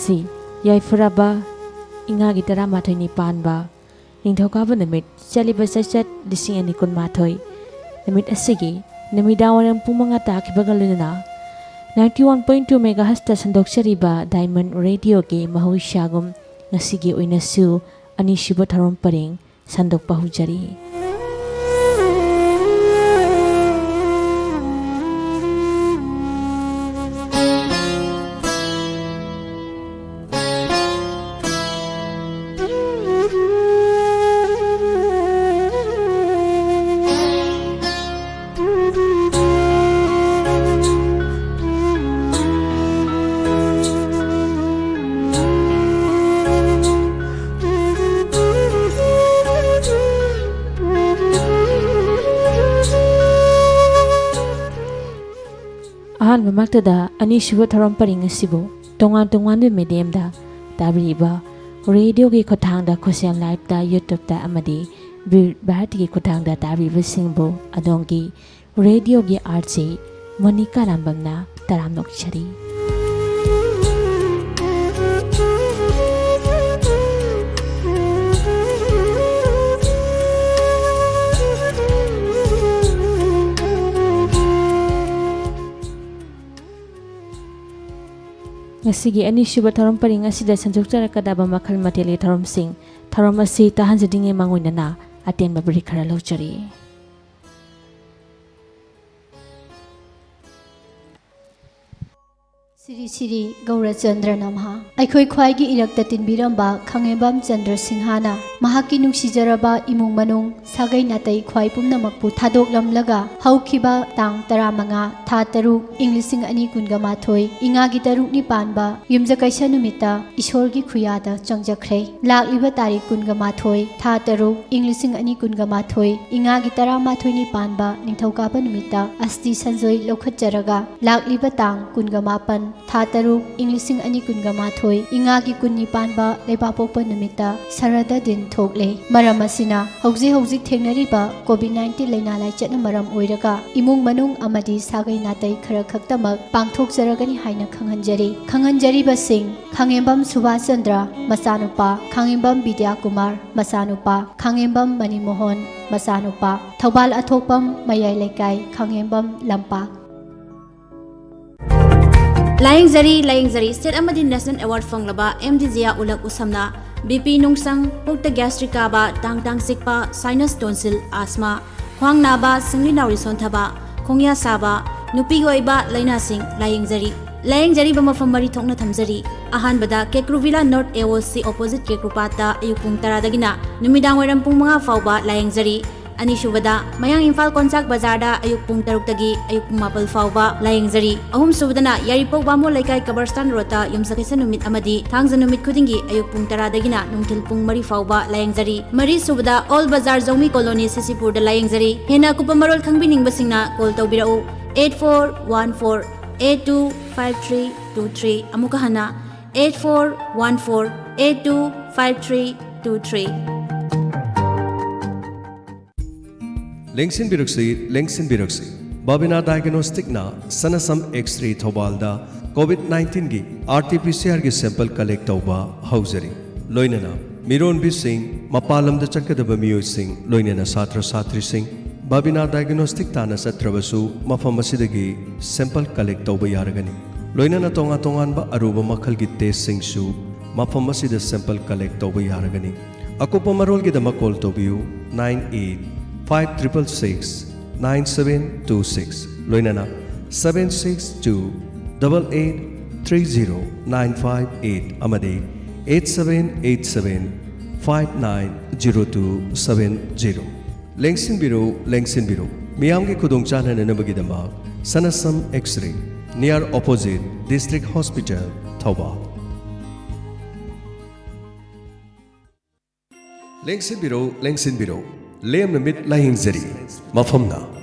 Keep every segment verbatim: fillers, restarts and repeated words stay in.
ꯁꯤ ꯌꯥꯏꯐꯔꯕ ꯏꯉꯥꯒꯤ ꯇꯔꯥꯃꯥꯊꯣꯏꯅꯤ ꯄꯥꯟꯕ ꯅꯤꯡꯊꯧꯀꯥꯕ ꯅꯨꯃꯤꯠ, ꯆꯠꯂꯤꯕ ꯆꯩꯆꯠ ꯂꯤꯁꯤꯡ ꯑꯅꯤ ꯀꯨꯟꯃꯥꯊꯣꯏ ꯅꯨꯃꯤꯠ ꯑꯁꯤꯒꯤ ꯅꯨꯃꯤꯗꯥꯡꯋꯥꯏꯔꯝ ꯄꯨꯡ ꯃꯉꯥ ꯇꯥꯈꯤꯕꯒ ꯂꯣꯏꯅꯅ ninety one point two megahertzꯇ ꯁꯟꯗꯣꯛꯆꯔꯤꯕ Diamond Radioꯒꯤ ꯃꯍꯧꯁꯥꯒꯨꯝ ꯉꯁꯤꯒꯤ ꯑꯣꯏꯅꯁꯨ ꯑꯅꯤꯁꯨꯕ ꯊꯧꯔꯝ ꯄꯔꯦꯡ ꯁꯟꯗꯣꯛꯄ ꯍꯧꯖꯔꯤ꯫ ꯑꯍꯥꯟꯕꯃꯛꯇꯗ ꯑꯅꯤꯁꯨꯕ ꯊꯧꯔꯝ ꯄꯔꯤꯡ ꯑꯁꯤꯕꯨ ꯇꯣꯉꯥꯟ ꯇꯣꯉꯥꯟꯕ mediumꯗ ꯇꯥꯕꯤꯔꯤꯕ, ꯔꯦꯗꯤꯑꯣꯒꯤ ꯈꯨꯠꯊꯥꯡꯗ ꯈꯨꯠꯁꯦꯝ liveꯇ, YouTubeꯇ ꯑꯃꯗꯤ ꯕꯤꯔ ꯚꯥꯔꯇꯤꯒꯤ ꯈꯨꯠꯊꯥꯡꯗ ꯇꯥꯕꯤꯕꯁꯤꯡꯕꯨ ꯑꯗꯣꯝꯒꯤ ꯔꯦꯗꯤꯑꯣꯒꯤ RJ ꯃꯣꯅꯤꯀꯥ ꯔꯥꯝꯕꯝꯅ ꯇꯔꯥꯝꯅ ꯑꯣꯛꯆꯔꯤ꯫ ꯉꯁꯤꯒꯤ ꯑꯅꯤꯁꯨꯕ ꯊꯧꯔꯝ ꯄꯔꯤꯡ ꯑꯁꯤꯗ ꯁꯟꯗꯣꯛꯆꯔꯛꯀꯗꯕ ꯃꯈꯜ ꯃꯊꯦꯜꯒꯤ ꯊꯧꯔꯝꯁꯤꯡ, ꯊꯧꯔꯝ ꯑꯁꯤ ꯇꯥꯍꯟꯖꯗ꯭ꯔꯤꯉꯩ ꯃꯥꯡꯑꯣꯏꯅꯅ ꯑꯇꯦꯟꯕ brief ꯈꯔ ꯂꯧꯖꯔꯤ꯫ ꯁꯤꯔꯤ ꯁꯤꯔꯤ ꯒꯧꯔꯆꯟꯗ꯭ꯔ ꯅꯝꯍꯥ꯫ ꯑꯩꯈꯣꯏ ꯈ꯭ꯋꯥꯏꯒꯤ ꯏꯔꯛꯇ ꯇꯤꯟꯕꯤꯔꯝꯕ ꯈꯥꯉꯦꯝꯕꯝ ꯆꯟꯗ꯭ꯔ ꯁꯤꯡꯍꯅ ꯃꯍꯥꯛꯀꯤ ꯅꯨꯡꯁꯤꯖꯔꯕ ꯏꯃꯨꯡ ꯃꯅꯨꯡ, ꯁꯥꯒꯩ ꯅꯥꯇꯩ ꯈ꯭ꯋꯥꯏ ꯄꯨꯝꯅꯃꯛꯄꯨ ꯊꯥꯗꯣꯛꯂꯝꯂꯒ ꯍꯧꯈꯤꯕ ꯇꯥꯡ ꯇꯔꯥꯃꯉꯥ ꯊꯥ ꯇꯔꯨꯛ ꯏꯪ ꯂꯤꯁꯤꯡ ꯑꯅꯤ ꯀꯨꯟꯒ ꯃꯥꯊꯣꯏ ꯏꯉꯥꯒꯤ ꯇꯔꯨꯛꯅꯤ ꯄꯥꯟꯕ ꯌꯨꯝꯖꯀꯩꯁ ꯅꯨꯃꯤꯠꯇ ꯏꯁꯣꯔꯒꯤ ꯈꯨꯌꯥꯗ ꯆꯪꯖꯈ꯭ꯔꯦ꯫ ꯂꯥꯛꯂꯤꯕ ꯇꯥꯔꯤꯛ ꯀꯨꯟꯒ ꯃꯥꯊꯣꯏ ꯊꯥ ꯇꯔꯨꯛ ꯏꯪ ꯂꯤꯁꯤꯡ ꯑꯅꯤ ꯀꯨꯟꯒ ꯃꯥꯊꯣꯏ ꯏꯉꯥꯒꯤ ꯇꯔꯥꯃꯥꯊꯣꯏꯅꯤ ꯄꯥꯟꯕ ꯅꯤꯡꯊꯧꯀꯥꯕ ꯅꯨꯃꯤꯠꯇ ꯑꯁꯇꯤ ꯁꯟꯖꯣꯏ ꯂꯧꯈꯠꯆꯔꯒ ꯂꯥꯛꯂꯤꯕ ꯇꯥꯡ ꯀꯨꯟꯒ ꯃꯥꯄꯟ ꯊꯥ ꯇꯔꯨꯛ ꯏꯪ ꯂꯤꯁꯤꯡ ꯑꯅꯤ ꯀꯨꯟꯒ ꯃꯥꯊꯣꯏ ꯏꯉꯥꯒꯤ ꯀꯨꯟꯅꯤ ꯄꯥꯟꯕ ꯂꯩꯕꯥꯛꯄꯣꯛꯄ ꯅꯨꯃꯤꯠꯇ ꯁꯔꯗ ꯗꯤꯟ ꯊꯣꯛꯂꯦ꯫ ꯃꯔꯝ ꯑꯁꯤꯅ ꯍꯧꯖꯤꯛ ꯍꯧꯖꯤꯛ ꯊꯦꯡꯅꯔꯤꯕ ꯀꯣꯚꯤꯗ ꯅꯥꯏꯟꯇꯤꯟ ꯂꯥꯏꯅꯥ ꯂꯥꯏꯆꯠꯅ ꯃꯔꯝ ꯑꯣꯏꯔꯒ ꯏꯃꯨꯡ ꯃꯅꯨꯡ ꯑꯃꯗꯤ ꯁꯥꯒꯩ ꯅꯥꯇꯩ ꯈꯔ ꯈꯛꯇꯃꯛ ꯄꯥꯡꯊꯣꯛꯆꯔꯒꯅꯤ ꯍꯥꯏꯅ ꯈꯪꯍꯟꯖꯔꯤ꯫ ꯈꯪꯍꯟꯖꯔꯤꯕꯁꯤꯡ: ꯈꯥꯉꯦꯝꯕꯝ ꯁꯨꯕꯥꯁ ꯆꯟꯗ꯭ꯔ, ꯃꯆꯥꯅꯨꯄꯥ, ꯈꯥꯉꯦꯝꯕꯝ ꯕꯤꯗ꯭ꯌꯥ ꯀꯨꯃꯥꯔ, ꯃꯆꯥꯅꯨꯄꯥ, ꯈꯥꯉꯦꯝꯕꯝ ꯃꯅꯤꯃꯣꯍꯟ, ꯃꯆꯥꯅꯨꯄꯥ, ꯊꯧꯕꯥꯜ ꯑꯊꯣꯛꯄꯝ ꯃꯌꯥꯏ ꯂꯩꯀꯥꯏ, ꯈꯥꯉꯦꯝꯕꯝ ꯂꯝꯄꯥꯛ꯫ ꯂꯥꯌꯦꯡꯖꯔꯤ, ꯂꯥꯌꯦꯡꯖꯔꯤ꯫ ꯁ꯭ꯇꯦꯠ ꯑꯃꯗꯤ ꯅꯦꯁꯅꯦꯜ ꯑꯦꯋꯥꯔꯗ ꯐꯪꯂꯕ ꯑꯦꯝ ꯗꯤ ꯖꯤꯌꯥ ꯎꯂꯛ ꯎꯁꯝꯅ ꯕꯤ ꯄꯤ ꯅꯨꯡꯁꯪ, ꯄꯨꯛꯇ ꯒ꯭ꯌꯥꯁꯇ꯭ꯔꯤꯛ ꯀꯥꯕ, ꯇꯥꯡ ꯇꯥꯡ ꯆꯤꯛꯄ, ꯁꯥꯏꯅꯁ ꯇꯣꯟꯁꯤꯜ, ꯑꯥꯁꯃꯥ, ꯈ꯭ꯋꯥꯡ ꯅꯥꯕ, ꯁꯤꯡꯂꯤ ꯅꯥꯎꯔꯤ ꯁꯣꯟꯊꯕ, ꯈꯣꯡꯌꯥ ꯁꯥꯕ, ꯅꯨꯄꯤꯒꯤ ꯑꯣꯏꯕ ꯂꯥꯏꯅꯥꯁꯤꯡ ꯂꯥꯌꯦꯡꯖꯔꯤ꯫ ꯂꯥꯌꯦꯡꯖꯔꯤꯕ ꯃꯐꯝ ꯃꯔꯤ ꯊꯣꯛꯅ ꯊꯝꯖꯔꯤ꯫ ꯑꯍꯥꯟꯕꯗ ꯀꯦꯀ꯭ꯔꯨ ꯚꯤꯂꯥ ꯅꯣꯔꯠ ꯑꯦ ꯑꯣ ꯁꯤ ꯑꯣꯄꯣꯖꯤꯠ ꯀꯦꯀ꯭ꯔꯨꯄꯥꯠꯇ ꯑꯌꯨꯛ ꯄꯨꯡ ꯇꯔꯥꯗꯒꯤꯅ ꯅꯨꯃꯤꯗꯥꯡ ꯋꯥꯏꯔꯝ ꯄꯨꯡ ꯃꯉꯥ ꯐꯥꯎꯕ ꯂꯥꯌꯦꯡꯖꯔꯤ꯫ ꯑꯅꯤꯁꯨꯕꯗ ꯃꯌꯥꯡ ꯏꯝꯐꯥꯜ ꯀꯣꯟꯁꯥꯛ ꯕꯖꯥꯔꯗ ꯑꯌꯨꯛ ꯄꯨꯡ ꯇꯔꯨꯛꯇꯒꯤ ꯑꯌꯨꯛ ꯄꯨꯡ ꯃꯥꯄꯜ ꯐꯥꯎꯕ ꯂꯥꯌꯦꯡꯖꯔꯤ꯫ ꯑꯍꯨꯝꯁꯨꯕꯗꯅ ꯌꯥꯏꯔꯤꯄꯣꯛ ꯕꯥꯃꯣꯟ ꯂꯩꯀꯥꯏ ꯀꯕꯔꯁꯇꯥꯟ ꯔꯣꯗꯇ ꯌꯨꯝꯁꯀꯩꯁ ꯅꯨꯃꯤꯠ ꯑꯃꯗꯤ ꯊꯥꯡꯖ ꯅꯨꯃꯤꯠ ꯈꯨꯗꯤꯡꯒꯤ ꯑꯌꯨꯛ ꯄꯨꯡ ꯇꯔꯥꯗꯒꯤꯅ ꯅꯨꯡꯊꯤꯜ ꯄꯨꯡ ꯃꯔꯤ ꯐꯥꯎꯕ ꯂꯥꯌꯦꯡꯖꯔꯤ꯫ ꯃꯔꯤꯁꯨꯕꯗ ꯑꯣꯜ ꯕꯖꯥꯔ ꯖꯧꯃꯤ ꯀꯣꯂꯣꯅꯤ ꯁꯤ ꯁꯤ ꯄꯨꯔꯗ ꯂꯥꯌꯦꯡꯖꯔꯤ꯫ ꯍꯦꯟꯅ ꯑꯀꯨꯞꯄ ꯃꯔꯣꯜ ꯈꯪꯕꯤꯅꯤꯡꯕꯁꯤꯡꯅ ꯀꯣꯜ ꯇꯧꯕꯤꯔꯛꯎ, eight four one four eight two five three two three꯫ ꯑꯃꯨꯛꯀ ꯍꯟꯅ, eight four one four eight two five three two three꯫ ꯂꯦꯡꯁꯤꯟꯕꯤꯔꯛꯁꯤ, ꯂꯦꯡꯁꯤꯟꯕꯤꯔꯛꯁꯤ꯫ ꯕꯥꯕꯤꯅꯥ ꯗꯥꯏꯒꯅꯣꯁꯇꯤꯛꯅ Sanasam X ray Thoubal COVID ꯅꯥꯏꯟꯇꯤꯟꯒꯤ ꯑꯥꯔ ꯇꯤ ꯄꯤ ꯁꯤ ꯑꯥꯔꯒꯤ ꯁꯦꯝꯄꯜ ꯀꯂꯦꯛ ꯇꯧꯕ ꯍꯧꯖꯔꯤ꯫ ꯂꯣꯏꯅꯅ ꯃꯤꯔꯣꯟꯕꯤꯁꯤꯡ, ꯃꯄꯥꯟ ꯂꯝꯗ ꯆꯠꯀꯗꯕ ꯃꯤꯑꯣꯏꯁꯤꯡ, ꯂꯣꯏꯅꯅ ꯁꯥꯇ꯭ꯔ ꯁꯥꯇ꯭ꯔꯤꯁꯤꯡ, ꯕꯥꯕꯤꯅꯥ ꯗꯥꯏꯒꯅꯣꯁꯇꯤꯛ ꯇꯥꯟꯅ ꯆꯠꯇ꯭ꯔꯕꯁꯨ ꯃꯐꯝ ꯑꯁꯤꯗꯒꯤ ꯁꯦꯝꯄꯜ ꯀꯂꯦꯛ ꯇꯧꯕ ꯌꯥꯔꯒꯅꯤ꯫ ꯂꯣꯏꯅꯅ ꯇꯣꯉꯥꯟ ꯇꯣꯉꯥꯟꯕ ꯑꯔꯨꯕ ꯃꯈꯜꯒꯤ ꯇꯦꯁꯁꯤꯡꯁꯨ ꯃꯐꯝ ꯑꯁꯤꯗ ꯁꯦꯝꯄꯜ ꯀꯂꯦꯛ ꯇꯧꯕ ꯌꯥꯔꯒꯅꯤ꯫ ꯑꯀꯨꯞꯄ ꯃꯔꯣꯜꯒꯤꯗꯃꯛ ꯀꯣꯜ ꯇꯧꯕꯤꯌꯨ, nine eight five triple six nine seven two six, ꯂꯣꯏꯅꯅ seven six two double eight three zero nine five eight ꯑꯃꯗꯤ eight seven eight seven five nine zero two seven zero꯫ ꯂꯦꯡꯁꯤꯟꯕꯤꯔꯨ, ꯂꯦꯡꯁꯤꯟꯕꯤꯔꯨ꯫ ꯃꯤꯌꯥꯝꯒꯤ ꯈꯨꯗꯣꯡ ꯆꯥꯅꯅꯕꯒꯤꯗꯃꯛ Sanasam X ray, near opposite District Hospital, Thoubal. ꯂꯦꯡꯁꯤꯟꯕꯤꯔꯣ, ꯂꯦꯡꯁꯤꯟꯕꯤꯔꯣ꯫ ꯂꯦꯝꯅ ꯃꯤꯠ ꯂꯥꯌꯦꯡꯖꯔꯤ꯫ ꯃꯐꯝꯅ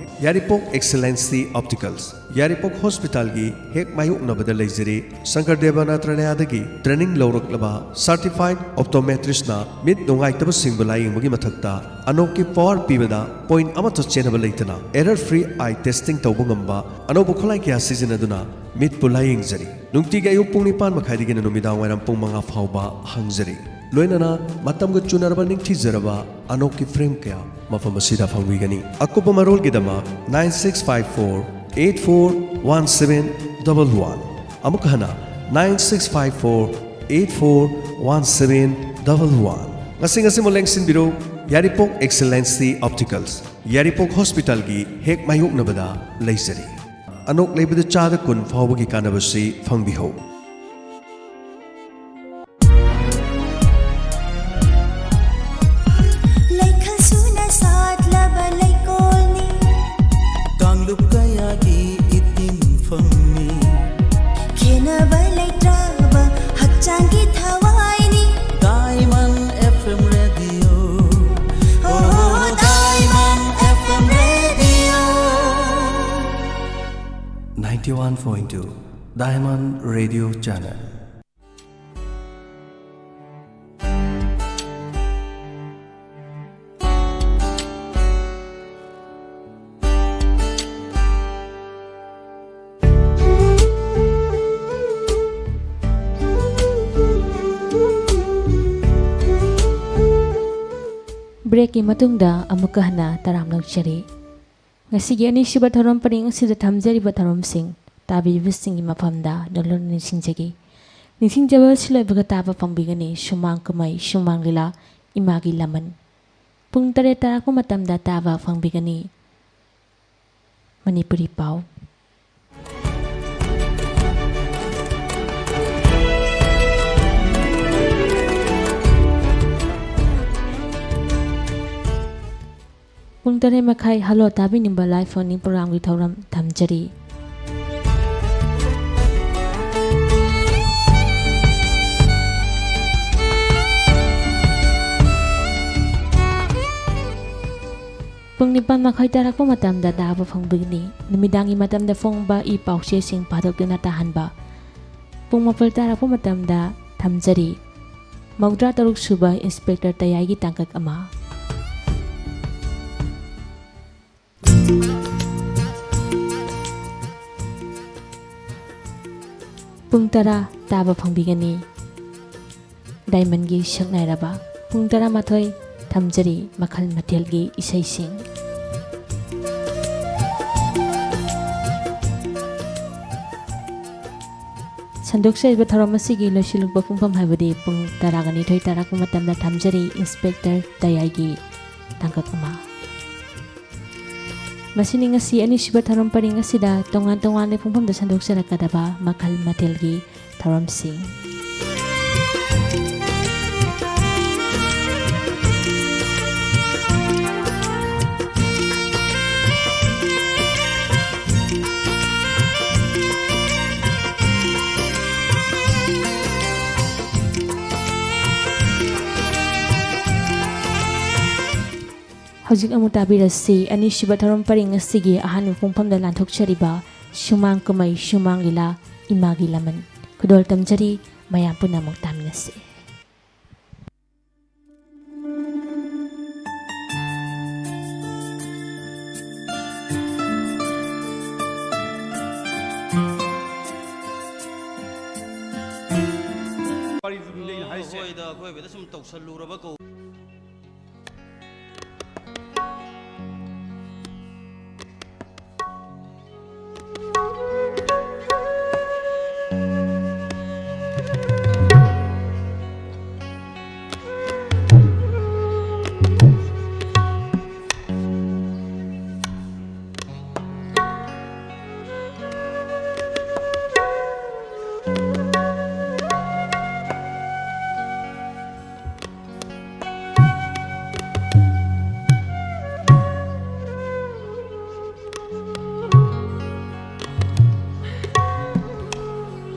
ꯌꯥꯏꯔꯤꯄꯣꯛ ꯑꯦꯛꯁꯦꯂꯦꯟꯁꯤ ꯑꯣꯞꯇꯤꯀꯜꯁ, ꯌꯥꯏꯔꯤꯄꯣꯛ ꯍꯣꯁꯄꯤꯇꯥꯜꯒꯤ ꯍꯦꯛ ꯃꯥꯌꯣꯛꯅꯕꯗ ꯂꯩꯖꯔꯤ꯫ ꯁꯪꯀꯔ ꯗꯦꯕ ꯅꯥꯇ꯭ꯔꯥꯂꯌꯥꯗꯒꯤ ꯇ꯭ꯔꯦꯅꯤꯡ ꯂꯧꯔꯛꯂꯕ ꯁꯥꯔꯇꯤꯐꯥꯏꯗ ꯑꯣꯞꯇꯣꯃꯦꯇ꯭ꯔꯤꯁꯅ ꯃꯤꯠ ꯅꯨꯡꯉꯥꯏꯇꯕꯁꯤꯡꯕꯨ ꯂꯥꯌꯦꯡꯕꯒꯤ ꯃꯊꯛꯇ ꯑꯅꯣꯛꯀꯤ ꯄꯋꯥꯔ ꯄꯤꯕꯗ ꯄꯣꯏꯟꯠ ꯑꯃꯠꯇ ꯆꯦꯟꯅꯕ ꯂꯩꯇꯅ ꯑꯦꯔꯔ ꯐ꯭ꯔꯤ ꯑꯥꯏ ꯇꯦꯁꯇꯤꯡ ꯇꯧꯕ ꯉꯝꯕ ꯑꯅꯧꯕ ꯈꯨꯠꯂꯥꯏ ꯀꯌꯥ ꯁꯤꯖꯤꯟꯅꯗꯨꯅ ꯃꯤꯠꯄꯨ ꯂꯥꯌꯦꯡꯖꯔꯤ꯫ ꯅꯨꯡꯇꯤꯒꯤ ꯑꯌꯨꯛ ꯄꯨꯡ ꯅꯤꯄꯥꯟ ꯃꯈꯥꯏꯗꯒꯤꯅ ꯅꯨꯃꯤꯗꯥꯡ ꯋꯥꯏꯔꯝ ꯄꯨꯡ ꯃꯉꯥ ꯐꯥꯎꯕ ꯍꯥꯡꯖꯔꯤ꯫ ꯂꯣꯏꯅꯅ ꯃꯇꯝꯒ ꯆꯨꯅꯔꯕ ꯅꯤꯡꯊꯤꯖꯔꯕ ꯑꯅꯣꯛꯀꯤ ꯐ꯭ꯔꯦꯝ ꯀꯌꯥ ꯃꯐꯝ ꯑꯁꯤꯗ ꯐꯪꯕꯤꯒꯅꯤ꯫ ꯑꯀꯨꯞꯄ ꯃꯔꯣꯜꯒꯤꯗꯃꯛ nine six five four eight four one seven double one꯫ ꯑꯃꯨꯛ ꯍꯟꯅ, nine six five four eight four one seven double one꯫ ꯉꯁꯤ ꯉꯁꯤꯃꯛ ꯂꯦꯡꯁꯤꯟꯕꯤꯔꯣ, ꯌꯥꯏꯔꯤꯄꯣꯛ ꯑꯦꯛꯁꯦꯂꯦꯟꯁꯤ ꯑꯣꯞꯇꯤꯀꯜꯁ, ꯌꯥꯏꯔꯤꯄꯣꯛ ꯍꯣꯁꯄꯤꯇꯥꯜꯒꯤ ꯍꯦꯛ ꯃꯥꯌꯣꯛꯅꯕꯗ ꯂꯩꯖꯔꯤ꯫ ꯑꯅꯣꯛ ꯂꯩꯕꯗ ꯆꯥꯗ ꯀꯨꯟ ꯐꯥꯎꯕꯒꯤ ꯀꯥꯟꯅꯕꯁꯤ ꯐꯪꯕꯤꯍꯧ꯫ ꯂꯩꯈꯜ ꯁꯨꯅ ꯁꯥꯠꯂꯕ ꯂꯩꯀꯣꯜꯅꯤ꯫ ꯀꯥꯡꯂꯨꯞ ꯀꯌꯥꯒꯤ ꯏꯇꯤꯟꯐꯝꯅꯤ꯫ ꯈꯦꯟꯅꯕ ꯂꯩꯇ꯭ꯔꯕ ꯍꯛꯆꯥꯡꯒꯤ ꯊꯋꯥꯏꯅꯤ꯫ Diamond F M Radio. Oh, Diamond F M Radio. Ninety-one point two Diamond Radio Channel. ꯕ꯭ꯔꯦꯛꯀꯤ ꯃꯇꯨꯡꯗ ꯑꯃꯨꯛꯀ ꯍꯟꯅ ꯇꯔꯥꯝꯅ ꯑꯣꯛꯆꯔꯤ꯫ ꯉꯁꯤꯒꯤ ꯑꯅꯤꯁꯨꯕ ꯊꯧꯔꯝ ꯄꯔꯦꯡ ꯑꯁꯤꯗ ꯊꯝꯖꯔꯤꯕ ꯊꯧꯔꯝꯁꯤꯡ ꯇꯥꯕꯤꯕꯁꯤꯡꯒꯤ ꯃꯐꯝꯗ ꯅꯣꯂꯨꯛꯅ ꯅꯤꯡꯁꯤꯡꯖꯒꯦ꯫ ꯅꯤꯡꯁꯤꯡꯖꯕ ꯑꯁꯤ ꯂꯣꯏꯕꯒ ꯇꯥꯕ ꯐꯪꯕꯤꯒꯅꯤ ꯁꯨꯃꯥꯡ ꯀꯨꯝꯍꯩ, ꯁꯨꯃꯥꯡ ꯂꯤꯂꯥ, ꯏꯃꯥꯒꯤ ꯂꯃꯟ꯫ ꯄꯨꯡ ꯇꯔꯦꯠ ꯇꯥꯔꯛꯄ ꯃꯇꯝꯗ ꯇꯥꯕ ꯐꯪꯕꯤꯒꯅꯤ ꯃꯅꯤꯄꯨꯔꯤ ꯄꯥꯎ꯫ ꯄꯨꯡ ꯇꯔꯦꯠ ꯃꯈꯥꯏ ꯍꯜꯂꯣ ꯇꯥꯕꯤꯅꯤꯡꯕ live phone-in programꯒꯤ ꯊꯧꯔꯝ ꯊꯝꯖꯔꯤ꯫ ꯄꯨꯡ ꯅꯤꯄꯥꯟ ꯃꯈꯥꯏ ꯇꯥꯔꯛꯄ ꯃꯇꯝꯗ ꯇꯥꯕ ꯐꯪꯕꯤꯒꯅꯤ꯫ ꯅꯨꯃꯤꯗꯥꯡꯒꯤ ꯃꯇꯝꯗ ꯐꯣꯡꯕ ꯏ ꯄꯥꯎꯆꯦꯁꯤꯡ ꯄꯥꯊꯣꯛꯇꯨꯅ ꯇꯥꯍꯟꯕ꯫ ꯄꯨꯡ ꯃꯥꯄꯜ ꯇꯥꯔꯛꯄ ꯃꯇꯝꯗ ꯊꯝꯖꯔꯤ꯫ ꯃꯧꯗ꯭ꯔꯥ ꯇꯔꯨꯛ ꯁꯨꯕ ꯏꯟꯁꯄꯦꯛꯇꯔ ꯇꯌꯥꯏꯒꯤ ꯇꯥꯡꯀꯛ ꯑꯃ꯫ ꯄꯨꯡ ꯇꯔꯥ ꯇꯥꯕ ꯐꯪꯕꯤꯒꯅꯤ꯫ ꯗꯥꯏꯃꯟꯒꯤ ꯁꯛꯅꯥꯏꯔꯕ꯫ ꯄꯨꯡ ꯇꯔꯥꯃꯥꯊꯣꯏ ꯊꯝꯖꯔꯤ ꯃꯈꯜ ꯃꯊꯦꯜꯒꯤ ꯏꯁꯩꯁꯤꯡ꯫ ꯁꯟꯗꯣꯛꯆꯔꯤꯕ ꯊꯧꯔꯝ ꯑꯁꯤꯒꯤ ꯂꯣꯏꯁꯤꯜꯂꯛꯄ ꯄꯨꯡꯐꯝ ꯍꯥꯏꯕꯗꯤ ꯄꯨꯡ ꯇꯔꯥꯒ ꯅꯤꯊꯣꯏ ꯇꯥꯔꯛꯄ ꯃꯇꯝꯗ ꯊꯝꯖꯔꯤ ꯏꯟꯁꯄꯦꯛꯇꯔ ꯇꯌꯥꯏꯒꯤ ꯇꯥꯡꯀꯛ ꯑꯃ꯫ ꯃꯁꯤꯅꯤ ꯉꯁꯤ ꯑꯅꯤꯁꯨꯕ ꯊꯧꯔꯝ ꯄꯔꯤꯡ ꯑꯁꯤꯗ ꯇꯣꯉꯥꯟ ꯇꯣꯉꯥꯟꯕ ꯄꯨꯡꯐꯝꯗ ꯁꯟꯗꯣꯛꯆꯔꯛꯀꯗꯕ ꯃꯈꯜ ꯃꯊꯦꯜꯒꯤ ꯊꯧꯔꯝꯁꯤꯡ꯫ ꯍꯧꯖꯤꯛ ꯑꯃꯨꯛ ꯇꯥꯕꯤꯔꯁꯤ ꯑꯅꯤꯁꯨꯕ ꯊꯧꯔꯝ ꯄꯔꯤꯡ ꯑꯁꯤꯒꯤ ꯑꯍꯥꯟꯕ ꯄꯨꯡꯐꯝꯗ ꯂꯥꯟꯊꯣꯛꯆꯔꯤꯕ ꯁꯨꯃꯥꯡ ꯀꯨꯝꯍꯩ ꯁꯨꯃꯥꯡ ꯂꯤꯂꯥ ꯏꯃꯥꯒꯤ ꯂꯃꯟ꯫ ꯈꯨꯗꯣꯜ ꯇꯝꯖꯔꯤ, ꯃꯌꯥꯝ ꯄꯨꯟꯅ ꯑꯃꯨꯛ ꯇꯥꯃꯤꯟꯅꯁꯤ꯫ ꯋꯥꯔꯤꯗꯨꯅꯤ ꯑꯩꯅ ꯍꯥꯏꯁꯦ꯫ ꯍꯣꯏꯗ, ꯑꯩꯈꯣꯏꯕꯨꯗ ꯁꯨꯝ ꯇꯧꯁꯜꯂꯨꯔꯕ ꯀꯧ꯫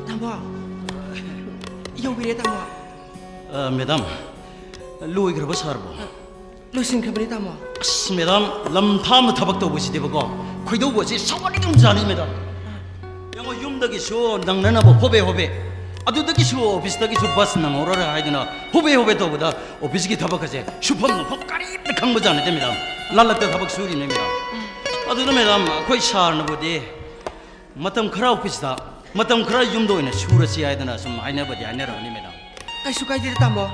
ꯇꯥꯃꯣ, ꯌꯧꯕꯤꯔꯦ, ꯇꯥꯃꯣ꯫ ꯑ, ꯃꯦꯗꯥꯝ, ꯂꯣꯏꯈ꯭ꯔꯕ ꯁꯥꯔꯕꯣ? ꯂꯣꯏꯁꯤꯟꯈ꯭ꯔꯕꯅꯤ, ꯇꯥꯃꯣ꯫ ꯑꯁ, ꯃꯦꯗꯥꯝ, ꯂꯝ ꯊꯥ ꯑꯃ ꯊꯕꯛ ꯇꯧꯕꯁꯤꯗꯤꯕꯀꯣ, ꯈꯣꯏꯗꯧꯕꯁꯦ ꯁꯥꯎꯒꯠꯂꯤꯗꯨꯝꯖꯥꯠꯅꯤ, ꯃꯦꯗꯥꯝ꯫ ꯌꯦꯡꯉꯣ, ꯌꯨꯝꯗꯒꯤꯁꯨ ꯅꯪꯅꯅꯕ ꯍꯣꯕꯦ ꯍꯣꯕꯦ, ꯑꯗꯨꯗꯒꯤꯁꯨ ꯑꯣꯐꯤꯁꯇꯒꯤꯁꯨ ꯕꯁ ꯅꯪꯍꯧꯔꯔꯣꯏ ꯍꯥꯏꯗꯅ ꯍꯣꯕꯦ ꯍꯣꯕꯦ ꯇꯧꯕꯗ, ꯑꯣꯐꯤꯁꯀꯤ ꯊꯕꯛ ꯑꯁꯦ ꯁꯨꯐꯝ ꯅꯣꯝꯐꯝ ꯀꯔꯤꯝꯇ ꯈꯪꯕꯖꯥꯠ ꯅꯠꯇꯦ, ꯃꯦꯗꯥꯝ꯫ ꯂꯥꯜꯂꯛꯇ ꯊꯕꯛ ꯁꯨꯔꯤꯅꯦ, ꯃꯦꯗꯥꯝ꯫ ꯑꯗꯨꯅ, ꯃꯦꯗꯥꯝ, ꯑꯩꯈꯣꯏ ꯁꯥꯔꯅꯕꯨꯗꯤ ꯃꯇꯝ ꯈꯔ ꯑꯣꯐꯤꯁꯇ, ꯃꯇꯝ ꯈꯔ ꯌꯨꯝꯗ ꯑꯣꯏꯅ ꯁꯨꯔꯁꯤ ꯍꯥꯏꯗꯅ ꯁꯨꯝ ꯍꯥꯏꯅꯕꯗꯤ ꯍꯥꯏꯅꯔꯕꯅꯤ, ꯃꯦꯗꯥꯝ꯫ ꯀꯩꯁꯨ ꯀꯥꯏꯗꯦꯗ, ꯇꯥꯃꯣ꯫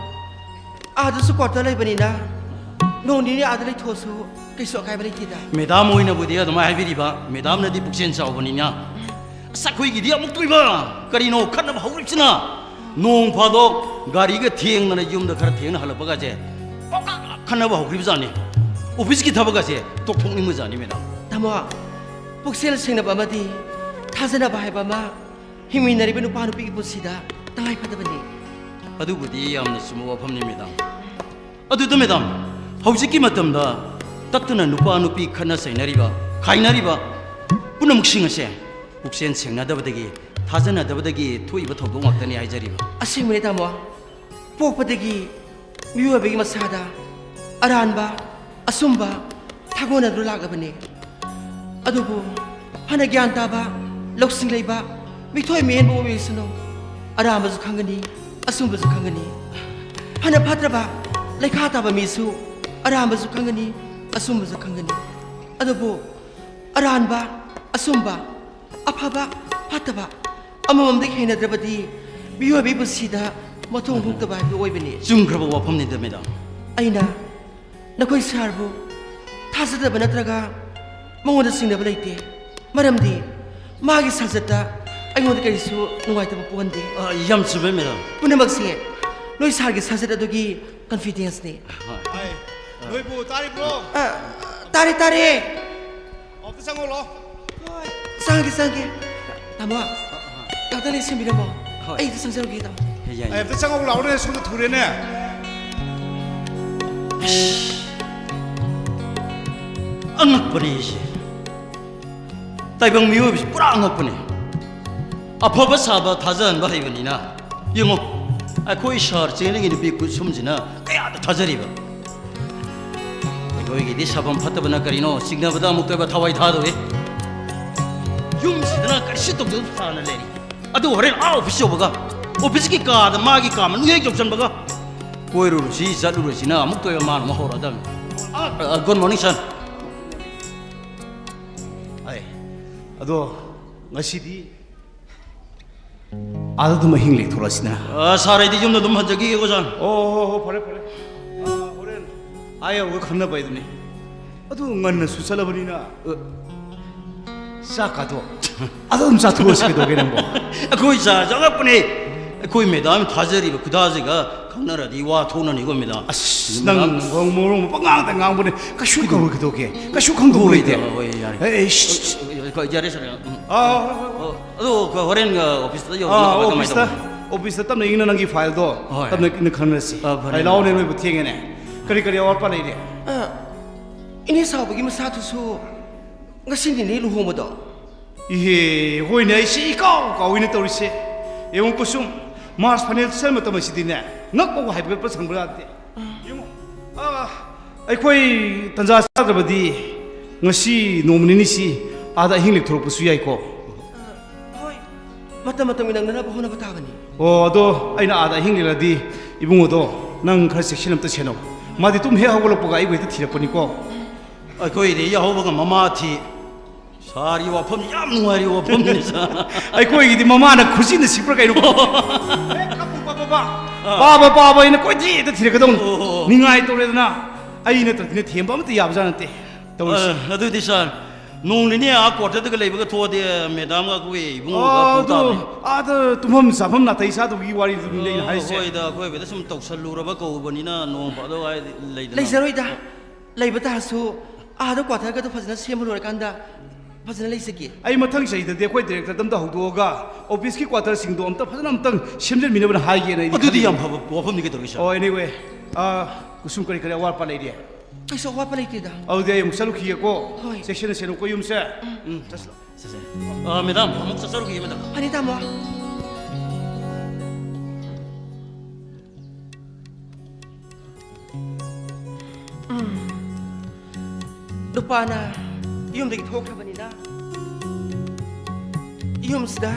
ꯑꯥꯗꯁꯨ ꯀ꯭ꯋꯥꯇꯔ ꯂꯩꯕꯅꯤꯅ ꯅꯣꯡ ꯅꯤꯅꯤ ꯑꯥꯗ ꯂꯩꯊꯣꯛꯑꯁꯨ ꯀꯩꯁꯨ ꯑꯀꯥꯏꯕ ꯂꯩꯇꯦꯗ꯫ ꯃꯦꯗꯥꯝ ꯍꯣꯏꯅꯕꯨꯗꯤ ꯑꯗꯨꯃꯥꯏꯅ ꯍꯥꯏꯕꯤꯔꯤꯕ, ꯃꯦꯗꯥꯝꯅꯗꯤ ꯄꯨꯛꯆꯦꯜ ꯆꯥꯎꯕꯅꯤꯅ꯫ ꯑꯁ, ꯑꯩꯈꯣꯏꯒꯤꯗꯤ ꯑꯃꯨꯛꯇꯣꯏꯕ ꯀꯔꯤꯅꯣ ꯈꯠꯅꯕ ꯍꯧꯔꯤꯕꯁꯤꯅ? ꯅꯣꯡ ꯐꯥꯗꯣꯛ ꯒꯥꯔꯤꯒ ꯊꯦꯡꯗꯅ ꯌꯨꯝꯗ ꯈꯔ ꯊꯦꯡꯅ ꯍꯜꯂꯛꯄꯒꯁꯦ ꯄꯪꯈꯠ ꯈꯠꯅꯕ ꯍꯧꯈ꯭ꯔꯤꯕꯖꯥꯠꯅꯤ꯫ ꯑꯣꯐꯤꯁꯀꯤ ꯊꯕꯛꯀꯁꯦ ꯇꯣꯛꯊꯣꯛꯅꯤꯡꯕꯖꯥꯠꯅꯤ, ꯃꯦꯗꯥꯝ꯫ ꯇꯥꯃꯣ, ꯄꯨꯛꯆꯦꯜ ꯁꯦꯡꯅꯕ ꯑꯃꯗꯤ ꯊꯥꯖꯅꯕ ꯍꯥꯏꯕ ꯑꯃ ꯍꯤꯡꯃꯤꯟꯅꯔꯤꯕ ꯅꯨꯄꯥ ꯅꯨꯄꯤꯒꯤ ꯄꯨꯟꯁꯤꯗ ꯇꯉꯥꯏ ꯐꯗꯕꯅꯤ꯫ ꯑꯗꯨꯕꯨꯗꯤ ꯌꯥꯝꯅ ꯆꯨꯝꯕ ꯋꯥꯐꯝꯅꯤ, ꯃꯦꯗꯥꯝ꯫ ꯑꯗꯨꯗ, ꯃꯦꯗꯥꯝ, ꯍꯧꯖꯤꯛꯀꯤ ꯃꯇꯝꯗ ꯇꯠꯇꯅ ꯅꯨꯄꯥ ꯅꯨꯄꯤ ꯈꯠꯅ ꯆꯩꯅꯔꯤꯕ, ꯈꯥꯏꯅꯔꯤꯕ ꯄꯨꯝꯅꯃꯛꯁꯤꯡ ꯑꯁꯦ ꯄꯨꯛꯆꯦꯜ ꯁꯦꯡꯅꯗꯕꯗꯒꯤ, ꯊꯥꯖꯅꯗꯕꯗꯒꯤ ꯊꯣꯛꯏꯕ ꯊꯧꯗꯣꯛ ꯉꯥꯛꯇꯅꯤ ꯍꯥꯏꯖꯔꯤꯕ꯫ ꯑꯁꯦꯡꯕꯅꯤ, ꯇꯥꯃꯣ꯫ ꯄꯣꯛꯄꯗꯒꯤ ꯃꯤꯑꯣꯏꯕꯒꯤ ꯃꯁꯥꯗ ꯑꯔꯥꯟꯕ, ꯑꯆꯨꯝꯕ ꯊꯥꯒꯣꯟꯅꯗꯨꯅ ꯂꯥꯛꯂꯕꯅꯤ꯫ ꯑꯗꯨꯕꯨ ꯐꯅ ꯒ꯭ꯌꯥꯟ ꯇꯥꯕ, ꯂꯧꯁꯤꯡ ꯂꯩꯕ, ꯃꯤꯊꯣꯏ ꯃꯤꯍꯦꯟꯕ ꯑꯣꯏꯔꯁꯅꯨ, ꯑꯔꯥꯟꯕꯁꯨ ꯈꯪꯒꯅꯤ, ꯑꯆꯨꯝꯕꯁꯨ ꯈꯪꯒꯅꯤ꯫ ꯐꯅ ꯐꯠꯇ꯭ꯔꯕ, ꯂꯩꯈꯥ ꯇꯥꯕ ꯃꯤꯁꯨ ꯑꯔꯥꯟꯕꯁꯨ ꯈꯪꯒꯅꯤ, ꯑꯆꯨꯝꯕꯁꯨ ꯈꯪꯒꯅꯤ꯫ ꯑꯗꯨꯕꯨ ꯑꯔꯥꯟꯕ, ꯑꯆꯨꯝꯕ, ꯑꯐꯕ, ꯐꯠꯇꯕ ꯑꯃꯃꯝꯗꯒꯤ ꯍꯦꯟꯅꯗ꯭ꯔꯕꯗꯤ ꯃꯤꯑꯣꯏꯕꯒꯤ ꯄꯨꯟꯁꯤꯗ ꯃꯊꯣꯡ ꯍꯨꯛꯇꯕ ꯍꯥꯏꯕꯗꯨ ꯑꯣꯏꯕꯅꯤ꯫ ꯆꯨꯝꯈ꯭ꯔꯕ ꯋꯥꯐꯝꯅꯤꯗ, ꯃꯦꯗꯥꯝ꯫ ꯑꯩꯅ ꯅꯈꯣꯏ ꯁꯥꯔꯕꯨ ꯊꯥꯖꯗꯕ ꯅꯠꯇ꯭ꯔꯒ ꯃꯉꯣꯟꯗ ꯆꯤꯡꯅꯕ ꯂꯩꯇꯦ꯫ ꯃꯔꯝꯗꯤ ꯃꯥꯒꯤ ꯁꯥꯖꯠꯇ ꯑꯩꯉꯣꯟꯗ ꯀꯔꯤꯁꯨ ꯅꯨꯡꯉꯥꯏꯇꯕ ꯄꯣꯛꯍꯟꯗꯦ꯫ ꯑ, ꯌꯥꯝ ꯆꯨꯝꯃꯦ, ꯃꯦꯗꯥꯝ꯫ ꯄꯨꯝꯅꯃꯛꯁꯦ ꯅꯣꯏ ꯁꯥꯔꯒꯤ ꯁꯥꯖꯠ ꯑꯗꯨꯒꯤ ꯀꯟꯐꯤꯗꯦꯟꯁꯅꯤ꯫ ꯍꯣꯏ꯫ ꯑꯩ, ꯅꯣꯏꯕꯨ ꯇꯥꯔꯤꯕ꯭ꯔꯣ? ꯑ, ꯇꯥꯔꯦ, ꯇꯥꯔꯦ꯫ ꯑꯝꯇ ꯆꯪꯉꯛꯑꯣ ꯂꯥꯎ꯫ ꯆꯪꯉꯛꯀꯦ, ꯆꯪꯉꯛꯀꯦ꯫ ꯇꯥꯃꯣ, ꯉꯥꯛꯇꯪ ꯂꯩ ꯁꯦꯝꯕꯤꯔꯝꯃꯣ꯫ ꯍꯣꯏ꯫ ꯑꯩ ꯑꯝꯇ ꯆꯪꯖꯔꯨꯒꯦ, ꯇꯥꯃꯣ꯫ ꯍꯦ, ꯌꯥꯏ, ꯑꯩ ꯌꯥꯏ꯫ ꯑꯝꯇ ꯆꯪꯉꯛꯑꯣ ꯂꯥꯎꯅꯦ, ꯁꯣꯝꯗ ꯊꯨꯔꯦꯅꯦ꯫ ꯑꯁ, ꯑꯉꯛꯄꯅꯤ ꯑꯩꯁꯦ꯫ ꯇꯥꯏꯕꯪ ꯃꯤꯑꯣꯏꯕꯁꯤ ꯄꯨꯔꯥ ꯑꯉꯛꯄꯅꯤ꯫ ꯑꯐꯕ ꯁꯥꯕ ꯊꯥꯖꯍꯟꯕ ꯍꯩꯕꯅꯤꯅ꯫ ꯌꯦꯡꯉꯣ, ꯑꯩꯈꯣꯏ ꯁꯥꯔ ꯆꯦꯡꯂꯤꯒꯤ ꯅꯨꯄꯤ ꯈꯨꯠꯁꯨꯝꯁꯤꯅ ꯀꯌꯥꯗ ꯊꯥꯖꯔꯤꯕ꯫ ꯑꯩꯈꯣꯏꯒꯤꯗꯤ ꯁꯥꯐꯝ ꯐꯠꯇꯕꯅ ꯀꯔꯤꯅꯣ, ꯆꯤꯡꯅꯕꯗ ꯑꯃꯨꯛꯇꯣꯏꯕ ꯊꯋꯥꯏ ꯊꯥꯗꯣꯛꯏ꯫ ꯌꯨꯝꯁꯤꯗꯅ ꯀꯔꯤꯁꯨ ꯇꯧꯗꯕ ꯁꯥꯅ ꯂꯩꯔꯤ꯫ ꯑꯗꯨ ꯍꯣꯔꯦꯟ ꯑꯥ ꯑꯣꯐꯤꯁ ꯌꯧꯕꯒ ꯑꯣꯐꯤꯁꯀꯤ ꯀꯥꯗ ꯃꯥꯒꯤ ꯀꯥ ꯃꯅꯨꯡ ꯍꯦꯛ ꯌꯧꯁꯟꯕꯒ ꯀꯣꯏꯔꯨꯔꯁꯤ ꯆꯠꯂꯨꯔꯁꯤꯅ ꯑꯃꯨꯛꯇꯣꯏꯕ ꯃꯥꯅ ꯑꯃꯨꯛ ꯍꯧꯔꯛꯑꯗꯕꯅꯤ꯫ ꯑ, ꯑ, good morning, sir. ꯑꯩ, ꯑꯗꯣ ꯉꯁꯤꯗꯤ ꯑꯥꯗ ꯑꯗꯨꯝ ꯑꯍꯤꯡ ꯂꯦꯛꯊꯣꯔꯛꯑꯁꯤꯅ꯫ ꯑ, ꯁꯥꯔ, ꯑꯩꯗꯤ ꯌꯨꯝꯗ ꯑꯗꯨꯝ ꯍꯟꯖꯈꯤꯒꯦꯀꯣ, ꯁꯥꯔ꯫ ꯑꯣ, ꯍꯣ, ꯍꯣ, ꯐꯔꯦ, ꯐꯔꯦ꯫ ꯑ, ꯍꯣꯔꯦꯟ ꯑꯥ ꯌꯧꯔꯒ ꯈꯪꯅꯕ ꯍꯥꯏꯗꯨꯅꯤ꯫ ꯑꯗꯨ ꯉꯟꯅꯁꯨ ꯆꯠꯂꯕꯅꯤꯅ, ꯑ, ꯆꯥꯛꯀꯥꯗꯣ ꯑꯗꯨꯝ ꯆꯥꯊꯣꯛꯑꯁꯤ ꯀꯩꯗꯧꯒꯦ ꯅꯪꯕꯣ? ꯑꯩꯈꯣꯏ ꯁꯥꯔꯁꯨ ꯑꯉꯛꯄꯅꯦ꯫ ꯑꯩꯈꯣꯏ ꯃꯦꯗꯥꯝ ꯊꯥꯖꯔꯤꯕ ꯈꯨꯊꯥꯁꯤꯒ ꯈꯪꯅꯔꯗꯤ ꯋꯥ ꯊꯣꯛꯅꯅꯤꯀꯣ, ꯃꯦꯗꯥꯝ꯫ ꯑꯁ, ꯃꯦꯗꯥꯝ꯫ ꯅꯪ ꯃꯔꯣꯡ ꯃꯔꯣꯡ ꯄꯉꯥꯡꯗ ꯉꯥꯡꯕꯅꯦ꯫ ꯀꯩꯁꯨ ꯀꯧꯔꯣꯏ ꯀꯩꯗꯧꯒꯦ? ꯀꯩꯁꯨ ꯈꯪꯗꯧ ꯍꯣꯏ, ꯂꯩꯇꯦ꯫ ꯍꯣꯏ, ꯌꯥꯔꯦ꯫ ꯑꯦ, ꯑꯦ, ꯁ꯭ꯁ, ꯁ꯭ꯁ꯫ ꯍꯣꯏ, ꯌꯥꯔꯦ, ꯁꯥꯔ꯫ ꯎꯝ꯫ ꯑꯥ, ꯍꯣꯏ, ꯍꯣꯏ, ꯍꯣꯏ꯫ ꯑꯣ, ꯑꯗꯣ ꯈ-, ꯍꯣꯔꯦꯟ, ꯑ, ꯑꯣꯐꯤꯁꯇ ꯌꯧꯔꯒ ꯑꯥ, ꯀꯃꯥꯏ, ꯀꯃꯥꯏ ꯑꯣꯐꯤꯁꯇ, ꯇꯧꯕꯅꯣ? ꯑꯣꯐꯤꯁꯇ ꯇꯞꯅ ꯏꯪꯅ ꯅꯪꯒꯤ ꯐꯥꯏꯜꯗꯣ ꯍꯣꯏ꯫ ꯇꯞꯅ ꯏꯪꯅ ꯈꯟꯅꯔꯁꯤ꯫ ꯑꯥ, ꯐꯔꯦ꯫ ꯑꯩ ꯂꯥꯛꯑꯣꯅꯦ, ꯅꯣꯏꯕꯨ ꯊꯦꯡꯉꯦꯅꯦ꯫ ꯀꯔꯤ ꯀꯔꯤ ꯑꯋꯥꯠ ꯑꯄꯥ ꯂꯩꯔꯤ? ꯑ, ꯏꯅꯦ ꯁꯥꯎꯕꯒꯤ ꯃꯆꯥꯗꯨꯁꯨ ꯉꯁꯤꯅꯤꯅꯦ ꯂꯨꯍꯣꯡꯕꯗꯣ꯫ ꯏꯍꯦ, ꯍꯣꯏꯅꯦ, ꯑꯩꯁꯤ ꯏꯀꯥꯎ ꯀꯥꯎꯏꯅꯦ ꯇꯧꯔꯤꯁꯦ꯫ ꯌꯦꯡꯉꯨ ꯀꯨꯁꯨꯝ, ꯃꯥꯔꯆ ꯐꯥꯏꯅꯦꯜ ꯁꯦꯁꯟ ꯃꯇꯝ ꯑꯁꯤꯗꯤꯅꯦ, ꯉꯛ ꯐꯥꯎꯕ ꯍꯥꯏꯕꯒꯠꯄ ꯁꯪꯕ ꯌꯥꯗꯦ꯫ ꯌꯦꯡꯉꯨ, ꯑꯥ, ꯑꯩꯈꯣꯏ ꯇꯟꯖꯥ ꯆꯥꯗ꯭ꯔꯕꯗꯤ ꯉꯁꯤ ꯅꯣꯡꯃ ꯅꯤꯅꯤꯁꯤ ꯑꯥꯗ ꯑꯍꯤꯡ ꯂꯦꯛꯊꯣꯔꯛꯄꯁꯨ ꯌꯥꯏꯀꯣ꯫ ꯑ, ꯍꯣꯏ, ꯃꯇꯝ ꯃꯇꯝꯒꯤ ꯅꯪꯅꯅꯕ ꯍꯣꯠꯅꯕ ꯇꯥꯕꯅꯤ꯫ ꯑꯣ, ꯑꯗꯣ ꯑꯩꯅ ꯑꯥꯗ ꯑꯍꯤꯡ ꯂꯦꯛꯂꯗꯤ ꯏꯕꯨꯡꯉꯣꯗꯣ ꯅꯪ ꯈꯔ ꯆꯦꯛꯁꯤꯟ ꯑꯝꯇ ꯁꯦꯟꯅꯧ꯫ ꯃꯥꯗꯤ ꯇꯨꯝ ꯍꯦꯛ ꯍꯧꯒꯠꯂꯛꯄꯒ ꯑꯩꯕꯨ ꯍꯦꯛꯇ ꯊꯤꯔꯛꯄꯅꯤꯀꯣ꯫ ꯑꯩꯈꯣꯏꯗꯤ ꯌꯥꯍꯧꯕꯒ ꯃꯃꯥ ꯊꯤ꯫ ꯁꯥꯔꯒꯤ ꯋꯥꯐꯝꯁꯤ ꯌꯥꯝ ꯅꯨꯡꯉꯥꯏꯔꯤ ꯋꯥꯐꯝꯅꯤ, ꯁꯥꯔ꯫ ꯑꯩꯈꯣꯏꯒꯤꯗꯤ ꯃꯃꯥꯅ ꯈꯨꯖꯤꯟꯅ ꯁꯤꯛꯄ꯭ꯔꯥ ꯀꯩꯅꯣ? ꯍꯦꯛ ꯀꯞꯄꯨ ꯄꯥ, ꯄꯥ, ꯄꯥ꯫ ꯑꯥ꯫ ꯄꯥꯕ, ꯄꯥꯕ ꯑꯩꯅ ꯀꯣꯏꯊꯤ ꯍꯦꯛꯇ ꯊꯤꯔꯛꯀꯗꯧꯅꯤ꯫ ꯑꯣ, ꯑꯣ, ꯑꯣ꯫ ꯅꯤꯡꯉꯥꯏ ꯇꯧꯔꯦꯗꯅ꯫ ꯑꯩ ꯅꯠꯇ꯭ꯔꯗꯤꯅꯦ ꯊꯦꯝꯕ ꯑꯃꯠꯇ ꯌꯥꯕꯖꯥꯠ ꯅꯠꯇꯦ ꯇꯧꯔꯤꯁꯦ꯫ ꯑ, ꯑꯗꯨꯗꯤ, ꯁꯥꯔ, ꯅꯣꯡ ꯅꯤꯅꯤ ꯑꯥ ꯀ꯭ꯋꯥꯇꯔꯗꯒ ꯂꯩꯕꯒ ꯊꯣꯛꯑꯗꯤ ꯃꯦꯗꯥꯝꯒ ꯑꯩꯈꯣꯏ ꯏꯕꯨꯡꯉꯣꯒ ꯑꯣ, ꯄꯨ ꯑꯗꯨ ꯇꯥꯕꯅꯤ꯫ ꯑꯥꯗ ꯇꯨꯝꯐꯝ ꯆꯥꯐꯝ ꯅꯥꯇꯩ ꯆꯥꯗꯕꯒꯤ ꯋꯥꯔꯤꯗꯨꯅꯤ ꯑꯩꯅ ꯑꯣ, ꯍꯥꯏꯁꯦ꯫ ꯍꯣꯏꯗ, ꯑꯩꯈꯣꯏ ꯍꯣꯏꯗ ꯁꯨꯝ ꯇꯧꯁꯜꯂꯨꯔꯕ ꯀꯧꯕꯅꯤꯅ ꯅꯣꯡ ꯐꯥꯗꯣꯛ ꯍꯥꯏꯗꯤ ꯂꯩꯗꯅ꯫ ꯂꯩꯖꯔꯣꯏꯗ꯫ ꯂꯩꯕ ꯇꯥꯔꯁꯨ ꯑꯥꯗ ꯀ꯭ꯋꯥꯇꯔꯒꯗꯣ ꯐꯖꯅ ꯁꯦꯝꯕ ꯂꯣꯏꯔꯀꯥꯟꯗ ꯐꯖꯅ ꯂꯩꯖꯒꯦ꯫ ꯑꯩ ꯃꯊꯪ ꯆꯍꯤꯗꯗꯤ ꯑꯩꯈꯣꯏ ꯗꯥꯏꯔꯦꯛꯇꯔꯗ ꯑꯝꯇ ꯍꯧꯗꯣꯛꯑꯒ ꯑꯣꯐꯤꯁꯀꯤ ꯀ꯭ꯋꯥꯇꯔꯁꯤꯡꯗꯣ ꯑꯝꯇ ꯐꯖꯅ ꯑꯝꯇꯪ ꯁꯦꯝꯖꯤꯟꯕꯤꯅꯕꯅ ꯍꯥꯏꯒꯦꯅ ꯑꯩꯗꯤ ꯑꯗꯨꯗꯤ ꯈꯜꯂꯤꯕ꯫ ꯌꯥꯝ ꯐꯕ ꯋꯥꯐꯝꯅꯤ ꯀꯩꯗꯧꯔꯒꯦ, ꯁꯥꯔ? ꯑꯣ, anyway, ꯑ, ꯀꯨꯁꯨꯝ ꯀꯔꯤ ꯀꯔꯤ ꯑꯋꯥꯠ ꯑꯄꯥ ꯂꯩꯔꯤ? ꯀꯩꯁꯨ ꯑꯋꯥꯠꯄ ꯂꯩꯇꯦꯗ꯫ ꯑꯗꯨꯗꯤ ꯑꯩ ꯑꯃꯨꯛ ꯆꯠꯂꯨꯈꯤꯒꯦꯀꯣ꯫ ꯍꯣꯏ꯫ ꯆꯦꯛꯁꯤꯟꯅ ꯁꯦꯟꯅꯧꯀꯣ ꯌꯨꯝꯁꯦ꯫ ꯎꯝ꯫ ꯎꯝ, ꯆꯠꯁꯤꯂꯥꯎ꯫ ꯆꯠꯁꯦ꯫ ꯑ, ꯃꯦꯗꯥꯝ, ꯑꯃꯨꯛ ꯆꯠꯆꯔꯨꯈꯤꯒꯦ, ꯃꯦꯗꯥꯝ꯫ ꯐꯅꯤ, ꯇꯥꯃꯣ꯫ ꯎꯝ꯫ ꯅꯨꯄꯥꯅ ꯌꯨꯝꯗꯒꯤ ꯊꯣꯛꯈ꯭ꯔꯕꯅꯤꯅ, ꯌꯨꯝꯁꯤꯗ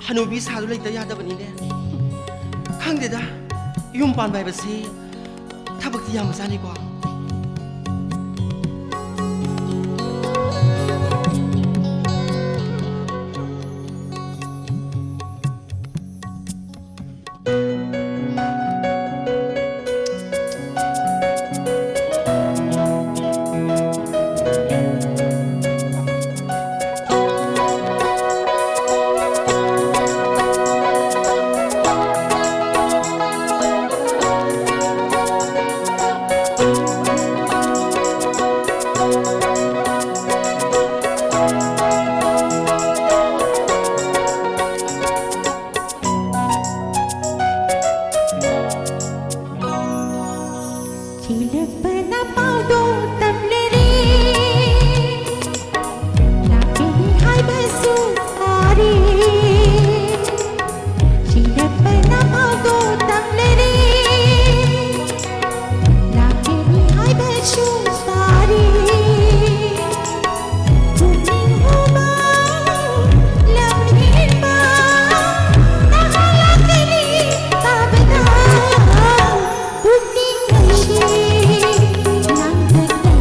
ꯍꯅꯨꯕꯤ ꯁꯥꯗꯨ ꯂꯩꯇ ꯌꯥꯗꯕꯅꯤꯅꯦ꯫ ꯈꯪꯗꯦꯗ, ꯌꯨꯝ ꯄꯥꯟꯕ ꯍꯥꯏꯕꯁꯤ ꯊꯕꯛꯇꯤ ꯌꯥꯝꯕꯖꯥꯠꯅꯤꯀꯣ꯫ ꯆꯤꯜꯂꯛꯄꯅ ꯄꯥꯎꯗꯣ ꯇꯝꯂꯔꯦ, ꯂꯥꯛꯀꯅꯤ ꯍꯥꯏꯕꯁꯨ ꯇꯥꯔꯦ꯫ ꯆꯤꯜꯂꯛꯄꯅ ꯄꯥꯎꯗꯣ ꯇꯝꯂꯔꯦ, ꯂꯥꯛꯀꯅꯤ ꯍꯥꯏꯕꯁꯨ ꯇꯥꯔꯦ꯫ ꯄꯨꯛꯅꯤꯡ ꯍꯨꯕ ꯂꯝꯍꯦꯟꯕ ꯅꯍꯥ ꯂꯥꯛꯀꯅꯤ ꯇꯥꯕꯗ꯫ ꯄꯨꯛꯅꯤꯡ ꯑꯁꯤ ꯂꯥꯡꯇꯛꯅ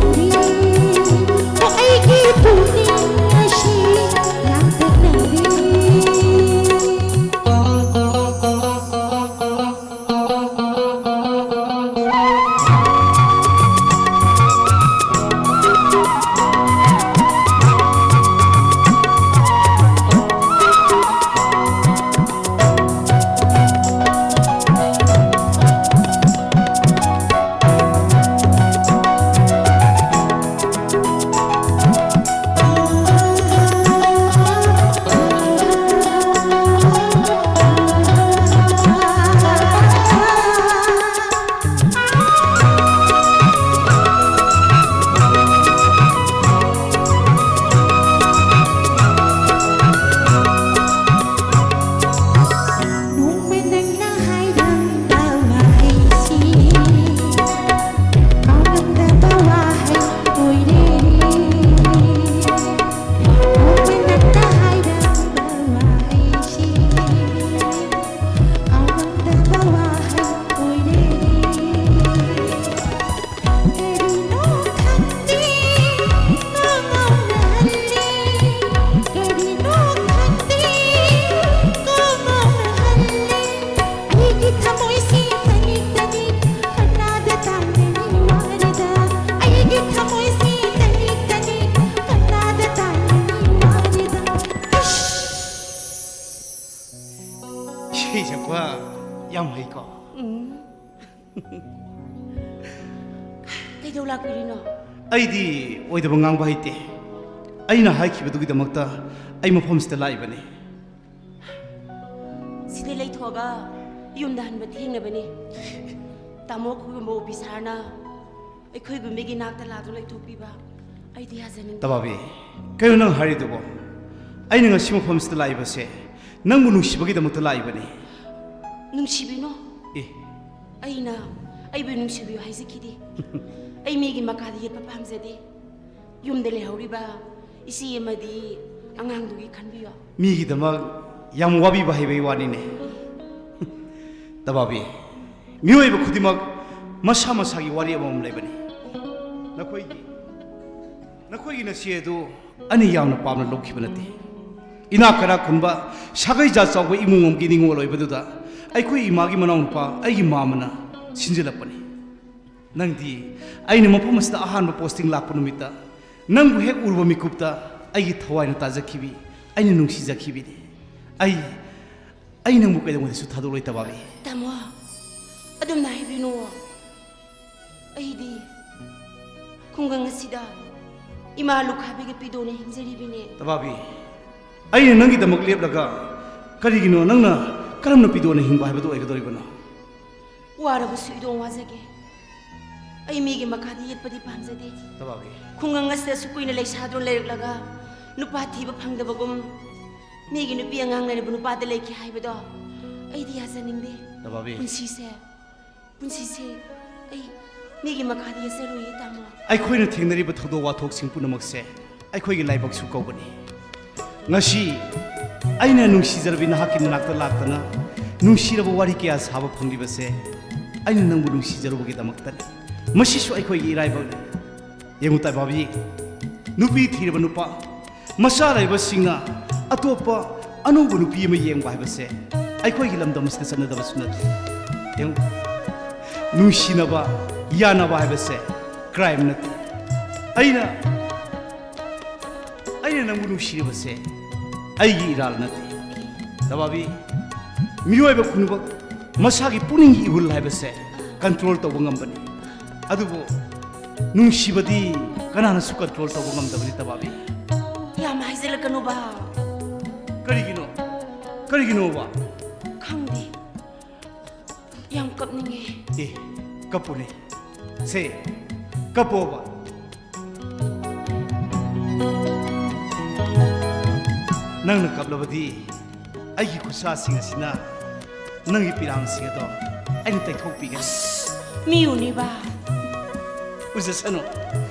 ꯍꯩꯀꯣ? ꯎꯝ꯫ ꯀꯩꯗꯧ ꯂꯥꯛꯄꯤꯔꯤꯅꯣ? ꯑꯩꯗꯤ ꯑꯣꯏꯗꯕ ꯉꯥꯡꯕ ꯍꯩꯇꯦ꯫ ꯑꯩꯅ ꯍꯥꯏꯈꯤꯕꯗꯨꯒꯤꯗꯃꯛꯇ ꯑꯩ ꯃꯐꯝꯁꯤꯗ ꯂꯥꯛꯏꯕꯅꯤ꯫ ꯁꯤꯗ ꯂꯩꯊꯣꯛꯑꯒ ꯌꯨꯝꯗ ꯍꯟꯕ ꯊꯦꯡꯅꯕꯅꯤ꯫ ꯇꯥꯃꯣ ꯈꯣꯏꯒꯨꯝꯕ ꯑꯣꯐꯤꯁꯥꯔꯅ ꯑꯩꯈꯣꯏꯒꯨꯝꯕꯒꯤ ꯅꯥꯛꯇ ꯂꯥꯛꯇꯨꯅ ꯂꯩꯊꯣꯛꯄꯤꯕ ꯑꯩꯗꯤ ꯌꯥꯖꯅꯤꯡꯗꯦ꯫ ꯇꯕꯥꯕꯤ, ꯀꯩꯅꯣ ꯅꯪ ꯍꯥꯏꯔꯤꯗꯨꯕꯣ? ꯑꯩꯅ ꯉꯁꯤ ꯃꯐꯝꯁꯤꯗ ꯂꯥꯛꯏꯕꯁꯦ ꯅꯪꯕꯨ ꯅꯨꯡꯁꯤꯕꯒꯤꯗꯃꯛꯇ ꯂꯥꯛꯏꯕꯅꯤ꯫ ꯅꯨꯡꯁꯤꯕꯤꯅꯣ? ꯑꯦ꯫ ꯑꯩꯅ ꯑꯩꯕꯨ ꯅꯨꯡꯁꯤꯕꯤꯌꯨ ꯍꯥꯏꯖꯈꯤꯗꯦ꯫ ꯑꯩ ꯃꯤꯒꯤ ꯃꯈꯥꯗ ꯌꯦꯠꯄ ꯄꯥꯝꯖꯗꯦ꯫ ꯌꯨꯝꯗ ꯂꯩꯍꯧꯔꯤꯕ ꯏꯆꯦ ꯑꯃꯗꯤ ꯑꯉꯥꯡꯗꯨꯒꯤ ꯈꯟꯕꯤꯌꯣ꯫ ꯃꯤꯒꯤꯗꯃꯛ ꯌꯥꯝ ꯋꯥꯕꯤꯕ ꯍꯩꯕꯒꯤ ꯋꯥꯅꯤꯅꯦ꯫ ꯇꯕꯥꯕꯤ, ꯃꯤꯑꯣꯏꯕ ꯈꯨꯗꯤꯡꯃꯛ ꯃꯁꯥ ꯃꯁꯥꯒꯤ ꯋꯥꯔꯤ ꯑꯃꯃꯝ ꯂꯩꯕꯅꯤ꯫ ꯅꯈꯣꯏꯒꯤ, ꯅꯈꯣꯏꯒꯤ ꯅꯆꯦ ꯑꯗꯨ ꯑꯩꯅ ꯌꯥꯝꯅ ꯄꯥꯝꯅ ꯂꯧꯈꯤꯕ ꯅꯠꯇꯦ꯫ ꯏꯅꯥꯛ ꯀꯩꯔꯥꯛ ꯈꯨꯟꯕ ꯁꯥꯒꯩ ꯖꯥꯠ ꯆꯥꯎꯕ ꯏꯃꯨꯡ ꯑꯃꯒꯤ ꯅꯤꯡꯉꯣꯜ ꯑꯣꯏꯕꯗꯨꯗ ꯑꯩꯈꯣꯏ ꯏꯃꯥꯒꯤ ꯃꯅꯥꯎꯅꯨꯄꯥ ꯑꯩꯒꯤ ꯃꯥꯃꯅ ꯁꯤꯟꯖꯤꯜꯂꯛꯄꯅꯤ꯫ ꯅꯪꯗꯤ ꯑꯩꯅ ꯃꯐꯝ ꯑꯁꯤꯗ ꯑꯍꯥꯟꯕ ꯄꯣꯁꯇꯤꯡ ꯂꯥꯛꯄ ꯅꯨꯃꯤꯠꯇ ꯅꯪꯕꯨ ꯍꯦꯛ ꯎꯔꯨꯕ ꯃꯤꯀꯨꯞꯇ ꯑꯩꯒꯤ ꯊꯋꯥꯏꯅ ꯇꯥꯖꯈꯤꯕꯤ, ꯑꯩꯅ ꯅꯨꯡꯁꯤꯖꯈꯤꯕꯤꯅꯤ꯫ ꯑꯩ, ꯑꯩ ꯅꯪꯕꯨ ꯀꯩꯗꯧꯉꯩꯗꯁꯨ ꯊꯥꯗꯣꯛꯂꯣꯏ, ꯇꯕꯥꯕꯤ꯫ ꯇꯥꯃꯣ, ꯑꯗꯨꯝꯅ ꯍꯥꯏꯕꯤꯅꯨ꯫ ꯑꯩꯗꯤ ꯈꯨꯡꯒꯪ ꯑꯁꯤꯗ ꯏꯃꯥ ꯂꯨꯈꯥꯕꯤꯒ ꯄꯤꯗꯣꯅ ꯍꯤꯡꯖꯔꯤꯕꯤꯅꯦ꯫ ꯇꯕꯥꯕꯤ, ꯑꯩꯅ ꯅꯪꯒꯤꯗꯃꯛ ꯂꯦꯞꯂꯒ ꯀꯔꯤꯒꯤꯅꯣ ꯅꯪꯅ ꯀꯔꯝꯅ ꯄꯤꯗꯣꯅ ꯍꯤꯡꯕ ꯍꯥꯏꯕꯗꯨ ꯑꯣꯏꯒꯗꯧꯔꯤꯕꯅꯣ? ꯋꯥꯔꯕꯁꯨ ꯏꯗꯣꯡ ꯋꯥꯖꯒꯦ꯫ ꯑꯩ ꯃꯤꯒꯤ ꯃꯈꯥꯗ ꯌꯦꯠꯄꯗꯤ ꯄꯥꯝꯖꯗꯦ꯫ ꯇꯕꯥꯕꯤ꯫ ꯈꯨꯡꯒꯪ ꯑꯁꯤꯗ ꯑꯁꯨꯛ ꯀꯨꯏꯅ ꯂꯩꯁꯥꯗꯨꯅ ꯂꯩꯔꯛꯂꯒ ꯅꯨꯄꯥ ꯊꯤꯕ ꯐꯪꯗꯕꯒꯨꯝ ꯃꯤꯒꯤ ꯅꯨꯄꯤ ꯑꯉꯥꯡ ꯂꯩꯔꯕ ꯅꯨꯄꯥꯗ ꯂꯩꯈꯤ ꯍꯥꯏꯕꯗꯣ ꯑꯩꯗꯤ ꯌꯥꯖꯅꯤꯡꯗꯦ꯫ ꯇꯕꯥꯕꯤ꯫ ꯄꯨꯟꯁꯤꯁꯦ, ꯄꯨꯟꯁꯤꯁꯦ ꯑꯩ ꯃꯤꯒꯤ ꯃꯈꯥꯗ ꯌꯦꯠꯆꯔꯣꯏꯌꯦ, ꯇꯥꯃꯣ꯫ ꯑꯩꯈꯣꯏꯅ ꯊꯦꯡꯅꯔꯤꯕ ꯊꯧꯗꯣꯛ ꯋꯥꯊꯣꯛꯁꯤꯡ ꯄꯨꯝꯅꯃꯛꯁꯦ ꯑꯩꯈꯣꯏꯒꯤ ꯂꯥꯏꯕꯛꯁꯨ ꯀꯧꯕꯅꯤ꯫ ꯉꯁꯤ ꯑꯩꯅ ꯅꯨꯡꯁꯤꯖꯔꯕꯤ ꯅꯍꯥꯛꯀꯤ ꯃꯅꯥꯛꯇ ꯂꯥꯛꯇꯅ ꯅꯨꯡꯁꯤꯔꯕ ꯋꯥꯔꯤ ꯀꯌꯥ ꯁꯥꯕ ꯐꯪꯂꯤꯕꯁꯦ ꯑꯩꯅ ꯅꯪꯕꯨ ꯅꯨꯡꯁꯤꯖꯔꯨꯕꯒꯤꯗꯃꯛꯇꯅꯤ꯫ ꯃꯁꯤꯁꯨ ꯑꯩꯈꯣꯏꯒꯤ ꯏꯔꯥꯏꯕꯛꯅꯤ꯫ ꯌꯦꯡꯉꯨ ꯇꯕꯥꯕꯤ, ꯅꯨꯄꯤ ꯊꯤꯔꯕ ꯅꯨꯄꯥ, ꯃꯆꯥ ꯂꯩꯕꯁꯤꯡꯅ ꯑꯇꯣꯞꯄ ꯑꯅꯧꯕ ꯅꯨꯄꯤ ꯑꯃ ꯌꯦꯡꯕ ꯍꯥꯏꯕꯁꯦ ꯑꯩꯈꯣꯏꯒꯤ ꯂꯝꯗꯝ ꯑꯁꯤꯗ ꯆꯠꯅꯗꯕꯁꯨ ꯅꯠꯇꯦ꯫ ꯌꯦꯡꯉꯨ, ꯅꯨꯡꯁꯤꯅꯕ, ꯌꯥꯅꯕ ꯍꯥꯏꯕꯁꯦ ꯀ꯭ꯔꯥꯏꯝ ꯅꯠꯇꯦ꯫ ꯑꯩꯅ, ꯑꯩꯅ ꯅꯪꯕꯨ ꯅꯨꯡꯁꯤꯔꯤꯕꯁꯦ ꯑꯩꯒꯤ ꯏꯔꯥꯜ ꯅꯠꯇꯦ꯫ ꯇꯕꯥꯕꯤ, ꯃꯤꯑꯣꯏꯕ ꯈꯨꯗꯤꯡꯃꯛ ꯃꯁꯥꯒꯤ ꯄꯨꯛꯅꯤꯡꯒꯤ ꯏꯍꯨꯜ ꯍꯥꯏꯕꯁꯦ ꯀꯟꯇ꯭ꯔꯣꯜ ꯇꯧꯕ ꯉꯝꯕꯅꯤ꯫ ꯑꯗꯨꯕꯨ ꯅꯨꯡꯁꯤꯕꯗꯤ ꯀꯅꯥꯅꯁꯨ ꯀꯟꯇ꯭ꯔꯣꯜ ꯇꯧꯕ ꯉꯝꯗꯕꯅꯤ, ꯇꯕꯥꯕꯤ꯫ ꯌꯥꯝ ꯍꯥꯏꯖꯤꯜꯂꯛꯀꯅꯨꯕ꯫ ꯀꯔꯤꯒꯤꯅꯣ? ꯀꯔꯤꯒꯤꯅꯣꯕ? ꯈꯪꯗꯦ꯫ ꯌꯥꯝ ꯀꯞꯅꯤꯡꯉꯦ꯫ ꯑꯦ, ꯀꯞꯄꯨꯅꯦ꯫ ꯁꯦ, ꯀꯞꯄꯣꯕ꯫ ꯅꯪꯅ ꯀꯞꯂꯕꯗꯤ ꯑꯩꯒꯤ ꯈꯨꯠꯁꯥꯁꯤꯡ ꯑꯁꯤꯅ ꯅꯪꯒꯤ ꯄꯤꯔꯥꯡꯁꯤꯡ ꯑꯗꯣ ꯑꯩꯅ ꯇꯩꯊꯣꯛꯄꯤꯒꯅꯤ꯫ ꯃꯤ ꯎꯅꯤꯕ꯫ ꯎꯖꯁꯅꯨ꯫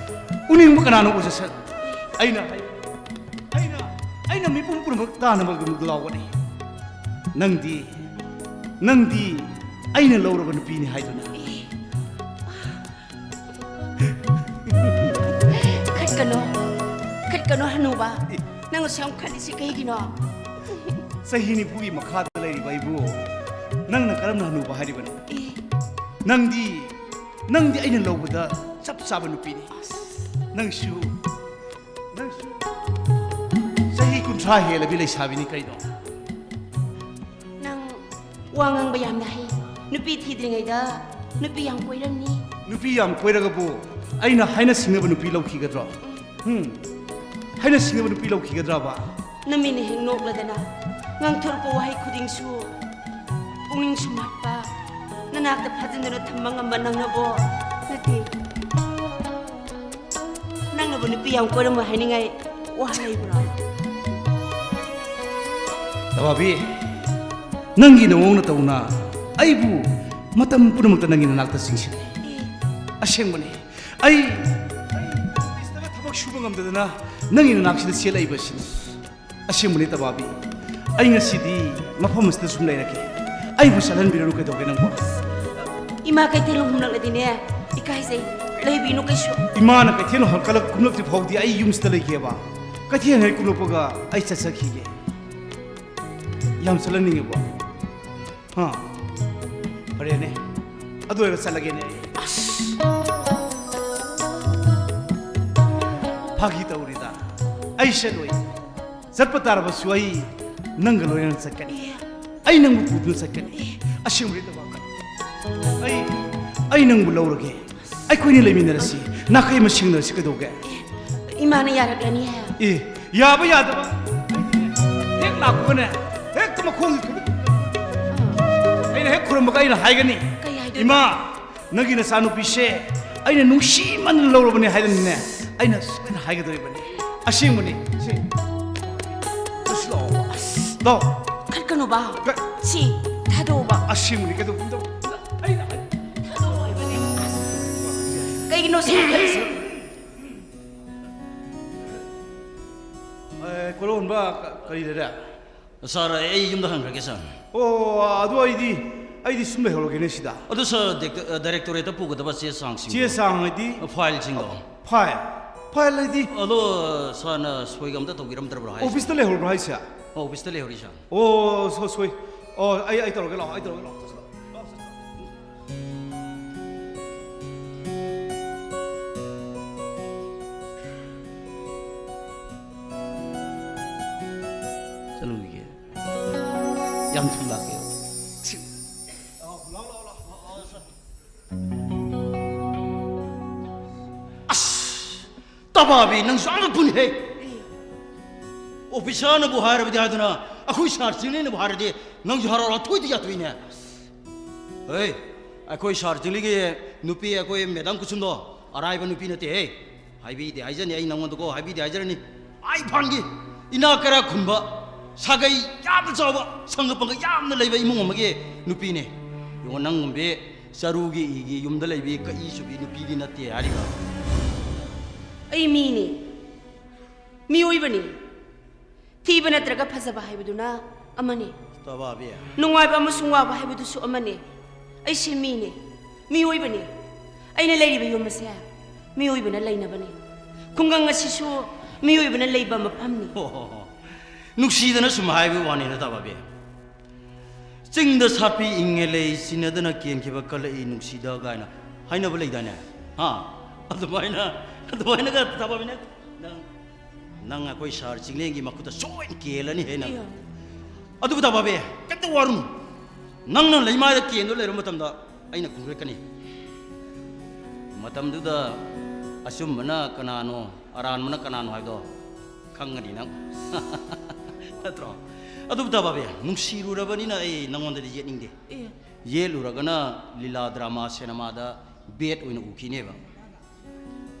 ꯎꯅꯤꯡꯕ ꯀꯅꯥꯅꯣ ꯎꯖꯁꯅꯨ꯫ ꯑꯩꯅ, ꯑꯩꯅ, ꯑꯩꯅ ꯃꯤꯄꯨꯝ ꯄꯨꯝꯅꯃꯛ ꯇꯥꯅꯕꯒꯤꯗꯃꯛ ꯂꯥꯎꯒꯅꯤ꯫ ꯅꯪꯗꯤ, ꯅꯪꯗꯤ ꯑꯩꯅ ꯂꯧꯔꯕ ꯅꯨꯄꯤꯅꯤ ꯍꯥꯏꯗꯨꯅ꯫ ꯈꯠꯀꯅꯣ, ꯈꯠꯀꯅꯣ ꯍꯅꯨꯕ꯫ ꯑꯦ꯫ ꯅꯪ ꯑꯁꯨꯛ ꯌꯥꯝ ꯈꯠꯂꯤꯁꯤ ꯀꯩꯒꯤꯅꯣ? ꯆꯍꯤ ꯅꯤꯐꯨꯒꯤ ꯃꯈꯥꯗ ꯂꯩꯔꯤꯕ ꯑꯩꯕꯨ ꯅꯪꯅ ꯀꯔꯝꯅ ꯍꯅꯨꯕ ꯍꯥꯏꯔꯤꯕꯅꯣ? ꯑꯦ꯫ ꯅꯪꯗꯤ, ꯅꯪꯗꯤ ꯑꯩꯅ ꯂꯧꯕꯗ ꯆꯞ ꯆꯥꯕ ꯅꯨꯄꯤꯅꯤ꯫ ꯑꯁ꯫ ꯅꯪꯁꯨ, ꯅꯪꯁꯨ ꯆꯍꯤ ꯀꯨꯟꯊ꯭ꯔꯥ ꯍꯦꯜꯂꯕꯤ ꯂꯩꯁꯥꯕꯤꯅꯤ ꯀꯩꯅꯣ꯫ ꯅꯪ ꯋꯥ ꯉꯥꯡꯕ ꯌꯥꯝꯅ ꯍꯩ꯫ ꯅꯨꯄꯤ ꯊꯤꯗ꯭ꯔꯤꯉꯩꯗ ꯅꯨꯄꯤ ꯌꯥꯝ ꯀꯣꯏꯔꯝꯅꯤ꯫ ꯅꯨꯄꯤ ꯌꯥꯝ ꯀꯣꯏꯔꯒꯕꯨ ꯑꯩꯅ ꯍꯥꯏꯅ ꯁꯤꯡꯅꯕ ꯅꯨꯄꯤ ꯂꯧꯈꯤꯒꯗ꯭ꯔꯣ? ꯎꯝ? ꯍꯥꯏꯅ ꯁꯤꯡꯅꯕ ꯅꯨꯄꯤ ꯂꯧꯈꯤꯒꯗ꯭ꯔꯕ? ꯅꯃꯤꯠꯅ ꯍꯦꯛ ꯅꯣꯛꯂꯗꯅ ꯉꯥꯡꯊꯣꯔꯛꯄ ꯋꯥꯍꯩ ꯈꯨꯗꯤꯡꯁꯨ ꯄꯨꯛꯅꯤꯡ ꯁꯨꯝꯍꯠꯄ, ꯅꯅꯥꯛꯇ ꯐꯥꯖꯤꯟꯗꯨꯅ ꯊꯝꯕ ꯉꯝꯕ ꯅꯪꯅꯕꯣ? ꯅꯠꯇꯦ꯫ ꯅꯪꯅꯕꯨ ꯅꯨꯄꯤ ꯌꯥꯝ ꯀꯣꯏꯔꯝꯃꯣꯏ ꯍꯥꯏꯅꯤꯡꯉꯥꯏ ꯋꯥ ꯂꯩꯕ꯭ꯔꯣ? ꯇꯕꯥꯕꯤ, ꯅꯪꯒꯤ ꯅꯑꯣꯡ ꯅꯇꯧꯅ ꯑꯩꯕꯨ ꯃꯇꯝ ꯄꯨꯝꯅꯃꯛꯇ ꯅꯪꯒꯤ ꯅꯅꯥꯛꯇ ꯆꯤꯡꯁꯤꯜꯂꯤ꯫ ꯑꯦ꯫ ꯑꯁꯦꯡꯕꯅꯤ, ꯑꯩ, ꯑꯩ ꯑꯣꯐꯤꯁꯇꯒ ꯊꯕꯛ ꯁꯨꯕ ꯉꯝꯗꯗꯅ ꯅꯪꯒꯤ ꯅꯅꯥꯛꯁꯤꯗ ꯆꯦꯜꯂꯛꯏꯕꯁꯤꯅꯤ꯫ ꯑꯁꯦꯡꯕꯅꯤ ꯇꯕꯥꯕꯤ, ꯑꯩ ꯉꯁꯤꯗꯤ ꯃꯐꯝ ꯑꯁꯤꯗ ꯁꯨꯝ ꯂꯩꯔꯒꯦ꯫ ꯑꯩꯕꯨ ꯆꯠꯍꯟꯕꯤꯔꯅꯨ, ꯀꯩꯗꯧꯒꯦ ꯅꯪꯕꯣ? ꯏꯃꯥ ꯀꯩꯊꯦꯜ ꯍꯨꯝꯂꯛꯂꯗꯤꯅꯦ, ꯏꯀꯥꯏꯖꯩ꯫ ꯂꯩꯕꯤꯅꯨ ꯀꯩꯁꯨ꯫ ꯏꯃꯥꯅ ꯀꯩꯊꯦꯜ ꯍꯜꯂꯛ-, ꯀꯨꯝꯂꯛꯇ꯭ꯔꯤ ꯐꯥꯎꯗꯤ ꯑꯩ ꯌꯨꯝꯁꯤꯗ ꯂꯩꯒꯦꯕ꯫ ꯀꯩꯊꯦꯜ ꯍꯦꯛ ꯀꯨꯝꯂꯛꯄꯒ ꯑꯩ ꯆꯠꯆꯈꯤꯒꯦ꯫ ꯌꯥꯝ ꯆꯠꯍꯟꯅꯤꯡꯉꯦꯕꯣ꯫ ꯍꯥ? ꯐꯔꯦꯅꯦ꯫ ꯑꯗꯨ ꯑꯣꯏꯔꯒ ꯆꯠꯂꯒꯦꯅꯦ ꯑꯩ꯫ ꯑꯁ! ꯐꯥꯒꯤ ꯇꯧꯔꯤꯗ꯫ ꯑꯩ ꯆꯠꯂꯣꯏ꯫ ꯆꯠꯄ ꯇꯥꯔꯕꯁꯨ ꯑꯩ ꯅꯪꯒ ꯂꯣꯏꯅꯅ ꯆꯠꯀꯅꯤ꯫ ꯑꯦ꯫ ꯑꯩ ꯅꯪꯕꯨ ꯄꯨꯗꯨꯅ ꯆꯠꯀꯅꯤ꯫ ꯑꯦ꯫ ꯑꯁꯦꯡꯕꯅꯤ ꯇꯕꯥꯀ꯫ ꯑꯩ ꯑꯩ ꯅꯪꯕꯨ ꯂꯧꯔꯒꯦ꯫ ꯑꯩꯈꯣꯏꯅꯤ ꯂꯩꯃꯤꯟꯅꯔꯁꯤ꯫ ꯅꯥꯈꯩ ꯑꯃ ꯁꯤꯡꯅꯔꯁꯤ ꯀꯩꯗꯧꯒꯦ? ꯏꯃꯥꯅ ꯌꯥꯔꯛꯂꯅꯤ ꯍꯥꯏ꯫ ꯑꯦ, ꯌꯥꯕ ꯌꯥꯗꯕ ꯍꯦꯛ ꯂꯥꯛꯄꯒꯅꯦ, ꯍꯦꯛꯇ ꯃꯈꯣꯡꯒꯤ ꯈꯨꯠ ꯑꯩꯅ ꯍꯦꯛ ꯈꯨꯔꯨꯝꯕꯒ ꯑꯩꯅ ꯍꯥꯏꯒꯅꯤ, ꯀꯩ ꯍꯥꯏꯗꯣꯏꯕ? "ꯏꯃꯥ, ꯅꯪꯒꯤ ꯅꯆꯥꯅꯨꯄꯤꯁꯦ ꯑꯩꯅ ꯅꯨꯡꯁꯤꯃꯟꯗꯅ ꯂꯧꯔꯕꯅꯦ" ꯍꯥꯏꯗꯅꯅꯦ ꯑꯩꯅ ꯁꯨꯃꯥꯏꯅ ꯍꯥꯏꯒꯗꯧꯔꯤꯕꯅꯤ꯫ ꯑꯁꯦꯡꯕꯅꯤ꯫ ꯁꯤ, ꯑꯁ, ꯂꯥꯛꯑꯣ꯫ ꯑꯁ, ꯂꯥꯛꯑꯣ꯫ ꯈꯠꯀꯅꯨꯕ꯫ ꯀ- ꯁꯤ ꯊꯥꯗꯣꯛꯑꯣꯕ꯫ ꯑꯁꯦꯡꯕꯅꯤ꯫ ꯀꯩꯗꯧꯕ? ꯑꯩꯅ ꯍꯥꯏ- ꯊꯥꯗꯣꯛꯑꯣ ꯍꯥꯏꯕꯅꯦ꯫ ꯑꯁ, ꯀꯩꯒꯤꯅꯣ ꯁꯤ ꯈꯠꯂꯤꯁꯦ? ꯑꯦ, ꯀꯣꯂꯣꯟꯕ, ꯀ- ꯀꯔꯤ ꯂꯩꯔꯦ? ꯁꯥꯔ, ꯑꯩ ꯌꯨꯝꯗ ꯍꯟꯈ꯭ꯔꯒꯦ, ꯁꯥꯔ꯫ ꯑꯣ, ꯑꯗꯨ ꯑꯩꯗꯤ, ꯑꯩꯗꯤ ꯁꯨꯝ ꯂꯩꯍꯧꯔꯒꯦꯅꯦ ꯁꯤꯗ꯫ ꯑꯗꯨ, ꯁꯥꯔ, ꯗꯥꯏꯔꯦꯛꯇꯣꯔꯦꯠꯇ ꯄꯨꯒꯗꯕ ꯆꯦ ꯆꯥꯡꯁꯤꯡꯗꯣ꯫ ꯆꯦ ꯆꯥꯡ ꯍꯥꯏꯗꯤ? ꯐꯥꯏꯜꯁꯤꯡꯗꯣ꯫ ꯐꯥꯏꯜ? ꯐꯥꯏꯜ ꯍꯥꯏꯗꯤ? ꯑꯗꯣ, ꯁꯥꯔꯅ ꯁꯣꯏꯒ ꯑꯝꯇ ꯇꯧꯕꯤꯔꯝꯗ꯭ꯔꯕ꯭ꯔꯣ ꯍꯥꯏꯁꯦ? ꯑꯣꯐꯤꯁꯇ ꯂꯩꯍꯧꯔꯕ꯭ꯔꯣ ꯍꯥꯏꯁꯦ? ꯑꯣꯐꯤꯁꯇ ꯂꯩꯍꯧꯔꯤ, ꯁꯥꯔ꯫ ꯑꯣ, ꯁꯣ-, ꯁꯣꯏ꯫ ꯑꯣ, ꯑꯩ, ꯑꯩ ꯇꯧꯔꯒꯦ, ꯂꯥꯛꯑꯣ, ꯑꯩ ꯇꯧꯔꯒꯦ, ꯂꯥꯛꯑꯣ꯫ ꯆꯠꯂꯨꯈꯤꯒꯦ꯫ ꯌꯥꯝ ꯊꯨꯅ ꯂꯥꯛꯀꯦ꯫ ꯑꯁ! ꯇꯕꯥꯕꯤ, ꯅꯪꯁꯨ ꯑꯉꯛꯄꯅꯤꯍꯦ! ꯑꯣꯐꯤꯁꯥꯔꯅꯕꯨ ꯍꯥꯏꯔꯕꯗꯤ ꯍꯥꯏꯗꯅ, ꯑꯩꯈꯣꯏ ꯁꯥꯔ ꯆꯤꯡꯂꯦꯟꯅꯕꯨ ꯍꯥꯏꯔꯗꯤ ꯅꯪꯁꯨ ꯍꯔꯥꯎ ꯍꯔꯥꯎ ꯊꯣꯏꯗ ꯌꯥꯊꯣꯛꯏꯅꯦ꯫ ꯍꯦ, ꯑꯩꯈꯣꯏ ꯁꯥꯔ ꯆꯤꯡꯂꯤꯒꯤ ꯅꯨꯄꯤ, ꯑꯩꯈꯣꯏ ꯃꯦꯗꯥꯝ ꯀꯨꯁꯨꯝꯗꯣ ꯑꯔꯥꯏꯕ ꯅꯨꯄꯤ ꯅꯠꯇꯦꯍꯦ꯫ ꯍꯥꯏꯕꯤꯗꯦ ꯍꯥꯏꯖꯅꯤ, ꯑꯩ ꯅꯪꯉꯣꯟꯗꯀꯣ ꯍꯥꯏꯕꯤꯗꯦ ꯍꯥꯏꯖꯔꯅꯤ꯫ ꯑꯩ ꯐꯥꯟꯒꯤ ꯏꯅꯥꯛ ꯀꯔꯥ ꯈꯨꯟꯕ, ꯁꯥꯒꯩ ꯌꯥꯝꯅ ꯆꯥꯎꯕ, ꯁꯪꯒ ꯄꯪꯒ ꯌꯥꯝꯅ ꯂꯩꯕ ꯏꯃꯨꯡ ꯑꯃꯒꯤ ꯅꯨꯄꯤꯅꯦ꯫ ꯌꯦꯡꯉꯣ, ꯅꯪꯒꯨꯝꯕꯤ ꯆꯔꯨꯒꯤ ꯏꯒꯤ ꯌꯨꯝꯗ ꯂꯩꯕꯤ ꯀꯛꯏ ꯆꯨꯕꯤ ꯅꯨꯄꯤꯗꯤ ꯅꯠꯇꯦ ꯍꯥꯏꯔꯤꯕ꯫ ꯑꯩ ꯃꯤꯅꯤ, ꯃꯤꯑꯣꯏꯕꯅꯤ꯫ ꯊꯤꯕ ꯅꯠꯇ꯭ꯔꯒ ꯐꯖꯕ ꯍꯥꯏꯕꯗꯨꯅ ꯑꯃꯅꯤ꯫ ꯇꯕꯥꯕꯤ꯫ ꯅꯨꯡꯉꯥꯏꯕ ꯑꯃꯁꯨꯡ ꯋꯥꯕ ꯍꯥꯏꯕꯗꯨꯁꯨ ꯑꯃꯅꯤ꯫ ꯑꯩꯁꯦ ꯃꯤꯅꯤ, ꯃꯤꯑꯣꯏꯕꯅꯤ꯫ ꯑꯩꯅ ꯂꯩꯔꯤꯕ ꯌꯨꯝ ꯑꯁꯦ ꯃꯤꯑꯣꯏꯕꯅ ꯂꯩꯅꯕꯅꯤ꯫ ꯈꯨꯡꯒꯪ ꯑꯁꯤꯁꯨ ꯃꯤꯑꯣꯏꯕꯅ ꯂꯩꯕ ꯃꯐꯝꯅꯤ꯫ ꯍꯣ, ꯍꯣ, ꯍꯣ꯫ ꯅꯨꯡꯁꯤꯗꯅ ꯁꯨꯝ ꯍꯥꯏꯕ ꯋꯥꯅꯤꯗ, ꯇꯕꯥꯕꯤ꯫ "ꯆꯤꯡꯗ ꯁꯥꯠꯄꯤ ꯏꯪꯉꯦ ꯂꯩ, ꯆꯤꯟꯅꯗꯅ ꯀꯦꯟꯈꯤꯕ ꯀꯜꯂꯛꯏ ꯅꯨꯡꯁꯤꯗ" ꯀꯥꯏꯅ ꯍꯥꯏꯅꯕ ꯂꯩꯗꯥꯏꯅꯦ? ꯍꯥ? ꯑꯗꯨꯃꯥꯏꯅ, ꯑꯗꯨꯃꯥꯏꯅꯒ ꯇꯕꯥꯕꯤꯅ ꯅꯪ, ꯅꯪ ꯑꯩꯈꯣꯏ ꯁꯥꯔ ꯆꯤꯡꯂꯦꯟꯒꯤ ꯃꯈꯨꯠꯇ ꯁꯣꯏꯅ ꯀꯦꯜꯂꯅꯤ ꯍꯦ ꯅꯪ꯫ ꯏꯌꯥ꯫ ꯑꯗꯨꯕꯨ ꯇꯕꯥꯕꯤ, ꯀꯩꯝꯇ ꯋꯥꯔꯨꯅꯨ꯫ ꯅꯪꯅ ꯂꯩꯃꯥꯏꯗ ꯀꯦꯟꯗꯨꯅ ꯂꯩꯔꯕ ꯃꯇꯝꯗ ꯑꯩꯅ ꯈꯨꯝꯒꯠꯀꯅꯤ꯫ ꯃꯇꯝꯗꯨꯗ ꯑꯆꯨꯝꯕꯅ ꯀꯅꯥꯅꯣ, ꯑꯔꯥꯟꯕꯅ ꯀꯅꯥꯅꯣ ꯍꯥꯏꯕꯗꯣ ꯈꯪꯒꯅꯤ ꯅꯪ꯫ ꯅꯠꯇ꯭ꯔꯣ? ꯑꯗꯨꯕꯨ ꯇꯥꯕꯥꯕꯤ, ꯅꯨꯡꯁꯤꯔꯨꯔꯕꯅꯤꯅ ꯑꯩ ꯅꯪꯉꯣꯟꯗꯗꯤ ꯌꯦꯠꯅꯤꯡꯗꯦ꯫ ꯑꯦ꯫ ꯌꯦꯠꯂꯨꯔꯒꯅ ꯂꯤꯂꯥ ꯗ꯭ꯔꯃꯥ ꯁꯤꯅꯦꯃꯥꯗ ꯕꯦꯠ ꯑꯣꯏꯅ ꯎꯈꯤꯅꯦꯕ꯫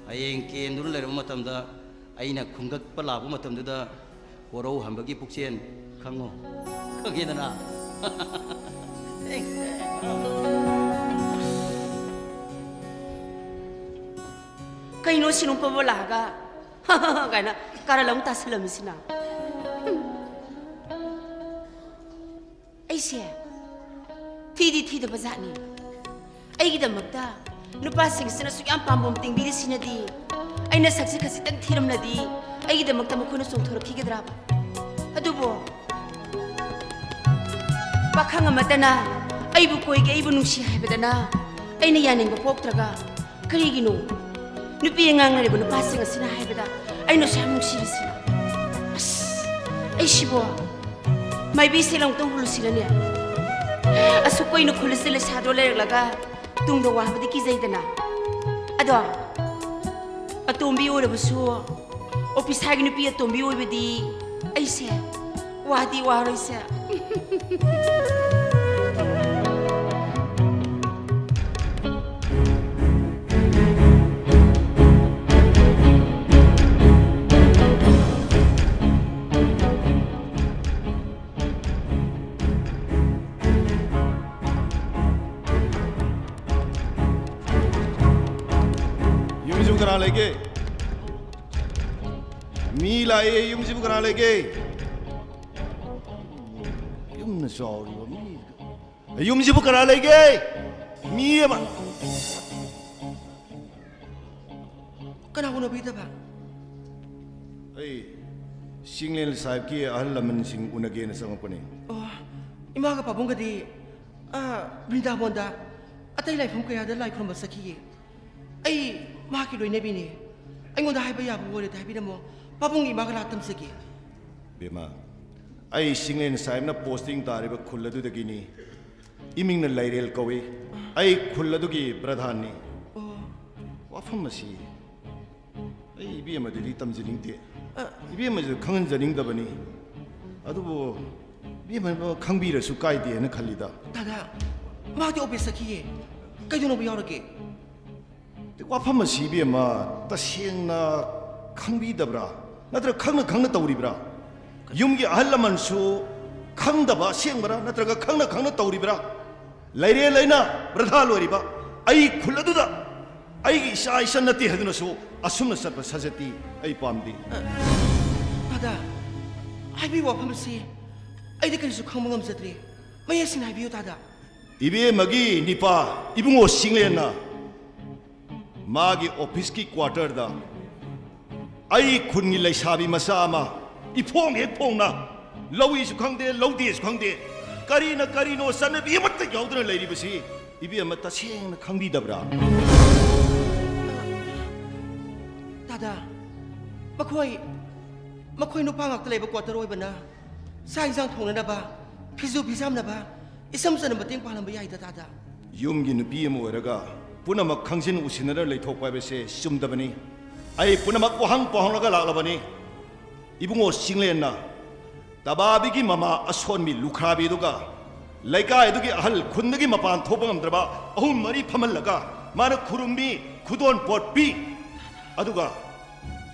ꯍꯌꯦꯡ ꯀꯦꯟꯗꯨꯅ ꯂꯩꯔꯕ ꯃꯇꯝꯗ ꯑꯩꯅ ꯈꯨꯝꯒꯠꯄ ꯂꯥꯛꯄ ꯃꯇꯝꯗꯨꯗ ꯀꯣꯔꯧ ꯍꯟꯕꯒꯤ ꯄꯨꯛꯆꯦꯜ ꯈꯪꯉꯣ꯫ ꯈꯪꯉꯦꯗꯅ? ꯀꯩꯅꯣ ꯁꯤꯅꯨꯝ ꯄꯕ ꯂꯥꯛꯑꯒ ꯀꯥꯏꯅ ꯀꯥꯔꯟ ꯑꯃꯨꯛ ꯇꯥꯁꯜꯂꯝꯃꯤꯁꯤꯅ? ꯑꯩꯁꯦ ꯊꯤꯗꯤ ꯊꯤꯗꯕ ꯖꯥꯠꯅꯤ꯫ ꯑꯩꯒꯤꯗꯃꯛꯇ ꯅꯨꯄꯥꯁꯤꯡꯁꯤꯅ ꯁꯨꯛ ꯌꯥꯝ ꯄꯥꯝꯕꯣꯝ ꯇꯤꯡꯕꯤꯔꯤꯁꯤꯅꯗꯤ, ꯑꯩꯅ ꯁꯛꯁꯤ ꯈꯖꯤꯛꯇꯪ ꯊꯤꯔꯝꯂꯗꯤ ꯑꯩꯒꯤꯗꯃꯛꯇ ꯃꯈꯣꯏꯅ ꯆꯣꯡꯊꯣꯔꯛꯈꯤꯒꯗ꯭ꯔꯥꯕ? ꯑꯗꯨꯕꯨ ꯄꯥꯈꯪ ꯑꯃꯠꯇꯅ ꯑꯩꯕꯨ ꯀꯣꯏꯒꯦ, ꯑꯩꯕꯨ ꯅꯨꯡꯁꯤ ꯍꯥꯏꯕꯗꯅ ꯑꯩꯅ ꯌꯥꯅꯤꯡꯕ ꯄꯣꯛꯇ꯭ꯔꯒ, ꯀꯔꯤꯒꯤꯅꯣ ꯅꯨꯄꯤ ꯑꯉꯥꯡ ꯂꯩꯔꯕ ꯅꯨꯄꯥꯁꯤꯡ ꯑꯁꯤꯅ ꯍꯥꯏꯕꯗ ꯑꯩꯅꯁꯨ ꯌꯥꯝ ꯅꯨꯡꯁꯤꯔꯤꯁꯤ? ꯑꯁ, ꯑꯩꯁꯤꯕꯣ ꯃꯥꯏꯕꯤ ꯁꯦꯜ ꯑꯃꯨꯛꯇꯪ ꯍꯨꯜꯂꯨꯁꯤꯔꯅꯦ? ꯑꯁꯨꯛ ꯀꯨꯏꯅ ꯈꯨꯜꯂꯁꯤ ꯂꯩꯁꯥꯗꯣ ꯂꯩꯔꯛꯂꯒ ꯇꯨꯡꯗ ꯋꯥꯕꯗꯤ ꯀꯤꯖꯩꯗꯅ꯫ ꯑꯗꯣ ꯑꯇꯣꯝꯕꯤ ꯑꯣꯏꯔꯕꯁꯨ, ꯑꯣꯐꯤꯁꯥꯔꯒꯤ ꯅꯨꯄꯤ ꯑꯇꯣꯝꯕꯤ ꯑꯣꯏꯕꯗꯤ ꯑꯩꯁꯦ ꯋꯥꯗꯤ ꯋꯥꯔꯣꯏꯁꯦ꯫ ꯌꯨꯝꯁꯤꯕꯨ ꯀꯅꯥ ꯂꯩꯒꯦ? ꯃꯤ ꯂꯥꯛꯑꯦ, ꯌꯨꯝꯁꯤꯕꯨ ꯀꯅꯥ ꯂꯩꯒꯦ? ꯌꯨꯝꯅ ꯆꯥꯎꯔꯤꯕ ꯃꯤ꯫ ꯌꯨꯝꯁꯤꯕꯨ ꯀꯅꯥ ꯂꯩꯒꯦ? ꯃꯤ ꯑꯃ꯫ ꯀꯅꯥ ꯎꯅꯕꯤꯗꯕ? ꯑꯩ ꯆꯤꯡꯂꯦꯟ ꯁꯥꯍꯦꯕꯀꯤ ꯑꯍꯜ ꯂꯃꯟꯁꯤꯡ ꯎꯅꯒꯦꯅ ꯆꯪꯉꯛꯄꯅꯤ꯫ ꯑꯣ, ꯏꯃꯥꯒ ꯄꯥꯕꯨꯡꯒꯗꯤ, ꯑꯥ, ꯕ꯭ꯔꯤꯟꯗꯥꯕꯣꯟꯗ ꯑꯇꯩ ꯂꯥꯏꯐꯝ ꯀꯌꯥꯗ ꯂꯥꯏ ꯈꯨꯔꯨꯝꯕ ꯆꯠꯈꯤꯌꯦ꯫ ꯑꯩ ꯃꯍꯥꯛꯀꯤ ꯂꯣꯏꯅꯕꯤꯅꯦ꯫ ꯑꯩꯉꯣꯟꯗ ꯍꯥꯏꯕ ꯌꯥꯕ ꯑꯣꯏꯔꯗꯤ ꯍꯥꯏꯕꯤꯔꯝꯃꯣ꯫ ꯄꯥꯕꯨꯡꯒꯤ ꯏꯃꯥꯒ ꯂꯥꯛ ꯇꯝꯖꯒꯦ꯫ ꯕꯦꯝꯃ, ꯑꯩ ꯆꯤꯡꯂꯦꯟ ꯁꯥꯍꯦꯕꯅ ꯄꯣꯁꯇꯤꯡ ꯇꯥꯔꯤꯕ ꯈꯨꯜ ꯑꯗꯨꯗꯒꯤꯅꯤ꯫ ꯏꯃꯤꯡꯅ ꯂꯩꯔꯦꯜ ꯀꯧꯏ꯫ ꯑꯩ ꯈꯨꯜ ꯑꯗꯨꯒꯤ ꯄ꯭ꯔꯙꯥꯟꯅꯤ꯫ ꯋꯥꯐꯝ ꯑꯁꯤ ꯑꯩ ꯏꯕꯦꯝꯃꯗꯗꯤ ꯇꯝꯖꯅꯤꯡꯗꯦ꯫ ꯏꯕꯦꯝꯃꯁꯤꯗ ꯈꯪꯍꯟꯖꯅꯤꯡꯗꯕꯅꯤ꯫ ꯑꯗꯨꯕꯨ ꯏꯕꯦꯝꯃ ꯈꯪꯕꯤꯔꯁꯨ ꯀꯥꯏꯗꯦꯅ ꯈꯜꯂꯤꯗ꯫ ꯗꯥꯗꯥ, ꯃꯥꯗꯤ ꯑꯣꯐꯤꯁ ꯆꯠꯈꯤꯌꯦ꯫ ꯀꯩꯗꯧꯅꯕ ꯌꯥꯎꯔꯒꯦ? ꯋꯥꯐꯝ ꯑꯁꯤ ꯏꯕꯦꯝꯃ ꯇꯁꯦꯡꯅ ꯈꯪꯕꯤꯗꯕ꯭ꯔꯥ? ꯅꯠꯇ꯭ꯔꯒ ꯈꯪꯅ ꯈꯪꯅ ꯇꯧꯔꯤꯕ꯭ꯔꯥ? ꯌꯨꯝꯒꯤ ꯑꯍꯜ ꯂꯃꯟꯁꯨ ꯈꯪꯗꯕ ꯑꯁꯦꯡꯕꯔꯥ? ꯅꯠꯇ꯭ꯔꯒ ꯈꯪꯅ ꯈꯪꯅ ꯇꯧꯔꯤꯕ꯭ꯔꯥ? ꯂꯩꯔꯦ ꯂꯩꯅ ꯄ꯭ꯔꯙꯥꯟ ꯑꯣꯏꯔꯤꯕ ꯑꯩ ꯈꯨꯜ ꯑꯗꯨꯗ ꯑꯩꯒꯤ ꯏꯆꯥ ꯏꯆꯟ ꯅꯠꯇꯦ ꯍꯥꯏꯗꯨꯅꯁꯨ ꯑꯁꯨꯝꯅ ꯆꯠꯄ ꯁꯥꯖꯠꯇꯤ ꯑꯩ ꯄꯥꯝꯗꯦ꯫ ꯗꯥꯗꯥ, ꯍꯥꯏꯕꯤꯌꯨ ꯋꯥꯐꯝꯁꯤ꯫ ꯑꯩꯗꯤ ꯀꯔꯤꯁꯨ ꯈꯪꯕ ꯉꯝꯖꯗ꯭ꯔꯦ꯫ ꯃꯌꯦꯛ ꯁꯦꯡꯅ ꯍꯥꯏꯕꯤꯌꯨ ꯗꯥꯗꯥ꯫ ꯏꯕꯦꯝꯃꯒꯤ ꯅꯤꯄꯥ ꯏꯕꯨꯡꯉꯣ ꯆꯤꯡꯂꯦꯟꯅ ꯃꯥꯒꯤ ꯑꯣꯐꯤꯁꯀꯤ ꯀ꯭ꯋꯥꯇꯔꯗ ꯑꯩ ꯈꯨꯟꯒꯤ ꯂꯩꯁꯥꯕꯤ ꯃꯆꯥ ꯑꯃ ꯏꯐꯣꯡ ꯍꯦꯛ ꯐꯣꯡꯅ ꯂꯧꯏꯁꯨ ꯈꯪꯗꯦ, ꯂꯧꯗꯦꯁꯨ ꯈꯪꯗꯦ, ꯀꯔꯤꯅ ꯀꯔꯤꯅꯣ ꯆꯠꯅꯕꯤ ꯑꯃꯠꯇ ꯌꯥꯎꯗꯅ ꯂꯩꯔꯤꯕꯁꯤ ꯏꯕꯦꯝꯃ ꯇꯁꯦꯡꯅ ꯈꯪꯕꯤꯗꯕ꯭ꯔꯥ? ꯗꯥꯗꯥ, ꯃꯈꯣꯏ, ꯃꯈꯣꯏ ꯅꯨꯄꯥ ꯉꯥꯛꯇ ꯂꯩꯕ ꯀ꯭ꯋꯥꯇꯔ ꯑꯣꯏꯕꯅ ꯆꯥꯛ ꯏꯟꯁꯥꯡ ꯊꯣꯡꯅꯅꯕ, ꯐꯤꯁꯨ ꯐꯤꯖꯥꯝꯅꯕ, ꯏꯆꯝ ꯆꯝꯅ ꯃꯇꯦꯡ ꯄꯥꯡꯂꯝꯕ ꯌꯥꯏꯗ ꯗꯥꯗꯥ꯫ ꯌꯨꯝꯒꯤ ꯅꯨꯄꯤ ꯑꯃ ꯑꯣꯏꯔꯒ ꯄꯨꯝꯅꯃꯛ ꯈꯪꯖꯤꯟ ꯎꯁꯤꯟꯅꯅ ꯂꯩꯊꯣꯛꯄ ꯍꯥꯏꯕꯁꯦ ꯆꯨꯝꯗꯕꯅꯤ꯫ ꯑꯩ ꯄꯨꯝꯅꯃꯛ ꯋꯥꯍꯪ ꯄꯥꯎꯍꯪꯂꯒ ꯂꯥꯛꯂꯕꯅꯤ꯫ ꯏꯕꯨꯡꯉꯣ ꯆꯤꯡꯂꯦꯟꯅ ꯇꯕꯥꯕꯤꯒꯤ ꯃꯃꯥ ꯑꯁꯣꯟꯕꯤ ꯂꯨꯈ꯭ꯔꯥꯕꯤꯗꯨꯒ ꯂꯩꯀꯥꯏꯗꯨꯒꯤ ꯑꯍꯜ ꯈꯨꯟꯗꯒꯤ ꯃꯄꯥꯟ ꯊꯣꯛꯄ ꯉꯝꯗ꯭ꯔꯕ ꯑꯍꯨꯝ ꯃꯔꯤ ꯐꯝꯍꯜꯂꯒ ꯃꯥꯅ ꯈꯨꯔꯨꯝꯕꯤ, ꯈꯨꯗꯣꯟ ꯄꯣꯠꯄꯤ, ꯑꯗꯨꯒ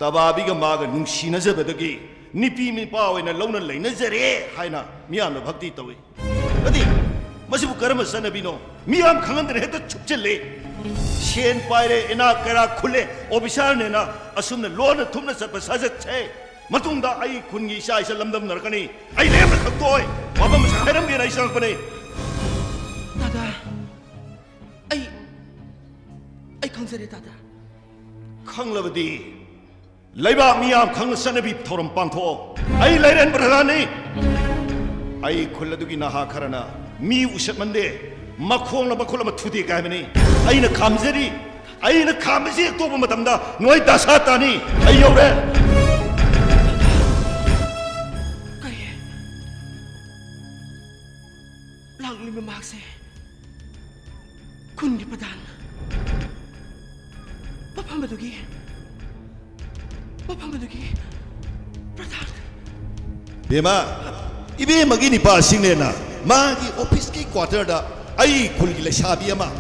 ꯇꯕꯥꯕꯤꯒ ꯃꯥꯒ ꯅꯨꯡꯁꯤꯅꯖꯕꯗꯒꯤ ꯅꯨꯄꯤ ꯅꯨꯄꯥ ꯑꯣꯏꯅ ꯂꯧꯅ ꯂꯩꯅꯖꯔꯦ ꯍꯥꯏꯅ ꯃꯤꯌꯥꯝꯅ ꯚꯛꯇꯤ ꯇꯧꯏ꯫ ꯑꯗꯤ ꯃꯁꯤꯕꯨ ꯀꯔꯝꯕ ꯆꯠꯅꯕꯤꯅꯣ? ꯃꯤꯌꯥꯝ ꯈꯪꯍꯟꯗꯅ ꯍꯦꯛꯇ ꯆꯨꯞꯆꯜꯂꯦ꯫ ꯁꯦꯟ ꯄꯥꯏꯔꯦ, ꯏꯅꯥꯛ ꯀꯩꯔꯥꯛ ꯈꯨꯜꯂꯦ, ꯑꯣꯐꯤꯁꯥꯔꯅꯦꯅ ꯑꯁꯨꯝꯅ ꯂꯣꯟꯅ ꯊꯨꯞꯅ ꯆꯠꯄ ꯁꯥꯖꯠꯁꯦ ꯃꯇꯨꯡꯗ ꯑꯩ ꯈꯨꯟꯒꯤ ꯏꯆꯥ ꯏꯆꯥ ꯂꯝꯗꯝꯅꯔꯛꯀꯅꯤ꯫ ꯑꯩ ꯂꯦꯝꯅ ꯈꯛꯇꯣꯏ꯫ ꯋꯥꯐꯝ ꯑꯁꯤ ꯍꯥꯏꯔꯝꯒꯦꯅ ꯑꯩ ꯆꯪꯉꯛꯄꯅꯦ꯫ ꯗꯥꯗꯥ, ꯑꯩ, ꯑꯩ ꯈꯪꯖꯔꯦ ꯗꯥꯗꯥ꯫ ꯈꯪꯂꯕꯗꯤ ꯂꯩꯕꯥꯛ ꯃꯤꯌꯥꯝ ꯈꯪꯅ ꯆꯠꯅꯕꯤ ꯊꯧꯔꯝ ꯄꯥꯡꯊꯣꯛꯑꯣ꯫ ꯑꯩ ꯂꯩꯔꯦꯟ ꯄ꯭ꯔꯙꯥꯟꯅꯤ꯫ ꯑꯩ ꯈꯨꯜ ꯑꯗꯨꯒꯤ ꯅꯍꯥ ꯈꯔꯅ ꯃꯤ ꯎꯁꯤꯠꯃꯟꯗꯦ, ꯃꯈꯣꯡꯅ ꯃꯈꯨꯠ ꯑꯃ ꯊꯨꯗꯦꯛ ꯍꯥꯏꯕꯅꯤ꯫ ꯑꯩꯅ ꯈꯥꯝꯖꯔꯤ꯫ ꯑꯩꯅ ꯈꯥꯝꯕꯁꯤ ꯍꯦꯛ ꯇꯣꯛꯄ ꯃꯇꯝꯗ ꯅꯣꯏ ꯗꯁꯥ ꯇꯥꯅꯤ꯫ ꯑꯩ ꯌꯧꯔꯦ꯫ ꯀꯩ? ꯂꯥꯛꯂꯤ꯫ ꯃꯍꯥꯛꯁꯦ ꯈꯨꯟꯒꯤ ꯄ꯭ꯔꯙꯥꯟ, ꯃꯐꯝ ꯑꯗꯨꯒꯤ, ꯃꯐꯝ ꯑꯗꯨꯒꯤ ꯄ꯭ꯔꯙꯥꯟ꯫ ꯕꯦꯝꯃ, ꯏꯕꯦꯝꯃꯒꯤ ꯅꯤꯄꯥꯁꯤꯡꯅꯦꯅ ꯃꯥꯒꯤ ꯑꯣꯐꯤꯁꯀꯤ ꯀ꯭ꯋꯥꯇꯔꯗ ꯑꯩ ꯈꯨꯜꯒꯤ ꯂꯩꯁꯥꯕꯤ ꯑꯃ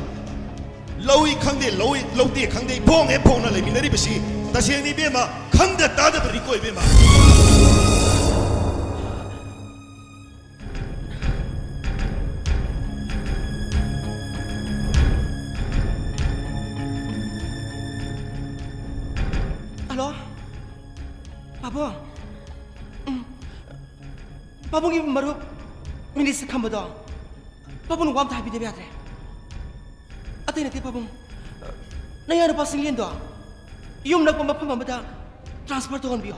ꯂꯧꯏ ꯈꯪꯗꯦ, ꯂꯧꯏ, ꯂꯧꯗꯦ ꯈꯪꯗꯦ, ꯐꯣꯡ ꯍꯦꯛ ꯐꯣꯡꯅ ꯂꯩꯃꯤꯟꯅꯔꯤꯕꯁꯤ ꯇꯁꯦꯡꯅ ꯏꯕꯦꯝꯃ ꯈꯪꯗ ꯇꯥꯗꯕꯅꯤꯀꯣ ꯏꯕꯦꯝꯃ꯫ ꯍꯜꯂꯣ, ꯄꯥꯕꯨꯡ꯫ ꯎꯝ꯫ ꯄꯥꯕꯨꯡꯒꯤ ꯃꯔꯨꯞ ꯃꯤꯅꯤꯁꯇ ꯈꯝꯕꯗꯣ ꯄꯥꯕꯨꯡꯅ ꯋꯥ ꯑꯝꯇ ꯍꯥꯏꯕꯤꯗꯕ ꯌꯥꯗ꯭ꯔꯦ꯫ ꯑꯇꯩ ꯅꯠꯇꯦ ꯄꯥꯕꯨꯡ, ꯅꯌꯥ ꯅꯨꯄꯥ ꯆꯤꯡꯂꯦꯟꯗꯣ ꯌꯨꯝ ꯅꯛꯄ ꯃꯐꯝ ꯑꯃꯗ ꯇ꯭ꯔꯥꯟꯁꯐꯔ ꯇꯧꯍꯟꯕꯤꯌꯣ꯫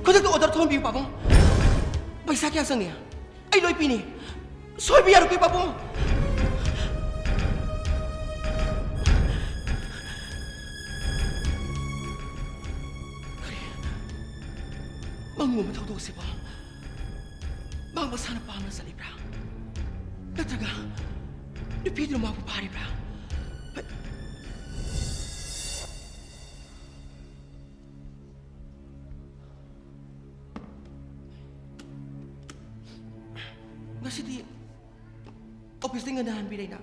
ꯈꯨꯗꯛꯇ ꯑꯣꯔꯗꯔ ꯊꯣꯛꯍꯟꯕꯤꯌꯨ ꯄꯥꯕꯨꯡ꯫ ꯄꯩꯁꯥ ꯀꯌꯥ ꯆꯪꯉꯤ? ꯑꯩ ꯂꯣꯏ ꯄꯤꯅꯤ꯫ ꯁꯣꯏꯕ ꯌꯥꯔꯣꯏ ꯄꯥꯕꯨꯡ꯫ ꯀꯔꯤ? ꯃꯪꯒꯨꯝꯕ ꯊꯧꯗꯣꯛꯁꯤꯕꯣ? ꯃꯥ ꯃꯁꯥꯅ ꯄꯥꯝꯅ ꯆꯠꯂꯤꯕ꯭ꯔꯥ? ꯅꯠꯇ꯭ꯔꯒ ꯅꯨꯄꯤꯗꯨꯅ ꯃꯥꯕꯨ ꯐꯥꯔꯤꯕ꯭ꯔꯥ? ꯉꯁꯤꯗꯤ ꯑꯣꯐꯤꯁꯇ ꯉꯟꯅ ꯍꯟꯕꯤꯔꯦꯅ?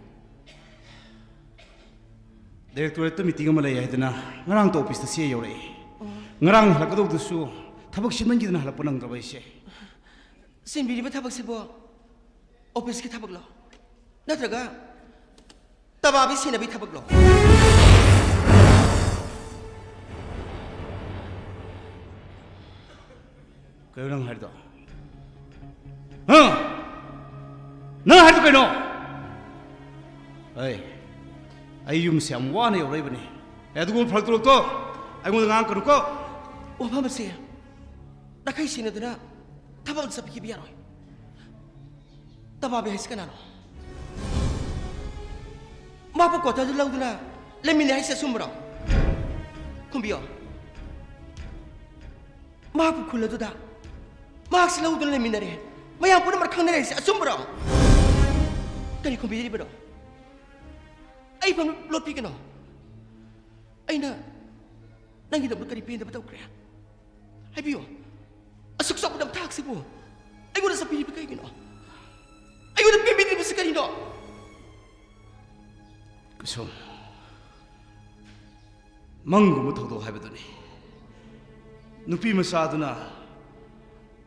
ꯗꯥꯏꯔꯦꯛꯇꯣꯔꯦꯠꯇ ꯃꯤꯇꯤꯡ ꯑꯃ ꯂꯩ ꯍꯥꯏꯗꯅ ꯉꯔꯥꯡꯇ ꯑꯣꯐꯤꯁꯇ ꯆꯦ ꯌꯧꯔꯛꯏ꯫ ꯑꯣ꯫ ꯉꯔꯥꯡ ꯍꯜꯂꯛꯀꯗꯧꯕꯗꯨꯁꯨ ꯊꯕꯛ ꯆꯤꯟꯃꯟꯈꯤꯗꯅ ꯍꯜꯂꯛꯄ ꯅꯪꯗ꯭ꯔꯕ ꯑꯩꯁꯦ꯫ ꯆꯤꯟꯕꯤꯔꯤꯕ ꯊꯕꯛꯁꯤꯕꯨ ꯑꯣꯐꯤꯁꯀꯤ ꯊꯕꯛꯂꯣ? ꯅꯠꯇ꯭ꯔꯒ ꯇꯕꯥꯕꯤ ꯁꯦꯟꯅꯕꯤ ꯊꯕꯛꯂꯣ? ꯀꯩꯅꯣ ꯅꯪ ꯍꯥꯏꯔꯤꯗꯣ? ꯍꯥ? ꯅꯪ ꯍꯥꯏꯔꯤꯗꯣ ꯀꯩꯅꯣ? ꯑꯩ, ꯑꯩ ꯌꯨꯝꯁꯦ ꯌꯥꯝ ꯋꯥꯅ ꯌꯧꯔꯛꯏꯕꯅꯤ꯫ ꯑꯦ, ꯑꯗꯨꯒꯨꯝꯕ ꯐꯔꯛ ꯇꯧꯔꯛꯇꯣ ꯑꯩꯉꯣꯟꯗ ꯉꯥꯡꯉꯛꯀꯅꯨꯀꯣ꯫ ꯋꯥꯐꯝ ꯑꯁꯦ ꯅꯥꯈꯩ ꯁꯦꯡꯅꯗꯨꯅ ꯊꯕꯛ ꯑꯃ ꯆꯠꯄꯤꯈꯤꯕ ꯌꯥꯔꯣꯏ꯫ ꯇꯕꯥꯕꯤ ꯍꯥꯏꯁꯤ ꯀꯅꯥꯅꯣ? ꯃꯥꯕꯨ ꯀ꯭ꯋꯥꯇꯔꯗ ꯂꯧꯗꯨꯅ ꯂꯩꯃꯤꯟꯅꯩ ꯍꯥꯏꯁꯤ ꯑꯆꯨꯝꯕꯔꯣ? ꯈꯨꯝꯕꯤꯌꯣ꯫ ꯃꯍꯥꯛꯄꯨ ꯈꯨꯜ ꯑꯗꯨꯗ ꯃꯍꯥꯛꯁꯤ ꯂꯧꯗꯨꯅ ꯂꯩꯃꯤꯟꯅꯔꯦ, ꯃꯌꯥꯝ ꯄꯨꯝꯅꯃꯛ ꯈꯪꯅꯔꯦ ꯍꯥꯏꯁꯤ ꯑꯆꯨꯝꯕꯔꯣ? ꯀꯔꯤ ꯈꯨꯝꯕꯤꯔꯤꯕꯅꯣ? ꯑꯩ ꯐꯝ ꯂꯣꯠꯄꯤꯒꯅꯣ꯫ ꯑꯩꯅ ꯅꯪꯒꯤꯗꯃꯛ ꯀꯔꯤ ꯄꯦꯟꯗꯕ ꯇꯧꯈ꯭ꯔꯦ? ꯍꯥꯏꯕꯤꯌꯨ꯫ ꯑꯁꯨꯛ ꯆꯥꯎꯕ ꯅꯝꯊꯥꯛꯁꯤꯕꯨ ꯑꯩꯉꯣꯟꯗ ꯆꯠꯄꯤꯔꯤꯕ ꯀꯩꯒꯤꯅꯣ? ꯑꯩꯉꯣꯟꯗ ꯄꯦꯟꯕꯤꯗ꯭ꯔꯤꯕꯁꯤ ꯀꯔꯤꯅꯣ? ꯀꯨꯁꯨꯝ, ꯃꯪꯒꯨꯝꯕ ꯊꯧꯗꯣꯛ ꯍꯥꯏꯕꯗꯨꯅꯤ꯫ ꯅꯨꯄꯤ ꯃꯆꯥꯗꯨꯅ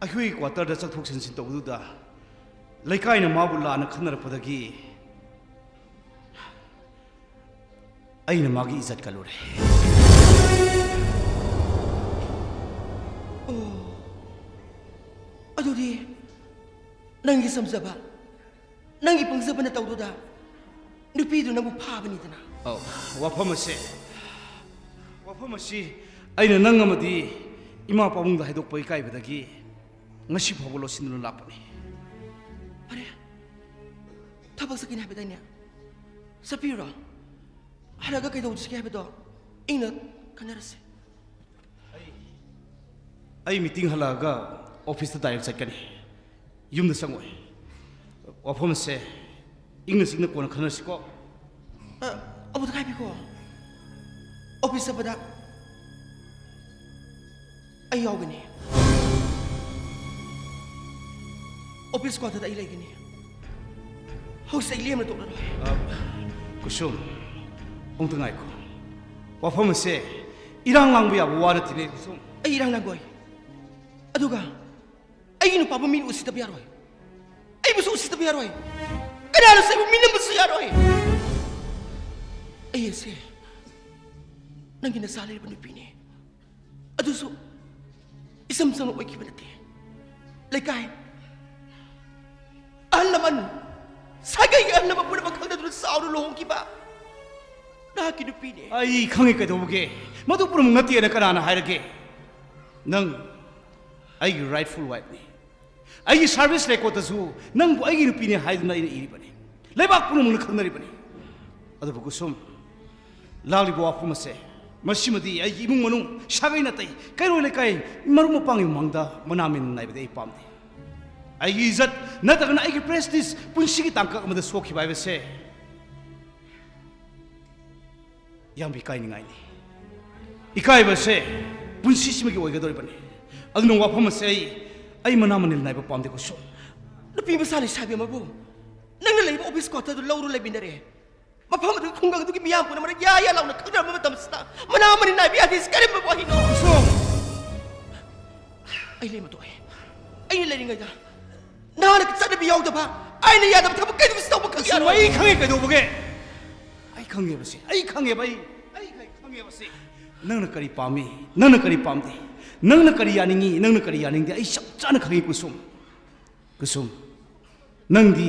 ꯑꯩꯈꯣꯏꯒꯤ ꯀ꯭ꯋꯥꯇꯔꯗ ꯆꯠꯊꯣꯛ ꯆꯠꯁꯤꯟ ꯇꯧꯕꯗꯨꯗ ꯂꯩꯀꯥꯏꯅ ꯃꯥꯕꯨ ꯂꯥꯟꯅ ꯈꯟꯅꯔꯛꯄꯗꯒꯤ ꯑꯩꯅ ꯃꯥꯒꯤ ꯏꯖꯠ ꯀꯜꯂꯨꯔꯦ꯫ ꯑꯣ, ꯑꯗꯨꯗꯤ ꯅꯪꯒꯤ ꯆꯝꯖꯕ, ꯅꯪꯒꯤ ꯄꯪꯖꯕ ꯅꯇꯧꯗꯨꯗ ꯅꯨꯄꯤꯗꯨ ꯅꯪꯕꯨ ꯐꯥꯕꯅꯤꯗꯅ꯫ ꯑꯧ, ꯋꯥꯐꯝ ꯑꯁꯦ, ꯋꯥꯐꯝ ꯑꯁꯤ ꯑꯩꯅ ꯅꯪ ꯑꯃꯗꯤ ꯏꯃꯥ ꯄꯥꯕꯨꯡꯗ ꯍꯥꯏꯗꯣꯛꯄ ꯏꯀꯥꯏꯕꯗꯒꯤ ꯉꯁꯤ ꯐꯥꯎꯕ ꯂꯣꯠꯁꯤꯟꯗꯨꯅ ꯂꯥꯛꯄꯅꯤ꯫ ꯐꯔꯦ, ꯊꯕꯛ ꯆꯠꯀꯅꯤ ꯍꯥꯏꯕꯗꯥꯏꯅꯦ? ꯆꯠꯄꯤꯔꯨꯔꯣ꯫ ꯍꯜꯂꯛꯑꯒ ꯀꯩꯗꯧꯁꯤꯒꯦ ꯍꯥꯏꯕꯗꯣ ꯏꯪꯅ ꯈꯟꯅꯔꯁꯦ꯫ ꯑꯩ, ꯑꯩ ꯃꯤꯇꯤꯡ ꯍꯜꯂꯛꯑꯒ ꯑꯣꯐꯤꯁꯇ ꯗꯥꯏꯔꯦꯛ ꯆꯠꯀꯅꯤ꯫ ꯌꯨꯝꯗ ꯆꯪꯉꯣꯏ꯫ ꯋꯥꯐꯝꯁꯦ ꯏꯪꯅ ꯆꯤꯛꯅ ꯀꯣꯟꯅ ꯈꯟꯅꯔꯁꯤꯀꯣ꯫ ꯑ, ꯑꯕꯨꯗ ꯀꯥꯏꯕꯤꯀꯣ꯫ ꯑꯣꯐꯤꯁ ꯆꯠꯄꯗ ꯑꯩ ꯌꯥꯎꯒꯅꯤ꯫ ꯑꯣꯐꯤꯁ ꯀ꯭ꯋꯥꯇꯔꯗ ꯑꯩ ꯂꯩꯒꯅꯤ꯫ ꯍꯧꯖꯤꯛ ꯑꯩ ꯂꯦꯝꯅ ꯇꯣꯛꯂꯔꯣꯏ꯫ ꯑ, ꯀꯨꯁꯨꯝ, ꯑꯃꯨꯛꯇ ꯉꯥꯏꯈꯣ꯫ ꯋꯥꯐꯝ ꯑꯁꯦ ꯏꯔꯥꯡ ꯂꯥꯡꯕ ꯌꯥꯕ ꯋꯥ ꯅꯠꯇꯦꯅꯦ, ꯀꯨꯁꯨꯝ꯫ ꯑꯩ ꯏꯔꯥꯡ ꯂꯥꯡꯒꯣꯏ꯫ ꯑꯗꯨꯒ ꯑꯩꯒꯤ ꯅꯨꯄꯥꯕꯨ ꯃꯤꯅ ꯎꯁꯤꯠꯇꯕ ꯌꯥꯔꯣꯏ꯫ ꯑꯩꯕꯨꯁꯨ ꯎꯁꯤꯠꯇꯕ ꯌꯥꯔꯣꯏ꯫ ꯀꯅꯥꯅꯁꯨ ꯑꯩꯕꯨ ꯃꯤꯅꯝꯕꯁꯨ ꯌꯥꯔꯣꯏ꯫ ꯑꯩ ꯑꯁꯦ ꯅꯪꯒꯤ ꯅꯆꯥ ꯂꯩꯔꯕ ꯅꯨꯄꯤꯅꯦ꯫ ꯑꯗꯨꯁꯨ ꯏꯆꯝ ꯆꯝꯅ ꯑꯣꯏꯈꯤꯕ ꯅꯠꯇꯦ꯫ ꯂꯩꯀꯥꯏ ꯑꯍꯜ ꯂꯃꯟ, ꯁꯥꯒꯩꯒꯤ ꯑꯍꯜ ꯂꯃꯟ ꯄꯨꯝꯅꯃꯛ ꯈꯪꯅꯗꯨꯅ ꯆꯥꯎꯅ ꯂꯨꯍꯣꯡꯈꯤꯕ ꯅꯍꯥꯛꯀꯤ ꯅꯨꯄꯤꯅꯦ꯫ ꯑꯩ ꯈꯪꯉꯤ ꯀꯩꯗꯧꯕꯒꯦ? ꯃꯗꯨ ꯄꯨꯝꯅꯃꯛ ꯅꯠꯇꯦꯅ ꯀꯅꯥꯅ ꯍꯥꯏꯔꯒꯦ? ꯅꯪ ꯑꯩꯒꯤ ꯔꯥꯏꯠꯐꯨꯜ ꯋꯥꯏꯐꯅꯤ꯫ ꯑꯩꯒꯤ ꯁꯥꯔꯚꯤꯁ ꯔꯦꯀꯣꯔꯗꯇꯁꯨ ꯅꯪꯕꯨ ꯑꯩꯒꯤ ꯅꯨꯄꯤꯅꯦ ꯍꯥꯏꯗꯨꯅ ꯑꯩꯅ ꯏꯔꯤꯕꯅꯤ꯫ ꯂꯩꯕꯥꯛ ꯄꯨꯝꯅꯃꯛꯅ ꯈꯪꯅꯔꯤꯕꯅꯤ꯫ ꯑꯗꯨꯕꯨ ꯀꯨꯁꯨꯝ, ꯂꯥꯛꯂꯤꯕ ꯋꯥꯐꯝ ꯑꯁꯦ, ꯃꯁꯤꯃꯗꯤ ꯑꯩꯒꯤ ꯏꯃꯨꯡ ꯃꯅꯨꯡ, ꯁꯥꯒꯩ ꯅꯥꯇꯩ, ꯀꯩꯔꯣꯏ ꯂꯩꯀꯥꯏ, ꯃꯔꯨꯞ ꯃꯄꯥꯡꯒꯤ ꯃꯃꯥꯡꯗ ꯃꯅꯥ ꯃꯅꯤꯟ ꯅꯥꯏꯕꯗꯤ ꯑꯩ ꯄꯥꯝꯗꯦ꯫ ꯑꯩꯒꯤ ꯏꯖꯠ ꯅꯠꯇ꯭ꯔꯒꯅ ꯑꯩꯒꯤ ꯄ꯭ꯔꯦꯁꯇꯤꯖ ꯄꯨꯟꯁꯤꯒꯤ ꯇꯥꯡꯀꯛ ꯑꯃꯗ ꯁꯣꯛꯈꯤꯕ ꯍꯥꯏꯕꯁꯦ ꯌꯥꯝ ꯏꯀꯥꯏꯅꯤꯡꯉꯥꯏꯅꯤ꯫ ꯏꯀꯥꯏꯕꯁꯦ ꯄꯨꯟꯁꯤꯁꯤꯃꯒꯤ ꯑꯣꯏꯒꯗꯧꯔꯤꯕꯅꯤ꯫ ꯑꯗꯨꯅ ꯋꯥꯐꯝ ꯑꯁꯦ ꯑꯩ, ꯑꯩ ꯃꯅꯥ ꯃꯅꯤꯜ ꯅꯥꯏꯕ ꯄꯥꯝꯗꯦ, ꯀꯨꯁꯨꯝ꯫ ꯅꯨꯄꯤ ꯃꯆꯥ ꯂꯩꯁꯥꯕꯤ ꯑꯃꯕꯨ ꯅꯪꯅ ꯂꯩꯕ ꯑꯣꯐꯤꯁ ꯀ꯭ꯋꯥꯇꯔꯗꯨ ꯂꯧꯔꯨ ꯂꯩꯃꯤꯟꯅꯔꯦ꯫ ꯃꯐꯝ ꯑꯗꯨꯒꯤ ꯈꯨꯡꯒꯪ ꯑꯗꯨꯒꯤ ꯃꯤꯌꯥꯝ ꯄꯨꯝꯅꯃꯛꯅ ꯌꯥ ꯌꯥ ꯂꯥꯎꯅ ꯈꯪꯅꯔꯝꯕ ꯃꯇꯝꯁꯤꯗ ꯃꯅꯥ ꯃꯅꯤꯜ ꯅꯥꯏꯕ ꯌꯥꯗꯦ꯫ ꯀꯔꯝꯕ ꯋꯥꯍꯩꯅꯣ? ꯀꯨꯁꯨꯝ! ꯑꯩ ꯂꯩꯃ ꯇꯣꯛꯑꯦ꯫ ꯑꯩꯅ ꯂꯩꯔꯤꯉꯩꯗ ꯅꯍꯥꯛꯅ ꯆꯠꯅꯕꯤ ꯌꯥꯎꯗꯕ, ꯑꯩꯅ ꯌꯥꯗꯕ ꯊꯕꯛ ꯀꯩꯗꯧꯕꯁꯨ ꯇꯧꯕ ꯈꯪ ꯀꯨꯁꯨꯝ, ꯌꯥꯔꯣꯏ꯫ ꯑꯩ ꯈꯪꯉꯦ ꯀꯩꯗꯧꯕꯒꯦ? ꯑꯩ ꯈꯪꯉꯦꯕꯁꯦ, ꯑꯩ ꯈꯪꯉꯦꯕ, ꯑꯩ, ꯑꯩ ꯈꯪꯉꯦꯕꯁꯦ꯫ ꯅꯪꯅ ꯀꯔꯤ ꯄꯥꯝꯃꯤ, ꯅꯪꯅ ꯀꯔꯤ ꯄꯥꯝꯗꯦ, ꯅꯪꯅ ꯀꯔꯤ ꯌꯥꯅꯤꯡꯉꯤ, ꯅꯪꯅ ꯀꯔꯤ ꯌꯥꯅꯤꯡꯗꯦ, ꯑꯩ ꯆꯞ ꯆꯥꯅ ꯈꯪꯉꯤ, ꯀꯨꯁꯨꯝ꯫ ꯀꯨꯁꯨꯝ, ꯅꯪꯗꯤ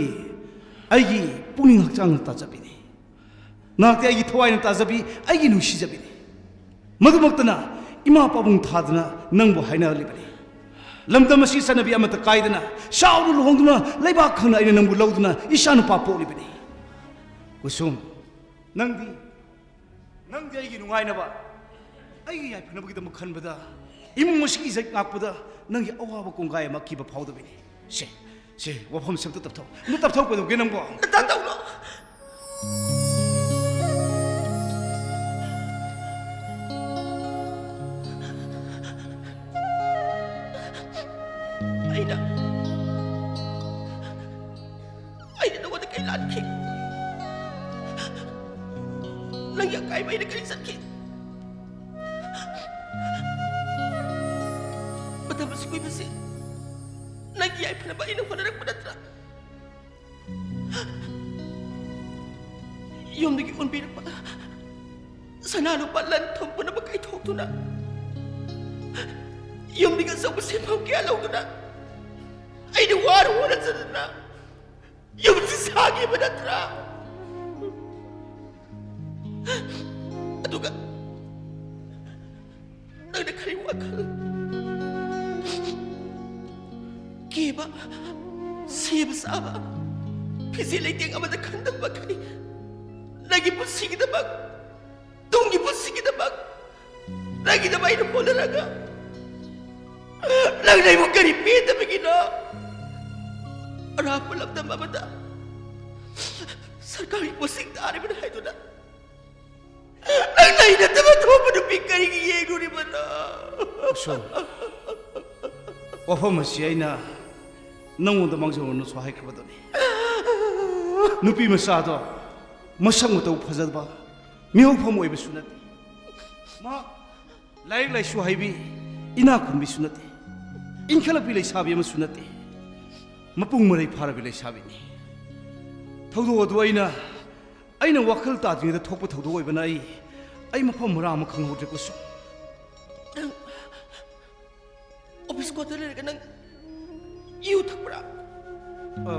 ꯑꯩꯒꯤ ꯄꯨꯛꯅꯤꯡ ꯍꯛꯆꯥꯡ ꯇꯥꯖꯕꯤꯅꯤ꯫ ꯅꯍꯥꯛꯇꯤ ꯑꯩꯒꯤ ꯊꯋꯥꯏꯅ ꯇꯥꯖꯕꯤ, ꯑꯩꯒꯤ ꯅꯨꯡꯁꯤꯖꯕꯤꯅꯤ꯫ ꯃꯗꯨꯃꯛꯇꯅ ꯏꯃꯥ ꯄꯥꯕꯨꯡ ꯊꯥꯗꯨꯅ ꯅꯪꯕꯨ ꯍꯥꯏꯅꯍꯜꯂꯤꯕꯅꯤ꯫ ꯂꯝꯗꯝ ꯑꯁꯤ ꯆꯠꯅꯕꯤ ꯑꯃꯠꯇ ꯀꯥꯏꯗꯅ ꯆꯥꯎꯅ ꯂꯨꯍꯣꯡꯗꯨꯅ ꯂꯩꯕꯥꯛ ꯈꯪꯅ ꯑꯩꯅ ꯅꯪꯕꯨ ꯂꯧꯗꯨꯅ ꯏꯆꯥ ꯅꯨꯄꯥ ꯄꯣꯛꯂꯤꯕꯅꯤ꯫ ꯀꯨꯁꯨꯝ, ꯅꯪꯗꯤ, ꯅꯪꯗꯤ ꯑꯩꯒꯤ ꯅꯨꯡꯉꯥꯏꯅꯕ, ꯑꯩꯒꯤ ꯌꯥꯏꯐꯅꯕꯒꯤꯗꯃꯛ ꯈꯟꯕꯗ, ꯏꯃꯨꯡ ꯑꯁꯤꯒꯤ ꯏꯖꯠ ꯉꯥꯛꯄꯗ ꯅꯪꯒꯤ ꯑꯋꯥꯕ ꯀꯣꯡꯒꯥꯏ ꯑꯃ ꯑꯀꯤꯕ ꯐꯥꯎꯗꯕꯤꯅꯤ꯫ ꯁꯦ, ꯁꯦ, ꯋꯥꯐꯝꯁꯦ ꯑꯝꯇ ꯇꯞꯊꯧ꯫ ꯑꯝꯇ ꯇꯞꯊꯧ, ꯀꯩꯗꯧꯒꯦ ꯅꯪꯕꯣ? ꯇꯞꯊꯧꯅꯣ꯫ ꯑꯩꯅ, ꯑꯩꯅ ꯅꯉꯣꯟꯗ ꯀꯩ ꯂꯥꯟꯈꯤ? ꯅꯪꯒꯤ ꯑꯀꯥꯏꯕ ꯑꯩꯅ ꯀꯔꯤ ꯆꯠꯈꯤ? ꯃꯇꯝ ꯑꯁꯨꯛ ꯀꯨꯏꯕꯁꯤ ꯅꯪꯒꯤ ꯌꯥꯏꯐꯅꯕ ꯑꯩꯅ ꯍꯣꯠꯅꯔꯛꯄ ꯅꯠꯇ꯭ꯔꯥ? ꯌꯨꯝꯗꯒꯤ ꯎꯟꯕꯤꯔꯛꯄ ꯁꯅꯥ ꯂꯨꯄꯥ ꯂꯟ ꯊꯨꯝ ꯄꯨꯝꯅꯃꯛ ꯀꯥꯏꯊꯣꯛꯇꯨꯅ, ꯌꯨꯝꯗꯒꯤ ꯑꯆꯧꯕ ꯁꯦꯟꯐꯝ ꯀꯌꯥ ꯂꯧꯗꯨꯅ ꯑꯩꯅ ꯋꯥꯅ ꯍꯣꯠꯅꯖꯗꯨꯅ ꯌꯨꯝꯁꯤ ꯁꯥꯈꯤꯕ ꯅꯠꯇ꯭ꯔꯥ? ꯑꯗꯨꯒ ꯅꯪꯅ ꯈꯔꯤ ꯋꯥꯈꯜ ꯀꯤꯕ, ꯁꯤꯕ ꯁꯥꯕ, ꯐꯤꯖꯦ ꯂꯩꯇꯦꯡ ꯑꯃꯗ ꯈꯟꯗꯕ ꯃꯈꯩ ꯅꯪꯒꯤ ꯄꯨꯟꯁꯤꯒꯤꯗꯃꯛ, ꯇꯨꯡꯒꯤ ꯄꯨꯟꯁꯤꯒꯤꯗꯃꯛ, ꯅꯪꯒꯤꯗꯃꯛ ꯑꯩꯅ ꯍꯣꯠꯅꯔꯒ ꯅꯪꯅ ꯑꯩꯕꯨ ꯀꯔꯤ ꯄꯦꯟꯗꯕꯒꯤꯅꯣ? ꯑꯔꯥꯞꯄ ꯂꯝꯗꯝ ꯑꯃꯗ ꯁꯔꯀꯥꯔꯒꯤ ꯄꯣꯁꯇꯤꯡ ꯇꯥꯔꯤꯕꯅꯤ ꯍꯥꯏꯗꯨꯅ ꯅꯪ ꯂꯩꯅꯗꯕ ꯊꯣꯛꯄ ꯅꯨꯄꯤ ꯀꯔꯤꯒꯤ ꯌꯦꯡꯂꯨꯔꯤꯕꯅꯣ? ꯀꯨꯁꯨꯝ, ꯋꯥꯐꯝ ꯑꯁꯤ ꯑꯩꯅ ꯅꯪꯉꯣꯟꯗ ꯃꯥꯡꯖꯧꯅꯅꯁꯨ ꯍꯥꯏꯈ꯭ꯔꯕꯗꯨꯅꯤ꯫ ꯅꯨꯄꯤ ꯃꯆꯥꯗꯣ ꯃꯁꯛ ꯃꯇꯧ ꯐꯖꯕ, ꯃꯤꯍꯧꯐꯝ ꯑꯣꯏꯕꯁꯨ ꯅꯠꯇꯦ꯫ ꯃꯥ ꯂꯥꯏꯔꯤꯛ ꯂꯥꯏꯁꯨ ꯍꯩꯕꯤ, ꯏꯅꯥꯛ ꯈꯨꯟꯕꯤꯁꯨ ꯅꯠꯇꯦ, ꯏꯟꯈꯠꯂꯛꯄꯤ ꯂꯩꯁꯥꯕꯤ ꯑꯃꯁꯨ ꯅꯠꯇꯦ꯫ ꯃꯄꯨꯡ ꯃꯔꯩ ꯐꯥꯔꯕꯤ ꯂꯩꯁꯥꯕꯤꯅꯤ꯫ ꯊꯧꯗꯣꯛ ꯑꯗꯨ ꯑꯩꯅ, ꯑꯩꯅ ꯋꯥꯈꯜ ꯇꯥꯗ꯭ꯔꯤꯉꯩꯗ ꯊꯣꯛꯄ ꯊꯧꯗꯣꯛ ꯑꯣꯏꯕꯅ ꯑꯩ, ꯑꯩ ꯃꯐꯝ ꯃꯔꯥꯡ ꯑꯃ ꯈꯪꯍꯧꯗ꯭ꯔꯦ, ꯀꯨꯁꯨꯝ꯫ ꯅꯪ ꯑꯣꯐꯤꯁ ꯀ꯭ꯋꯥꯇꯔ ꯂꯩꯔꯒ ꯅꯪ ꯌꯨ ꯊꯛꯄ꯭ꯔꯥ? ꯑ,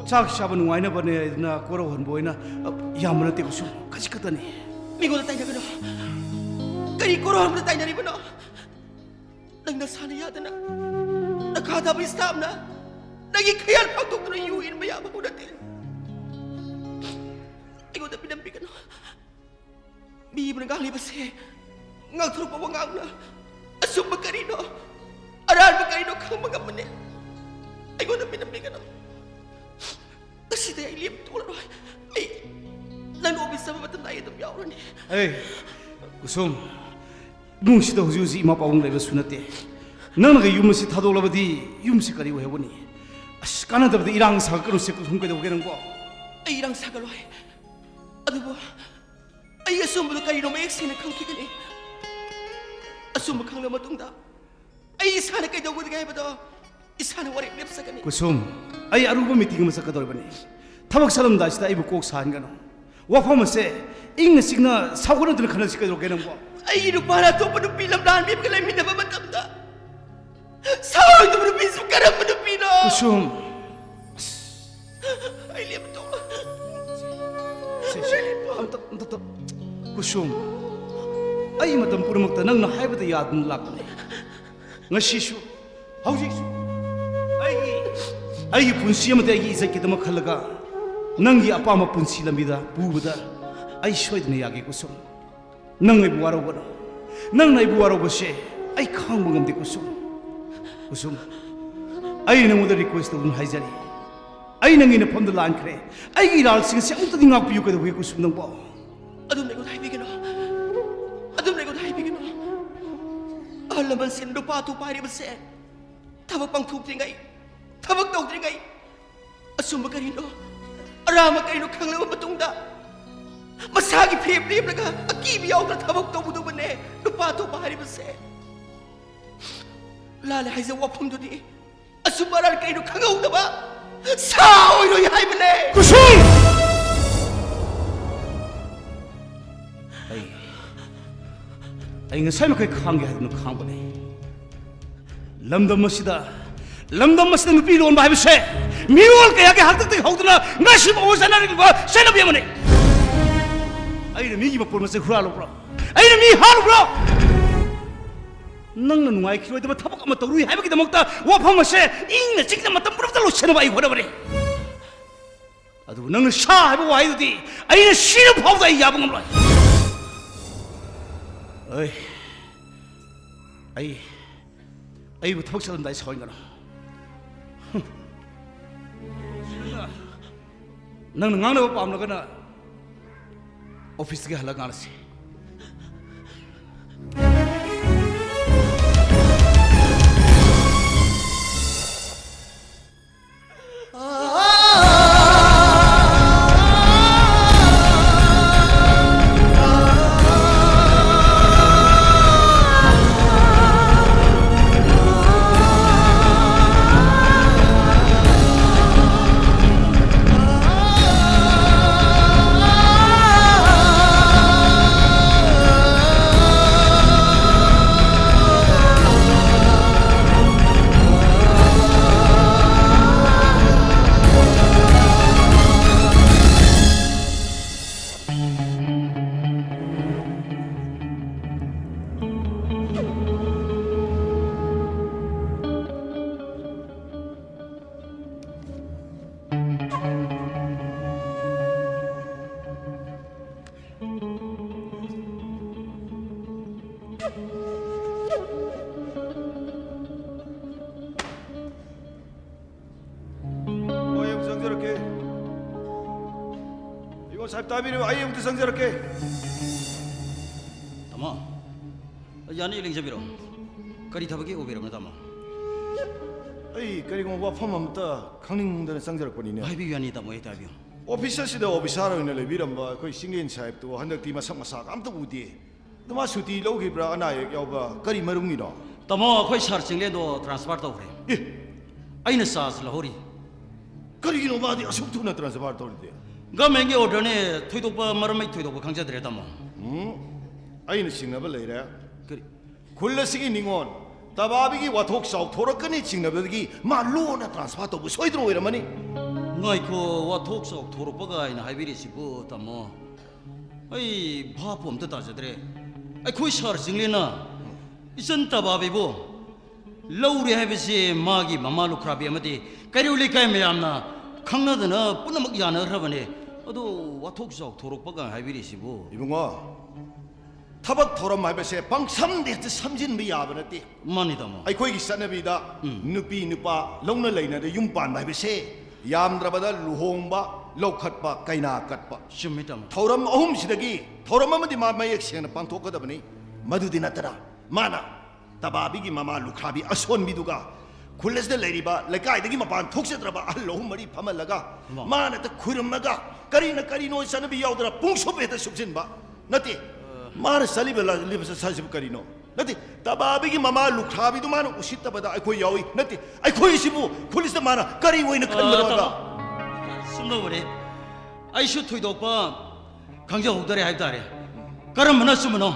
ꯆꯥꯛ ꯆꯥꯕ ꯅꯨꯡꯉꯥꯏꯅꯕꯅꯦ ꯍꯥꯏꯗꯅ ꯀꯣꯔꯧꯍꯟꯕ ꯑꯣꯏꯅ, ꯑ, ꯌꯥꯝꯕ ꯅꯠꯇꯦ, ꯀꯨꯁꯨꯝ, ꯈꯖꯤꯛ ꯈꯛꯇꯅꯤ꯫ ꯃꯤꯉꯣꯟꯗ ꯇꯥꯏꯅꯒꯅꯨ꯫ ꯀꯔꯤ ꯀꯣꯔꯧꯍꯟꯕꯗ ꯇꯥꯏꯅꯔꯤꯕꯅꯣ? ꯅꯪ ꯅꯁꯥꯅ ꯌꯥꯗꯅ ꯅꯈꯥ ꯊꯥꯕ ꯏꯁꯇꯥꯐꯅ ꯅꯪꯒꯤ ꯈꯌꯥꯜ ꯐꯥꯎꯊꯣꯛꯇꯨꯅ ꯌꯨ ꯏꯟꯕ ꯌꯥꯕ ꯍꯧꯅꯗꯦ꯫ ꯑꯩꯉꯣꯟꯗ ꯃꯤꯅꯝꯕꯤꯒꯅꯨ꯫ ꯃꯤ ꯑꯃꯅ ꯉꯥꯡꯂꯤꯕꯁꯦ ꯉꯥꯡꯊꯣꯔꯛꯄ ꯋꯥꯉꯥꯡꯅ ꯑꯆꯨꯝꯕ ꯀꯔꯤꯅꯣ, ꯑꯔꯥꯟꯕ ꯀꯔꯤꯅꯣ ꯈꯪꯕ ꯉꯝꯕꯅꯦ꯫ ꯑꯩꯉꯣꯟꯗ ꯃꯤꯅꯝꯕꯤꯒꯅꯨ꯫ ꯉꯁꯤꯗꯤ ꯑꯩ ꯂꯦꯝ ꯇꯣꯛꯂꯔꯣꯏ꯫ ꯑꯩ ꯅꯪ ꯑꯣꯐꯤꯁ ꯆꯠꯄ ꯃꯇꯝꯗ ꯑꯩ ꯑꯗꯨꯝ ꯌꯥꯎꯔꯅꯤ꯫ ꯑꯦ, ꯀꯨꯁꯨꯝ, ꯏꯃꯨꯡꯁꯤꯗ ꯍꯧꯖꯤꯛ ꯍꯧꯖꯤꯛ ꯏꯃꯥ ꯄꯥꯕꯨꯡ ꯂꯩꯕꯁꯨ ꯅꯠꯇꯦ꯫ ꯅꯪꯅꯒ ꯌꯨꯝ ꯑꯁꯤ ꯊꯥꯗꯣꯛꯂꯕꯗꯤ ꯌꯨꯝꯁꯤ ꯀꯔꯤ ꯑꯣꯏꯍꯧꯒꯅꯤ? ꯑꯁ, ꯀꯥꯟꯅꯗꯕꯗ ꯏꯔꯥꯡ ꯁꯥꯒꯠꯀꯅꯨꯁꯦ, ꯀꯨꯁꯨꯝ, ꯀꯩꯗꯧꯒꯦ ꯅꯪꯕꯣ? ꯑꯩ ꯏꯔꯥꯡ ꯁꯥꯒꯠꯂꯣꯏ꯫ ꯑꯗꯨꯕꯨ ꯑꯩ ꯑꯆꯨꯝꯕꯗꯨ ꯀꯔꯤꯅꯣ ꯃꯌꯦꯛ ꯁꯦꯡꯅ ꯈꯪꯈꯤꯒꯅꯤ꯫ ꯑꯆꯨꯝꯕ ꯈꯪꯂꯕ ꯃꯇꯨꯡꯗ ꯑꯩ ꯏꯁꯥꯅ ꯀꯩꯗꯧꯒꯗꯒꯦ ꯍꯥꯏꯕꯗꯣ ꯏꯁꯥꯅ ꯋꯥꯔꯦꯞ ꯂꯦꯞꯆꯒꯅꯤ꯫ ꯀꯨꯁꯨꯝ, ꯑꯩ ꯑꯔꯨꯕ ꯃꯤꯇꯤꯡ ꯑꯃ ꯆꯠꯀꯗꯧꯔꯤꯕꯅꯤ꯫ ꯊꯕꯛ ꯆꯠꯂꯝꯗꯥꯏꯁꯤꯗ ꯑꯩꯕꯨ ꯀꯣꯛ ꯁꯥꯍꯟꯒꯅꯨ꯫ ꯋꯥꯐꯝ ꯑꯁꯦ ꯏꯪꯅ ꯆꯤꯛꯅ ꯁꯥꯎꯒꯠꯅꯗꯅ ꯈꯟꯅꯁꯤ, ꯀꯩꯗꯧꯔꯒꯦ ꯅꯪꯕꯣ? ꯑꯩꯒꯤ ꯅꯨꯄꯥꯅ ꯑꯇꯣꯞꯄ ꯅꯨꯄꯤ ꯂꯝꯂꯥꯟꯕꯤ ꯑꯃꯒ ꯂꯩꯃꯤꯟꯅꯕ ꯃꯇꯝꯗ ꯁꯥꯎꯔꯣꯏꯗꯕ ꯅꯨꯄꯤꯁꯨ ꯀꯔꯝꯕ ꯅꯨꯄꯤꯅꯣ? ꯀꯨꯁꯨꯝ꯫ ꯑꯩ ꯂꯦꯞꯄ ꯇꯣꯛꯑꯣ꯫ ꯁꯦ, ꯁꯦ, ꯑꯝꯇ, ꯑꯝꯇ, ꯑꯝꯇ꯫ ꯀꯨꯁꯨꯝ, ꯑꯩ ꯃꯇꯝ ꯄꯨꯝꯅꯃꯛꯇ ꯅꯪꯅ ꯍꯥꯏꯕꯗ ꯌꯥꯗꯨꯅ ꯂꯥꯛꯄꯅꯤ꯫ ꯉꯁꯤꯁꯨ, ꯍꯧꯖꯤꯛꯁꯨ ꯑꯩꯒꯤ, ꯑꯩꯒꯤ ꯄꯨꯟꯁꯤ ꯑꯃꯗꯤ ꯑꯩꯒꯤ ꯏꯖꯠꯀꯤꯗꯃꯛ ꯈꯜꯂꯒ ꯅꯪꯒꯤ ꯑꯄꯥꯝꯕ ꯄꯨꯟꯁꯤ ꯂꯝꯕꯤꯗ ꯄꯨꯕꯗ ꯑꯩ ꯁꯣꯏꯗꯅ ꯌꯥꯒꯦ, ꯀꯨꯁꯨꯝ꯫ ꯅꯪ ꯑꯩꯕꯨ ꯋꯥꯔꯧꯒꯅꯨ꯫ ꯅꯪꯅ ꯑꯩꯕꯨ ꯋꯥꯔꯧꯕꯁꯦ ꯑꯩ ꯈꯥꯡꯕ ꯉꯝꯗꯦ, ꯀꯨꯁꯨꯝ꯫ ꯀꯨꯁꯨꯝ, ꯑꯩ ꯅꯉꯣꯟꯗ ꯔꯤꯀ꯭ꯋꯦꯁ ꯇꯧꯗꯨꯅ ꯍꯥꯏꯖꯔꯤ, ꯑꯩ ꯅꯪꯒꯤ ꯅꯐꯝꯗ ꯂꯥꯟꯈ꯭ꯔꯦ꯫ ꯑꯩꯒꯤ ꯏꯔꯥꯜꯁꯤꯡ ꯑꯁꯤ ꯑꯃꯨꯛꯇꯗꯤ ꯉꯥꯛꯄꯤꯌꯨ꯫ ꯀꯩꯗꯧꯒꯦ ꯀꯨꯁꯨꯝ ꯅꯪꯕꯣ? ꯑꯗꯨꯝ ꯑꯩꯉꯣꯟꯗ ꯍꯥꯏꯕꯤꯒꯅꯨ, ꯑꯗꯨꯝ ꯑꯩꯉꯣꯟꯗ ꯍꯥꯏꯕꯤꯒꯅꯨ꯫ ꯑꯍꯜ ꯂꯃꯟꯁꯤꯡ ꯅꯨꯄꯥ ꯑꯇꯣꯞꯄ ꯍꯥꯏꯔꯤꯕꯁꯦ ꯊꯕꯛ ꯄꯥꯡꯊꯣꯛꯇ꯭ꯔꯤꯉꯩ, ꯊꯕꯛ ꯇꯧꯗ꯭ꯔꯤꯉꯩ, ꯑꯆꯨꯝꯕ ꯀꯔꯤꯅꯣ, ꯑꯔꯥꯟꯕ ꯀꯔꯤꯅꯣ ꯈꯪꯂꯕ ꯃꯇꯨꯡꯗ ꯃꯁꯥꯒꯤ ꯐꯤꯔꯦꯞ ꯂꯦꯞꯂꯒ ꯑꯀꯤꯕ ꯌꯥꯎꯗꯅ ꯊꯕꯛ ꯇꯧꯕꯗꯨꯕꯨꯅꯦ ꯅꯨꯄꯥ ꯑꯇꯣꯞꯄ ꯍꯥꯏꯔꯤꯕꯁꯦ꯫ ꯂꯥꯜꯂꯦ ꯍꯥꯏꯖꯕ ꯋꯥꯐꯝꯗꯨꯗꯤ ꯑꯆꯨꯝꯕ ꯑꯔꯥꯟ ꯀꯔꯤꯅꯣ ꯈꯪꯍꯧꯗꯕ ꯁꯥ ꯑꯣꯏꯔꯣꯏ ꯍꯥꯏꯕꯅꯦ꯫ ꯀꯨꯁꯨꯝ! ꯑꯩ, ꯑꯩ ꯉꯁꯥꯏ ꯃꯈꯩ ꯈꯥꯡꯒꯦ ꯍꯥꯏꯗꯨꯅ ꯈꯥꯡꯕꯅꯤ꯫ ꯂꯝꯗꯝ ꯑꯁꯤꯗ, ꯂꯝꯗꯝ ꯑꯁꯤꯗ ꯅꯨꯄꯤ ꯂꯣꯟꯕ ꯍꯥꯏꯕꯁꯦ ꯃꯤꯔꯣꯜ ꯀꯌꯥꯒꯤ ꯍꯥꯛꯇꯛꯇꯒꯤ ꯍꯧꯗꯨꯅ ꯉꯁꯤꯐꯥꯎꯕ ꯆꯠꯅꯔꯛꯂꯤꯕ ꯆꯠꯅꯕꯤ ꯑꯃꯅꯤ꯫ ꯑꯩꯅ ꯃꯤꯒꯤ ꯃꯄꯣꯠ ꯃꯆꯩ ꯍꯨꯔꯥꯜꯂꯨꯕ꯭ꯔꯣ? ꯑꯩꯅ ꯃꯤ ꯍꯥꯠꯂꯨꯕ꯭ꯔꯣ? ꯅꯪꯅ ꯅꯨꯡꯉꯥꯏꯈꯤꯔꯣꯏꯗꯕ ꯊꯕꯛ ꯑꯃ ꯇꯧꯔꯨꯏ ꯍꯥꯏꯕꯒꯤꯗꯃꯛꯇ ꯋꯥꯐꯝ ꯑꯁꯦ ꯏꯪꯅ ꯆꯤꯛꯅ ꯃꯇꯝ ꯄꯨꯝꯅꯃꯛꯇ ꯂꯣꯏꯁꯤꯟꯅꯕ ꯑꯩ ꯍꯣꯠꯅꯕꯅꯤ꯫ ꯑꯗꯨꯕꯨ ꯅꯪꯅ ꯁꯥ ꯍꯥꯏꯕ ꯋꯥꯍꯩꯗꯨꯗꯤ ꯑꯩꯅ ꯁꯤꯔ ꯐꯥꯎꯕꯗ ꯑꯩ ꯌꯥꯕ ꯉꯝꯂꯣꯏ꯫ ꯑꯩ, ꯑꯩ, ꯑꯩꯕꯨ ꯊꯕꯛ ꯆꯠꯂꯝꯗꯥꯏ ꯁꯥꯎꯍꯟꯒꯅꯨ꯫ ꯍꯨꯝ꯫ ꯅꯪꯅ ꯉꯥꯡꯅꯕ ꯄꯥꯝꯂꯒꯅ ꯑꯣꯐꯤꯁꯇꯒꯤ ꯍꯜꯂꯒ ꯉꯥꯡꯅꯁꯤ꯫ ꯁꯥꯍꯦꯕ, ꯇꯥꯕꯤꯔꯤꯕ? ꯑꯩ ꯑꯃꯨꯛꯇ ꯆꯪꯖꯔꯛꯀꯦ꯫ ꯇꯥꯃꯣ, ꯌꯥꯅꯤ, ꯂꯦꯡꯖꯕꯤꯔꯣ꯫ ꯀꯔꯤ ꯊꯕꯛꯀꯤ ꯑꯣꯏꯕꯤꯔꯕꯅꯣ, ꯇꯥꯃꯣ? ꯑꯩ ꯀꯔꯤꯒꯨꯝꯕ ꯋꯥꯐꯝ ꯑꯃꯇ ꯈꯪꯅꯤꯡꯗꯅ ꯆꯪꯖꯔꯛꯄꯅꯤꯅꯦ꯫ ꯍꯥꯏꯕꯤꯌꯨ, ꯌꯥꯅꯤ, ꯇꯥꯃꯣ, ꯑꯩ ꯇꯥꯕꯤꯌꯨ꯫ ꯑꯣꯐꯤꯁ ꯑꯁꯤꯗ ꯑꯣꯐꯤꯁꯥꯔ ꯑꯣꯏꯅ ꯂꯩꯕꯤꯔꯝꯕ ꯑꯩꯈꯣꯏ ꯆꯤꯡꯂꯦꯟ ꯁꯥꯍꯦꯕꯇꯨ ꯍꯟꯗꯛꯇꯤ ꯃꯁꯛ ꯃꯁꯥꯒ ꯑꯝꯇ ꯎꯗꯦ꯫ ꯑꯗꯨ ꯃꯥ ꯁꯨꯇꯤ ꯂꯧꯈꯤꯕ꯭ꯔꯥ, ꯑꯅꯥ ꯑꯌꯦꯛ ꯌꯥꯎꯕ꯭ꯔꯥ, ꯀꯔꯤ ꯃꯔꯝꯒꯤꯅꯣ? ꯇꯥꯃꯣ, ꯑꯩꯈꯣꯏ ꯁꯥꯔ ꯆꯤꯡꯂꯦꯟꯗꯣ ꯇ꯭ꯔꯥꯟꯁꯐꯔ ꯇꯧꯈ꯭ꯔꯦ꯫ ꯑꯦ! ꯑꯩꯅ ꯆꯥꯔꯖ ꯂꯧꯍꯧꯔꯤ꯫ ꯀꯔꯤꯒꯤꯅꯣ ꯃꯥꯗꯤ ꯑꯁꯨꯛ ꯊꯨꯅ ꯇ꯭ꯔꯥꯟꯁꯐꯔ ꯇꯧꯔꯤꯗꯤ? ꯒꯚꯔꯟꯃꯦꯟꯒꯤ ꯑꯣꯔꯗꯔꯅꯦ, ꯊꯣꯏꯗꯣꯛꯄ ꯃꯔꯝ ꯑꯩ ꯊꯣꯏꯗꯣꯛꯄ ꯈꯪꯖꯗ꯭ꯔꯦ, ꯇꯥꯃꯣ꯫ ꯎꯝ, ꯑꯩꯅ ꯆꯤꯡꯅꯕ ꯂꯩꯔꯦ꯫ ꯀꯔꯤ? ꯈꯨꯜ ꯑꯁꯤꯒꯤ ꯅꯤꯉꯣꯜ ꯇꯕꯥꯕꯤꯒꯤ ꯋꯥꯊꯣꯛ ꯆꯥꯎꯊꯣꯔꯛꯀꯅꯤ ꯆꯤꯡꯅꯕꯗꯒꯤ ꯃꯥ ꯂꯣꯟꯅ ꯇ꯭ꯔꯥꯟꯁꯐꯔ ꯇꯧꯕ ꯁꯣꯏꯗꯅ ꯑꯣꯏꯔꯝꯃꯅꯤ꯫ ꯉꯥꯏꯈꯣ, ꯋꯥꯊꯣꯛ ꯆꯥꯎꯊꯣꯔꯛꯄꯒ ꯍꯥꯏꯅ ꯍꯥꯏꯕꯤꯔꯤꯁꯤꯕꯨ, ꯇꯥꯃꯣ? ꯑꯩ ꯚꯥꯞꯄꯨ ꯑꯝꯇ ꯇꯥꯖꯗ꯭ꯔꯦ꯫ ꯑꯩꯈꯣꯏ ꯁꯥꯔ ꯆꯤꯡꯂꯦꯟꯅ ꯏꯆꯟ ꯇꯕꯥꯕꯤꯕꯨ ꯂꯧꯔꯦ ꯍꯥꯏꯕꯁꯤ ꯃꯥꯒꯤ ꯃꯃꯥ ꯂꯨꯈ꯭ꯔꯥꯕꯤ ꯑꯃꯗꯤ ꯀꯩꯔꯧ ꯂꯩꯀꯥꯏ ꯃꯌꯥꯝꯅ ꯈꯪꯅꯗꯅ ꯄꯨꯝꯅꯃꯛ ꯌꯥꯅꯈ꯭ꯔꯕꯅꯦ꯫ ꯑꯗꯣ ꯋꯥꯊꯣꯛ ꯆꯥꯎꯊꯣꯔꯛꯄꯒ ꯍꯥꯏꯕꯤꯔꯤꯁꯤꯕꯨ? ꯏꯕꯨꯡꯉꯣ, ꯊꯕꯛ ꯊꯧꯔꯝ ꯍꯥꯏꯕꯁꯦ ꯄꯪꯁꯝꯗ ꯍꯦꯛꯇ ꯁꯝꯖꯤꯟꯕ ꯌꯥꯕ ꯅꯠꯇꯦ꯫ ꯃꯥꯅꯤ, ꯇꯥꯃꯣ꯫ ꯑꯩꯈꯣꯏꯒꯤ ꯆꯠꯅꯕꯤꯗ ꯎꯝ꯫ ꯅꯨꯄꯤ ꯅꯨꯄꯥ ꯂꯧꯅ ꯂꯩꯅꯗ ꯌꯨꯝ ꯄꯥꯟꯕ ꯍꯥꯏꯕꯁꯦ ꯌꯥꯝꯗ꯭ꯔꯕꯗ ꯂꯨꯍꯣꯡꯕ, ꯂꯧꯈꯠꯄ, ꯀꯩꯅꯥ ꯀꯠꯄ꯫ ꯆꯨꯝꯃꯤ, ꯇꯥꯃꯣ꯫ ꯊꯧꯔꯝ ꯑꯍꯨꯝꯁꯤꯗꯒꯤ ꯊꯧꯔꯝ ꯑꯃꯗꯤ ꯃꯥ ꯃꯌꯦꯛ ꯁꯦꯡꯅ ꯄꯥꯡꯊꯣꯛꯀꯗꯕꯅꯤ꯫ ꯃꯗꯨꯗꯤ ꯅꯠꯇꯅ ꯃꯥꯅ ꯇꯕꯥꯕꯤꯒꯤ ꯃꯃꯥ ꯂꯨꯈ꯭ꯔꯥꯕꯤ ꯑꯁꯣꯟꯕꯤꯗꯨꯒ ꯈꯨꯜ ꯑꯁꯤꯗ ꯂꯩꯔꯤꯕ ꯂꯩꯀꯥꯏꯗꯒꯤ ꯃꯄꯥꯟ ꯊꯣꯛꯆꯗ꯭ꯔꯕ ꯑꯍꯜ ꯑꯍꯨꯝ ꯃꯔꯤ ꯐꯝꯍꯜꯂꯒ ꯃꯥ꯫ ꯃꯥꯅ ꯍꯦꯛꯇ ꯈꯨꯔꯨꯝꯃꯒ, "ꯀꯔꯤꯅ ꯀꯔꯤꯅꯣ ꯆꯠꯅꯕꯤ ꯌꯥꯎꯗꯅ ꯄꯨꯡꯁꯨꯞ ꯍꯦꯛꯇ ꯁꯨꯞꯆꯤꯟꯕ?" ꯅꯠꯇꯦ, ꯃꯥꯅ ꯆꯠꯂꯤꯕ ꯂ-, ꯂꯤꯕ ꯆꯠ-, ꯆꯠꯁꯤꯕꯨ ꯀꯔꯤꯅꯣ? ꯅꯠꯇꯦ, ꯇꯕꯥꯕꯤꯒꯤ ꯃꯃꯥ ꯂꯨꯈ꯭ꯔꯥꯕꯤꯗꯨ ꯃꯥꯅ ꯎꯁꯤꯠꯇꯕꯗ ꯑꯩꯈꯣꯏ ꯌꯥꯎꯏ꯫ ꯅꯠꯇꯦ, ꯑꯩꯈꯣꯏꯁꯤꯕꯨ ꯈꯨꯜꯁꯤꯗ ꯃꯥꯅ ꯀꯔꯤ ꯑꯣꯏꯅ ꯈꯟꯕꯅꯣ ꯑ, ꯍꯥꯏꯕ? ꯇꯥꯃꯣ, ꯁꯨꯝ ꯇꯧꯕꯅꯦ꯫ ꯑꯩꯁꯨ ꯊꯣꯏꯗꯣꯛꯄ ꯈꯪꯖꯍꯧꯗꯔꯦ ꯍꯥꯏꯕ ꯇꯥꯔꯦ꯫ ꯀꯔꯝꯕꯅ ꯑꯆꯨꯝꯕꯅꯣ,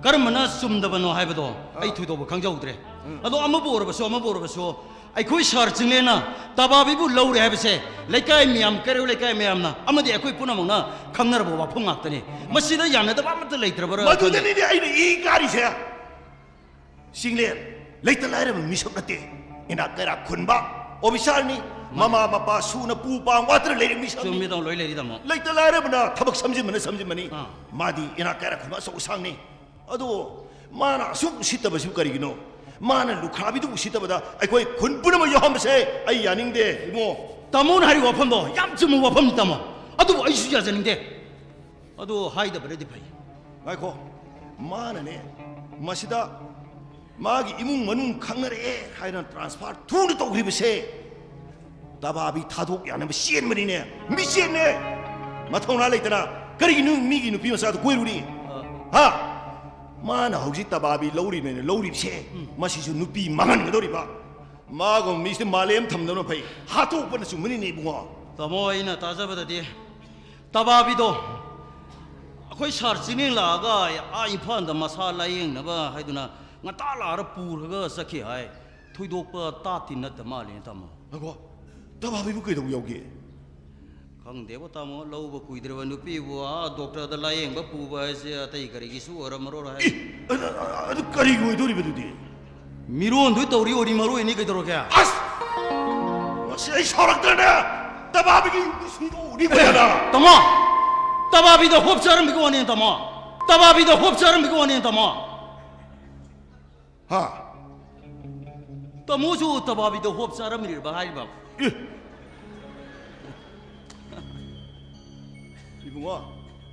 ꯀꯔꯝꯕꯅ ꯆꯨꯝꯗꯕꯅꯣ ꯍꯥꯏꯕꯗꯣ ꯑꯩ ꯑꯥ꯫ ꯊꯣꯏꯗꯣꯛꯄ ꯈꯪꯖꯍꯧꯗ꯭ꯔꯦ꯫ ꯎꯝ꯫ ꯑꯗꯣ ꯑꯃꯕꯨ ꯑꯣꯏꯔꯕꯁꯨ, ꯑꯃꯕꯨ ꯑꯣꯏꯔꯕꯁꯨ, ꯑꯩꯈꯣꯏ ꯁꯥꯔ ꯆꯤꯡꯂꯦꯟꯅ ꯇꯕꯥꯕꯤꯕꯨ ꯂꯧꯔꯦ ꯍꯥꯏꯕꯁꯦ ꯂꯩꯀꯥꯏ ꯃꯌꯥꯝ, ꯀꯩꯔꯧ ꯂꯩꯀꯥꯏ ꯃꯌꯥꯝꯅ ꯑꯃꯗꯤ ꯑꯩꯈꯣꯏ ꯄꯨꯝꯅꯃꯛꯅ ꯈꯪꯅꯔꯕ ꯋꯥꯐꯝ ꯉꯥꯛꯇꯅꯤ꯫ ꯃꯁꯤꯗ ꯌꯥꯅꯗꯕ ꯑꯃꯠꯇ ꯂꯩꯇ꯭ꯔꯕ꯭ꯔꯥ ꯈꯜꯂꯤ꯫ ꯃꯗꯨꯗꯅꯤꯅꯦ ꯑꯩꯅ ꯏ ꯀꯥꯔꯤꯁꯦ꯫ ꯆꯤꯡꯂꯦꯟ, ꯂꯩꯇ ꯂꯥꯏꯔꯕ ꯃꯤꯁꯛ ꯅꯠꯇꯦ꯫ ꯏꯅꯥꯛ ꯀꯩꯔꯥꯛ ꯈꯨꯟꯕ ꯑꯣꯐꯤꯁꯥꯔꯅꯤ꯫ ꯃꯃꯥ ꯃꯄꯥ ꯁꯨꯅ ꯄꯨ ꯄꯥꯡ ꯋꯥꯠꯇꯅ ꯂꯩꯔꯤꯕ ꯃꯤꯁꯛꯅꯤ꯫ ꯆꯨꯝꯃꯤ, ꯇꯥꯃꯣ, ꯂꯣꯏ ꯂꯩꯔꯤ, ꯇꯥꯃꯣ꯫ ꯂꯩꯇ ꯂꯥꯏꯔꯕꯅ ꯊꯕꯛ ꯁꯝꯖꯤꯟꯕꯅ ꯁꯝꯖꯤꯟꯕꯅꯤ꯫ ꯑꯥ꯫ ꯃꯥꯗꯤ ꯏꯅꯥꯛ ꯀꯩꯔꯥꯛ ꯈꯨꯟꯕ ꯑꯆꯧ ꯑꯁꯥꯡꯅꯤ꯫ ꯑꯗꯣ ꯃꯥꯅ ꯑꯁꯨꯛ ꯎꯁꯤꯠꯇꯕꯁꯤꯕꯨ ꯀꯔꯤꯒꯤꯅꯣ? ꯃꯥꯅ ꯂꯨꯈ꯭ꯔꯥꯕꯤꯗꯨ ꯎꯁꯤꯠꯇꯕꯗ ꯑꯩꯈꯣꯏ ꯈꯨꯟ ꯄꯨꯝꯅꯃꯛ ꯌꯥꯎꯍꯟꯕꯁꯦ ꯑꯩ ꯌꯥꯅꯤꯡꯗꯦ, ꯏꯕꯨꯡꯉꯣ꯫ ꯇꯥꯃꯣꯅ ꯍꯥꯏꯔꯤꯕ ꯋꯥꯐꯝꯗꯣ ꯌꯥꯝ ꯆꯨꯝꯕ ꯋꯥꯐꯝꯅꯤ, ꯇꯥꯃꯣ꯫ ꯑꯗꯨꯕꯨ ꯑꯩꯁꯨ ꯌꯥꯖꯅꯤꯡꯗꯦ꯫ ꯑꯗꯨ ꯍꯥꯏꯗꯕꯅꯗꯤ ꯐꯩ꯫ ꯉꯥꯏꯈꯣ, ꯃꯥꯅꯅꯦ ꯃꯁꯤꯗ ꯃꯥꯒꯤ ꯏꯃꯨꯡ ꯃꯅꯨꯡ ꯈꯪꯅꯔꯛꯑꯦ ꯍꯥꯏꯅ ꯇ꯭ꯔꯥꯟꯁꯐꯔ ꯊꯨꯅ ꯇꯧꯈ꯭ꯔꯤꯕꯁꯦ ꯇꯕꯥꯕꯤ ꯊꯥꯗꯣꯛ ꯌꯥꯅꯕ ꯆꯦꯟꯕꯅꯤꯅꯦ꯫ ꯃꯤꯆꯦꯟꯅꯦ꯫ ꯃꯊꯧꯅꯥ ꯂꯩꯇꯅ ꯀꯔꯤꯒꯤꯅꯣ ꯃꯤꯒꯤ ꯅꯨꯄꯤ ꯃꯆꯥꯗꯨ ꯀꯣꯏꯔꯨꯔꯤ? ꯍꯥ? ꯃꯥꯅ ꯍꯧꯖꯤꯛ ꯇꯕꯥꯕꯤ ꯂꯧꯔꯤꯕꯅꯦꯅ ꯂꯧꯔꯤꯕꯁꯦ, ꯃꯁꯤꯁꯨ ꯅꯨꯄꯤ ꯃꯥꯡꯍꯟꯒꯗꯧꯔꯤꯕ꯫ ꯃꯥꯒꯨꯝꯕ ꯃꯤꯁꯤꯗꯤ ꯃꯥꯂꯦꯝ ꯊꯝꯗꯕꯅ ꯐꯩ꯫ ꯍꯥꯠꯇꯣꯛꯄꯅ ꯆꯨꯝꯕꯅꯤꯅꯦ ꯏꯕꯨꯡꯉꯣ꯫ ꯇꯥꯃꯣ, ꯑꯩꯅ ꯇꯥꯖꯕꯗꯗꯤ ꯇꯕꯥꯕꯤꯗꯣ ꯑꯩꯈꯣꯏ ꯁꯥꯔ ꯆꯤꯡꯂꯦꯟ ꯂꯥꯛꯑꯒ ꯑꯥ ꯏꯝꯐꯥꯜꯗ ꯃꯁꯥ ꯂꯥꯌꯦꯡꯅꯕ ꯍꯥꯏꯗꯨꯅ ꯉꯟꯇꯥ ꯂꯥꯛꯑꯒ ꯄꯨꯔꯒ ꯆꯠꯈꯤ ꯍꯥꯏ꯫ ꯊꯣꯏꯗꯣꯛꯄ ꯇꯥꯠꯇꯤ ꯅꯠꯇ ꯃꯥꯜꯂꯦ, ꯇꯥꯃꯣ꯫ ꯉꯥꯏꯈꯣ, ꯇꯕꯥꯕꯤꯕꯨ ꯀꯩꯗꯧꯕ ꯌꯥꯎꯒꯦ? ꯈꯪꯗꯦꯕꯣ, ꯇꯥꯃꯣ, ꯂꯧꯕ ꯀꯨꯏꯗ꯭ꯔꯤꯕ ꯅꯨꯄꯤꯕꯨ ꯑꯥ ꯗꯣꯛꯇꯔꯗ ꯂꯥꯌꯦꯡꯕ ꯄꯨꯕ ꯍꯥꯏꯁꯦ ꯑꯇꯩ ꯀꯔꯤꯒꯤꯁꯨ ꯑꯣꯏꯔꯝꯃꯔꯣꯏ ꯍꯥꯏ꯫ ꯑꯦ, ꯑꯗꯨ ꯀꯔꯤꯒꯤ ꯑꯣꯏꯗꯣꯔꯤꯕ ꯑꯗꯨꯗꯤ? ꯃꯤꯔꯣꯟꯗꯨ ꯇꯧꯔꯤ ꯑꯣꯏꯔꯤ ꯃꯔꯨ ꯑꯣꯏꯅꯤ, ꯀꯩꯗꯧꯔꯒꯦ? ꯑꯁ! ꯃꯁꯤ ꯑꯩ ꯁꯥꯎꯔꯛꯇ꯭ꯔꯅꯦ? ꯇꯕꯥꯕꯤꯒꯤ ꯌꯨꯝꯗ ꯁꯨꯡꯗꯣꯛꯎꯅꯤ ꯐꯖꯅ꯫ ꯇꯥꯃꯣ! ꯇꯕꯥꯕꯤꯗ ꯍꯣꯞ ꯆꯥꯔꯝꯕꯒꯤ ꯋꯥꯅꯤ, ꯇꯥꯃꯣ꯫ ꯇꯕꯥꯕꯤꯗ ꯍꯣꯞ ꯆꯥꯔꯝꯕꯒꯤ ꯋꯥꯅꯤ, ꯇꯥꯃꯣ꯫ ꯍꯥ? ꯇꯥꯃꯣꯁꯨ ꯇꯕꯥꯕꯤꯗ ꯍꯣꯞ ꯆꯥꯔꯝꯃꯤꯔꯕ ꯍꯥꯏꯔꯤꯕ? ꯑꯦ! ꯏꯕꯨꯡꯉꯣ,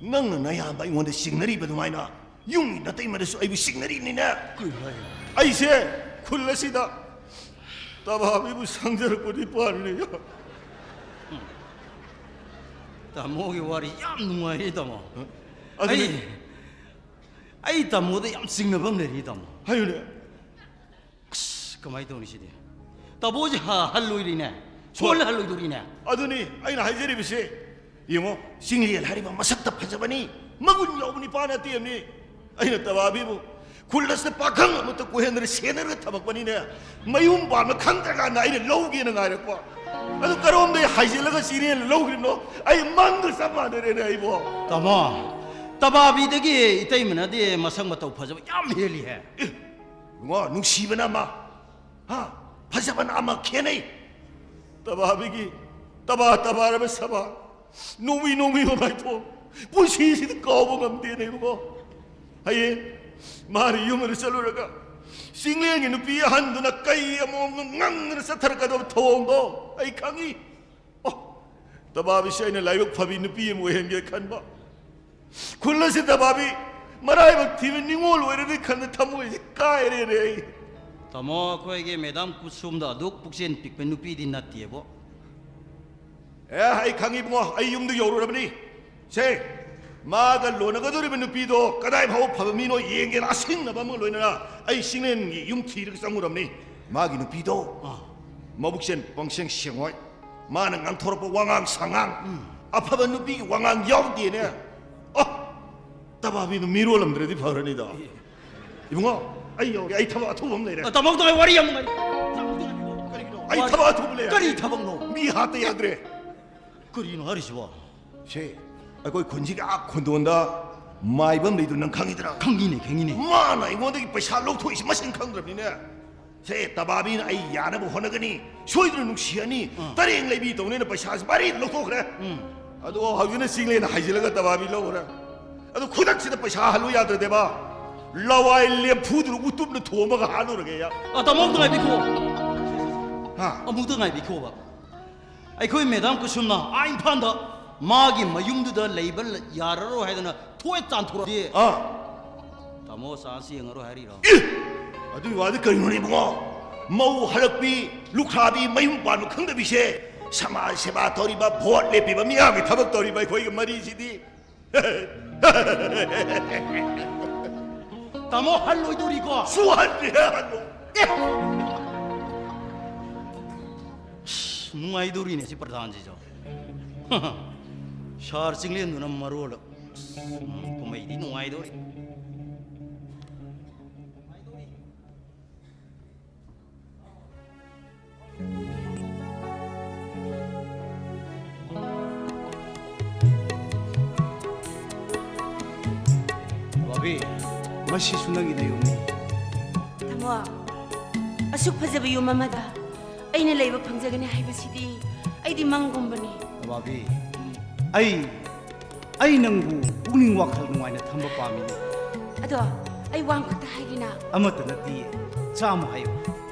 ꯅꯪꯅ ꯅꯌꯥꯝꯕ ꯑꯩꯉꯣꯟꯗ ꯆꯤꯡꯅꯔꯤꯕ ꯑꯗꯨꯃꯥꯏꯅ ꯌꯨꯝꯒꯤ ꯅꯇꯩꯃꯗꯁꯨ ꯑꯩꯕꯨ ꯆꯤꯡꯅꯔꯤꯕꯅꯤꯅꯦ꯫ ꯀꯩꯅꯣ ꯍꯥꯏꯁꯤꯕꯣ? ꯑꯩꯁꯦ ꯈꯨꯜ ꯑꯁꯤꯗ ꯇꯕꯥꯕꯤꯕꯨ ꯁꯪꯖꯔꯛꯄꯗꯤ ꯄꯥꯝꯃꯤꯅꯦ꯫ ꯇꯥꯃꯣꯒꯤ ꯋꯥꯔꯤ ꯌꯥꯝ ꯅꯨꯡꯉꯥꯏꯔꯤ, ꯇꯥꯃꯣ꯫ ꯑꯗꯨꯅꯤ꯫ ꯑꯩ, ꯑꯩ ꯇꯥꯃꯣꯗ ꯌꯥꯝ ꯆꯤꯡꯅꯕ ꯑꯃ ꯂꯩꯔꯤ, ꯇꯥꯃꯣ꯫ ꯍꯥꯏꯌꯨꯅꯦ꯫ ꯑꯁ, ꯀꯃꯥꯏꯅ ꯇꯧꯅꯤ ꯁꯤꯗꯤ? ꯇꯥꯃꯣꯁꯦ ꯍ-, ꯍꯜꯂꯣꯏꯔꯤꯅꯦ꯫ ꯁꯣꯜ ꯍꯣꯏ꯫ ꯍꯜꯂꯣꯏꯗꯣꯔꯤꯅꯦ꯫ ꯑꯗꯨꯅꯤ ꯑꯩꯅ ꯍꯥꯏꯖꯔꯤꯕꯁꯦ꯫ ꯌꯦꯡꯉꯣ, ꯆꯤꯡꯂꯦꯟ ꯍꯥꯏꯔꯤꯕ ꯃꯁꯛꯇ ꯐꯖꯕꯅꯤ, ꯃꯒꯨꯟ ꯌꯥꯎꯕ ꯅꯤꯄꯥ ꯅꯠꯇꯦꯕꯅꯤ꯫ ꯑꯩꯅ ꯇꯕꯥꯕꯤꯕꯨ ꯈꯨꯜ ꯑꯁꯤꯗ ꯄꯥꯈꯪ ꯑꯃꯠꯇ ꯀꯣꯏꯍꯟꯗꯅ ꯁꯦꯟꯅꯔꯒ ꯊꯝꯃꯛꯄꯅꯤꯅꯦ꯫ ꯃꯌꯨꯝ ꯄꯥꯟꯕ ꯈꯪꯗ꯭ꯔꯀꯥꯟꯗ ꯑꯩꯅ ꯂꯧꯒꯦꯅ ꯉꯥꯏꯔꯛꯄ꯫ ꯑꯗꯨ ꯀꯔꯣꯝꯗꯩ ꯍꯥꯏꯖꯤꯜꯂꯒ ꯆꯤꯡꯂꯦꯟ ꯂꯧꯈ꯭ꯔꯤꯕꯅꯣ? ꯑꯩ ꯃꯪꯒ ꯆꯞ ꯃꯥꯟꯅꯔꯦꯅꯦ ꯑꯩꯕꯣ꯫ ꯇꯥꯃꯣ, ꯇꯕꯥꯕꯤꯗꯒꯤ ꯏꯇꯩꯃꯅꯗꯤ ꯃꯁꯛ ꯃꯇꯧ ꯐꯖꯕ ꯌꯥꯝ ꯍꯦꯜꯂꯤꯍꯦ꯫ ꯑꯦ, ꯏꯕꯨꯡꯉꯣ, ꯅꯨꯡꯁꯤꯕꯅ ꯑꯃ, ꯍꯥ? ꯐꯖꯕꯅ ꯑꯃ ꯈꯦꯠꯅꯩ꯫ ꯇꯕꯥꯕꯤꯒꯤ ꯇꯕꯥ ꯇꯕꯥꯔꯕ ꯁꯕꯥ, ꯅꯣꯡꯃꯤ ꯅꯣꯡꯃꯤ ꯃꯃꯥꯏꯊꯣꯡ, ꯄꯨꯟꯁꯤꯁꯤꯗ ꯀꯥꯎꯕ ꯉꯝꯗꯦꯅꯦ ꯏꯕꯨꯡꯉꯣ꯫ ꯍꯌꯦꯡ ꯃꯥꯅ ꯌꯨꯝꯗ ꯆꯠꯂꯨꯔꯒ ꯆꯤꯡꯂꯦꯟꯒꯤ ꯅꯨꯄꯤ ꯑꯍꯟꯗꯨꯅ ꯀꯩ ꯑꯃꯣꯝꯅꯣ ꯉꯪꯗꯅ ꯆꯠꯊꯔꯛꯀꯗꯕ ꯊꯧꯑꯣꯡꯗꯣ ꯑꯩ ꯈꯪꯉꯤ꯫ ꯑꯣ, ꯇꯕꯥꯕꯤꯁꯦ ꯑꯩꯅ ꯂꯥꯏꯕꯛ ꯐꯕꯤ ꯅꯨꯄꯤ ꯑꯃ ꯑꯣꯏꯍꯟꯒꯦ ꯈꯟꯕ꯫ ꯈꯨꯜ ꯑꯁꯤꯗ ꯕꯥꯕꯤ, ꯃꯔꯥꯏꯕꯛ ꯊꯤꯕ ꯅꯤꯉꯣꯜ ꯑꯣꯏꯔꯗꯤ ꯈꯟꯕ ꯊꯃꯣꯏꯁꯤ ꯀꯥꯏꯔꯦꯅꯦ ꯑꯩ꯫ ꯇꯥꯃꯣ, ꯑꯩꯈꯣꯏꯒꯤ ꯃꯦꯗꯥꯝ ꯀꯨꯁꯨꯝꯗ ꯑꯗꯨꯛ ꯄꯨꯛꯆꯦꯜ ꯄꯤꯛꯄ ꯅꯨꯄꯤꯗꯤ ꯅꯠꯇꯦꯕꯣ꯫ ꯑꯦ, ꯑꯩ ꯈꯪꯉꯤ ꯏꯕꯨꯡꯉꯣ, ꯑꯩ ꯌꯨꯝꯗ ꯌꯧꯔꯨꯔꯕꯅꯤ꯫ ꯁꯦ, ꯃꯥꯒ ꯂꯣꯟꯅꯒꯗꯧꯔꯤꯕ ꯅꯨꯄꯤꯗꯣ ꯀꯗꯥꯏ ꯐꯥꯎꯕ ꯐꯕ ꯃꯤꯅꯣ ꯌꯦꯡꯒꯦꯅ ꯑꯁꯤꯡꯅꯕ ꯑꯃꯒ ꯂꯣꯏꯅꯅ ꯑꯩ ꯆꯤꯡꯂꯦꯟꯒꯤ ꯌꯨꯝ ꯊꯤꯔꯒ ꯆꯪꯉꯨꯔꯕꯅꯤ꯫ ꯃꯥꯒꯤ ꯅꯨꯄꯤꯗꯣ ꯑꯥ꯫ ꯃꯕꯨꯛꯆꯦꯜ ꯄꯪꯁꯦꯡ ꯁꯦꯡꯉꯣꯏ꯫ ꯃꯥꯅ ꯉꯥꯡꯊꯣꯔꯛꯄ ꯋꯥꯉꯥꯡ ꯁꯉꯥꯡ ꯎꯝ꯫ ꯑꯐꯕ ꯅꯨꯄꯤꯒꯤ ꯋꯥꯉꯥꯡ ꯌꯥꯎꯗꯦꯅꯦ꯫ ꯑ, ꯇꯕꯥꯕꯤꯗꯣ ꯃꯤꯔꯣꯜꯂꯝꯗ꯭ꯔꯗꯤ ꯐꯔꯅꯤꯗꯣ꯫ ꯏꯕꯨꯡꯉꯣ, ꯑꯩ ꯌꯧꯔꯦ꯫ ꯑꯩ ꯊꯕꯛ ꯑꯊꯨꯕ ꯑꯃ ꯂꯩꯔꯦ꯫ ꯑ, ꯇꯥꯃꯣ, ꯇꯥꯃꯣ, ꯋꯥꯔꯤ ꯌꯥꯝ ꯅꯨꯡꯉꯥꯏ꯫ ꯇꯥꯃꯣ, ꯇꯥꯃꯣ, ꯀꯔꯤꯒꯤꯅꯣ? ꯑꯩ ꯋꯥꯔꯤ-, ꯊꯕꯛ ꯑꯊꯨꯕ ꯂꯩꯔꯦ꯫ ꯀꯔꯤ ꯊꯕꯛꯅꯣ? ꯃꯤ ꯍꯥꯠꯇ ꯌꯥꯗ꯭ꯔꯦ꯫ ꯀꯔꯤꯅꯣ ꯍꯥꯏꯔꯤꯁꯤꯕꯣ? ꯁꯦ, ꯑꯩꯈꯣꯏ ꯈꯨꯟꯁꯤꯒꯤ ꯑꯥ ꯈꯨꯟꯗꯣꯟꯗ ꯃꯥꯏꯕ ꯑꯃ ꯂꯩꯗꯣ ꯅꯪ ꯈꯪꯉꯤꯗꯅ? ꯈꯪꯉꯤꯅꯦ, ꯈꯪꯉꯤꯅꯦ꯫ ꯃꯥꯅ ꯑꯩꯉꯣꯟꯗꯒꯤ ꯄꯩꯁꯥ ꯂꯧꯊꯣꯛꯏꯁꯤ ꯃꯁꯤꯡ ꯈꯪꯗ꯭ꯔꯕꯅꯤꯅꯦ꯫ ꯁꯦ, ꯇꯕꯥꯕꯤꯅ ꯑꯩ ꯌꯥꯅꯕ ꯍꯣꯠꯅꯒꯅꯤ, ꯁꯣꯏꯗꯅ ꯅꯨꯡꯁꯤꯍꯅꯤ, ꯑꯥ꯫ ꯇꯔꯦꯡ ꯂꯩꯕꯤ ꯇꯧꯅꯦꯅ ꯄꯩꯁꯥꯁꯤ ꯃꯔꯤꯗ ꯂꯧꯊꯣꯛꯈ꯭ꯔꯦ꯫ ꯎꯝ꯫ ꯑꯗꯣ ꯍꯧꯖꯤꯛꯅ ꯆꯤꯡꯂꯦꯟ ꯍꯥꯏꯖꯤꯜꯂꯒ ꯇꯕꯥꯕꯤ ꯂꯧꯈ꯭ꯔꯦ꯫ ꯑꯗꯣ ꯈꯨꯗꯛꯁꯤꯗ ꯄꯩꯁꯥ ꯍꯜꯂꯨ ꯌꯥꯗ꯭ꯔꯗꯦꯕ, ꯂꯋꯥꯏ ꯂꯦꯝꯐꯨꯗꯨꯅ ꯎꯇꯨꯞꯅ ꯊꯣꯝꯃꯒ ꯍꯥꯠꯂꯨꯔꯒꯦ ꯑꯩ꯫ ꯑ, ꯇꯥꯃꯣ, ꯑꯝꯇ ꯉꯥꯏꯕꯤꯈꯣ꯫ ꯍꯥ? ꯑꯃꯨꯛꯇ ꯉꯥꯏꯕꯤꯈꯣꯕ꯫ ꯑꯩꯈꯣꯏ ꯃꯦꯗꯥꯝ ꯀꯨꯁꯨꯝꯅ ꯑꯥ ꯏꯝꯐꯥꯜꯗ ꯃꯥꯒꯤ ꯃꯌꯨꯝꯗꯨꯗ ꯂꯩꯕ ꯂ-, ꯌꯥꯔꯔꯣꯏ ꯍꯥꯏꯗꯅ ꯊꯣꯛꯑꯦ ꯇꯥꯟꯊꯣꯔꯛꯑꯗꯤ ꯑꯥ꯫ ꯇꯥꯃꯣ ꯆꯥꯟꯁ ꯌꯦꯡꯉꯔꯣꯏ ꯍꯥꯏꯔꯤꯔꯣ? ꯑꯦ! ꯑꯗꯨꯒꯤ ꯋꯥꯗꯤ ꯀꯔꯤꯅꯣꯅꯦ ꯏꯕꯨꯡꯉꯣ? ꯃꯧ ꯍꯜꯂꯛꯄꯤ, ꯂꯨꯈ꯭ꯔꯥꯕꯤ, ꯃꯌꯨꯝ ꯄꯥꯟꯕ ꯈꯪꯗꯕꯤꯁꯦ, ꯁꯃꯥꯖ ꯁꯦꯕꯥ ꯇꯧꯔꯤꯕ, ꯚꯣꯠ ꯂꯦꯞꯄꯤꯕ, ꯃꯤꯌꯥꯝꯒꯤ ꯊꯕꯛ ꯇꯧꯔꯤꯕ ꯑꯩꯈꯣꯏꯒꯤ ꯃꯔꯤꯁꯤꯗꯤ꯫ ꯇꯥꯃꯣ, ꯍꯜꯂꯣꯏꯗꯧꯔꯤꯀꯣ? ꯁꯨꯍꯟꯗꯦ, ꯍꯜꯂꯣ꯫ ꯑꯦ! ꯑꯁ, ꯅꯨꯡꯉꯥꯏꯗꯧꯔꯤꯅꯦ ꯁꯤ ꯄ꯭ꯔꯙꯥꯟꯁꯤꯁꯨ꯫ ꯁꯥꯔ ꯆꯤꯡꯂꯦꯟꯗꯨꯅ ꯃꯔꯣꯜ꯫ ꯑꯁ, ꯎꯝ, ꯀꯨꯝꯍꯩꯗꯤ ꯅꯨꯡꯉꯥꯏꯗꯧꯔꯤ꯫ ꯕꯥꯕꯤ, ꯃꯁꯤꯁꯨ ꯅꯪꯒꯤ ꯅꯌꯨꯝꯅꯤ꯫ ꯇꯥꯃꯣ, ꯑꯁꯨꯛ ꯐꯖꯕ ꯌꯨꯝ ꯑꯃꯗ ꯑꯩꯅ ꯂꯩꯕ ꯐꯪꯖꯒꯅꯤ ꯍꯥꯏꯕꯁꯤꯗꯤ ꯑꯩꯗꯤ ꯃꯪꯒꯨꯝꯕꯅꯤ꯫ ꯕꯥꯕꯤ, ꯑꯩ ꯑꯩ ꯅꯪꯕꯨ ꯄꯨꯛꯅꯤꯡ ꯋꯥꯈꯜ ꯅꯨꯡꯉꯥꯏꯅ ꯊꯝꯕ ꯄꯥꯝꯃꯤ꯫ ꯑꯗꯣ ꯑꯩ ꯋꯥ ꯑꯃꯈꯛꯇ ꯍꯥꯏꯒꯦꯅ꯫ ꯑꯃꯠꯇ ꯅꯠꯇꯤꯌꯦ, ꯆꯥꯝꯃ ꯍꯥꯏꯌꯨ꯫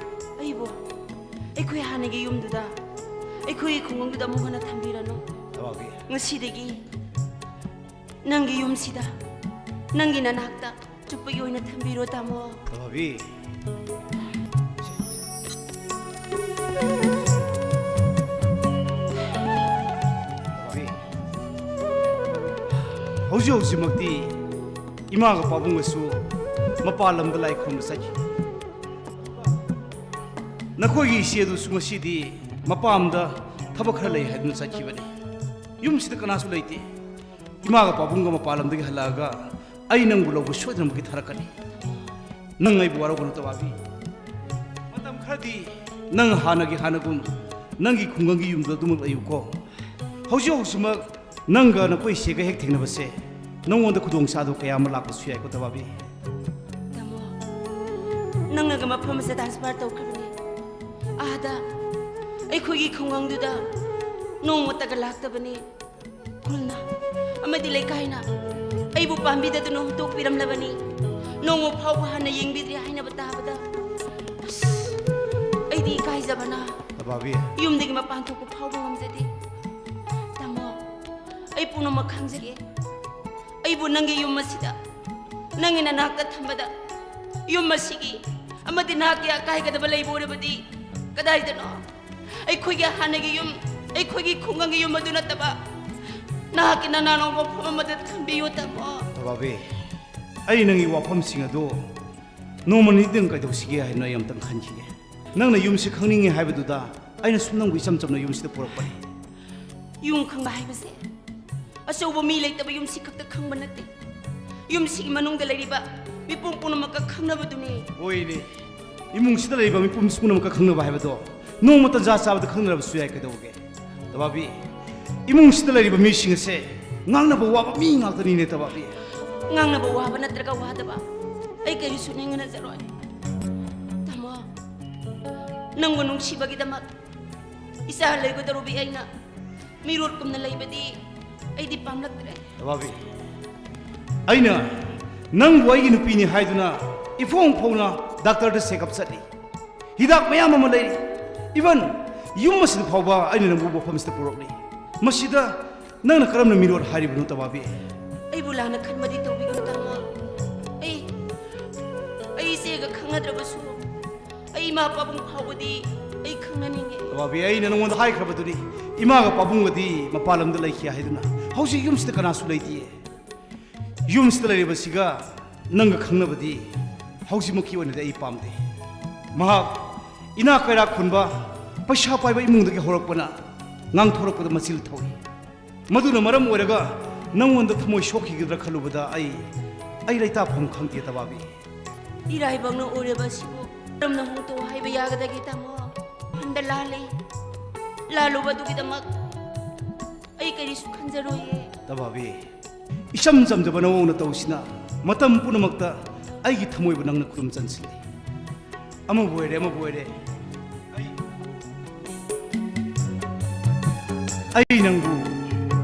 ꯑꯩꯕꯨ ꯑꯩꯈꯣꯏ ꯍꯥꯟꯅꯒꯤ ꯌꯨꯝꯗꯨꯗ, ꯑꯩꯈꯣꯏꯒꯤ ꯈꯨꯡꯒꯪꯗꯨꯗ ꯑꯃꯨꯛ ꯍꯟꯅ ꯊꯝꯕꯤꯔꯅꯨ꯫ ꯇꯕꯥꯕꯤ꯫ ꯉꯁꯤꯗꯒꯤ ꯅꯪꯒꯤ ꯌꯨꯝꯁꯤꯗ, ꯅꯪꯒꯤ ꯅꯅꯥꯛꯇ ꯆꯨꯞꯄꯒꯤ ꯑꯣꯏꯅ ꯊꯝꯕꯤꯔꯣ, ꯇꯥꯃꯣ꯫ ꯇꯃꯥꯕꯤ꯫ ꯇꯃꯥꯕꯤ꯫ ꯍꯧꯖꯤꯛ ꯍꯧꯖꯤꯛꯃꯛꯇꯤ ꯏꯃꯥꯒ ꯄꯥꯕꯨꯡꯒꯁꯨ ꯃꯄꯥꯟ ꯂꯝꯗ ꯂꯥꯏ ꯈꯨꯔꯨꯝꯕ ꯆꯠꯈꯤ꯫ ꯅꯈꯣꯏꯒꯤ ꯏꯆꯦ ꯑꯗꯨꯁꯨ ꯉꯁꯤꯗꯤ ꯃꯄꯥꯝꯗ ꯊꯕꯛ ꯈꯔ ꯂꯩ ꯍꯥꯏꯗꯨꯅ ꯆꯠꯈꯤꯕꯅꯤ꯫ ꯌꯨꯝꯁꯤꯗ ꯀꯅꯥꯁꯨ ꯂꯩꯇꯦ꯫ ꯏꯃꯥꯒ ꯄꯥꯕꯨꯡꯒ ꯃꯄꯥꯟ ꯂꯝꯗꯒꯤ ꯍꯜꯂꯛꯑꯒ ꯑꯩ ꯅꯪꯕꯨ ꯂꯧꯕ ꯁꯣꯏꯗꯅꯃꯛꯀꯤ ꯊꯥꯔꯛꯀꯅꯤ꯫ ꯅꯪ ꯑꯩꯕꯨ ꯋꯥꯔꯧꯒꯅꯨ, ꯇꯕꯥꯕꯤ꯫ ꯃꯇꯝ ꯈꯔꯗꯤ ꯅꯪ ꯍꯥꯟꯅꯒꯤ ꯍꯥꯟꯅꯒꯨꯝ ꯅꯪꯒꯤ ꯈꯨꯡꯒꯪꯒꯤ ꯌꯨꯝꯗ ꯑꯗꯨꯃꯛ ꯂꯩꯌꯨꯀꯣ꯫ ꯍꯧꯖꯤꯛ ꯍꯧꯖꯤꯛꯃꯛ ꯅꯪꯒ ꯅꯈꯣꯏ ꯏꯆꯦꯒ ꯍꯦꯛ ꯊꯦꯡꯅꯕꯁꯦ ꯅꯉꯣꯟꯗ ꯈꯨꯗꯣꯡ ꯆꯥꯗꯕ ꯀꯌꯥ ꯑꯃ ꯂꯥꯛꯄꯁꯨ ꯌꯥꯏꯀꯣ, ꯇꯕꯥꯕꯤ꯫ ꯇꯥꯃꯣ, ꯅꯪꯅꯒ ꯃꯐꯝ ꯑꯁꯤꯗ transfer ꯇꯧꯈ꯭ꯔꯕꯅꯤ꯫ ꯑꯥꯗ ꯑꯩꯈꯣꯏꯒꯤ ꯈꯨꯡꯒꯪꯗꯨꯗ ꯅꯣꯡꯃꯇꯒ ꯂꯥꯛꯇꯕꯅꯤ꯫ ꯈꯨꯜꯅ ꯑꯃꯗꯤ ꯂꯩꯀꯥꯏꯅ ꯑꯩꯕꯨ ꯄꯥꯝꯕꯤꯗꯗꯨꯅ ꯍꯨꯟꯗꯣꯛꯄꯤꯔꯝꯂꯕꯅꯤ꯫ ꯅꯣꯡꯃ ꯐꯥꯎꯕ ꯍꯟꯅ ꯌꯦꯡꯕꯤꯗ꯭ꯔꯦ ꯍꯥꯏꯅꯕ ꯇꯥꯕꯗ, ꯑꯁ, ꯑꯩꯗꯤ ꯏꯀꯥꯏꯖꯕꯅ ꯇꯕꯥꯕꯤ꯫ ꯌꯨꯝꯗꯒꯤ ꯃꯄꯥꯟ ꯊꯣꯛꯄ ꯐꯥꯎꯕ ꯉꯝꯖꯗꯦ꯫ ꯇꯥꯃꯣ, ꯑꯩ ꯄꯨꯝꯅꯃꯛ ꯈꯪꯖꯒꯦ꯫ ꯑꯩꯕꯨ ꯅꯪꯒꯤ ꯌꯨꯝ ꯑꯁꯤꯗ, ꯅꯪꯒꯤ ꯅꯅꯥꯛꯇ ꯊꯝꯕꯗ, ꯌꯨꯝ ꯑꯁꯤꯒꯤ ꯑꯃꯗꯤ ꯅꯍꯥꯛꯀꯤ ꯑꯀꯥꯏꯒꯗꯕ ꯂꯩꯕ ꯑꯣꯏꯔꯕꯗꯤ ꯀꯗꯥꯏꯗꯅꯣ? ꯑꯩꯈꯣꯏꯒꯤ ꯍꯥꯟꯅꯒꯤ ꯌꯨꯝ, ꯑꯩꯈꯣꯏꯒꯤ ꯈꯨꯡꯒꯪꯒꯤ ꯌꯨꯝ ꯑꯗꯨ ꯅꯠꯇꯕ, ꯅꯍꯥꯛꯀꯤ ꯅꯅꯥꯎꯅ ꯃꯐꯝ ꯑꯃꯗ ꯊꯝꯕꯤꯌꯨ, ꯇꯥꯃꯣ꯫ ꯇꯕꯥꯕꯤ, ꯑꯩ ꯅꯪꯒꯤ ꯋꯥꯐꯝꯁꯤꯡ ꯑꯗꯨ ꯅꯣꯡꯃ ꯅꯤꯅꯤꯗꯪ ꯀꯩꯗꯧꯁꯤꯒꯦ ꯍꯥꯏꯅꯣ? ꯑꯩ ꯑꯝꯇꯪ ꯈꯟꯈꯤꯒꯦ꯫ ꯅꯪꯅ ꯌꯨꯝꯁꯤ ꯈꯪꯅꯤꯡꯉꯤ ꯍꯥꯏꯕꯗꯨꯗ ꯑꯩꯅ ꯁꯨꯝ ꯅꯪꯕꯨ ꯏꯆꯝ ꯆꯝꯅ ꯌꯨꯝꯁꯤꯗ ꯄꯨꯔꯛꯄꯅꯤ꯫ ꯌꯨꯝ ꯈꯪꯕ ꯍꯥꯏꯕꯁꯦ ꯑꯆꯧꯕ ꯃꯤ ꯂꯩꯇꯕ ꯌꯨꯝꯁꯤ ꯈꯛꯇ ꯈꯪꯕ ꯅꯠꯇꯦ, ꯌꯨꯝꯁꯤꯒꯤ ꯃꯅꯨꯡꯗ ꯂꯩꯔꯤꯕ ꯃꯤꯄꯨꯝ ꯄꯨꯝꯅꯃꯛꯀ ꯈꯪꯅꯕꯗꯨꯅꯤ꯫ ꯍꯣꯏꯅꯦ, ꯏꯃꯨꯡꯁꯤꯗ ꯂꯩꯔꯤꯕ ꯃꯤꯄꯨꯝ ꯄꯨꯝꯅꯃꯛꯀ ꯈꯪꯅꯕ ꯍꯥꯏꯕꯗꯣ ꯅꯣꯡꯃ ꯇꯟꯖꯥ ꯆꯥꯕꯗ ꯈꯪꯅꯔꯕꯁꯨ ꯌꯥꯏ, ꯀꯩꯗꯧꯕꯒꯦ? ꯇꯕꯥꯕꯤ, ꯏꯃꯨꯡꯁꯤꯗ ꯂꯩꯔꯤꯕ ꯃꯤꯁꯤꯡ ꯑꯁꯦ ꯉꯥꯡꯅꯕ ꯋꯥꯕ ꯃꯤ ꯉꯥꯛꯇꯅꯤꯅꯦ, ꯇꯕꯥꯕꯤ꯫ ꯉꯥꯡꯅꯕ ꯋꯥꯕ ꯅꯠꯇ꯭ꯔꯒ ꯋꯥꯗꯕ ꯑꯩ ꯀꯔꯤꯁꯨ ꯅꯤꯡꯍꯟꯅꯖꯔꯣꯏ꯫ ꯇꯥꯃꯣ, ꯅꯪꯕꯨ ꯅꯨꯡꯁꯤꯕꯒꯤꯗꯃꯛ ꯏꯆꯥ ꯂꯩꯒꯗꯧꯔꯨꯕꯤ ꯑꯩꯅ ꯃꯤꯔꯣꯠꯀꯨꯝꯅ ꯂꯩꯕꯗꯤ ꯑꯩꯗꯤ ꯄꯥꯝꯂꯛꯇ꯭ꯔꯦ꯫ ꯇꯕꯥꯕꯤ, ꯑꯩꯅ ꯅꯪꯕꯨ ꯑꯩꯒꯤ ꯅꯨꯄꯤꯅꯤ ꯍꯥꯏꯗꯨꯅ ꯏꯐꯣꯡ ꯐꯣꯡꯅ ꯗꯥꯛꯇꯔꯗ ꯆꯦꯛꯑꯞ ꯆꯠꯂꯤ꯫ ꯍꯤꯗꯥꯛ ꯃꯌꯥꯝ ꯑꯃ ꯂꯩꯔꯤ꯫ Even ꯌꯨꯝ ꯑꯁꯤꯗ ꯐꯥꯎꯕ ꯑꯩꯅ ꯅꯪꯕꯨ ꯃꯐꯝꯁꯤꯗ ꯄꯨꯔꯛꯂꯤ꯫ ꯃꯁꯤꯗ ꯅꯪꯅ ꯀꯔꯝꯅ ꯃꯤꯔꯣꯠ ꯍꯥꯏꯔꯤꯕꯅꯣ, ꯇꯕꯥꯕꯤ? ꯂꯥꯟꯅ ꯈꯟꯕꯗꯤ ꯇꯧꯕꯤꯒꯅꯨ, ꯇꯥꯃꯣ꯫ ꯑꯩ, ꯑꯩ ꯏꯆꯦꯒ ꯈꯪꯅꯗ꯭ꯔꯕꯁꯨ, ꯑꯩ ꯏꯃꯥ ꯄꯥꯕꯨꯡ ꯐꯥꯎꯕꯗꯤ ꯑꯩ ꯈꯪꯅꯅꯤꯡꯉꯦ꯫ ꯇꯕꯥꯕꯤ, ꯑꯩꯅ ꯅꯉꯣꯟꯗ ꯍꯥꯏꯈ꯭ꯔꯕꯗꯨꯅꯤ, ꯏꯃꯥꯒ ꯄꯥꯕꯨꯡꯒꯗꯤ ꯃꯄꯥꯟ ꯂꯝꯗ ꯂꯩꯈꯤ ꯍꯥꯏꯗꯨꯅ꯫ ꯍꯧꯖꯤꯛ ꯌꯨꯝꯁꯤꯗ ꯀꯅꯥꯁꯨ ꯂꯩꯇꯦ꯫ ꯌꯨꯝꯁꯤꯗ ꯂꯩꯔꯤꯕꯁꯤꯒ ꯅꯪꯒ ꯈꯪꯅꯕꯗꯤ ꯍꯧꯖꯤꯛꯃꯛꯀꯤ ꯑꯣꯏꯅꯗꯤ ꯑꯩ ꯄꯥꯝꯗꯦ꯫ ꯃꯍꯥꯛ ꯏꯅꯥꯛ ꯀꯩꯔꯥꯛ ꯈꯨꯟꯕ, ꯄꯩꯁꯥ ꯄꯥꯏꯕ ꯏꯃꯨꯡꯗꯒꯤ ꯍꯧꯔꯛꯄꯅ ꯉꯥꯡꯊꯣꯔꯛꯄꯗ ꯃꯆꯤꯜ ꯊꯧꯏ꯫ ꯃꯗꯨꯅ ꯃꯔꯝ ꯑꯣꯏꯔꯒ ꯅꯪꯉꯣꯟꯗ ꯊꯃꯣꯏ ꯁꯣꯛꯈꯤꯒꯗ꯭ꯔꯥ ꯈꯜꯂꯨꯕꯗ ꯑꯩ, ꯑꯩ ꯂꯩꯇꯥꯐꯝ ꯈꯪꯗꯦ, ꯇꯕꯥꯕꯤ꯫ ꯏꯔꯥꯏꯕꯛꯅ ꯑꯣꯏꯔꯕ ꯑꯁꯤꯕꯨ ꯀꯔꯝꯅ ꯍꯣꯡꯗꯣꯛꯑꯣ ꯍꯥꯏꯕ ꯌꯥꯒꯗꯒꯦ, ꯇꯥꯃꯣ? ꯍꯟꯗ ꯂꯥꯜꯂꯦ꯫ ꯂꯥꯜꯂꯨꯕ ꯑꯗꯨꯒꯤꯗꯃꯛ ꯑꯩ ꯀꯔꯤꯁꯨ ꯈꯟꯖꯔꯣꯏꯌꯦ꯫ ꯇꯕꯥꯕꯤ, ꯏꯆꯝ ꯆꯝꯖꯕ ꯅꯋꯣꯡꯅ ꯇꯧꯁꯤꯅ ꯃꯇꯝ ꯄꯨꯝꯅꯃꯛꯇ ꯑꯩꯒꯤ ꯊꯃꯣꯏꯕꯨ ꯅꯪꯅ ꯈꯨꯗꯨꯝ ꯆꯟꯁꯤꯜꯂꯤ꯫ ꯑꯃꯕꯨ ꯑꯣꯏꯔꯦ, ꯑꯃꯕꯨ ꯑꯣꯏꯔꯦ, ꯑꯩ, ꯑꯩ ꯅꯪꯕꯨ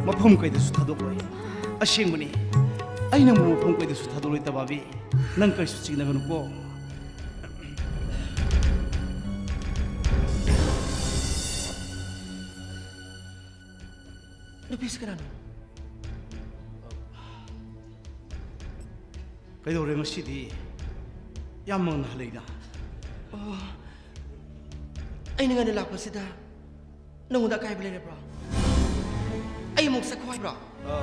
ꯃꯐꯝ ꯀꯩꯗꯁꯨ ꯊꯥꯗꯣꯛꯂꯣꯏ꯫ ꯑꯁꯦꯡꯕꯅꯤ, ꯑꯩ ꯅꯪꯕꯨ ꯃꯐꯝ ꯀꯩꯗꯁꯨ ꯊꯥꯗꯣꯛꯂꯣꯏ, ꯇꯕꯥꯕꯤ꯫ ꯅꯪ ꯀꯔꯤꯁꯨ ꯆꯤꯡꯅꯒꯅꯨꯀꯣ꯫ ꯅꯨꯄꯤꯁꯤ ꯀꯅꯥꯅꯣ? ꯀꯩꯗꯧꯔꯦ ꯉꯁꯤꯗꯤ? ꯌꯥꯝ ꯃꯪꯅ ꯍꯜꯂꯛꯏꯅ꯫ ꯑꯣ, ꯑꯩꯅ ꯉꯟꯅ ꯂꯥꯛꯄꯁꯤꯗ ꯅꯪꯉꯣꯟꯗ ꯑꯀꯥꯏꯕ ꯂꯩꯔꯕ꯭ꯔꯣ? ꯑꯩ ꯑꯃꯨꯛ ꯆꯠꯈꯣ ꯍꯥꯏꯕ꯭ꯔꯣ? ꯑ,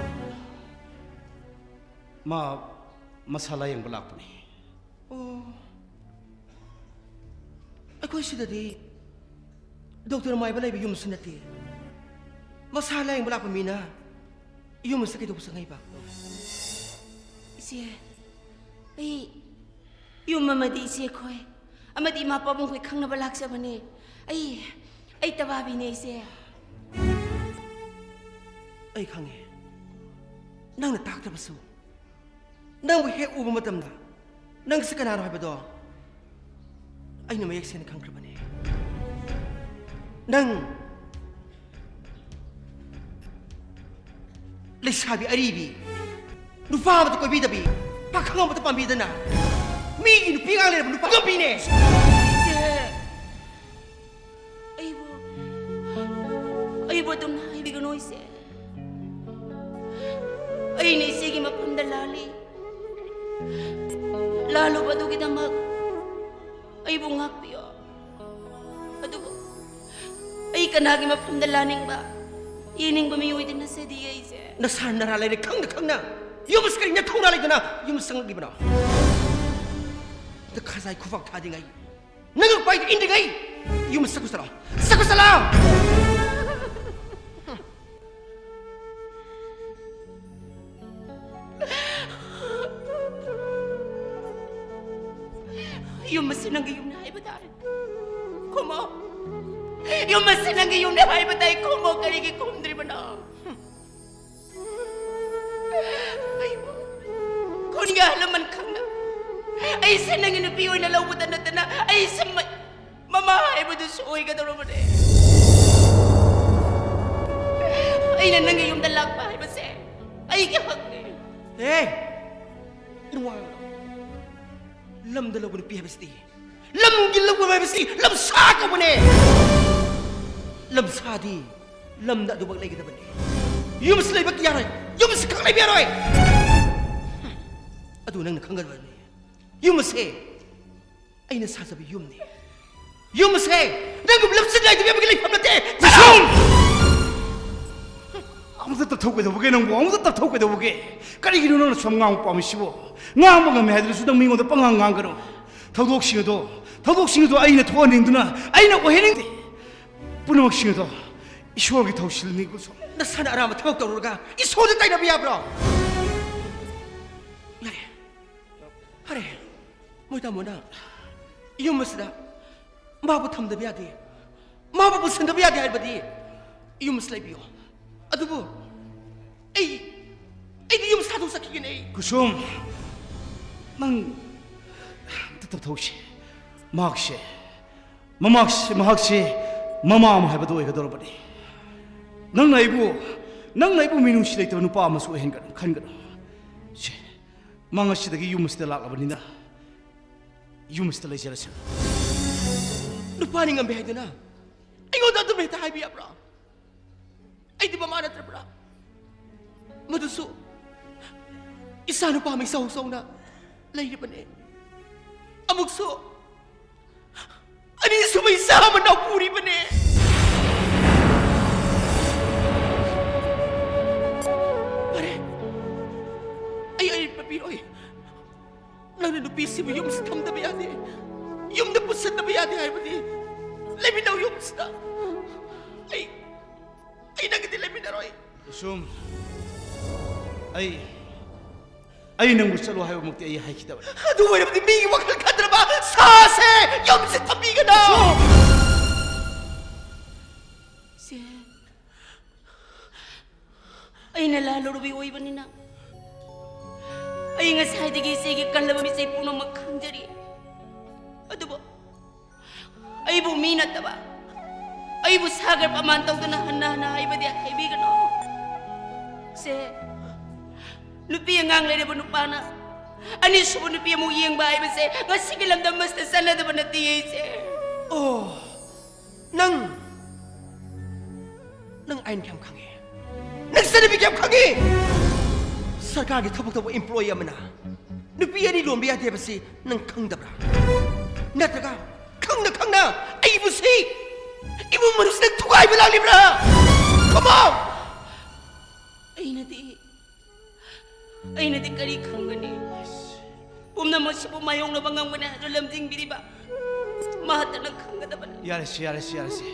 ꯃꯥ ꯃꯁꯥ ꯂꯥꯌꯦꯡꯕ ꯂꯥꯛꯄꯅꯤ꯫ ꯑꯣ, ꯑꯩꯈꯣꯏ ꯁꯤꯗꯗꯤ ꯗꯣꯛꯇꯔ ꯃꯥꯏꯕ ꯂꯩꯕ ꯌꯨꯝꯁꯨ ꯅꯠꯇꯦ꯫ ꯃꯁꯥ ꯂꯥꯌꯦꯡꯕ ꯂꯥꯛꯄ ꯃꯤꯅ ꯌꯨꯝ ꯑꯁꯤꯗ ꯀꯩꯗꯧꯕ ꯆꯪꯉꯛꯏꯕ? ꯏꯆꯦ, ꯑꯩ ꯌꯨꯝ ꯑꯃꯗꯤ ꯏꯆꯦꯈꯣꯏ ꯑꯃꯗꯤ ꯏꯃꯥ ꯄꯥꯕꯨꯡꯈꯣꯏ ꯈꯪꯅꯕ ꯂꯥꯛꯆꯕꯅꯦ꯫ ꯑꯩ, ꯑꯩ ꯇꯕꯥꯕꯤꯅꯦ, ꯏꯆꯦ꯫ ꯑꯩ ꯈꯪꯉꯦ, ꯅꯪꯅ ꯇꯥꯛꯇ꯭ꯔꯕꯁꯨ꯫ ꯅꯪꯕꯨ ꯍꯦꯛ ꯎꯕ ꯃꯇꯝꯗ ꯅꯪꯁꯤ ꯀꯅꯥꯅꯣ ꯍꯥꯏꯕꯗꯣ ꯑꯩꯅ ꯃꯌꯦꯛ ꯁꯦꯡꯅ ꯈꯪꯈ꯭ꯔꯕꯅꯦ꯫ ꯅꯪ ꯂꯩꯁꯥꯕꯤ ꯑꯔꯤꯕꯤ, ꯅꯨꯄꯥ ꯑꯃꯠꯇ ꯀꯣꯏꯕꯤꯗꯕꯤ, ꯄꯥꯈꯪ ꯑꯃꯠꯇ ꯄꯥꯝꯕꯤꯗꯅ ꯃꯤꯒꯤ ꯅꯨꯄꯤ ꯑꯉꯥꯡ ꯂꯩꯔꯕ ꯅꯨꯄꯥ ꯅꯨꯄꯤꯅꯦ꯫ ꯏꯆꯦ, ꯑꯩꯕꯨ, ꯑꯩꯕꯨ ꯑꯗꯨꯝꯅ ꯍꯥꯏꯕꯤꯒꯅꯨ, ꯏꯆꯦ꯫ ꯑꯩꯅ ꯏꯆꯦꯒꯤ ꯃꯐꯝ ꯂꯥꯜꯂꯨꯕ ꯑꯗꯨꯒꯤꯗꯃꯛ ꯑꯩꯕꯨ ꯉꯥꯛꯄꯤꯌꯣ꯫ ꯑꯗꯨꯕꯨ ꯑꯩ ꯀꯅꯥꯒꯤ ꯃꯐꯝꯗ ꯂꯥꯟꯅꯤꯡꯕ, ꯌꯦꯡꯅꯤꯡꯕ ꯃꯤꯑꯣꯏꯗꯤ ꯅꯠꯆꯗꯤꯌꯦ ꯑꯩꯁꯦ꯫ ꯅꯁꯥ ꯅꯔꯥ ꯂꯩꯔꯦ ꯈꯪꯅ ꯈꯪꯅ ꯌꯨꯝ ꯑꯁꯤ ꯀꯔꯤ ꯅꯊꯧꯅꯥ ꯂꯩꯗꯅ ꯌꯨꯝ ꯆꯪꯂꯛꯂꯤꯕꯅꯣ? ꯅꯈꯖꯥꯏ ꯈꯨꯕꯥꯛ ꯊꯥꯗ꯭ꯔꯤꯉꯩ, ꯅꯉꯛꯄꯥꯏꯗ ꯏꯟꯗ꯭ꯔꯤꯉꯩ ꯌꯨꯝ ꯆꯠꯈꯣ ꯆꯠꯂꯣ, ꯆꯠꯈꯣ ꯆꯠꯂꯣ꯫ ꯌꯨꯝ ꯑꯁꯤ ꯅꯪꯒꯤ ꯌꯨꯝꯅꯤ ꯍꯥꯏꯕ ꯇꯥꯔꯦ꯫ ꯈꯨꯝꯃꯣ꯫ ꯌꯨꯝ ꯑꯁꯤ ꯅꯪꯒꯤ ꯌꯨꯝꯅꯤ ꯍꯥꯏꯕ ꯇꯥꯏ꯫ ꯈꯨꯝꯃꯣ, ꯀꯔꯤꯒꯤ ꯈꯨꯝꯗ꯭ꯔꯤꯕꯅꯣ? ꯑꯩꯕꯨ ꯈꯨꯟꯒꯤ ꯑꯍꯜ ꯂꯃꯟ ꯈꯪꯅ ꯑꯩꯁꯦ ꯅꯪꯒꯤ ꯅꯨꯄꯤ ꯑꯣꯏꯅ ꯂꯧꯕꯗ ꯅꯠꯇꯅ ꯑꯩꯁꯦ ꯃ-, ꯃꯃꯥ ꯍꯥꯏꯕꯗꯨꯁꯨ ꯑꯣꯏꯒꯗꯧꯔꯕꯅꯦ꯫ ꯑꯩꯅ ꯅꯪꯒꯤ ꯌꯨꯝꯗ ꯂꯥꯛꯄ ꯍꯥꯏꯕꯁꯦ ꯑꯩꯒꯤ ꯍꯛꯅꯤ꯫ ꯑꯦ! ꯏꯔꯨ ꯋꯥ-, ꯂꯝꯗ ꯂꯧꯕ ꯅꯨꯄꯤ ꯍꯥꯏꯕꯁꯤꯗꯤ, ꯂꯝꯒꯤ ꯂꯧꯕ ꯍꯥꯏꯕꯁꯤ ꯂꯝꯁꯥ ꯀꯧꯕꯅꯦ꯫ ꯂꯝꯁꯥꯗꯤ ꯂꯝꯗ ꯑꯗꯨꯃꯛ ꯂꯩꯒꯗꯕꯅꯤ꯫ ꯌꯨꯝꯁꯤ ꯂꯩꯕ ꯌꯥꯔꯣꯏ, ꯌꯨꯝꯁꯤ ꯈꯛ ꯂꯩꯕ ꯌꯥꯔꯣꯏ꯫ ꯑꯗꯨ ꯅꯪꯅ ꯈꯪꯒꯗꯕꯅꯤ꯫ ꯌꯨꯝ ꯑꯁꯦ ꯑꯩꯅ ꯁꯥꯖꯕ ꯌꯨꯝꯅꯤ꯫ ꯌꯨꯝ ꯑꯁꯦ ꯅꯪꯒꯨꯝꯕ ꯂꯝꯆꯠ ꯅꯥꯏꯗꯕ ꯑꯃꯒꯤ ꯂꯩꯐꯝ ꯅꯠꯇꯦ꯫ ꯀꯨꯁꯨꯝ! ꯑꯃꯨꯛꯇ ꯇꯞꯊꯧ ꯀꯩꯗꯧꯕꯒꯦ ꯅꯪꯕꯨ? ꯑꯃꯨꯛꯇ ꯇꯞꯊꯧ ꯀꯩꯗꯧꯕꯒꯦ? ꯀꯔꯤꯒꯤꯅꯣ ꯅꯪꯅ ꯁꯨꯝ ꯉꯥꯡꯕ ꯄꯥꯝꯃꯤꯁꯤꯕꯣ? ꯉꯥꯡꯕ ꯉꯝꯃꯦ ꯍꯥꯏꯗꯨꯅꯁꯨ ꯅꯪ ꯃꯤꯉꯣꯟꯗ ꯄꯉꯥꯡ ꯉꯥꯡꯒꯅꯨ꯫ ꯊꯧꯗꯣꯛꯁꯤꯡ ꯑꯗꯣ, ꯊꯧꯗꯣꯛꯁꯤꯡ ꯑꯗꯣ ꯑꯩꯅ ꯊꯣꯛꯍꯟꯅꯤꯡꯗꯨꯅ, ꯑꯩꯅ ꯑꯣꯏꯍꯟꯅꯤꯡꯗꯦ꯫ ꯄꯨꯝꯅꯃꯛꯁꯤꯡ ꯑꯗꯣ ꯏꯁꯣꯔꯒꯤ ꯊꯧꯁꯤꯜꯅꯤ, ꯀꯨꯁꯨꯝ꯫ ꯅꯁꯥꯅ ꯑꯔꯥꯟꯕ ꯊꯕꯛ ꯇꯧꯔꯨꯔꯒ ꯏꯁꯣꯔꯗ ꯇꯥꯏꯅꯕ ꯌꯥꯕ꯭ꯔꯣ? ꯌꯥꯔꯦ, ꯐꯔꯦ, ꯃꯣꯏ ꯇꯥꯃꯣꯅ ꯌꯨꯝ ꯑꯁꯤꯗ ꯃꯥꯕꯨ ꯊꯝꯗꯕ ꯌꯥꯗꯦ, ꯃꯥꯕꯨ ꯄꯨꯁꯤꯟꯗꯕ ꯌꯥꯗꯦ ꯍꯥꯏꯕꯗꯤ ꯌꯨꯝ ꯑꯁꯤ ꯂꯩꯕꯤꯌꯣ꯫ ꯑꯗꯨꯕꯨ ꯑꯩ, ꯑꯩꯗꯤ ꯌꯨꯝ ꯁꯥꯗꯣꯛꯆꯈꯤꯒꯅꯤ ꯑꯩ꯫ ꯀꯨꯁꯨꯝ, ꯅꯪ ꯑꯝꯇ ꯇꯞꯊꯧꯁꯤ꯫ ꯃꯍꯥꯛꯁꯦ, ꯃꯃꯥꯛꯁꯦ, ꯃꯍꯥꯛꯁꯦ ꯃꯃꯥ ꯑꯃ ꯍꯥꯏꯕꯗꯨ ꯑꯣꯏꯒꯗꯧꯔꯕꯅꯤ꯫ ꯅꯪꯅ ꯑꯩꯕꯨ, ꯅꯪꯅ ꯑꯩꯕꯨ ꯃꯤꯅꯨꯡꯁꯤ ꯂꯩꯇꯕ ꯅꯨꯄꯥ ꯑꯃꯁꯨ ꯑꯣꯏꯍꯟꯒꯅꯨ, ꯈꯟꯒꯅꯨ꯫ ꯁꯦ, ꯃꯥ ꯉꯁꯤꯗꯒꯤ ꯌꯨꯝ ꯑꯁꯤꯗ ꯂꯥꯛꯂꯕꯅꯤꯅ ꯌꯨꯝ ꯑꯁꯤꯗ ꯂꯩꯖꯔꯁꯅꯨ꯫ ꯅꯨꯄꯥꯅꯤ ꯉꯝꯃꯦ ꯍꯥꯏꯗꯨꯅ ꯑꯩꯉꯣꯟꯗ ꯑꯗꯨꯝ ꯍꯦꯛꯇ ꯍꯥꯏꯕ ꯌꯥꯕ꯭ꯔꯥ? ꯑꯩꯗꯤ ꯃꯃꯥ ꯅꯠꯇ꯭ꯔꯕ꯭ꯔꯥ? ꯃꯗꯨꯁꯨ ꯏꯆꯥ ꯅꯨꯄꯥ ꯑꯃ ꯏꯆꯧ ꯆꯧꯅ ꯂꯩꯔꯤꯕꯅꯦ꯫ ꯑꯃꯨꯛꯁꯨ ꯑꯅꯤꯁꯨꯕ ꯏꯆꯥ ꯑꯃ ꯅꯥꯎꯄꯨꯔꯤꯕꯅꯦ꯫ ꯐꯔꯦ, ꯑꯩ ꯑꯔꯦꯝꯕ ꯄꯤꯔꯣꯏ꯫ ꯅꯪꯅ ꯅꯨꯄꯤꯁꯤꯕꯨ ꯌꯨꯝꯁꯤ ꯊꯝꯗꯕ ꯌꯥꯗꯦ, ꯌꯨꯝꯗ ꯄꯨꯁꯟꯗꯕ ꯌꯥꯗꯦ ꯍꯥꯏꯕꯗꯤ ꯂꯩꯃꯤꯟꯅꯧ ꯌꯨꯝꯁꯤꯗ꯫ ꯑꯩ ꯑꯩ ꯅꯪꯒꯗꯤ ꯂꯩꯃꯤꯟꯅꯔꯣꯏ꯫ ꯀꯨꯁꯨꯝ, ꯑꯩ ꯑꯩ ꯅꯪꯕꯨ ꯆꯠꯂꯣ ꯍꯥꯏꯕꯃꯛꯇꯤ ꯑꯩ ꯍꯥꯏꯈꯤꯗꯕꯅꯤ꯫ ꯑꯗꯨ ꯑꯣꯏꯔꯕꯗꯤ ꯃꯤꯒꯤ ꯋꯥꯈꯜ ꯈꯟꯗ꯭ꯔꯕ ꯁꯥꯁꯦ ꯌꯨꯝꯁꯤ ꯊꯝꯕꯤꯒꯅꯨ꯫ ꯏꯆꯦ, ꯑꯩꯅ ꯂꯥꯜꯂꯨꯔꯕꯤ ꯑꯣꯏꯕꯅꯤꯅ ꯑꯩ ꯉꯁꯥꯏꯗꯒꯤ ꯏꯆꯦꯒꯤ ꯀꯜꯂꯕ ꯃꯤꯆꯩ ꯄꯨꯝꯅꯃꯛ ꯈꯪꯖꯔꯤ꯫ ꯑꯗꯨꯕꯨ ꯑꯩꯕꯨ ꯃꯤ ꯅꯠꯇꯕ, ꯑꯩꯕꯨ ꯁꯥꯒꯔ ꯄ꯭ꯔꯃꯥꯟ ꯇꯧꯗꯨꯅ ꯍꯟꯅ ꯍꯟꯅ ꯍꯥꯏꯕꯗꯤ ꯍꯥꯏꯕꯤꯒꯅꯨ꯫ ꯁꯦ, ꯅꯨꯄꯤ ꯑꯉꯥꯡ ꯂꯩꯔꯕ ꯅꯨꯄꯥꯅ ꯑꯅꯤꯁꯨꯕ ꯅꯨꯄꯤ ꯑꯃꯨꯛ ꯌꯦꯡꯕ ꯍꯥꯏꯕꯁꯦ ꯉꯁꯤꯒꯤ ꯂꯝꯗꯝ ꯑꯁꯤꯗ ꯆꯠꯅꯗꯕ ꯅꯠꯇꯦ ꯑꯩꯁꯦ꯫ ꯑꯣ, ꯅꯪ, ꯅꯪ ꯑꯥꯏꯟ ꯀꯌꯥꯝ ꯈꯪꯉꯦ? ꯅꯪ ꯆꯠꯅꯕꯤ ꯀꯌꯥꯝ ꯈꯪꯉꯦ? ꯁꯔꯀꯥꯔꯒꯤ ꯊꯕꯛ ꯇꯧꯕ ꯏꯝꯄ꯭ꯂꯣꯌꯤ ꯑꯃꯅ ꯅꯨꯄꯤ ꯑꯅꯤ ꯂꯣꯟꯕ ꯌꯥꯗꯦ ꯍꯥꯏꯕꯁꯤ ꯅꯪ ꯈꯪꯗꯕ꯭ꯔꯥ? ꯅꯠꯇ꯭ꯔꯒ ꯈꯪꯅ ꯈꯪꯅ ꯑꯩꯕꯨ ꯁꯤ ꯏꯃꯨꯡ ꯃꯅꯨꯡꯁꯤꯗ ꯊꯨꯒꯥꯏꯕ ꯂꯥꯛꯂꯤꯕ꯭ꯔꯥ? Come on! ꯑꯩꯅꯗꯤ, ꯑꯩꯅꯗꯤ ꯀꯔꯤ ꯈꯪꯒꯅꯤ? ꯄꯨꯝꯅꯃꯛꯁꯤꯕꯨ ꯃꯥꯌꯣꯛꯅꯕ ꯉꯝꯒꯅꯤ ꯍꯥꯏꯗꯨ ꯂꯝꯖꯤꯡꯕꯤꯔꯤꯕ ꯃꯍꯥꯛꯇꯅ ꯈꯪꯒꯗꯕꯅꯤ꯫ ꯌꯥꯔꯦꯁꯦ, ꯌꯥꯔꯦꯁꯦ, ꯌꯥꯔꯦꯁꯦ꯫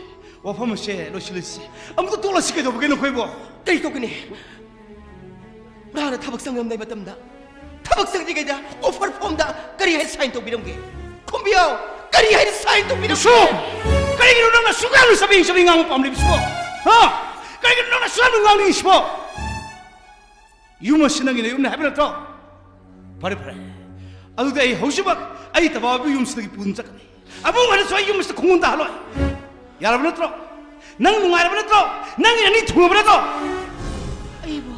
ꯋꯥꯐꯝ ꯑꯁꯦ ꯂꯣꯏꯁꯤꯜꯂꯁꯤ꯫ ꯑꯃꯨꯛꯇ ꯇꯣꯛꯂꯁꯤ꯫ ꯀꯩꯗꯧꯕꯒꯦ ꯅꯈꯣꯏꯕꯣ? ꯀꯩ ꯇꯧꯒꯅꯤ? ꯄ꯭ꯔꯥꯅ ꯊꯕꯛ ꯆꯪꯂꯝꯗꯥꯏ ꯃꯇꯝꯗ, ꯊꯕꯛ ꯆꯪꯗ꯭ꯔꯤꯉꯩꯗ ꯑꯣꯐꯔ ꯐꯣꯝꯗ ꯀꯔꯤ ꯍꯥꯏ ꯁꯥꯏꯟ ꯇꯧꯕꯤꯔꯝꯒꯦ? ꯈꯨꯝꯕꯤꯌꯣ꯫ ꯀꯔꯤ ꯍꯥꯏꯅ ꯁꯥꯏꯟ ꯇꯧꯕꯤꯔꯝꯒꯦ? ꯀꯨꯁꯨꯝ! ꯀꯔꯤꯒꯤꯅꯣ ꯅꯪꯅ ꯑꯁꯨꯛ ꯌꯥꯝꯅ ꯆꯕꯦꯡ ꯆꯕꯦꯡ ꯉꯥꯡꯕ ꯄꯥꯝꯂꯤꯕꯁꯤꯕꯣ? ꯍꯥ? ꯀꯔꯤꯒꯤꯅꯣ ꯅꯪꯅ ꯑꯁꯨꯛ ꯌꯥꯝꯅ ꯉꯥꯡꯅꯤꯡꯉꯤꯁꯤꯕꯣ? ꯌꯨꯝ ꯑꯁꯤ ꯅꯪꯒꯤ ꯅꯌꯨꯝꯅꯤ ꯍꯥꯏꯕ ꯅꯠꯇ꯭ꯔꯣ? ꯐꯔꯦ, ꯐꯔꯦ꯫ ꯑꯗꯨꯗꯤ ꯑꯩ ꯍꯧꯖꯤꯛꯃꯛ ꯑꯩ ꯇꯕꯥꯕꯨ ꯌꯨꯝꯁꯤꯗꯒꯤ ꯄꯨꯗꯨꯅ ꯆꯠꯀꯅꯤ꯫ ꯑꯃꯨꯛ ꯍꯟꯅꯁꯨ ꯑꯩ ꯌꯨꯝ ꯑꯁꯤꯗ ꯈꯣꯡꯒꯨꯟ ꯇꯥꯍꯜꯂꯣꯏ꯫ ꯌꯥꯔꯕ ꯅꯠꯇ꯭ꯔꯣ? ꯅꯪ ꯅꯨꯡꯉꯥꯏꯔꯕ ꯅꯠꯇ꯭ꯔꯣ? ꯅꯪꯒꯤ ꯑꯅꯤ ꯊꯨꯡꯉꯕ ꯅꯠꯇ꯭ꯔꯣ? ꯑꯩꯕꯨ,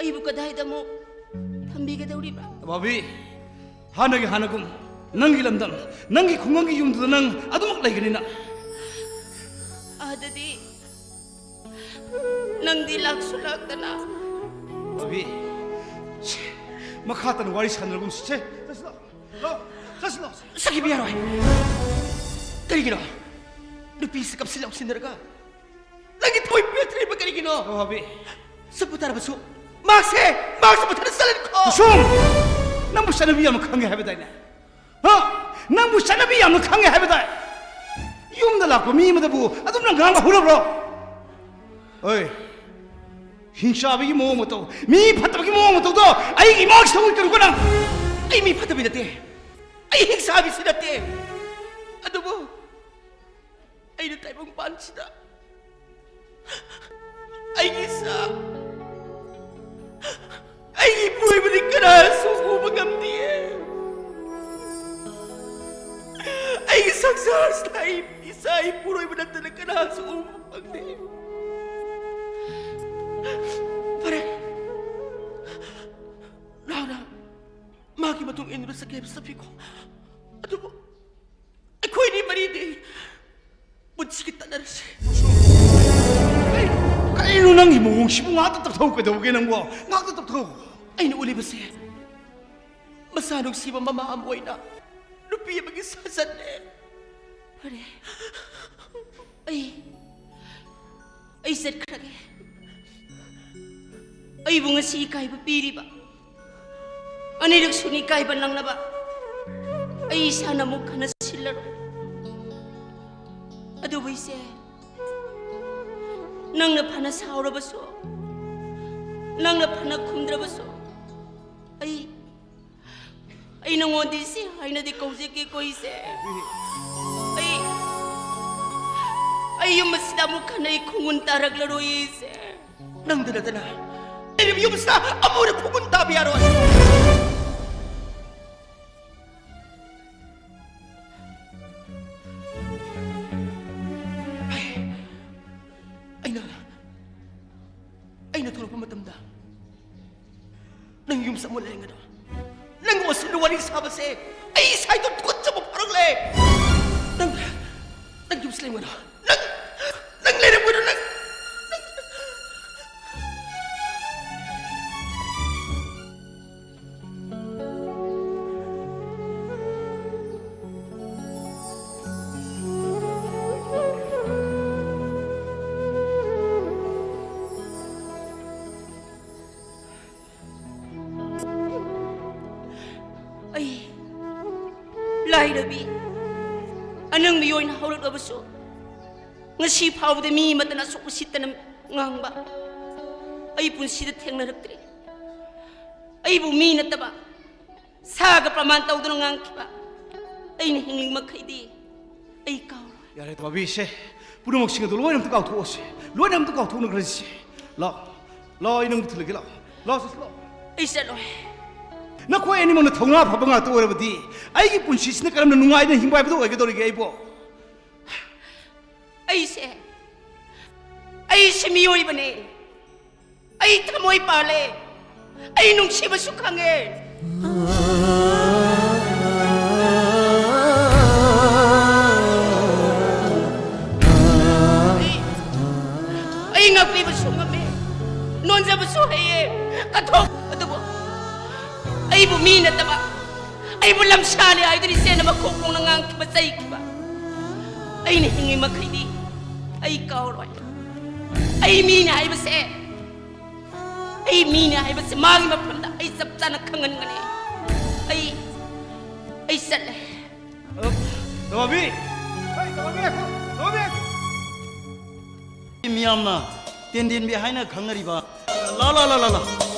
ꯑꯩꯕꯨ ꯀꯗꯥꯏꯗ ꯑꯃꯨꯛ ꯊꯝꯕꯤꯒꯗꯧꯔꯤꯕ? ꯇꯕꯥꯕꯤ, ꯍꯥꯟꯅꯒꯤ ꯍꯥꯟꯅꯒꯨꯝ ꯅꯪꯒꯤ ꯂꯝꯗꯝ, ꯅꯪꯒꯤ ꯈꯨꯡꯒꯪꯒꯤ ꯌꯨꯝꯗꯨꯗ ꯅꯪ ꯑꯗꯨꯃꯛ ꯂꯩꯒꯅꯤꯅ꯫ ꯑꯗꯨꯗꯤ ꯅꯪꯗꯤ ꯂꯥꯛꯁꯨ ꯂꯥꯛꯇꯅ꯫ ꯕꯣꯕꯤ, ꯁꯦ, ꯃꯈꯥ ꯇꯥꯅ ꯋꯥꯔꯤ ꯁꯥꯟꯅꯔꯒꯨꯝꯁꯤ꯫ ꯁꯦ, ꯆꯠꯁꯤꯜꯂꯣ꯫ ꯂꯥꯛꯑꯣ, ꯆꯠꯁꯤꯜꯂꯣ꯫ ꯁꯥꯈꯤꯕ ꯌꯥꯔꯣꯏ꯫ ꯀꯔꯤꯒꯤꯅꯣ? ꯅꯨꯄꯤꯁꯤ ꯀꯞꯁꯤꯜ ꯂꯥꯎꯁꯤꯟꯅꯔꯒ ꯅꯪꯒꯤ ꯊꯃꯣꯏ ꯄꯦꯟꯊꯔꯤꯕ ꯀꯔꯤꯒꯤꯅꯣ? ꯑꯣ, ꯍꯥꯕꯤ꯫ ꯆꯠꯄ ꯇꯥꯔꯕꯁꯨ ꯃꯍꯥꯛꯁꯦ, ꯃꯍꯥꯛꯁꯦ ꯃꯊꯟꯇ ꯆꯠꯂꯅꯤꯀꯣ꯫ ꯀꯨꯁꯨꯝ! ꯅꯪꯕꯨ ꯆꯠꯅꯕꯤ ꯌꯥꯝꯅ ꯈꯪꯉꯦ ꯍꯥꯏꯕꯗꯥꯏꯅꯦ? ꯍꯥ? ꯅꯪꯕꯨ ꯆꯠꯅꯕꯤ ꯌꯥꯝꯅ ꯈꯪꯉꯦ ꯍꯥꯏꯕꯗꯥꯏ? ꯌꯨꯝꯗ ꯂꯥꯛꯄ ꯃꯤ ꯑꯃꯗꯕꯨ ꯑꯗꯨꯝꯅ ꯉꯥꯡꯕ ꯍꯧꯔꯕ꯭ꯔꯣ? ꯍꯣꯏ, ꯍꯤꯡꯆꯥꯕꯤꯒꯤ ꯃꯑꯣꯡ ꯃꯇꯧ, ꯃꯤ ꯐꯠꯇꯕꯒꯤ ꯃꯑꯣꯡ ꯃꯇꯧꯗꯣ ꯑꯩꯒꯤ ꯏꯃꯥꯒꯤ ꯁꯪꯒꯣꯏ ꯀꯩꯅꯣ ꯅꯪ꯫ ꯑꯩ ꯃꯤ ꯐꯠꯇꯕꯤ ꯅꯠꯇꯦ, ꯑꯩ ꯍꯤꯡꯆꯥꯕꯤꯁꯨ ꯅꯠꯇꯦ꯫ ꯑꯗꯨꯕꯨ ꯑꯩꯅ ꯇꯥꯏꯕꯪ ꯄꯥꯟꯁꯤꯗ ꯑꯩꯒꯤ ꯏꯆꯥ, ꯑꯩꯒꯤ ꯏꯄꯨꯔꯣꯏꯕꯗꯤ ꯀꯅꯥꯁꯨ ꯎꯕ ꯉꯝꯗꯦ꯫ ꯑꯩꯒꯤ ꯁꯪꯁꯥꯔꯁꯤꯗ ꯑꯩ ꯏꯆꯥ ꯏꯄꯨꯔꯣꯏꯕ ꯅꯠꯇꯅ ꯀꯅꯥꯁꯨ ꯎꯕ ꯐꯪꯗꯦ꯫ ꯐꯔꯦ, ꯂꯥꯎꯅ ꯃꯥꯒꯤ ꯃꯇꯨꯡ ꯏꯟꯗꯨꯅ ꯆꯠꯀꯦ ꯍꯥꯏꯕ ꯆꯠꯄꯤꯈꯣ꯫ ꯑꯗꯨꯕꯨ ꯑꯩꯈꯣꯏꯅꯤ ꯃꯔꯤꯗꯤ ꯄꯨꯟꯁꯤꯒꯤ ꯇꯠꯅꯔꯁꯤ꯫ ꯀꯩꯅꯣ, ꯀꯩꯅꯣ ꯅꯪꯒꯤ ꯃꯑꯣꯡꯁꯤꯕꯨ? ꯉꯥꯛꯇ ꯇꯞꯊꯧ꯫ ꯀꯩꯗꯧꯒꯦ ꯅꯪꯕꯣ? ꯉꯥꯛꯇ ꯇꯞꯊꯧ꯫ ꯑꯩꯅ ꯎꯠꯂꯤꯕꯁꯦ ꯃꯆꯥ ꯅꯨꯡꯁꯤꯕ ꯃꯃꯥ ꯑꯃ ꯑꯣꯏꯅ ꯅꯨꯄꯤ ꯑꯃꯒꯤ ꯁꯥꯖꯠꯅꯦ꯫ ꯐꯔꯦ, ꯑꯩ, ꯑꯩ ꯆꯠꯈ꯭ꯔꯒꯦ꯫ ꯑꯩꯕꯨ ꯉꯁꯤ ꯏꯀꯥꯏꯕ ꯄꯤꯔꯤꯕ, ꯑꯅꯤꯔꯛ ꯁꯨꯅ ꯏꯀꯥꯏꯕ ꯅꯪꯅꯕ ꯑꯩ ꯏꯁꯥꯅ ꯑꯃꯨꯛ ꯍꯟꯅ ꯁꯤꯜꯂꯔꯣꯏ꯫ ꯑꯗꯨꯕꯨ ꯏꯆꯦ, ꯅꯪꯅ ꯐꯅ ꯁꯥꯎꯔꯕꯁꯨ, ꯅꯪꯅ ꯐꯅ ꯈꯨꯝꯗ꯭ꯔꯕꯁꯨ, ꯑꯩ, ꯑꯩ ꯅꯉꯣꯟꯗ ꯏꯆꯦ ꯍꯥꯏꯅꯗꯤ ꯀꯧꯖꯒꯦꯀꯣ ꯏꯆꯦ꯫ ꯑꯩ, ꯑꯩ ꯌꯨꯝ ꯑꯁꯤꯗ ꯑꯃꯨꯛ ꯍꯟꯅ ꯑꯩ ꯈꯣꯡꯒꯨꯟ ꯇꯥꯔꯛꯂꯔꯣꯏ ꯏꯆꯦ꯫ ꯅꯪꯗ ꯅꯠꯇꯅ ꯂꯩꯔꯤꯕ ꯌꯨꯝꯁꯤꯗ ꯑꯃꯨꯛ ꯍꯟꯅ ꯈꯣꯡꯒꯨꯟ ꯇꯥꯕ ꯌꯥꯔꯣꯏ꯫ ꯑꯩꯅ, ꯑꯩꯅ ꯊꯣꯛꯂꯛꯄ ꯃꯇꯝꯗ ꯅꯪ ꯌꯨꯝ ꯆꯪꯉ ꯂꯩꯔꯝꯒꯅꯣ꯫ ꯅꯪ ꯑꯣꯁꯤꯟꯅ ꯋꯥꯔꯤ ꯁꯥꯕꯁꯦ ꯑꯩ ꯏꯁꯥ ꯏꯇꯣꯝ ꯇꯨꯀꯠꯆꯕ ꯐꯥꯎꯔꯛꯂꯦ꯫ ꯅꯪ, ꯅꯪ ꯌꯨꯝꯁꯤ ꯂꯩꯔꯝꯒꯅꯣ꯫ ꯅꯪ, ꯅꯪ ꯂꯩꯔꯝꯒꯅꯣ, ꯅꯪ, ꯅꯪ꯫ ꯑꯩ ꯂꯥꯏꯔꯕꯤ, ꯑꯅꯪꯕꯤ ꯑꯣꯏꯅ ꯍꯧꯔꯛꯂꯕꯁꯨ, ꯉꯁꯤ ꯐꯥꯎꯕꯗ ꯃꯤ ꯑꯃꯠꯇꯅ ꯑꯁꯨꯛ ꯎꯁꯤꯠꯇꯅ ꯉꯥꯡꯕ ꯑꯩ ꯄꯨꯟꯁꯤꯗ ꯊꯦꯡꯅꯔꯛꯇ꯭ꯔꯤ꯫ ꯑꯩꯕꯨ ꯃꯤ ꯅꯠꯇꯕ ꯁꯥꯒ ꯄ꯭ꯔꯃꯥꯟ ꯇꯧꯗꯨꯅ ꯉꯥꯡꯈꯤꯕ ꯑꯩꯅ ꯍꯤꯡꯂꯤ ꯃꯈꯩꯗꯤ ꯑꯩ ꯀꯥꯎꯔꯣꯏ꯫ ꯌꯥꯔꯦ, ꯇꯣꯝꯕꯤ, ꯁꯦ, ꯄꯨꯝꯅꯃꯛꯁꯤꯡ ꯑꯗꯨ ꯂꯣꯏꯅ ꯑꯝꯇ ꯀꯥꯎꯊꯣꯛꯑꯁꯤ꯫ ꯂꯣꯏꯅ ꯑꯝꯇ ꯀꯥꯎꯊꯣꯛꯅꯈ꯭ꯔꯁꯤ꯫ ꯂꯥꯛꯑꯣ, ꯂꯥꯛꯑꯣ, ꯑꯩ ꯅꯪꯕꯨ ꯊꯤꯜꯂꯒꯦ, ꯂꯥꯛꯑꯣ꯫ ꯂꯥꯛꯑꯣ, ꯆꯠꯁꯤ, ꯂꯥꯛꯑꯣ꯫ ꯑꯩ ꯆꯠꯂꯣꯏ꯫ ꯅꯈꯣꯏ ꯑꯅꯤꯃꯛꯅ ꯊꯧꯅꯥ ꯐꯕ ꯉꯥꯛꯇ ꯑꯣꯏꯔꯕꯗꯤ ꯑꯩꯒꯤ ꯄꯨꯟꯁꯤꯁꯤꯅ ꯀꯔꯝꯅ ꯅꯨꯡꯉꯥꯏꯅ ꯍꯤꯡꯕ ꯍꯥꯏꯕꯗꯨ ꯑꯣꯏꯒꯗꯧꯔꯤꯒꯦ ꯑꯩꯕꯣ? ꯑꯩꯁꯦ, ꯑꯩꯁꯦ ꯃꯤꯑꯣꯏꯕꯅꯦ꯫ ꯑꯩ ꯊꯃꯣꯏ ꯄꯥꯜꯂꯦ꯫ ꯑꯩ ꯅꯨꯡꯁꯤꯕꯁꯨ ꯈꯪꯉꯦ꯫ ꯑꯩ, ꯑꯩ ꯉꯥꯛꯄꯤꯕꯁꯨ ꯉꯝꯃꯦ꯫ ꯅꯣꯟꯖꯕꯁꯨ ꯍꯩꯌꯦ꯫ ꯀꯠꯊꯣꯛ-, ꯑꯗꯨꯕꯨ ꯑꯩꯕꯨ ꯃꯤ ꯅꯠꯇꯕ, ꯑꯩꯕꯨ ꯂꯝꯁꯥꯅꯤ ꯍꯥꯏꯗꯨꯅ ꯏꯆꯦꯅ ꯃꯈꯣꯡ ꯈꯣꯡꯅ ꯉꯥꯡꯈꯤꯕ, ꯆꯩꯈꯤꯕ ꯑꯩꯅ ꯍꯤꯡꯉꯤ ꯃꯈꯩꯗꯤ ꯑꯩ ꯀꯥꯎꯔꯣꯏ꯫ ꯑꯩ ꯃꯤꯅꯤ ꯍꯥꯏꯕꯁꯦ, ꯑꯩ ꯃꯤꯅꯤ ꯍꯥꯏꯕꯁꯦ ꯃꯥꯒꯤ ꯃꯐꯝꯗ ꯑꯩ ꯆꯞ ꯆꯥꯅ ꯈꯪꯍꯟꯒꯅꯤ꯫ ꯑꯩ, ꯑꯩ ꯆꯠꯂꯦ꯫ ꯇꯣꯝꯕꯤ! ꯍꯩ, ꯇꯣꯝꯕꯤ! ꯇꯣꯝꯕꯤ! ꯃꯤꯌꯥꯝꯅ ꯇꯦꯟꯗꯦꯟꯕꯤ ꯍꯥꯏꯅ ꯈꯪꯅꯔꯤꯕ꯫ ꯂꯥ, ꯂꯥ, ꯂꯥ, ꯂꯥ, ꯂꯥ꯫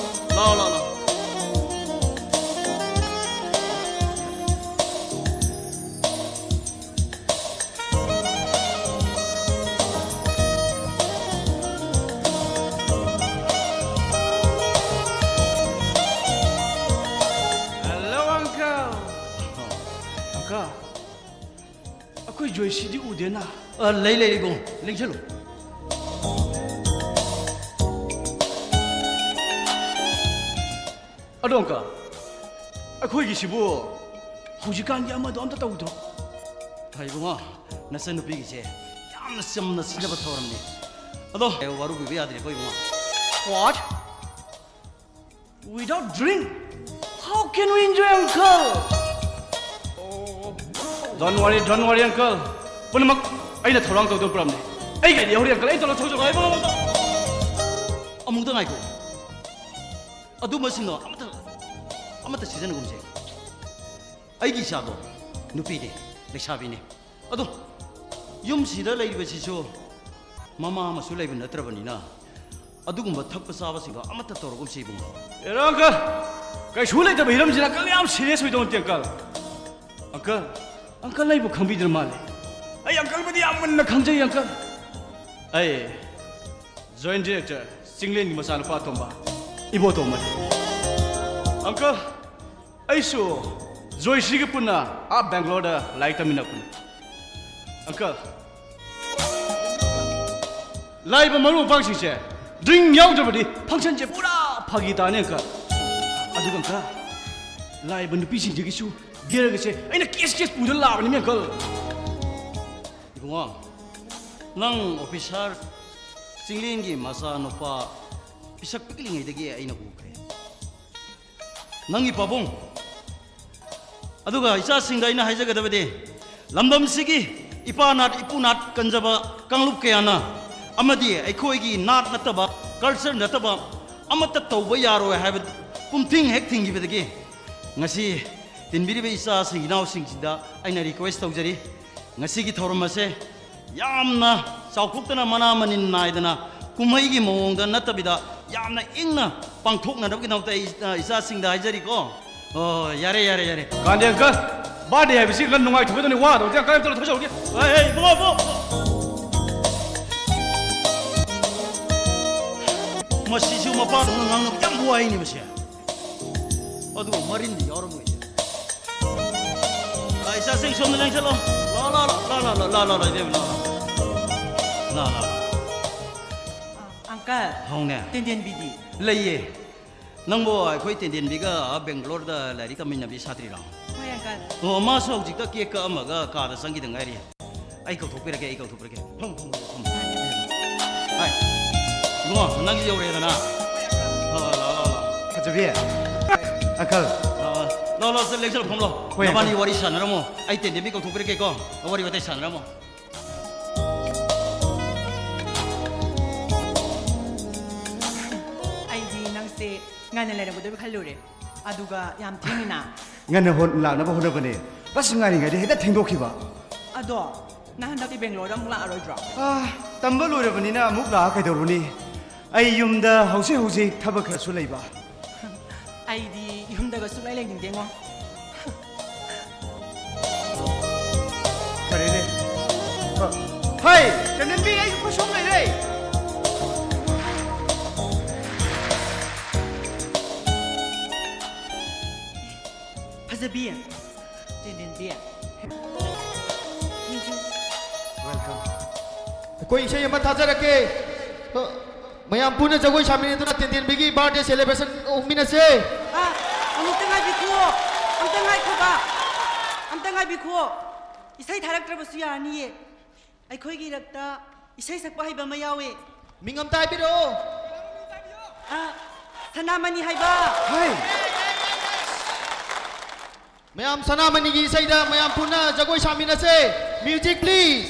ꯂꯥ, ꯂꯥ, ꯂꯥ꯫ Hello, uncle. Uncle, ꯑꯩꯈꯣꯏ ꯖꯣꯏꯁꯤꯗꯤ ꯎꯗꯦꯅ꯫ ꯑ, ꯂꯩ, ꯂꯩ, ꯏꯕꯨꯡ, ꯂꯦꯡꯁꯜꯂꯨ꯫ ꯑꯗꯣ, uncle, ꯑꯩꯈꯣꯏꯒꯤꯁꯤꯕꯨ ꯍꯧꯖꯤꯛꯀꯥꯟꯒꯤ ꯑꯃꯗꯣ ꯑꯝꯇ ꯇꯧꯗ꯭ꯔꯣ? ꯍꯥꯏ, ꯏꯕꯨꯡꯉꯣ, ꯅꯆꯟꯅꯨꯄꯤꯒꯤꯁꯦ ꯌꯥꯝꯅ ꯆꯝꯅ ꯁꯤꯖꯕ ꯊꯧꯔꯝꯅꯤ꯫ ꯑꯗꯣ, ꯋꯥꯔꯧꯕꯤꯕ ꯌꯥꯗ꯭ꯔꯦꯀꯣ, ꯏꯕꯨꯡꯉꯣ꯫ What? Without drink? How can we enjoy, uncle? Don't worry, don't worry, uncle. ꯄꯨꯝꯅꯃꯛ ꯑꯩꯅ ꯊꯧꯔꯥꯡ ꯇꯧꯗꯨꯅ ꯄꯨꯔꯝꯅꯤ꯫ ꯑꯩ ꯒꯥꯔꯤ ꯌꯧꯔꯦ, uncle. ꯑꯩ ꯇꯧꯔ ꯊꯧꯖꯔꯣ, ꯏꯕꯨꯡꯉꯣ꯫ ꯑꯃꯨꯛꯇ ꯉꯥꯏꯈꯣ꯫ ꯑꯗꯨꯝꯕꯁꯤꯡꯗꯣ ꯑꯃꯠꯇ, ꯑꯃꯠꯇ ꯁꯤꯖꯤꯟꯅꯒꯨꯝꯁꯦ꯫ ꯑꯩꯒꯤ ꯏꯆꯥꯗꯣ ꯅꯨꯄꯤꯅꯦ, ꯂꯩꯁꯥꯕꯤꯅꯦ꯫ ꯑꯗꯣ ꯌꯨꯝꯁꯤꯗ ꯂꯩꯔꯤꯕꯁꯤꯁꯨ ꯃꯃꯥ ꯑꯃꯁꯨ ꯂꯩꯕ ꯅꯠꯇ꯭ꯔꯕꯅꯤꯅ ꯑꯗꯨꯒꯨꯝꯕ ꯊꯛꯄ ꯆꯥꯕꯁꯤꯡꯗꯣ ꯑꯃꯠꯇ ꯇꯧꯔꯒꯨꯝꯁꯤ ꯏꯕꯨꯡꯉꯣ꯫ ꯑꯦꯔꯥ ꯑꯪꯀꯜ, ꯀꯩꯁꯨ ꯂꯩꯇꯕ ꯍꯤꯔꯝꯁꯤꯅ ꯑꯪꯀꯜ ꯌꯥꯝ ꯁꯤꯔꯤꯌꯁ ꯑꯣꯏꯗꯧ ꯅꯠꯇꯦ ꯑꯪꯀꯜ꯫ ꯑꯪꯀꯜ, ꯑꯪꯀꯜ ꯑꯩꯕꯨ ꯈꯪꯕꯤꯗ꯭ꯔ ꯃꯥꯜꯂꯦ꯫ ꯑꯩ ꯑꯪꯀꯜꯕꯨꯗꯤ ꯌꯥꯝ ꯃꯨꯟꯅ ꯈꯪꯖꯩ ꯑꯪꯀꯜ꯫ ꯑꯩ ꯖꯣꯏꯟ ꯗꯤꯔꯦꯛꯇꯔ ꯆꯤꯡꯂꯦꯟꯒꯤ ꯃꯆꯥꯅꯨꯄꯥ ꯑꯇꯣꯝꯕ ꯏꯕꯣꯇꯣꯝꯕꯅꯤ꯫ ꯑꯪꯀꯜ, ꯑꯩꯁꯨ ꯖꯣꯏꯁ꯭ꯔꯤꯒ ꯄꯨꯟꯅ ꯑꯥ ꯕꯦꯡꯒ꯭ꯂꯣꯔꯗ ꯂꯥꯏꯔꯤꯛ ꯇꯝꯃꯤꯟꯅꯔꯛꯄꯅꯤ꯫ ꯑꯪꯀꯜ, ꯂꯥꯛꯏꯕ ꯃꯔꯨꯞ ꯃꯄꯥꯡꯁꯤꯡꯁꯦ ꯗ꯭ꯔꯤꯡ ꯌꯥꯎꯗ꯭ꯔꯕꯗꯤ ꯐꯪꯁꯟꯁꯦ ꯄꯨꯔꯥ ꯐꯥꯒꯤ ꯇꯥꯅꯤ ꯑꯪꯀꯜ꯫ ꯑꯗꯨꯒ ꯑꯪꯀꯜ, ꯂꯥꯛꯏꯕ ꯅꯨꯄꯤꯁꯤꯡꯁꯤꯒꯤꯁꯨ ꯕꯤꯌꯔꯒꯁꯦ ꯑꯩꯅ ꯀꯦꯁ ꯀꯦꯁ ꯄꯨꯗ ꯂꯥꯛꯑꯕꯅꯤ ꯑꯪꯀꯜ꯫ ꯏꯕꯨꯡꯉꯣ, ꯅꯪ ꯑꯣꯐꯤꯁꯥꯔ ꯆꯤꯡꯂꯦꯟꯒꯤ ꯃꯆꯥꯅꯨꯄꯥ ꯄꯤꯁꯛ ꯄꯤꯛꯂꯤꯉꯩꯗꯒꯤ ꯑꯩꯅ ꯎꯈ꯭ꯔꯦ꯫ ꯅꯪꯒꯤ ꯄꯥꯕꯨꯡ, ꯑꯗꯨꯒ ꯏꯆꯥꯁꯤꯡꯗ ꯑꯩꯅ ꯍꯥꯏꯖꯒꯗꯕꯗꯤ, ꯂꯝꯗꯝꯁꯤꯒꯤ ꯏꯄꯥ ꯅꯥꯠ ꯏꯄꯨ ꯅꯥꯠ ꯀꯟꯖꯕ ꯀꯥꯡꯂꯨꯞ ꯀꯌꯥꯅ ꯑꯃꯗꯤ ꯑꯩꯈꯣꯏꯒꯤ ꯅꯥꯠ ꯅꯠꯇꯕ, ꯀꯜꯆꯔ ꯅꯠꯇꯕ ꯑꯃꯠꯇ ꯇꯧꯕ ꯌꯥꯔꯣꯏ ꯍꯥꯏꯕ ꯄꯨꯝꯊꯤꯡ ꯍꯦꯛ ꯊꯤꯡꯈꯤꯕꯗꯒꯤ ꯉꯁꯤ ꯇꯤꯟꯕꯤꯔꯤꯕ ꯏꯆꯥꯁꯤꯡ ꯏꯅꯥꯎꯁꯤꯡꯁꯤꯗ ꯑꯩꯅ ꯔꯤꯀ꯭ꯋꯦꯁ ꯇꯧꯖꯔꯤ, ꯉꯁꯤꯒꯤ ꯊꯧꯔꯝ ꯑꯁꯦ ꯌꯥꯝꯅ ꯆꯥꯎꯊꯣꯛꯇꯅ ꯃꯅꯥ ꯃꯅꯤꯟ ꯅꯥꯏꯗꯅ ꯀꯨꯝꯍꯩꯒꯤ ꯃꯑꯣꯡꯗ ꯅꯠꯇꯕꯤꯗ ꯌꯥꯝꯅ ꯏꯪꯅ ꯄꯥꯡꯊꯣꯛꯅꯅꯕꯒꯤꯗꯃꯛꯇ ꯑꯩ, ꯑ, ꯏꯆꯥꯁꯤꯡꯗ ꯍꯥꯏꯖꯔꯤꯀꯣ꯫ ꯑꯣ, ꯌꯥꯔꯦ, ꯌꯥꯔꯦ, ꯌꯥꯔꯦ꯫ ꯀꯥꯟꯗꯦ ꯑꯪꯀꯜ, ꯕꯥꯔꯗꯦ ꯍꯥꯏꯕꯁꯤ ꯑꯪꯀꯜ ꯅꯨꯡꯉꯥꯏꯊꯣꯛꯀꯗꯕꯅꯤ, ꯋꯥꯗꯕꯗꯤ ꯑꯪꯀꯜ ꯑꯝꯇ ꯊꯣꯛꯆꯍꯧꯒꯦ꯫ ꯑꯦ, ꯑꯦ, ꯏꯕꯨꯡꯉꯣ, ꯏꯕꯨꯡꯉꯣ꯫ ꯃꯁꯤꯁꯨ ꯃꯄꯥꯗꯧꯅ ꯉꯥꯡꯅꯕ ꯌꯥꯝ ꯋꯥꯏꯅꯦ ꯃꯁꯦ꯫ ꯑꯗꯨꯒ ꯃꯔꯤꯟꯗꯤ ꯌꯥꯎꯔꯝꯃꯣꯏꯅꯦ꯫ ꯑ, ꯏꯆꯥꯁꯤꯡ ꯁꯣꯝꯗ ꯂꯦꯡꯁꯜꯂꯣ꯫ ꯂꯥ, ꯂꯥ, ꯂꯥ, ꯏꯕꯦꯝꯃ, ꯂꯥ, ꯂꯥ꯫ ꯂꯥ, ꯂꯥ, ꯂꯥ꯫ ꯑ, ꯑꯪꯀꯜ꯫ ꯍꯥꯎꯅꯦ꯫ ꯇꯦꯟꯗꯦꯟꯕꯤꯗꯤ? ꯂꯩꯌꯦ꯫ ꯅꯪꯕꯨ ꯑꯩꯈꯣꯏ ꯇꯦꯟꯗꯦꯟꯕꯤꯒ ꯕꯦꯡꯒ꯭ꯂꯣꯔꯗ ꯂꯥꯏꯔꯤꯛ ꯇꯝꯃꯤꯟꯅꯕꯤ ꯁꯥꯇ꯭ꯔꯤꯔꯣ? ꯍꯣꯏ, ꯑꯪꯀꯜ꯫ ꯑꯣ, ꯃꯥꯁꯨ ꯍꯧꯖꯤꯛꯇ ꯀꯦꯛ ꯀꯛꯑꯝꯃꯒ ꯀꯥꯗ ꯆꯪꯈꯤꯗ ꯉꯥꯏꯔꯤ꯫ ꯑꯩ ꯀꯧꯊꯣꯛꯄꯤꯔꯒꯦ, ꯑꯩ ꯀꯧꯊꯣꯛꯄꯤꯔꯒꯦ꯫ ꯐꯝ, ꯐꯝ, ꯐꯝ, ꯐꯝ꯫ ꯍꯥꯏ, ꯏꯕꯨꯡꯉꯣ, ꯅꯪꯁꯨ ꯌꯧꯔꯛꯑꯦꯗꯅ? ꯑꯣ, ꯂꯥꯛꯑꯣ, ꯂꯥꯛꯑꯣ, ꯂꯥꯛꯑꯣ꯫ ꯐꯖꯕꯤ꯫ ꯑꯪꯀꯜ꯫ ꯑ, ꯂꯥꯛꯑꯣ, ꯂꯥꯛꯑꯣ, ꯁꯤꯗ ꯂꯦꯡꯁꯜꯂꯣ, ꯐꯝꯂꯣ꯫ ꯍꯣꯏ, ꯅꯕꯥꯅꯤ ꯑꯪꯀꯜ꯫ ꯋꯥꯔꯤ ꯁꯥꯟꯅꯔꯝꯃꯣ꯫ ꯑꯩ ꯇꯦꯟꯗꯦꯟꯕꯤ ꯀꯧꯊꯣꯛꯄꯤꯔꯛꯀꯦꯀꯣ꯫ ꯋꯥꯔꯤ ꯋꯥꯇꯥꯏ ꯁꯥꯟꯅꯔꯝꯃꯣ꯫ ꯑꯩꯗꯤ ꯅꯪꯁꯦ ꯉꯟꯅ ꯂꯩꯔꯝꯒꯗꯣꯏꯕ ꯈꯜꯂꯨꯔꯦ꯫ ꯑꯗꯨꯒ ꯌꯥꯝ ꯊꯦꯡꯉꯤꯅ꯫ ꯉꯟꯅ ꯍꯣ-, ꯂꯥꯛꯅꯕ ꯍꯣꯠꯅꯕꯅꯦ꯫ ꯕꯁ ꯉꯥꯏꯔꯤꯉꯩꯗ ꯍꯦꯛꯇ ꯊꯦꯡꯗꯣꯛꯈꯤꯕ꯫ ꯑꯗꯣ ꯅꯪ ꯍꯟꯗꯛꯇꯤ ꯕꯦꯡꯒ꯭ꯂꯣꯔꯗ ꯑꯃꯨꯛ ꯂꯥꯛꯑꯔꯣꯏꯗ꯭ꯔꯣ? ꯑꯥ, ꯇꯝꯕ ꯂꯣꯏꯔꯕꯅꯤꯅ ꯑꯃꯨꯛ ꯂꯥꯛꯑ ꯀꯩꯗꯧꯔꯨꯅꯤ? ꯑꯩ ꯌꯨꯝꯗ ꯍꯧꯖꯤꯛ ꯍꯧꯖꯤꯛ ꯊꯕꯛ ꯈꯔꯁꯨ ꯂꯩꯕ꯫ ꯑꯩꯗꯤ ꯌꯨꯝꯗꯒ ꯁꯨꯛꯂꯩ ꯂꯩꯅꯤꯡꯗꯦꯉꯣ꯫ ꯐꯔꯦꯅꯦ꯫ ꯑ, ꯍꯩ, ꯆꯟꯗꯟꯕꯤ, ꯑꯩ ꯈꯨꯠ ꯁꯣꯝ ꯂꯩꯔꯦ꯫ ꯐꯖꯕꯤ, ꯆꯦꯟꯗꯦꯟꯕꯤ꯫ Welcome꯫ ꯑꯩꯈꯣꯏ ꯏꯁꯩ ꯑꯃ ꯊꯥꯖꯔꯛꯀꯦ꯫ ꯑ, ꯃꯌꯥꯝ ꯄꯨꯟꯅ ꯖꯒꯣꯏ ꯁꯥꯃꯤꯟꯅꯗꯨꯅ ꯇꯦꯟꯗꯦꯟꯕꯤꯒꯤ birthday celebration ꯑꯣꯛꯃꯤꯟꯅꯁꯦ꯫ ꯑ, ꯑꯃꯨꯛꯇ ꯉꯥꯏꯕꯤꯈꯣ꯫ ꯑꯝꯇ ꯉꯥꯏꯈꯣꯕ꯫ ꯑꯝꯇ ꯉꯥꯏꯕꯤꯈꯣ꯫ ꯏꯁꯩ ꯊꯥꯔꯛꯇ꯭ꯔꯕꯁꯨ ꯌꯥꯔꯅꯤꯌꯦ꯫ ꯑꯩꯈꯣꯏꯒꯤ ꯏꯔꯛꯇ ꯏꯁꯩ ꯁꯛꯄ ꯍꯩꯕ ꯑꯃ ꯌꯥꯎꯋꯦ꯫ ꯃꯤꯡ ꯑꯝꯇ ꯍꯥꯏꯕꯤꯔꯛꯑꯣ꯫ ꯑ, ꯁꯅꯥꯃꯅꯤ ꯍꯥꯏꯕ꯫ ꯍꯥꯏ꯫ ꯃꯌꯥꯝ ꯁꯅꯥꯃꯅꯤꯒꯤ ꯏꯁꯩꯗ ꯃꯌꯥꯝ ꯄꯨꯟꯅ ꯖꯒꯣꯏ ꯁꯥꯃꯤꯟꯅꯁꯦ꯫ Music please꯫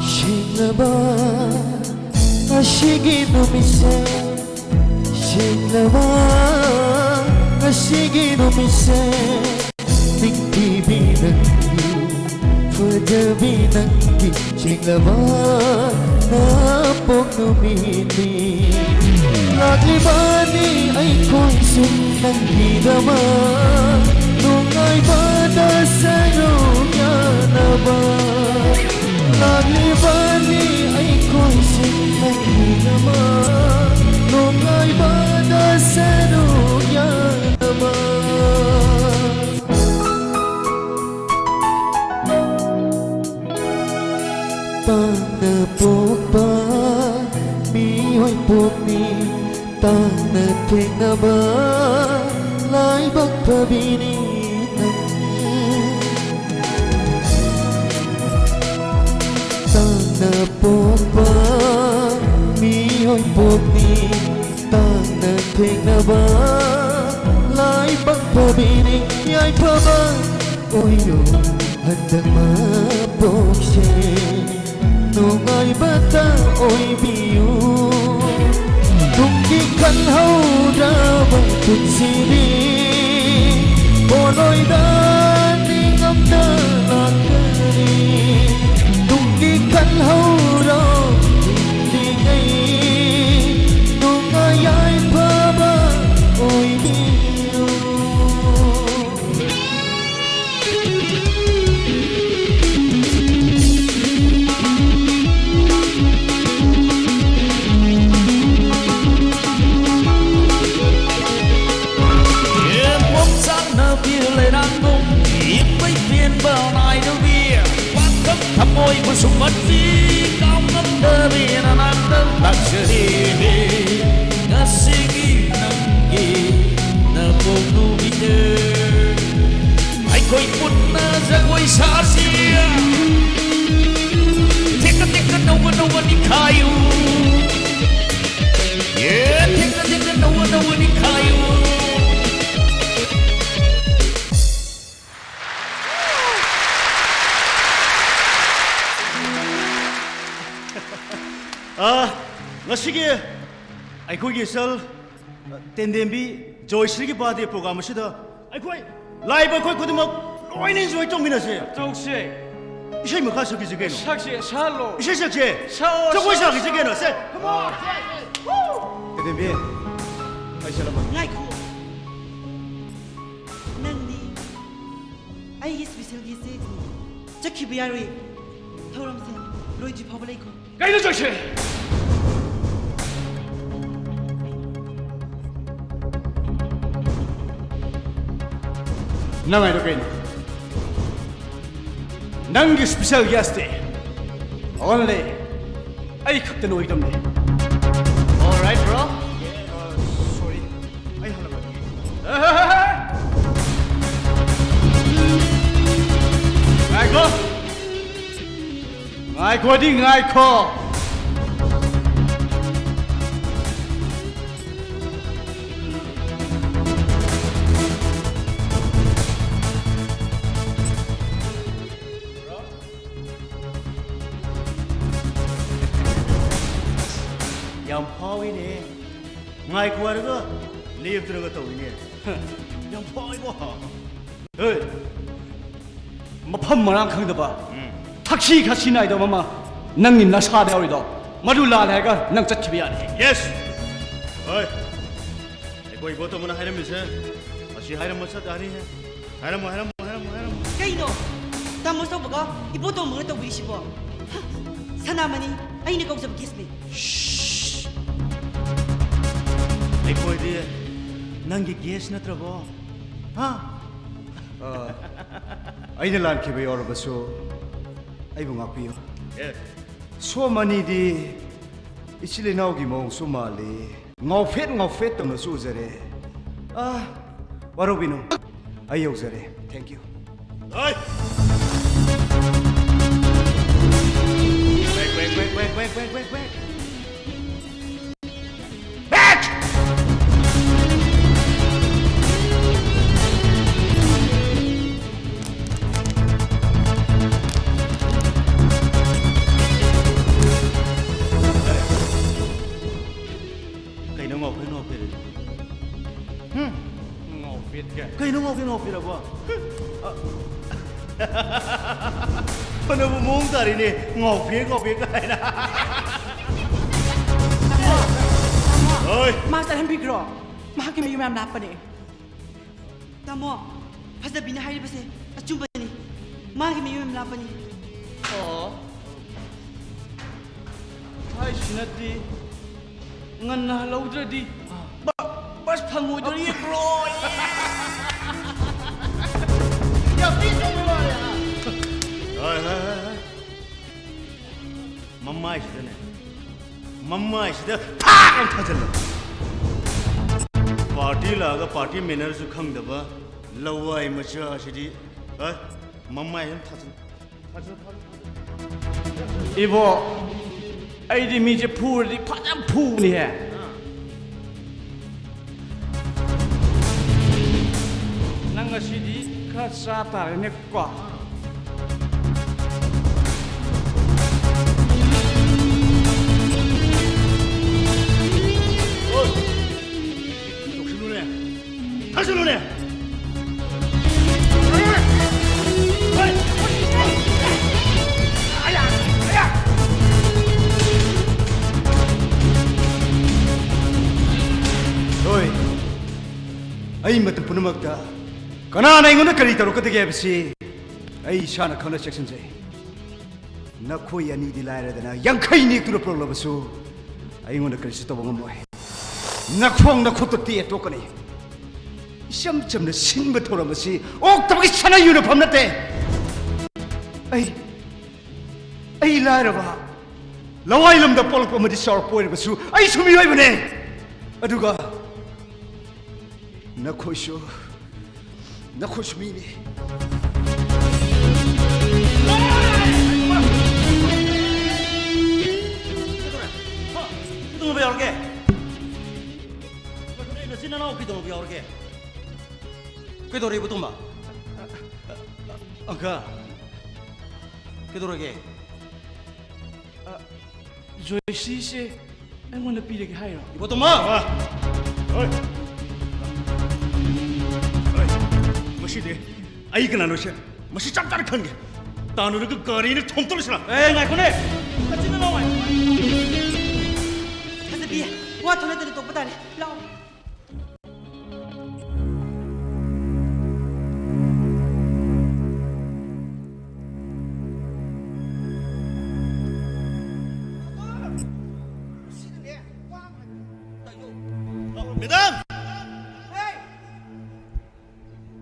ꯁꯦꯡꯂꯕ ꯑꯁꯤꯒꯤ ꯅꯨꯃꯤꯠꯁꯦ, ꯁꯦꯡꯂꯕ ꯑꯁꯤꯒꯤ ꯅꯨꯃꯤꯠꯁꯦ, ꯅꯤꯡꯊꯤꯕꯤ ꯅꯪꯒꯤ, ꯐꯖꯕꯤ ꯅꯪꯒꯤ, ꯁꯦꯡꯂꯕ ꯅꯄꯣꯛ ꯅꯨꯃꯤꯠꯅꯤ꯫ ꯂꯥꯛꯂꯤꯕꯅꯤ ꯑꯩꯈꯣꯏꯁꯨ ꯅꯪꯒꯤꯗꯃꯛ, ꯅꯨꯡꯉꯥꯏꯕꯗ ꯁꯔꯨꯛ ꯌꯥꯅꯕ꯫ ꯂꯥꯛꯂꯤꯕꯅꯤ ꯑꯩꯈꯣꯏꯁꯨ ꯅꯪꯒꯤꯗꯃꯛ, ꯅꯨꯡꯉꯥꯏꯕꯗ ꯁꯔꯨꯛ ꯌꯥꯅꯕ꯫ ꯇꯥꯡꯅ ꯄꯣꯛꯄ ꯃꯤꯑꯣꯏ ꯄꯣꯛꯅꯤ, ꯇꯥꯡꯅ ꯊꯦꯡꯅꯕ ꯂꯥꯏꯕꯛ ꯐꯕꯤꯅꯤ ꯅꯪ꯫ ꯇꯥꯡꯅ ꯄꯣꯛꯄ ꯃꯤ ꯄꯣꯛꯅꯤ ꯇꯥꯡꯅ ꯊꯦꯡꯅꯕ ꯂꯥꯏꯕꯛ ꯐꯕꯤꯅꯤ ꯌꯥꯏꯐꯕ ꯑꯣꯏꯌꯨ ꯍꯟꯗꯛ ꯃꯄꯣꯛꯁꯦ ꯅꯨꯡꯉꯥꯏꯕꯇ ꯑꯣꯏꯕꯤꯌꯨ ꯇꯨꯡꯒꯤ ꯈꯜꯍꯧꯗ꯭ꯔꯕ ꯄꯨꯟꯁꯤꯗꯤ ꯄꯣꯠꯂꯣꯏꯗ ꯅꯤꯡꯉꯝꯗ ꯂꯥꯛꯀꯅꯤ ꯇꯨꯡꯒꯤ ꯈꯜꯍꯧꯔꯣ ꯍꯤꯡꯂꯤꯉꯩ ꯅꯨꯡꯉꯥꯏ ꯌꯥꯏꯐꯕ ꯑꯣꯏꯕꯤꯌꯨ ꯄꯣꯛꯆꯥꯛꯅꯕꯤ ꯂꯩꯔꯥꯡꯒꯨꯝ ꯏꯄꯩ ꯄꯦꯟꯕ ꯅꯥꯏꯗꯕꯤ ꯄꯥꯈꯪ ꯊꯃꯣꯏꯕꯨ ꯁꯨꯝꯍꯠꯄꯤ ꯀꯥꯎꯉꯝꯗꯕꯤ ꯅꯅꯥꯛꯇ ꯂꯥꯛꯆꯔꯤꯅꯤ ꯉꯁꯤꯒꯤ ꯅꯪꯒꯤ ꯅꯄꯣꯛ ꯅꯨꯃꯤꯠꯇ ꯑꯩꯈꯣꯏ ꯄꯨꯟꯅ ꯖꯒꯣꯏ ꯁꯥꯁꯤ ꯊꯦꯛꯀ ꯊꯦꯛꯀ ꯅꯧꯕ ꯅꯧꯕ ꯅꯤꯡꯈꯥꯏꯌꯨ ꯊꯦꯛꯀ ꯊꯦꯛꯀ ꯅꯧꯕ ꯅꯧꯕ ꯅꯤꯡꯈꯥꯏꯌꯨ ꯑ, ꯉꯁꯤꯒꯤ ꯑꯩꯈꯣꯏꯒꯤ ꯏꯆꯜ ꯇꯦꯟꯗꯦꯝꯕꯤ ꯖꯣꯏꯁ꯭ꯔꯤꯒꯤ ꯕꯥꯔꯗꯦ ꯄ꯭ꯔꯣꯒ꯭ꯔꯥꯝ ꯑꯁꯤꯗ ꯑꯩꯈꯣꯏ ꯂꯥꯛꯏꯕ ꯑꯩꯈꯣꯏ ꯈꯨꯗꯤꯡꯃꯛ ꯂꯣꯏꯅ ꯏꯟꯖꯣꯏ ꯇꯧꯃꯤꯟꯅꯁꯦ꯫ ꯇꯧꯁꯦ꯫ ꯏꯁꯩ ꯃꯈꯥ ꯁꯛꯈꯤꯁꯤ ꯀꯩꯅꯣ꯫ ꯁꯛꯁꯦ, ꯁꯛꯍꯜꯂꯣ꯫ ꯏꯁꯩ ꯁꯛꯁꯦ꯫ ꯁꯛꯑꯣ, ꯖꯒꯣꯏ ꯁꯛꯑꯣ, ꯁꯥꯈꯤꯁꯤ ꯀꯩꯅꯣ꯫ ꯁꯦ, ꯁꯛꯑꯣ꯫ Come on, ꯁꯦ꯫ ꯇꯦꯟꯗꯦꯝꯕꯤ, ꯑꯩ ꯆꯠꯂꯝꯃꯒꯦ꯫ ꯉꯥꯏꯈꯣ꯫ ꯅꯪꯗꯤ ꯑꯩꯒꯤ special guest ꯅꯤ꯫ ꯆꯠꯈꯤꯕ ꯌꯥꯔꯣꯏ꯫ ꯊꯧꯔꯝꯁꯦ ꯂꯣꯏꯗ꯭ꯔꯤ ꯐꯥꯎꯕ ꯂꯩꯈꯣ꯫ ꯀꯩꯅꯣ ꯇꯧꯔꯤꯁꯦ? ꯅꯪ ꯍꯥꯏꯗꯣ ꯀꯩꯅꯣ? ꯅꯪꯒꯤ special guest ꯇꯤ only ꯑꯩ ꯈꯛꯇꯅ ꯑꯣꯏꯒꯗꯕꯅꯤ꯫ Alright, bro. Sorry. ꯑꯩ ꯍꯜꯂꯛꯑꯒꯦ꯫ ꯉꯥꯏꯈꯣ! ꯉꯥꯏꯈꯣꯗꯤ ꯉꯥꯏꯈꯣ! ꯐꯥꯎꯏꯅꯦ꯫ ꯉꯥꯏꯈꯣ ꯍꯥꯏꯔꯒ ꯂꯦꯞꯇ꯭ꯔꯒ ꯇꯧꯏꯅꯦ꯫ ꯌꯥꯝ ꯐꯥꯎꯏꯀꯣ꯫ ꯍꯦ! ꯃꯐꯝ ꯃꯔꯥꯡ ꯈꯪꯗꯕ, ꯎꯝ꯫ ꯊꯛꯁꯤ ꯈꯥꯁꯤ ꯅꯥꯏꯗꯕ ꯑꯃ ꯅꯪꯒꯤ ꯅꯁꯥꯗ ꯌꯥꯎꯔꯤꯗꯣ, ꯃꯗꯨ ꯂꯥꯜꯂꯦ ꯍꯥꯏꯔꯒ ꯅꯪ ꯆꯠꯈꯤꯕ ꯌꯥꯔꯦ꯫ Yes! ꯍꯣꯏ꯫ ꯑꯩꯈꯣꯏ ꯏꯕꯣꯇꯣꯝꯕꯅ ꯍꯥꯏꯔꯝꯃꯤꯁꯦ ꯑꯁꯤ ꯍꯥꯏꯔꯝꯃ ꯆꯠ ꯌꯥꯅꯤꯍꯦ꯫ ꯍꯥꯏꯔꯝꯃꯣ, ꯍꯥꯏꯔꯝꯃꯣ, ꯍꯥꯏꯔꯝꯃꯣ, ꯍꯥꯏꯔꯝꯃꯣ꯫ ꯀꯩꯅꯣ? ꯇꯥꯃꯣ ꯆꯧꯕꯒ ꯏꯕꯣꯇꯣꯝꯕꯒ ꯇꯧꯕꯤꯔꯤꯁꯤꯕꯣ? ꯍ! ꯁꯅꯥꯃꯅꯤ, ꯑꯩꯅ ꯀꯧꯖꯕ guest ꯅꯤ꯫ ꯁ꯭ꯁ! ꯑꯩꯈꯣꯏꯗꯤ ꯅꯪꯒꯤ guest ꯅꯠꯇ꯭ꯔꯕꯣ? ꯍꯥ? ꯑ, ꯑꯩꯅ ꯂꯥꯟꯈꯤꯕ ꯌꯥꯎꯔꯕꯁꯨ ꯑꯩꯕꯨ ꯉꯥꯛꯄꯤꯌꯨ꯫ ꯑꯦ꯫ ꯁꯣꯝ ꯑꯅꯤꯗꯤ ꯏꯆꯤꯜ ꯏꯅꯥꯎꯒꯤ ꯃꯑꯣꯡꯁꯨ ꯃꯥꯜꯂꯤ꯫ ꯉꯥꯎꯐꯦꯠ ꯉꯥꯎꯐꯦꯠ ꯇꯧꯅꯁꯨ ꯎꯖꯔꯦ꯫ ꯑ, ꯋꯥꯔꯧꯕꯤꯅꯨ, ꯑꯩ ꯌꯧꯖꯔꯦ꯫ Thank you꯫ ꯍꯣꯏ! Wake, wake, wake. ꯀꯩꯅꯣ ꯉꯥꯎꯐꯦꯠ ꯉꯥꯎꯐꯦꯠ? ꯍꯨꯝ? ꯉꯥꯎꯐꯦꯠ ꯀꯥꯏ꯫ ꯀꯩꯅꯣ ꯉꯥꯎꯐꯦꯠ ꯉꯥꯎꯐꯦꯠ ꯑꯕꯣ? ꯐꯅꯕꯨ ꯃꯑꯣꯡ ꯇꯥꯔꯤꯅꯦ, ꯉꯥꯎꯐꯦꯠ ꯉꯥꯎꯐꯦꯠ ꯀꯥꯏꯅ꯫ ꯍꯣꯏ꯫ ꯃꯥ ꯆꯠꯍꯟꯕꯤꯈ꯭ꯔꯣ꯫ ꯃꯍꯥꯛꯀꯤ ꯃꯌꯨꯝ ꯌꯥꯝ ꯂꯥꯞꯄꯅꯦ꯫ ꯇꯥꯃꯣ, ꯐꯖꯕꯤꯅ ꯍꯥꯏꯔꯤꯕꯁꯦ ꯑꯆꯨꯝꯕꯅꯤ꯫ ꯃꯥꯒꯤ ꯃꯌꯨꯝ ꯌꯥꯝ ꯂꯥꯞꯄꯅꯤ꯫ ꯑꯣ꯫ ꯍꯥꯏꯁꯤꯅꯗꯤ ꯉꯟꯅ ꯍꯜꯍꯧꯗ꯭ꯔꯗꯤ ꯕ-, ꯕꯁ ꯐꯪꯉꯣꯏꯗꯣꯔꯤ, bro꯫ ꯌꯥꯝ ꯊꯤ ꯆꯨꯝꯕ ꯋꯥꯅꯦ, ꯍꯥ? ꯍꯣꯏ, ꯍꯣꯏ, ꯍꯣꯏ, ꯍꯣꯏ꯫ ꯃꯃꯥꯏꯁꯤꯗꯅꯦ, ꯃꯃꯥꯏꯁꯤꯗ ꯊꯥꯛ ꯑꯃ ꯊꯥꯖꯤꯜꯂꯣ꯫ Party ꯂꯥꯛꯑꯒ party mannerꯁꯨ ꯈꯪꯗꯕ ꯂꯋꯥꯏ ꯃꯆꯥꯁꯤꯗꯤ, ꯑ, ꯃꯃꯥꯏ ꯑꯃ ꯊꯥꯖꯤꯜꯂꯣ꯫ ꯏꯕꯣ, ꯑꯩꯗꯤ ꯃꯤꯁꯦ ꯐꯨꯔꯗꯤ ꯐꯖꯅ ꯐꯨꯕꯅꯤꯍꯦ꯫ ꯅꯪ ꯉꯁꯤꯗꯤ ꯈꯔ ꯆꯥ ꯇꯥꯔꯦꯅꯦꯀꯣ꯫ ꯆꯠꯂꯨꯅꯦ꯫ ꯍꯣꯏ, ꯑꯩ ꯃꯇꯝ ꯄꯨꯝꯅꯃꯛꯇ ꯀꯅꯥꯅ ꯑꯩꯉꯣꯟꯗ ꯀꯔꯤ ꯇꯧꯔꯛꯀꯗꯒꯦ ꯍꯥꯏꯕꯁꯤ ꯑꯩ ꯏꯁꯥꯅ ꯈꯪꯅ ꯆꯦꯛꯁꯤꯟꯖꯩ꯫ ꯅꯈꯣꯏ ꯑꯅꯤꯗꯤ ꯂꯥꯏꯔꯗꯅ ꯌꯥꯡꯈꯩ ꯅꯦꯛꯇꯨꯅ ꯄꯨꯔꯛꯂꯕꯁꯨ ꯑꯩꯉꯣꯟꯗ ꯀꯔꯤꯁꯨ ꯇꯧꯕ ꯉꯝꯃꯣꯏ꯫ ꯅꯈꯣꯡ ꯅꯈꯨꯠꯇ ꯇꯦꯛꯑ ꯇꯣꯛꯀꯅꯤ꯫ ꯏꯆꯝ ꯆꯝꯅ ꯁꯤꯟꯕ ꯊꯧꯔꯝ ꯑꯁꯤ ꯑꯣꯛꯇꯕꯒꯤ ꯁꯅꯥ ꯌꯨꯅꯐꯝ ꯅꯠꯇꯦ꯫ ꯑꯩ, ꯑꯩ ꯂꯥꯏꯔꯕ, ꯂꯋꯥꯏ ꯂꯝꯗ ꯄꯣꯛꯂꯛꯄ ꯑꯃꯗꯤ ꯆꯥꯎꯔꯛꯄ ꯑꯣꯏꯔꯕꯁꯨ ꯑꯩꯁꯨ ꯃꯤꯑꯣꯏꯕꯅꯦ꯫ ꯑꯗꯨꯒ ꯅꯈꯣꯏꯁꯨ, ꯅꯈꯣꯏꯁꯨ ꯃꯤꯅꯤ꯫ ꯀꯩꯗꯧꯔꯕ ꯌꯥꯎꯔꯒꯦ? ꯅꯆꯤꯟ ꯅꯅꯥꯎ ꯀꯩꯗꯧꯔꯕ ꯌꯥꯎꯔꯒꯦ? ꯀꯩꯗꯧꯔꯦ ꯏꯕꯣꯇꯣꯝꯕ? ꯑꯪꯀ, ꯀꯩꯗꯧꯔꯒꯦ? ꯑ, ꯖꯣꯏꯁꯤꯁꯦ ꯑꯩꯉꯣꯟꯗ ꯄꯤꯔꯒꯦ ꯍꯥꯏꯔꯣ? ꯏꯕꯣꯇꯣꯝꯕ! ꯑ, ꯍꯣꯏ꯫ ꯍꯣꯏ꯫ ꯃꯁꯤꯗꯤ ꯑꯩ ꯀꯅꯥꯅꯣꯁꯦ ꯃꯁꯤ ꯆꯞ ꯆꯥꯅ ꯈꯪꯒꯦ꯫ ꯇꯥꯟꯅꯔꯒ ꯒꯥꯔꯤꯅ ꯊꯣꯝꯇꯠꯂꯁꯤꯔꯥ? ꯑꯦ, ꯉꯥꯏꯈꯣꯅꯦ! ꯅꯆꯤꯟ ꯅꯅꯥꯎ ꯉꯥꯏꯈꯣ꯫ ꯐꯖꯕꯤ, ꯋꯥ ꯊꯣꯛꯅꯗꯅ ꯇꯣꯛꯄ ꯇꯥꯔꯦ꯫ ꯂꯥꯛꯑꯣ꯫ ꯃꯦꯗꯥꯝ!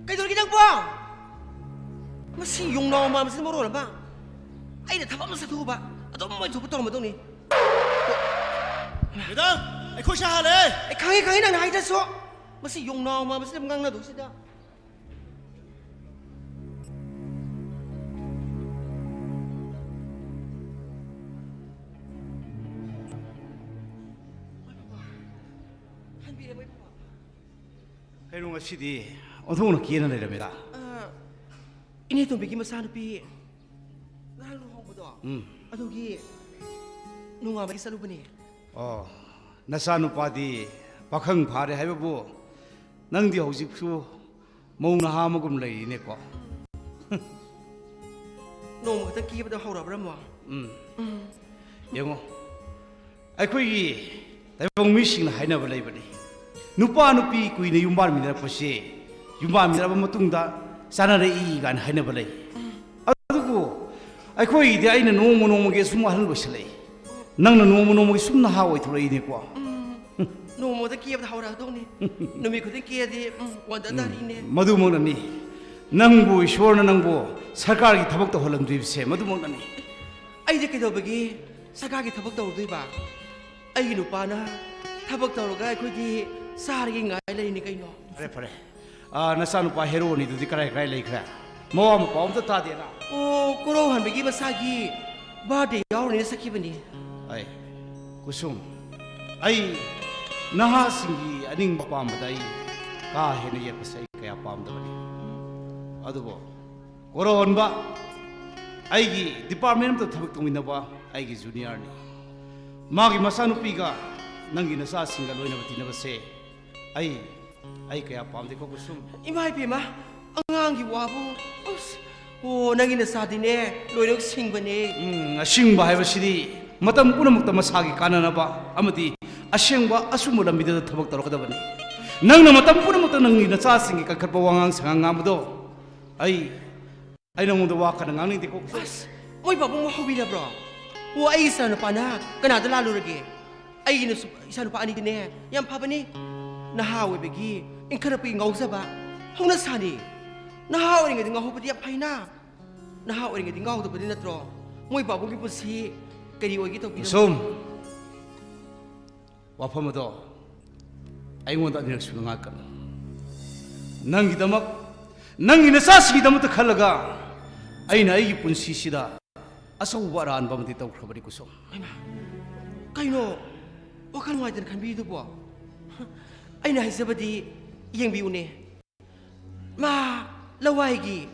ꯀꯩꯗꯧꯔꯒꯦ ꯅꯪꯕꯣ? ꯃꯁꯤ ꯌꯣꯡꯅꯥꯎ ꯃꯥꯟꯕꯁꯤꯅ ꯃꯔꯣꯜ ꯑꯃ꯫ ꯑꯩꯅ ꯊꯕꯛ ꯑꯃ ꯆꯠꯊꯣꯛꯎꯕ, ꯑꯗꯨꯝ ꯃꯣꯏ ꯊꯣꯛꯄ ꯇꯧꯔꯝꯃꯗꯧꯅꯤ꯫ ꯃꯦꯗꯥꯝ, ꯑꯩꯈꯣꯏ ꯁꯥ ꯍꯜꯂꯦ꯫ ꯑꯩ ꯈꯪꯉꯤ, ꯈꯪꯉꯤ, ꯅꯪꯅ ꯍꯥꯏꯗ꯭ꯔꯁꯨ꯫ ꯃꯁꯤ ꯌꯣꯡꯅꯥꯎ ꯃꯥꯟꯕꯁꯤꯅ ꯉꯥꯡꯅꯗꯧꯁꯤꯗ꯫ ꯍꯟꯕꯤꯔꯦ, ꯃꯣꯏ ꯄꯄꯥ꯫ ꯀꯩꯅꯣ, ꯉꯁꯤꯗꯤ ꯑꯣꯟꯊꯣꯛꯅ ꯀꯦꯅ ꯂꯩꯔꯝꯃꯦꯗ꯫ ꯑ, ꯏꯅꯦ ꯇꯣꯝꯕꯤꯒꯤ ꯃꯆꯥꯅꯨꯄꯤ ꯉꯔꯥꯡ ꯂꯨꯍꯣꯡꯕꯗꯣ, ꯎꯝ꯫ ꯑꯗꯨꯒꯤ ꯅꯣꯡꯉꯥꯟꯕꯒꯤ ꯆꯠꯂꯨꯕꯅꯦ꯫ ꯑꯣ, ꯅꯆꯥꯅꯨꯄꯥꯗꯤ ꯄꯥꯈꯪ ꯐꯥꯔꯦ ꯍꯥꯏꯕꯕꯨ ꯅꯪꯗꯤ ꯍꯧꯖꯤꯛꯁꯨ ꯃꯧ ꯅꯍꯥ ꯑꯃꯒꯨꯝ ꯂꯩꯔꯤꯅꯦꯀꯣ꯫ ꯅꯣꯡꯃ ꯈꯛꯇꯪ ꯀꯦꯕꯗ ꯍꯧꯔꯕ꯭ꯔꯥ, ꯃꯣ? ꯎꯝ꯫ ꯌꯦꯡꯉꯣ, ꯑꯩꯈꯣꯏꯒꯤ ꯇꯥꯏꯕꯪ ꯃꯤꯁꯤꯡꯅ ꯍꯥꯏꯅꯕ ꯂꯩꯕꯅꯤ, ꯅꯨꯄꯥ ꯅꯨꯄꯤ ꯀꯨꯏꯅ ꯌꯨꯝꯕꯥꯟꯃꯤꯟꯅꯔꯛꯄꯁꯦ, ꯌꯨꯝꯕꯥꯟꯃꯤꯟꯅꯔꯕ ꯃꯇꯨꯡꯗ ꯆꯥꯅꯔꯛꯏ ꯀꯥꯏꯅ ꯍꯥꯏꯅꯕ ꯂꯩ꯫ ꯑꯗꯨꯕꯨ ꯑꯩꯈꯣꯏꯒꯤꯗꯤ ꯑꯩꯅ ꯅꯣꯡꯃ ꯅꯣꯡꯃꯒꯤ ꯁꯨꯝ ꯑꯍꯜ ꯑꯣꯏꯁꯤꯜꯂꯛꯏ, ꯅꯪꯅ ꯅꯣꯡꯃ ꯅꯣꯡꯃꯒꯤ ꯁꯨꯝ ꯅꯍꯥ ꯑꯣꯏꯊꯣꯔꯛꯏꯅꯦꯀꯣ꯫ ꯅꯣꯡꯃꯗ ꯀꯦꯕꯗ ꯍꯧꯔꯛꯑꯗꯧꯅꯤ꯫ ꯅꯨꯃꯤꯠ ꯈꯨꯗꯤꯡ ꯀꯦꯔꯗꯤ, ꯎꯝ, ꯋꯥꯟꯗ ꯇꯥꯔꯤꯅꯦ꯫ ꯃꯗꯨꯃꯛꯅꯅꯤ, ꯅꯪꯕꯨ ꯏꯁꯣꯔꯅ ꯅꯪꯕꯨ ꯁꯔꯀꯥꯔꯒꯤ ꯊꯕꯛ ꯇꯧꯍꯜꯂꯝꯗ꯭ꯔꯤꯕꯁꯦ, ꯃꯗꯨꯃꯛꯅꯅꯤ꯫ ꯑꯩꯗꯤ ꯀꯩꯗꯧꯕꯒꯤ ꯁꯔꯀꯥꯔꯒꯤ ꯊꯕꯛ ꯇꯧꯔꯨꯗꯣꯏꯕ? ꯑꯩꯒꯤ ꯅꯨꯄꯥꯅ ꯊꯕꯛ ꯇꯧꯔꯒ ꯑꯩꯈꯣꯏꯗꯤ ꯆꯥꯔꯒ ꯉꯥꯏ ꯂꯩꯔꯤꯅꯤ ꯀꯩꯅꯣ꯫ ꯐꯔꯦ, ꯐꯔꯦ꯫ ꯑꯥ, ꯅꯆꯥꯅꯨꯄꯥ ꯍꯦꯔꯣ ꯑꯅꯤꯗꯨꯗꯤ ꯀꯔꯥꯏ ꯀꯔꯥꯏ ꯂꯩꯈ꯭ꯔꯦ? ꯃꯋꯥ ꯃꯄꯥꯎ ꯑꯝꯇ ꯇꯥꯗꯦꯅ꯫ ꯑꯣ, ꯀꯣꯔꯧꯍꯟꯕꯒꯤ ꯃꯁꯥꯒꯤ ꯕꯥꯔꯗꯦ ꯌꯥꯎꯔꯨꯅꯦꯅ ꯆꯠꯈꯤꯕꯅꯤ꯫ ꯑꯩ, ꯀꯨꯁꯨꯝ, ꯑꯩ ꯅꯍꯥꯁꯤꯡꯒꯤ ꯑꯅꯤꯡꯕ ꯄꯥꯝꯕꯗ ꯑꯩ ꯀꯥ ꯍꯦꯟꯅ ꯌꯦꯠꯄꯁꯦ ꯑꯩ ꯀꯌꯥ ꯄꯥꯝꯗꯕꯅꯤ꯫ ꯑꯗꯨꯕꯨ ꯀꯣꯔꯧꯍꯟꯕ ꯑꯩꯒꯤ ꯗꯤꯄꯥꯔꯠꯃꯦꯟ ꯑꯃꯗ ꯊꯕꯛ ꯇꯧꯃꯤꯟꯅꯕ ꯑꯩꯒꯤ ꯖꯨꯅꯤꯌꯔꯅꯤ꯫ ꯃꯥꯒꯤ ꯃꯆꯥꯅꯨꯄꯤꯒ ꯅꯪꯒꯤ ꯅꯆꯥꯁꯤꯡꯒ ꯂꯣꯏꯅꯕ ꯇꯤꯟꯅꯕꯁꯦ ꯑꯩ, ꯑꯩ ꯀꯌꯥ ꯄꯥꯝꯗꯦꯀꯣ ꯀꯨꯁꯨꯝ꯫ ꯏꯃꯥ ꯏꯕꯦꯝꯃ, ꯑꯉꯥꯡꯒꯤ ꯋꯥꯕꯨ꯫ ꯑꯁ, ꯑꯣ, ꯅꯪꯒꯤ ꯅꯆꯥꯗꯤꯅꯦ, ꯂꯣꯏꯅꯃꯛ ꯁꯤꯡꯕꯅꯦ꯫ ꯎꯝ, ꯑꯁꯤꯡꯕ ꯍꯥꯏꯕꯁꯤꯗꯤ ꯃꯇꯝ ꯄꯨꯝꯅꯃꯛꯇ ꯃꯁꯥꯒꯤ ꯀꯥꯟꯅꯅꯕ ꯑꯃꯗꯤ ꯑꯁꯦꯡꯕ ꯑꯆꯨꯝꯕ ꯂꯝꯕꯤꯗ ꯊꯕꯛ ꯇꯧꯔꯛꯀꯗꯕꯅꯤ꯫ ꯅꯪꯅ ꯃꯇꯝ ꯄꯨꯝꯅꯃꯛꯇ ꯅꯪꯒꯤ ꯅꯆꯥꯁꯤꯡꯒꯤ ꯀꯟꯈꯠꯄ ꯋꯥꯉꯥꯡ ꯁꯉꯥꯡ ꯉꯥꯡꯕꯗꯣ ꯑꯩ, ꯑꯩ ꯅꯉꯣꯟꯗ ꯋꯥ ꯀꯟꯅ ꯉꯥꯡꯅꯤꯡꯗꯦꯀꯣ꯫ ꯑꯁ, ꯃꯣꯏ ꯄꯥꯕꯨꯡꯕꯨ ꯍꯧꯕꯤꯔꯕ꯭ꯔꯣ? ꯑꯣ, ꯑꯩꯒꯤ ꯏꯆꯥꯅꯨꯄꯥꯅ ꯀꯅꯥꯗ ꯂꯥꯜꯂꯨꯔꯒꯦ? ꯑꯩꯒꯤ ꯅꯨꯁꯨ-, ꯏꯆꯥꯅꯨꯄꯥ ꯑꯅꯤꯗꯤꯅꯦ ꯌꯥꯝ ꯐꯕꯅꯤ꯫ ꯅꯍꯥ ꯑꯣꯏꯕꯒꯤ ꯏꯟꯈꯠꯂꯛꯄꯒꯤ ꯉꯥꯎꯖꯕ ꯍꯧꯅ ꯁꯥꯅꯤ꯫ ꯅꯍꯥ ꯑꯣꯏꯔꯤꯉꯩꯗ ꯉꯥꯎꯍꯧꯕꯗꯤ ꯌꯥꯝ ꯐꯩꯅ꯫ ꯅꯍꯥ ꯑꯣꯏꯔꯤꯉꯩꯗꯤ ꯉꯥꯎꯗꯕꯗꯤ ꯅꯠꯇ꯭ꯔꯣ? ꯃꯣꯏ ꯄꯥꯕꯨꯡꯒꯤ ꯄꯨꯟꯁꯤ ꯀꯔꯤ ꯑꯣꯏꯒꯦ ꯇꯧꯕꯤꯔꯝꯃꯣ? ꯀꯨꯁꯨꯝ, ꯋꯥꯐꯝ ꯑꯗꯣ ꯑꯩꯉꯣꯟꯗ ꯑꯅꯤꯔꯛ ꯁꯨꯅ ꯉꯥꯛꯀꯅꯨ꯫ ꯅꯪꯒꯤꯗꯃꯛ, ꯅꯪꯒꯤ ꯅꯆꯥꯁꯤꯡꯒꯤꯗꯃꯛꯇ ꯈꯜꯂꯒ ꯑꯩꯅ ꯑꯩꯒꯤ ꯄꯨꯟꯁꯤꯁꯤꯗ ꯑꯆꯧꯕ ꯑꯔꯥꯟꯕ ꯑꯃꯗꯤ ꯇꯧꯈ꯭ꯔꯕꯅꯤ ꯀꯨꯁꯨꯝ꯫ ꯍꯩꯃꯥ, ꯀꯩꯅꯣ ꯋꯥꯈꯜ ꯅꯨꯡꯉꯥꯏꯇꯅ ꯈꯟꯕꯤꯗꯨꯕꯣ? ꯑꯩꯅ ꯍꯥꯏꯖꯕꯗꯤ ꯌꯦꯡꯕꯤꯌꯨꯅꯦ, ꯃꯥ ꯂꯋꯥꯏꯒꯤ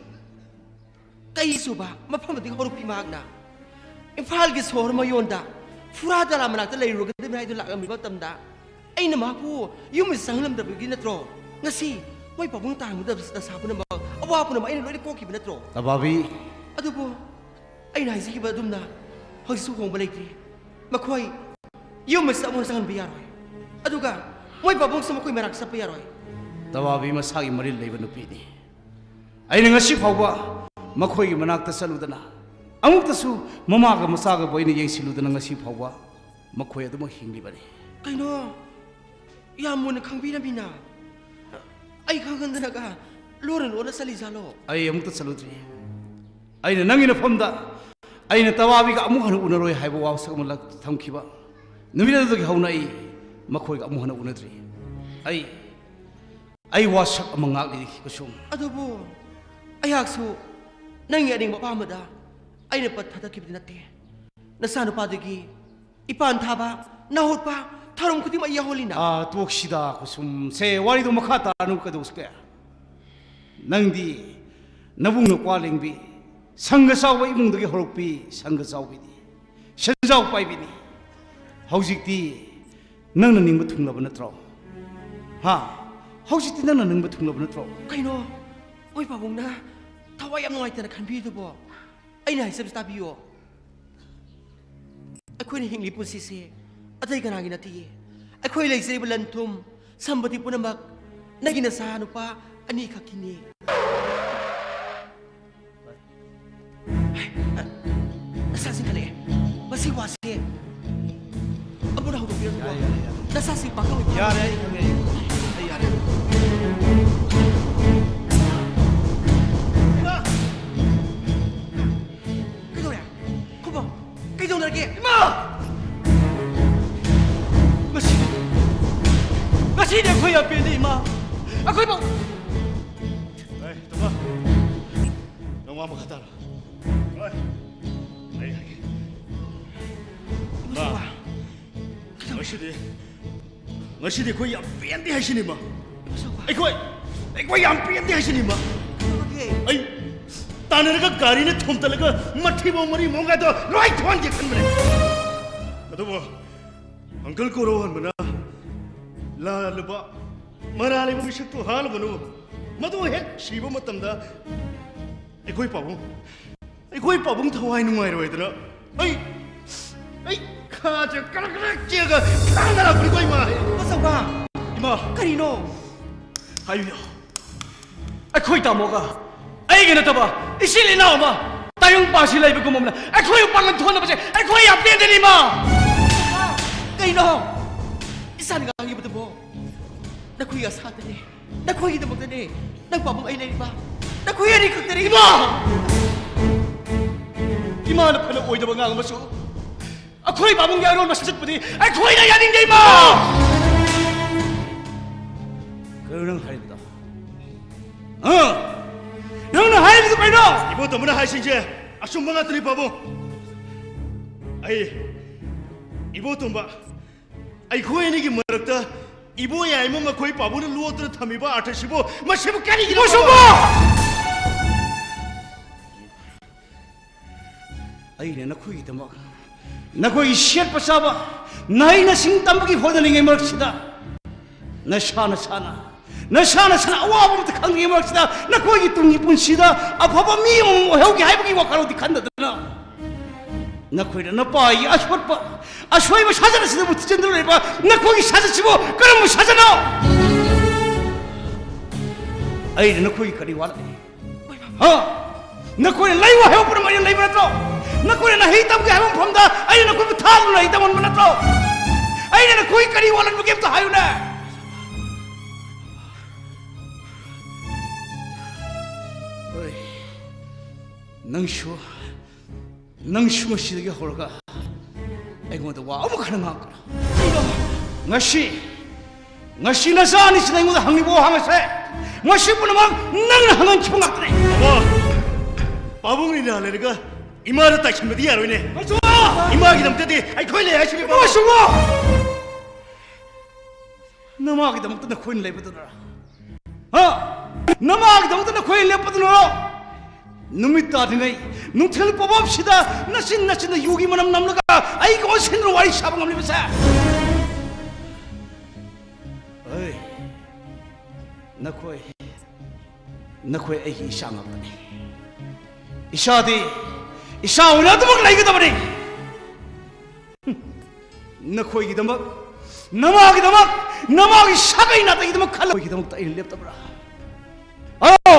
ꯀꯩ ꯆꯨꯕ ꯃꯐꯝ ꯑꯗꯨꯒꯤ ꯍꯧꯔꯛꯄꯤ ꯃꯍꯥꯛꯅ ꯏꯝꯐꯥꯜꯒꯤ ꯁꯣꯍꯣꯔ ꯃꯌꯣꯟꯗ ꯐꯨꯔꯥ ꯗꯂꯥ ꯃꯅꯥꯛꯇ ꯂꯩꯔꯨꯔꯒꯗꯕꯅꯤ ꯍꯥꯏꯗꯨ ꯂꯥꯛꯂꯝꯃꯤꯕ ꯃꯇꯝꯗ ꯑꯩꯅ ꯃꯍꯥꯛꯄꯨ ꯌꯨꯝꯗ ꯆꯪꯍꯜꯂꯝꯗꯕꯒꯤ ꯅꯠꯇ꯭ꯔꯣ? ꯉꯁꯤ ꯃꯣꯏ ꯄꯥꯕꯨꯡ ꯇꯥꯔꯝꯒꯗꯕ ꯗꯁꯥ ꯄꯨꯝꯅꯃꯛ, ꯑꯋꯥ ꯄꯨꯝꯅꯃꯛ ꯑꯩꯅ ꯂꯣꯏꯅ ꯀꯣꯛꯈꯤꯕ ꯅꯠꯇ꯭ꯔꯣ? ꯇꯕꯥꯕꯤ꯫ ꯑꯗꯨꯕꯨ ꯑꯩꯅ ꯍꯥꯏꯖꯈꯤꯕ ꯑꯗꯨꯝꯅ ꯍꯧꯖꯤꯛꯁꯨ ꯍꯣꯡꯕ ꯂꯩꯇ꯭ꯔꯤ꯫ ꯃꯈꯣꯏ ꯌꯨꯝ ꯑꯁꯤꯗ ꯑꯃꯨꯛ ꯆꯪꯍꯟꯕ ꯌꯥꯔꯣꯏ꯫ ꯑꯗꯨꯒ ꯃꯣꯏ ꯄꯥꯕꯨꯡꯁꯨ ꯃꯈꯣꯏ ꯃꯅꯥꯛ ꯆꯠꯄ ꯌꯥꯔꯣꯏ꯫ ꯇꯕꯥꯕꯤ ꯃꯁꯥꯒꯤ ꯃꯔꯤꯜ ꯂꯩꯕ ꯅꯨꯄꯤꯅꯤ꯫ ꯑꯩꯅ ꯉꯁꯤ ꯐꯥꯎꯕ ꯃꯈꯣꯏꯒꯤ ꯃꯅꯥꯛꯇ ꯆꯠꯂꯨꯗꯅ, ꯑꯃꯨꯛꯇꯁꯨ ꯃꯃꯥꯒ ꯃꯆꯥꯒꯕꯨ ꯑꯩꯅ ꯌꯦꯡꯁꯤꯜꯂꯨꯗꯅ ꯉꯁꯤ ꯐꯥꯎꯕ ꯃꯈꯣꯏ ꯑꯗꯨꯃꯛ ꯍꯤꯡꯂꯤꯕꯅꯤ꯫ ꯀꯩꯅꯣ? ꯌꯥꯝ ꯃꯨꯟꯅ ꯈꯪꯕꯤꯔꯝꯃꯤꯅ꯫ ꯑꯩ ꯈꯪꯍꯟꯗꯅꯒ ꯂꯣꯟꯅ ꯂꯣꯟꯅ ꯆꯠꯂꯤꯖꯥꯠꯂꯣ? ꯑꯩ ꯑꯃꯨꯛꯇ ꯆꯠꯂꯨꯗ꯭ꯔꯤ꯫ ꯑꯩꯅ ꯅꯪꯒꯤ ꯅꯐꯝꯗ ꯑꯩꯅ ꯇꯕꯥꯕꯤꯒ ꯑꯃꯨꯛ ꯍꯟꯅ ꯎꯅꯔꯣꯏ ꯍꯥꯏꯕ ꯋꯥꯁꯛ ꯑꯃ ꯂꯛ-, ꯊꯝꯈꯤꯕ ꯅꯨꯃꯤꯠ ꯑꯗꯨꯗꯒꯤ ꯍꯧꯅ ꯑꯩ ꯃꯈꯣꯏꯒ ꯑꯃꯨꯛ ꯍꯟꯅ ꯎꯅꯗ꯭ꯔꯤ꯫ ꯑꯩ, ꯑꯩ ꯋꯥꯁꯛ ꯑꯃ ꯉꯥꯛꯂꯤ, ꯀꯨꯁꯨꯝ꯫ ꯑꯗꯨꯕꯨ ꯑꯩꯍꯥꯛꯁꯨ ꯅꯪꯒꯤ ꯑꯅꯤꯡꯕ ꯑꯄꯥꯝꯕꯗ ꯑꯩꯅ ꯄꯠ ꯊꯥꯗꯈꯤꯕꯗꯤ ꯅꯠꯇꯦ꯫ ꯅꯆꯥꯅꯨꯄꯥꯗꯒꯤ ꯏꯄꯥꯟ ꯊꯥꯕ, ꯅꯥꯍꯨꯠꯄ, ꯊꯧꯔꯝ ꯈꯨꯗꯤꯡꯃꯛ ꯌꯥꯎꯍꯜꯂꯤꯅ꯫ ꯑꯥ, ꯇꯣꯛꯁꯤꯗ, ꯀꯨꯁꯨꯝ꯫ ꯁꯦ, ꯋꯥꯔꯤꯗꯣ ꯃꯈꯥ ꯇꯥꯔꯅꯨ, ꯀꯩꯗꯧꯁꯤꯒꯦ? ꯅꯪꯗꯤ ꯅꯕꯨꯡ ꯅꯧꯄ꯭ꯋꯥ ꯂꯦꯡꯕꯤ, ꯁꯪꯒ ꯆꯥꯎꯕ ꯏꯃꯨꯡꯗꯒꯤ ꯍꯧꯔꯛꯄꯤ, ꯁꯪꯒ ꯆꯥꯎꯕꯤꯅꯤ, ꯁꯦꯟꯖꯥꯎ ꯄꯥꯏꯕꯤꯅꯤ꯫ ꯍꯧꯖꯤꯛꯇꯤ ꯅꯪꯅ ꯅꯤꯡꯕ ꯊꯨꯡꯂꯕ ꯅꯠꯇ꯭ꯔꯣ? ꯍꯥ? ꯍꯧꯖꯤꯛꯇꯤ ꯅꯪꯅ ꯅꯤꯡꯕ ꯊꯨꯡꯂꯕ ꯅꯠꯇ꯭ꯔꯣ? ꯀꯩꯅꯣ? ꯃꯣꯏ ꯄꯥꯕꯨꯡꯅ ꯊꯋꯥꯏ ꯌꯥꯝ ꯅꯨꯡꯉꯥꯏꯇꯅ ꯈꯟꯕꯤꯗꯨꯕꯣ? ꯑꯩꯅ ꯍꯥꯏꯖꯕꯁꯤ ꯇꯥꯕꯤꯌꯣ꯫ ꯑꯩꯈꯣꯏꯅ ꯍꯤꯡꯂꯤ ꯄꯨꯟꯁꯤꯁꯦ ꯑꯇꯩ ꯀꯅꯥꯒꯤ ꯅꯠꯇꯤꯌꯦ꯫ ꯑꯩꯈꯣꯏ ꯂꯩꯖꯔꯤꯕ ꯂꯟ ꯊꯨꯝ, ꯁꯝꯄꯇꯤ ꯄꯨꯝꯅꯃꯛ ꯅꯪꯒꯤ ꯅꯆꯥ ꯅꯨꯄꯥ ꯑꯅꯤꯈꯛꯀꯤꯅꯦ꯫ ꯅꯁꯥ ꯆꯤꯡꯈꯠꯂꯛꯑꯦ꯫ ꯃꯁꯤ ꯋꯥꯁꯦ ꯑꯃꯨꯛ ꯍꯧꯗꯣꯛꯄꯤꯔꯝꯃꯨꯀꯣ꯫ ꯌꯥꯔꯦ, ꯌꯥꯔꯦ, ꯌꯥꯔꯦ꯫ ꯅꯁꯥꯁꯤ ꯄꯥꯈꯪ ꯑꯣꯏꯕ ꯌꯥꯔꯦ, ꯑꯩ ꯈꯪꯉꯦ꯫ ꯑꯩ ꯌꯥꯔꯦ꯫ ꯏꯃꯥ! ꯀꯩꯗꯧꯔꯦ? ꯈꯨꯕꯝ, ꯀꯩꯗꯧꯅꯔꯒꯦ? ꯏꯃꯥ! ꯉꯁꯤꯗꯤ, ꯉꯁꯤꯗꯤ ꯑꯩꯈꯣꯏ ꯌꯥꯝ ꯄꯦꯟꯗꯦ, ꯏꯃꯥ꯫ ꯑꯩꯈꯣꯏꯕꯨ ꯑꯦ, ꯇꯣꯝꯕ, ꯅꯪ ꯋꯥ ꯃꯈꯥ ꯇꯥꯔꯣ꯫ ꯑꯦ, ꯑꯩ ꯍꯥꯏꯒꯦ꯫ ꯏꯃꯥ! ꯉꯁꯤꯗꯤ, ꯉꯁꯤꯗꯤ ꯑꯩꯈꯣꯏ ꯌꯥꯝ ꯄꯦꯟꯗꯦ ꯍꯥꯏꯁꯤꯅꯤꯃ꯫ ꯑꯩꯈꯣꯏ, ꯑꯩꯈꯣꯏ ꯌꯥꯝ ꯄꯦꯟꯗꯦ ꯍꯥꯏꯁꯤꯅꯤꯃ꯫ ꯑꯩ ꯇꯥꯟꯅꯔꯒ ꯒꯥꯔꯤꯅ ꯊꯣꯝꯇꯠꯂꯒ ꯃꯊꯤꯕꯣꯡ ꯃꯔꯤ ꯃꯣꯡꯒꯥꯗꯣ ꯂꯣꯏ ꯊꯣꯛꯍꯟꯒꯦ ꯈꯟꯕꯅꯦ꯫ ꯑꯗꯨꯕꯨ ꯑꯪꯀꯜ ꯀꯣꯔꯧꯍꯟꯕꯅ ꯂꯥꯜꯂꯕ ꯃꯔꯥ ꯂꯩꯕ ꯃꯤꯁꯛꯇꯨ ꯍꯥꯠꯂꯨꯒꯅꯨ꯫ ꯃꯗꯨ ꯍꯦꯛ ꯁꯤꯕ ꯃꯇꯝꯗ ꯑꯩꯈꯣꯏ ꯄꯥꯕꯨꯡ, ꯑꯩꯈꯣꯏ ꯄꯥꯕꯨꯡ ꯊꯋꯥꯏ ꯅꯨꯡꯉꯥꯏꯔꯣꯏꯗꯅ ꯑꯩ, ꯑꯩ ꯈꯥꯁꯦ ꯀꯔꯛ ꯀꯔꯛ ꯆꯦꯛꯑꯒ ꯈꯥꯡꯅ ꯂꯥꯛꯄꯅꯤꯀꯣ, ꯏꯃꯥ꯫ ꯃꯆꯧꯕ! ꯏꯃꯥ! ꯀꯔꯤꯅꯣ? ꯍꯥꯏꯕꯤꯌꯨ꯫ ꯑꯩꯈꯣꯏ ꯇꯥꯃꯣꯒ ꯑꯩꯒ ꯅꯠꯇꯕ ꯏꯆꯤꯜ ꯏꯅꯥꯎ ꯑꯃ ꯇꯥꯏꯕꯪ ꯄꯥꯟꯁꯤ ꯂꯩꯕꯒꯨꯝꯕꯅ ꯑꯩꯈꯣꯏꯕꯨ ꯄꯥꯡꯒꯟ ꯊꯣꯟꯅꯕꯁꯦ ꯑꯩꯈꯣꯏ ꯌꯥꯝ ꯄꯦꯟꯗꯦꯅꯦ, ꯏꯃꯥ! ꯀꯩꯅꯣ? ꯏꯆꯥꯅ ꯉꯥꯡꯉꯤꯕꯗꯨꯕꯣ? ꯅꯈꯣꯏꯒꯤ ꯑꯁꯥꯗꯅꯦ, ꯅꯈꯣꯏꯒꯤꯗꯃꯛꯇꯅꯦ ꯅꯪ ꯄꯥꯕꯨꯡ ꯑꯩ ꯂꯩꯔꯤꯕ꯫ ꯅꯈꯣꯏ ꯑꯅꯤ ꯈꯛꯇꯅꯦ, ꯏꯃꯥ! ꯏꯃꯥꯅ ꯐꯅ ꯑꯣꯏꯗꯕ ꯉꯥꯡꯉꯝꯃꯁꯨ ꯑꯩꯈꯣꯏ ꯄꯥꯕꯨꯡꯒꯤ ꯑꯔꯣꯟꯕ ꯁꯖꯠꯄꯨꯗꯤ ꯑꯩꯈꯣꯏꯅ ꯌꯥꯅꯤꯡꯗꯦ, ꯏꯃꯥ! ꯀꯩꯅꯣ ꯅꯪ ꯍꯥꯏꯔꯤꯕꯗꯣ? ꯑ? ꯅꯪꯅ ꯍꯥꯏꯔꯤꯕꯗꯨ ꯀꯩꯅꯣ? ꯏꯕꯣꯇꯣꯝꯕꯅ ꯍꯥꯏꯁꯤꯡꯁꯦ ꯑꯆꯨꯝꯕ ꯉꯥꯛꯇꯅꯤ, ꯄꯥꯕꯨꯡ꯫ ꯑꯩ, ꯏꯕꯣꯇꯣꯝꯕ, ꯑꯩꯈꯣꯏ ꯑꯅꯤꯒꯤ ꯃꯔꯛꯇ ꯏꯕꯣ ꯌꯥꯏꯃ ꯃꯈꯣꯏ ꯄꯥꯕꯨꯡꯅ ꯂꯣꯠꯇꯨꯅ ꯊꯝꯃꯤꯕ ꯑꯥꯔꯊꯁꯤꯕꯨ, ꯃꯁꯤꯕꯨ ꯀꯔꯤꯒꯤꯅꯣ? ꯏꯕꯣꯁꯣꯝꯕ! ꯑꯩꯅ ꯅꯈꯣꯏꯒꯤꯗꯃꯛ, ꯅꯈꯣꯏꯒꯤ ꯁꯦꯠꯄ ꯆꯥꯕ, ꯅꯍꯩ ꯅꯁꯤꯡ ꯇꯝꯕꯒꯤ ꯍꯣꯠꯅꯔꯤꯉꯩ ꯃꯔꯛꯁꯤꯗ, ꯅꯁꯥ ꯅꯁꯥꯅ, ꯅꯁꯥ ꯅꯁꯥꯅ ꯑꯋꯥꯕ ꯑꯃꯠꯇ ꯈꯪꯗ꯭ꯔꯤꯉꯩ ꯃꯔꯛꯁꯤꯗ, ꯅꯈꯣꯏꯒꯤ ꯇꯨꯡꯒꯤ ꯄꯨꯟꯁꯤꯗ ꯑꯐꯕ ꯃꯤ ꯑꯃꯃꯝ ꯑꯣꯏꯍꯧꯒꯦ ꯍꯥꯏꯕꯒꯤ ꯋꯥꯈꯜꯂꯣꯟꯗꯤ ꯈꯟꯗꯗꯅ, ꯅꯈꯣꯏꯅ ꯅꯄꯥꯒꯤ ꯑꯁꯣꯠꯄ, ꯑꯁꯣꯏꯕ ꯁꯥꯖꯠ ꯑꯁꯤꯗꯕꯨ ꯊꯤꯖꯤꯟꯗꯨꯅ ꯂꯩꯕ ꯅꯈꯣꯏꯒꯤ ꯁꯥꯖꯠꯁꯤꯕꯨ ꯀꯔꯝꯕ ꯁꯥꯖꯠꯅꯣ? ꯑꯩꯅ ꯅꯈꯣꯏꯒꯤ ꯀꯔꯤ ꯋꯥꯠꯂꯤ? ꯍꯥ? ꯅꯈꯣꯏꯅ ꯂꯩꯌꯨ ꯍꯥꯏꯕ ꯄꯨꯝꯅꯃꯛ ꯑꯩꯅ ꯂꯩꯕ ꯅꯠꯇ꯭ꯔꯣ? ꯅꯈꯣꯏꯅ ꯅꯍꯩ ꯇꯝꯒꯦ ꯍꯥꯏꯕ ꯃꯐꯝꯗ ꯑꯩꯅ ꯅꯈꯣꯏꯕꯨ ꯊꯥꯗꯨꯅ ꯅꯍꯩ ꯇꯝꯍꯟꯕ ꯅꯠꯇ꯭ꯔꯣ? ꯑꯩꯅ ꯅꯈꯣꯏ ꯀꯔꯤ ꯋꯥꯠꯍꯟꯕꯒꯦ ꯑꯝꯇ ꯍꯥꯏꯌꯨꯅꯦ꯫ ꯍꯣꯏ. ꯅꯪꯁꯨ, ꯅꯪꯁꯨ ꯉꯁꯤꯗꯒꯤ ꯍꯧꯔꯒ ꯑꯩꯉꯣꯟꯗ ꯋꯥ ꯑꯃꯨꯛ ꯍꯟꯅ ꯉꯥꯡꯉꯛꯀꯅꯨ꯫ ꯉꯁꯤ, ꯉꯁꯤ ꯅꯆꯥ ꯑꯅꯤꯁꯤꯅ ꯑꯩꯉꯣꯟꯗ ꯍꯪꯂꯤꯕ ꯋꯥꯍꯪ ꯑꯁꯦ, ꯃꯁꯤ ꯄꯨꯝꯅꯃꯛ ꯅꯪꯅ ꯍꯪꯍꯟꯈꯤꯕ ꯉꯥꯛꯇꯅꯤ꯫ ꯄꯥꯕꯨꯡ, ꯄꯥꯕꯨꯡ ꯂꯤꯂꯥ ꯂꯩꯔꯒ ꯏꯃꯥꯗ ꯇꯥꯏꯁꯟꯕꯗꯤ ꯌꯥꯔꯣꯏꯅꯦ꯫ ꯃꯆꯨ! ꯏꯃꯥꯒꯤꯗꯃꯛꯇꯗꯤ ꯑꯩꯈꯣꯏ ꯂꯩ ꯍꯥꯏꯁꯤꯅꯤ, ꯄꯥꯕꯨꯡ꯫ ꯃꯆꯨ! ꯅꯃꯥꯒꯤꯗꯃꯛꯇ ꯅꯈꯣꯏꯅ ꯂꯩꯕꯗꯨꯅꯔ? ꯍꯥ? ꯅꯃꯥꯒꯤꯗꯃꯛꯇ ꯅꯈꯣꯏꯅ ꯂꯦꯞꯄꯗꯨꯅꯔꯣ? ꯅꯨꯃꯤꯠ ꯇꯥꯗ꯭ꯔꯤꯉꯩ ꯅꯨꯡꯊꯤꯜ ꯄꯣꯕꯥꯞꯁꯤꯗ ꯅꯆꯤꯟ ꯅꯆꯤꯟꯗ ꯌꯨꯒꯤ ꯃꯅꯝ ꯅꯝꯂꯒ ꯑꯩꯒ ꯑꯣꯟꯁꯤꯟꯗꯨꯅ ꯋꯥꯔꯤ ꯁꯥꯕ ꯉꯝꯂꯤꯕꯁꯦ? ꯑꯩ, ꯅꯈꯣꯏ, ꯅꯈꯣꯏ ꯑꯩꯒꯤ ꯏꯆꯥ ꯉꯥꯛꯇꯅꯤ꯫ ꯏꯆꯥꯗꯤ ꯏꯆꯥ ꯑꯣꯏꯅ ꯑꯗꯨꯃꯛ ꯂꯩꯒꯗꯕꯅꯤ꯫ ꯅꯈꯣꯏꯒꯤꯗꯃꯛ, ꯅꯃꯥꯒꯤꯗꯃꯛ, ꯅꯃꯥꯒꯤ ꯁꯥꯒꯩ ꯅꯥꯇꯩꯒꯤꯗꯃꯛ ꯈꯜꯂ ꯑꯩꯒꯤꯗꯃꯛꯇ ꯑꯩꯅ ꯂꯦꯞꯇꯕ꯭ꯔꯥ? ꯑꯣ,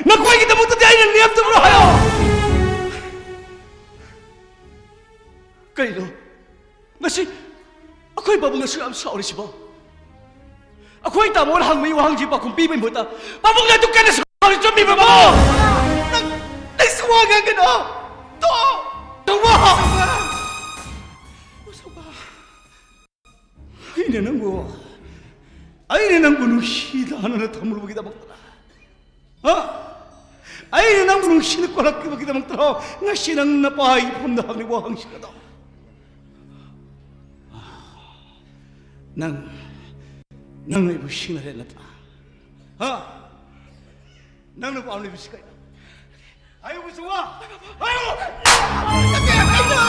ꯅꯈꯣꯏꯒꯤꯗꯃꯛꯇꯗꯤ ꯑꯩꯅ ꯂꯦꯞꯇꯕ꯭ꯔꯥ ꯍꯥꯏꯌꯣ? ꯀꯩꯅꯣ? ꯉꯁꯤ ꯑꯩꯈꯣꯏ ꯄꯥꯕꯨꯡꯅꯁꯨ ꯌꯥꯝ ꯁꯥꯎꯔꯤꯁꯤꯕꯣ? ꯑꯩꯈꯣꯏ ꯇꯥꯃꯣꯅ ꯍꯪꯕꯒꯤ ꯋꯥꯍꯪꯁꯤ ꯄꯥꯎꯈꯨꯝ ꯄꯤꯕꯒꯤ ꯃꯍꯨꯠꯇ ꯄꯥꯕꯨꯡꯅ ꯑꯗꯨꯛ ꯀꯟꯅ ꯁꯥꯎꯔꯤ ꯆꯨꯝꯃꯤꯕ꯭ꯔꯣ? ꯅꯪ, ꯅꯪ ꯁꯨꯋꯥ ꯉꯥꯡꯒꯅꯣ꯫ ꯇꯣꯛꯑꯣ꯫ ꯇꯧꯕ꯫ ꯑꯩꯅ ꯅꯪꯕꯨ, ꯑꯩꯅ ꯅꯪꯕꯨ ꯅꯨꯡꯁꯤꯗꯅ ꯊꯝꯂꯨꯕꯒꯤꯗꯃꯛꯇ, ꯍꯥ? ꯑꯩꯅ ꯅꯪꯕꯨ ꯅꯨꯡꯁꯤꯅ ꯀꯣꯜꯂꯛꯈꯤꯕꯒꯤꯗꯃꯛꯇꯔꯣ ꯉꯁꯤ ꯅꯪ ꯅꯄꯥꯒꯤ ꯐꯝꯗ ꯍꯪꯂꯤꯕ ꯋꯥꯍꯪꯁꯤꯡ ꯑꯗꯣ? ꯅꯪ, ꯅꯪ ꯑꯩꯕꯨ ꯁꯤꯡꯅꯔꯦ ꯅꯠꯇ꯭ꯔꯥ? ꯍꯥ? ꯅꯪꯅ ꯄꯥꯝꯂꯤꯕꯁꯤ ꯀꯩꯅꯣ? ꯍꯥꯏꯌꯨ, ꯕꯨꯆꯨꯋꯥ! ꯍꯥꯏꯌꯨ! ꯀꯩꯅꯣ?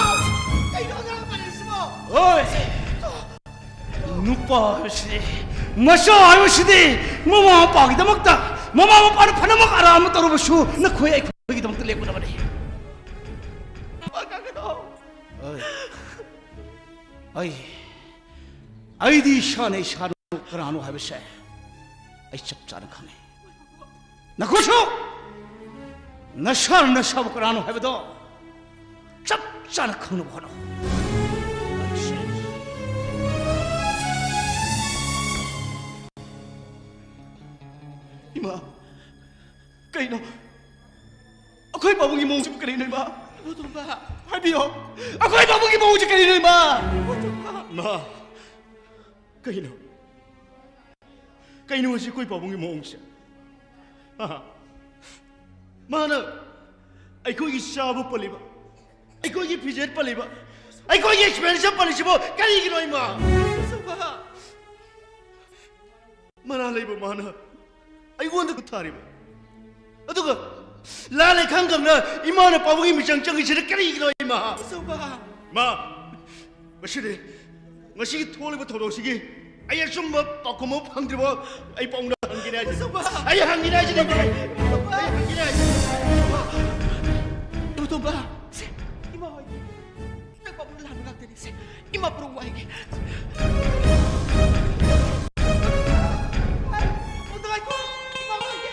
ꯀꯩꯅꯣ ꯑꯉꯥꯡ ꯄꯜꯂꯤꯁꯤꯕꯣ? ꯍꯣꯏ! ꯅꯨꯄꯥ ꯍꯥꯏꯕꯁꯤꯗꯤ, ꯃꯆꯥ ꯍꯥꯏꯕꯁꯤꯗꯤ ꯃꯃꯥ ꯃꯄꯥꯒꯤꯗꯃꯛꯇ, ꯃꯃꯥ ꯃꯄꯥꯅ ꯐꯅꯃꯛ ꯑꯔꯥꯟꯕ ꯇꯧꯔꯕꯁꯨ ꯅꯈꯣꯏ ꯑꯩꯈꯣꯏꯒꯤꯗꯃꯛꯇ ꯂꯦꯞꯀꯗꯕꯅꯤ꯫ ꯑꯩ, ꯑꯩ, ꯑꯩꯗꯤ ꯏꯁꯥꯅ ꯏꯁꯥꯅ ꯀꯅꯥꯅꯣ ꯍꯥꯏꯕꯁꯦ ꯑꯩ ꯆꯞ ꯆꯥꯅ ꯈꯪꯉꯤ꯫ ꯅꯈꯣꯏꯁꯨ ꯅꯁꯥꯅ ꯅꯁꯥꯕꯨ ꯀꯅꯥꯅꯣ ꯍꯥꯏꯕꯗꯣ ꯆꯞ ꯆꯥꯅ ꯈꯪꯅꯕ ꯍꯣꯠꯅꯧ꯫ ꯏꯃꯥ, ꯀꯩꯅꯣ? ꯑꯩꯈꯣꯏ ꯄꯥꯕꯨꯡꯒꯤ ꯃꯑꯣꯡꯁꯤꯕꯨ ꯀꯔꯤꯅꯣ, ꯏꯃꯥ? ꯏꯕꯣꯇꯣꯝꯕ! ꯍꯥꯏꯕꯤꯌꯣ꯫ ꯑꯩꯈꯣꯏ ꯄꯥꯕꯨꯡꯒꯤ ꯃꯑꯣꯡꯁꯤ ꯀꯔꯤꯅꯣ, ꯏꯃꯥ? ꯏꯕꯣꯇꯣꯝꯕ! ꯃꯥ, ꯀꯩꯅꯣ? ꯀꯩꯅꯣ ꯉꯁꯤ ꯑꯩꯈꯣꯏ ꯄꯥꯕꯨꯡꯒꯤ ꯃꯑꯣꯡꯁꯦ? ꯑꯍ꯫ ꯃꯥꯅ ꯑꯩꯈꯣꯏꯒꯤ ꯆꯥꯕ ꯄꯜꯂꯤꯕ, ꯑꯩꯈꯣꯏꯒꯤ ꯐꯤꯖꯦꯠ ꯄꯜꯂꯤꯕ, ꯑꯩꯈꯣꯏꯒꯤ expenditure ꯄꯜꯂꯤꯁꯤꯕꯨ ꯀꯔꯤꯒꯤꯅꯣ, ꯏꯃꯥ? ꯏꯕꯣꯇꯣꯝꯕ! ꯃꯔꯥ ꯂꯩꯕ ꯃꯥꯅ ꯑꯩꯉꯣꯟꯗ ꯈꯨꯠ ꯊꯥꯔꯤꯕ, ꯑꯗꯨꯒ ꯂꯥꯜꯂꯦ ꯈꯪ ꯈꯪꯅ ꯏꯃꯥꯅ ꯄꯥꯕꯨꯡꯒꯤ ꯃꯤꯆꯪ ꯆꯪꯉꯤꯁꯤꯅ ꯀꯔꯤꯒꯤꯅꯣ, ꯏꯃꯥ? ꯏꯕꯣꯇꯣꯝꯕ! ꯃꯥ, ꯃꯁꯤꯗꯤ, ꯉꯁꯤꯒꯤ ꯊꯣꯛꯂꯤꯕ ꯊꯧꯗꯣꯛꯁꯤꯒꯤ ꯑꯩ ꯑꯆꯨꯝꯕ ꯄꯥꯎꯈꯨꯝ ꯑꯃ ꯐꯪꯗ꯭ꯔꯤꯕ ꯑꯩ ꯄꯥꯕꯨꯡꯗ ꯍꯪꯒꯦ꯫ ꯍꯪꯉꯤꯅꯦ ꯍꯥꯏꯁꯤꯗꯤ꯫ ꯇꯣꯝꯕ! ꯑꯩ ꯍꯪꯉꯤꯅꯦ ꯍꯥꯏꯁꯤꯗꯤ꯫ ꯇꯣꯝꯕ! ꯇꯣꯝꯕ! ꯁꯦ, ꯏꯃꯥ ꯍꯣꯏꯒꯤ ꯅꯪ ꯄꯥꯕꯨꯡ ꯂꯥꯟꯕ ꯉꯥꯛꯇꯅꯤ꯫ ꯁꯦ, ꯏꯃꯥ ꯄꯨꯔꯛꯎ ꯍꯥꯏꯒꯦ꯫ ꯑꯝꯇ ꯉꯥꯏꯈꯣ, ꯏꯃꯥ ꯍꯣꯏꯒꯤ꯫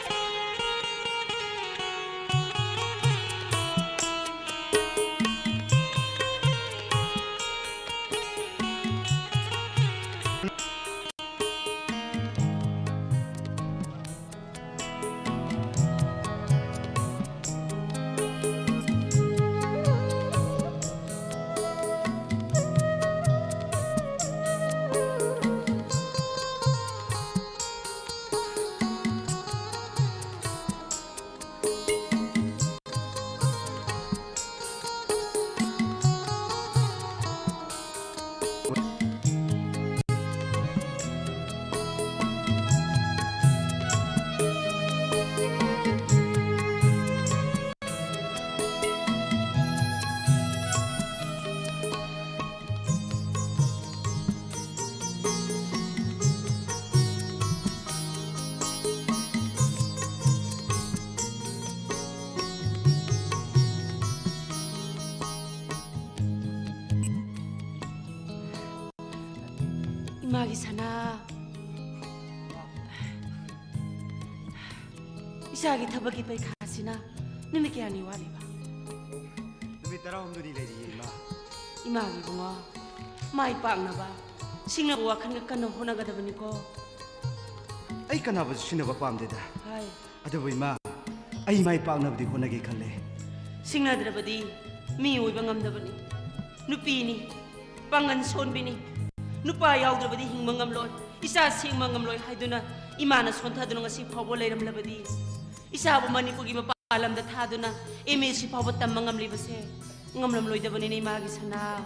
ꯏꯃꯥꯒꯤ ꯁꯅꯥ, ꯏꯆꯥꯒꯤ ꯊꯕꯛꯀꯤ ꯄꯩꯈꯥꯁꯤꯅ ꯅꯨꯃꯤꯠ ꯀꯌꯥꯅꯤ ꯋꯥꯠꯂꯤꯕ? ꯅꯨꯃꯤꯠ ꯇꯔꯥꯍꯨꯝꯗꯣꯏꯅꯤ ꯂꯩꯔꯤꯌꯦ, ꯏꯃꯥ꯫ ꯏꯃꯥꯒꯤ ꯏꯕꯨꯡꯉꯣ, ꯃꯥꯏ ꯄꯥꯛꯅꯕ ꯁꯤꯡꯅꯕ ꯋꯥꯈꯜꯒ ꯀꯟꯅ ꯍꯣꯠꯅꯒꯗꯕꯅꯤꯀꯣ꯫ ꯑꯩ ꯀꯅꯥꯕꯨꯁꯨ ꯁꯤꯡꯅꯕ ꯄꯥꯝꯗꯦꯗ꯫ ꯍꯥꯏ꯫ ꯑꯗꯨꯕꯨ ꯏꯃꯥ, ꯑꯩ ꯃꯥꯏ ꯄꯥꯛꯅꯕꯗꯤ ꯍꯣꯠꯅꯒꯦ ꯈꯜꯂꯦ꯫ ꯁꯤꯡꯅꯗ꯭ꯔꯕꯗꯤ ꯃꯤ ꯑꯣꯏꯕ ꯉꯝꯗꯕꯅꯤ꯫ ꯅꯨꯄꯤꯅꯤ, ꯄꯥꯡꯒꯜ ꯁꯣꯟꯕꯤꯅꯤ꯫ ꯅꯨꯄꯥ ꯌꯥꯎꯗ꯭ꯔꯕꯗꯤ ꯍꯤꯡꯕ ꯉꯝꯂꯣꯏ, ꯏꯆꯥ ꯁꯦꯝꯕ ꯉꯝꯂꯣꯏ ꯍꯥꯏꯗꯨꯅ ꯏꯃꯥꯅ ꯁꯣꯟꯊꯗꯨꯅ ꯉꯁꯤ ꯐꯥꯎꯕ ꯂꯩꯔꯝꯂꯕꯗꯤ, ꯏꯆꯥꯕꯨ ꯃꯅꯤꯄꯨꯔꯒꯤ ꯃꯄꯥꯟ ꯂꯝꯗ ꯊꯥꯗꯨꯅ ꯑꯦꯝ ꯑꯦꯁꯤ ꯐꯥꯎꯕ ꯇꯝꯕ ꯉꯝꯂꯤꯕꯁꯦ ꯉꯝꯂꯝꯂꯣꯏꯗꯕꯅꯤꯅꯦ, ꯏꯃꯥꯒꯤ ꯁꯅꯥ꯫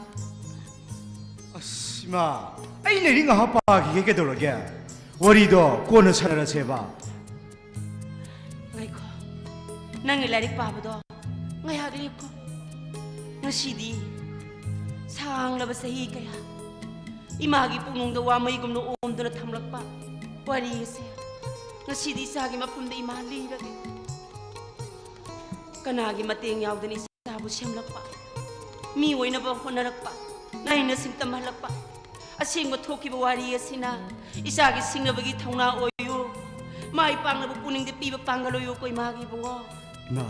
ꯑꯁ, ꯏꯃꯥ, ꯑꯩ ꯂꯥꯏꯔꯤꯛ ꯉꯥꯏꯍꯥꯛ ꯄꯥꯈꯤꯒꯦ, ꯀꯩꯗꯧꯔꯒꯦ? ꯋꯥꯔꯤꯗꯣ ꯀꯣꯟꯅ ꯁꯥꯟꯅꯔꯁꯦꯕ꯫ ꯉꯥꯏꯈꯣ, ꯅꯪꯒꯤ ꯂꯥꯏꯔꯤꯛ ꯄꯥꯕꯗꯣ ꯉꯥꯏꯍꯥꯛ ꯂꯦꯞꯈꯣ꯫ ꯉꯁꯤꯗꯤ ꯁꯥꯡꯂꯕ ꯆꯍꯤ ꯀꯌꯥ ꯏꯃꯥꯒꯤ ꯄꯨꯛꯅꯨꯡꯗ ꯋꯥ ꯃꯩꯒꯨꯝꯅ ꯑꯣꯝꯗꯨꯅ ꯊꯝꯂꯛꯄ ꯋꯥꯔꯤ ꯑꯁꯦ ꯉꯁꯤꯗꯤ ꯏꯆꯥꯒꯤ ꯃꯐꯝꯗ ꯏꯃꯥ ꯂꯤꯔꯒꯦ꯫ ꯀꯅꯥꯒꯤ ꯃꯇꯦꯡ ꯌꯥꯎꯗꯅ ꯏꯆꯥꯕꯨ ꯁꯦꯝꯂꯛꯄ, ꯃꯤ ꯑꯣꯏꯅꯕ ꯍꯣꯠꯅꯔꯛꯄ, ꯅꯥꯏꯅ ꯁꯤꯡ ꯇꯝꯍꯜꯂꯛꯄ, ꯑꯁꯦꯡꯕ ꯊꯣꯛꯈꯤꯕ ꯋꯥꯔꯤ ꯑꯁꯤꯅ ꯏꯆꯥꯒꯤ ꯁꯤꯡꯅꯕꯒꯤ ꯊꯧꯅꯥ ꯑꯣꯏꯌꯨ, ꯃꯥꯏ ꯄꯥꯛꯅꯕ ꯄꯨꯛꯅꯤꯡꯗ ꯄꯤꯕ ꯄꯥꯡꯒꯜ ꯑꯣꯏꯌꯨꯀꯣ ꯏꯃꯥꯒꯤ ꯏꯕꯨꯡꯉꯣ꯫ ꯏꯃꯥ,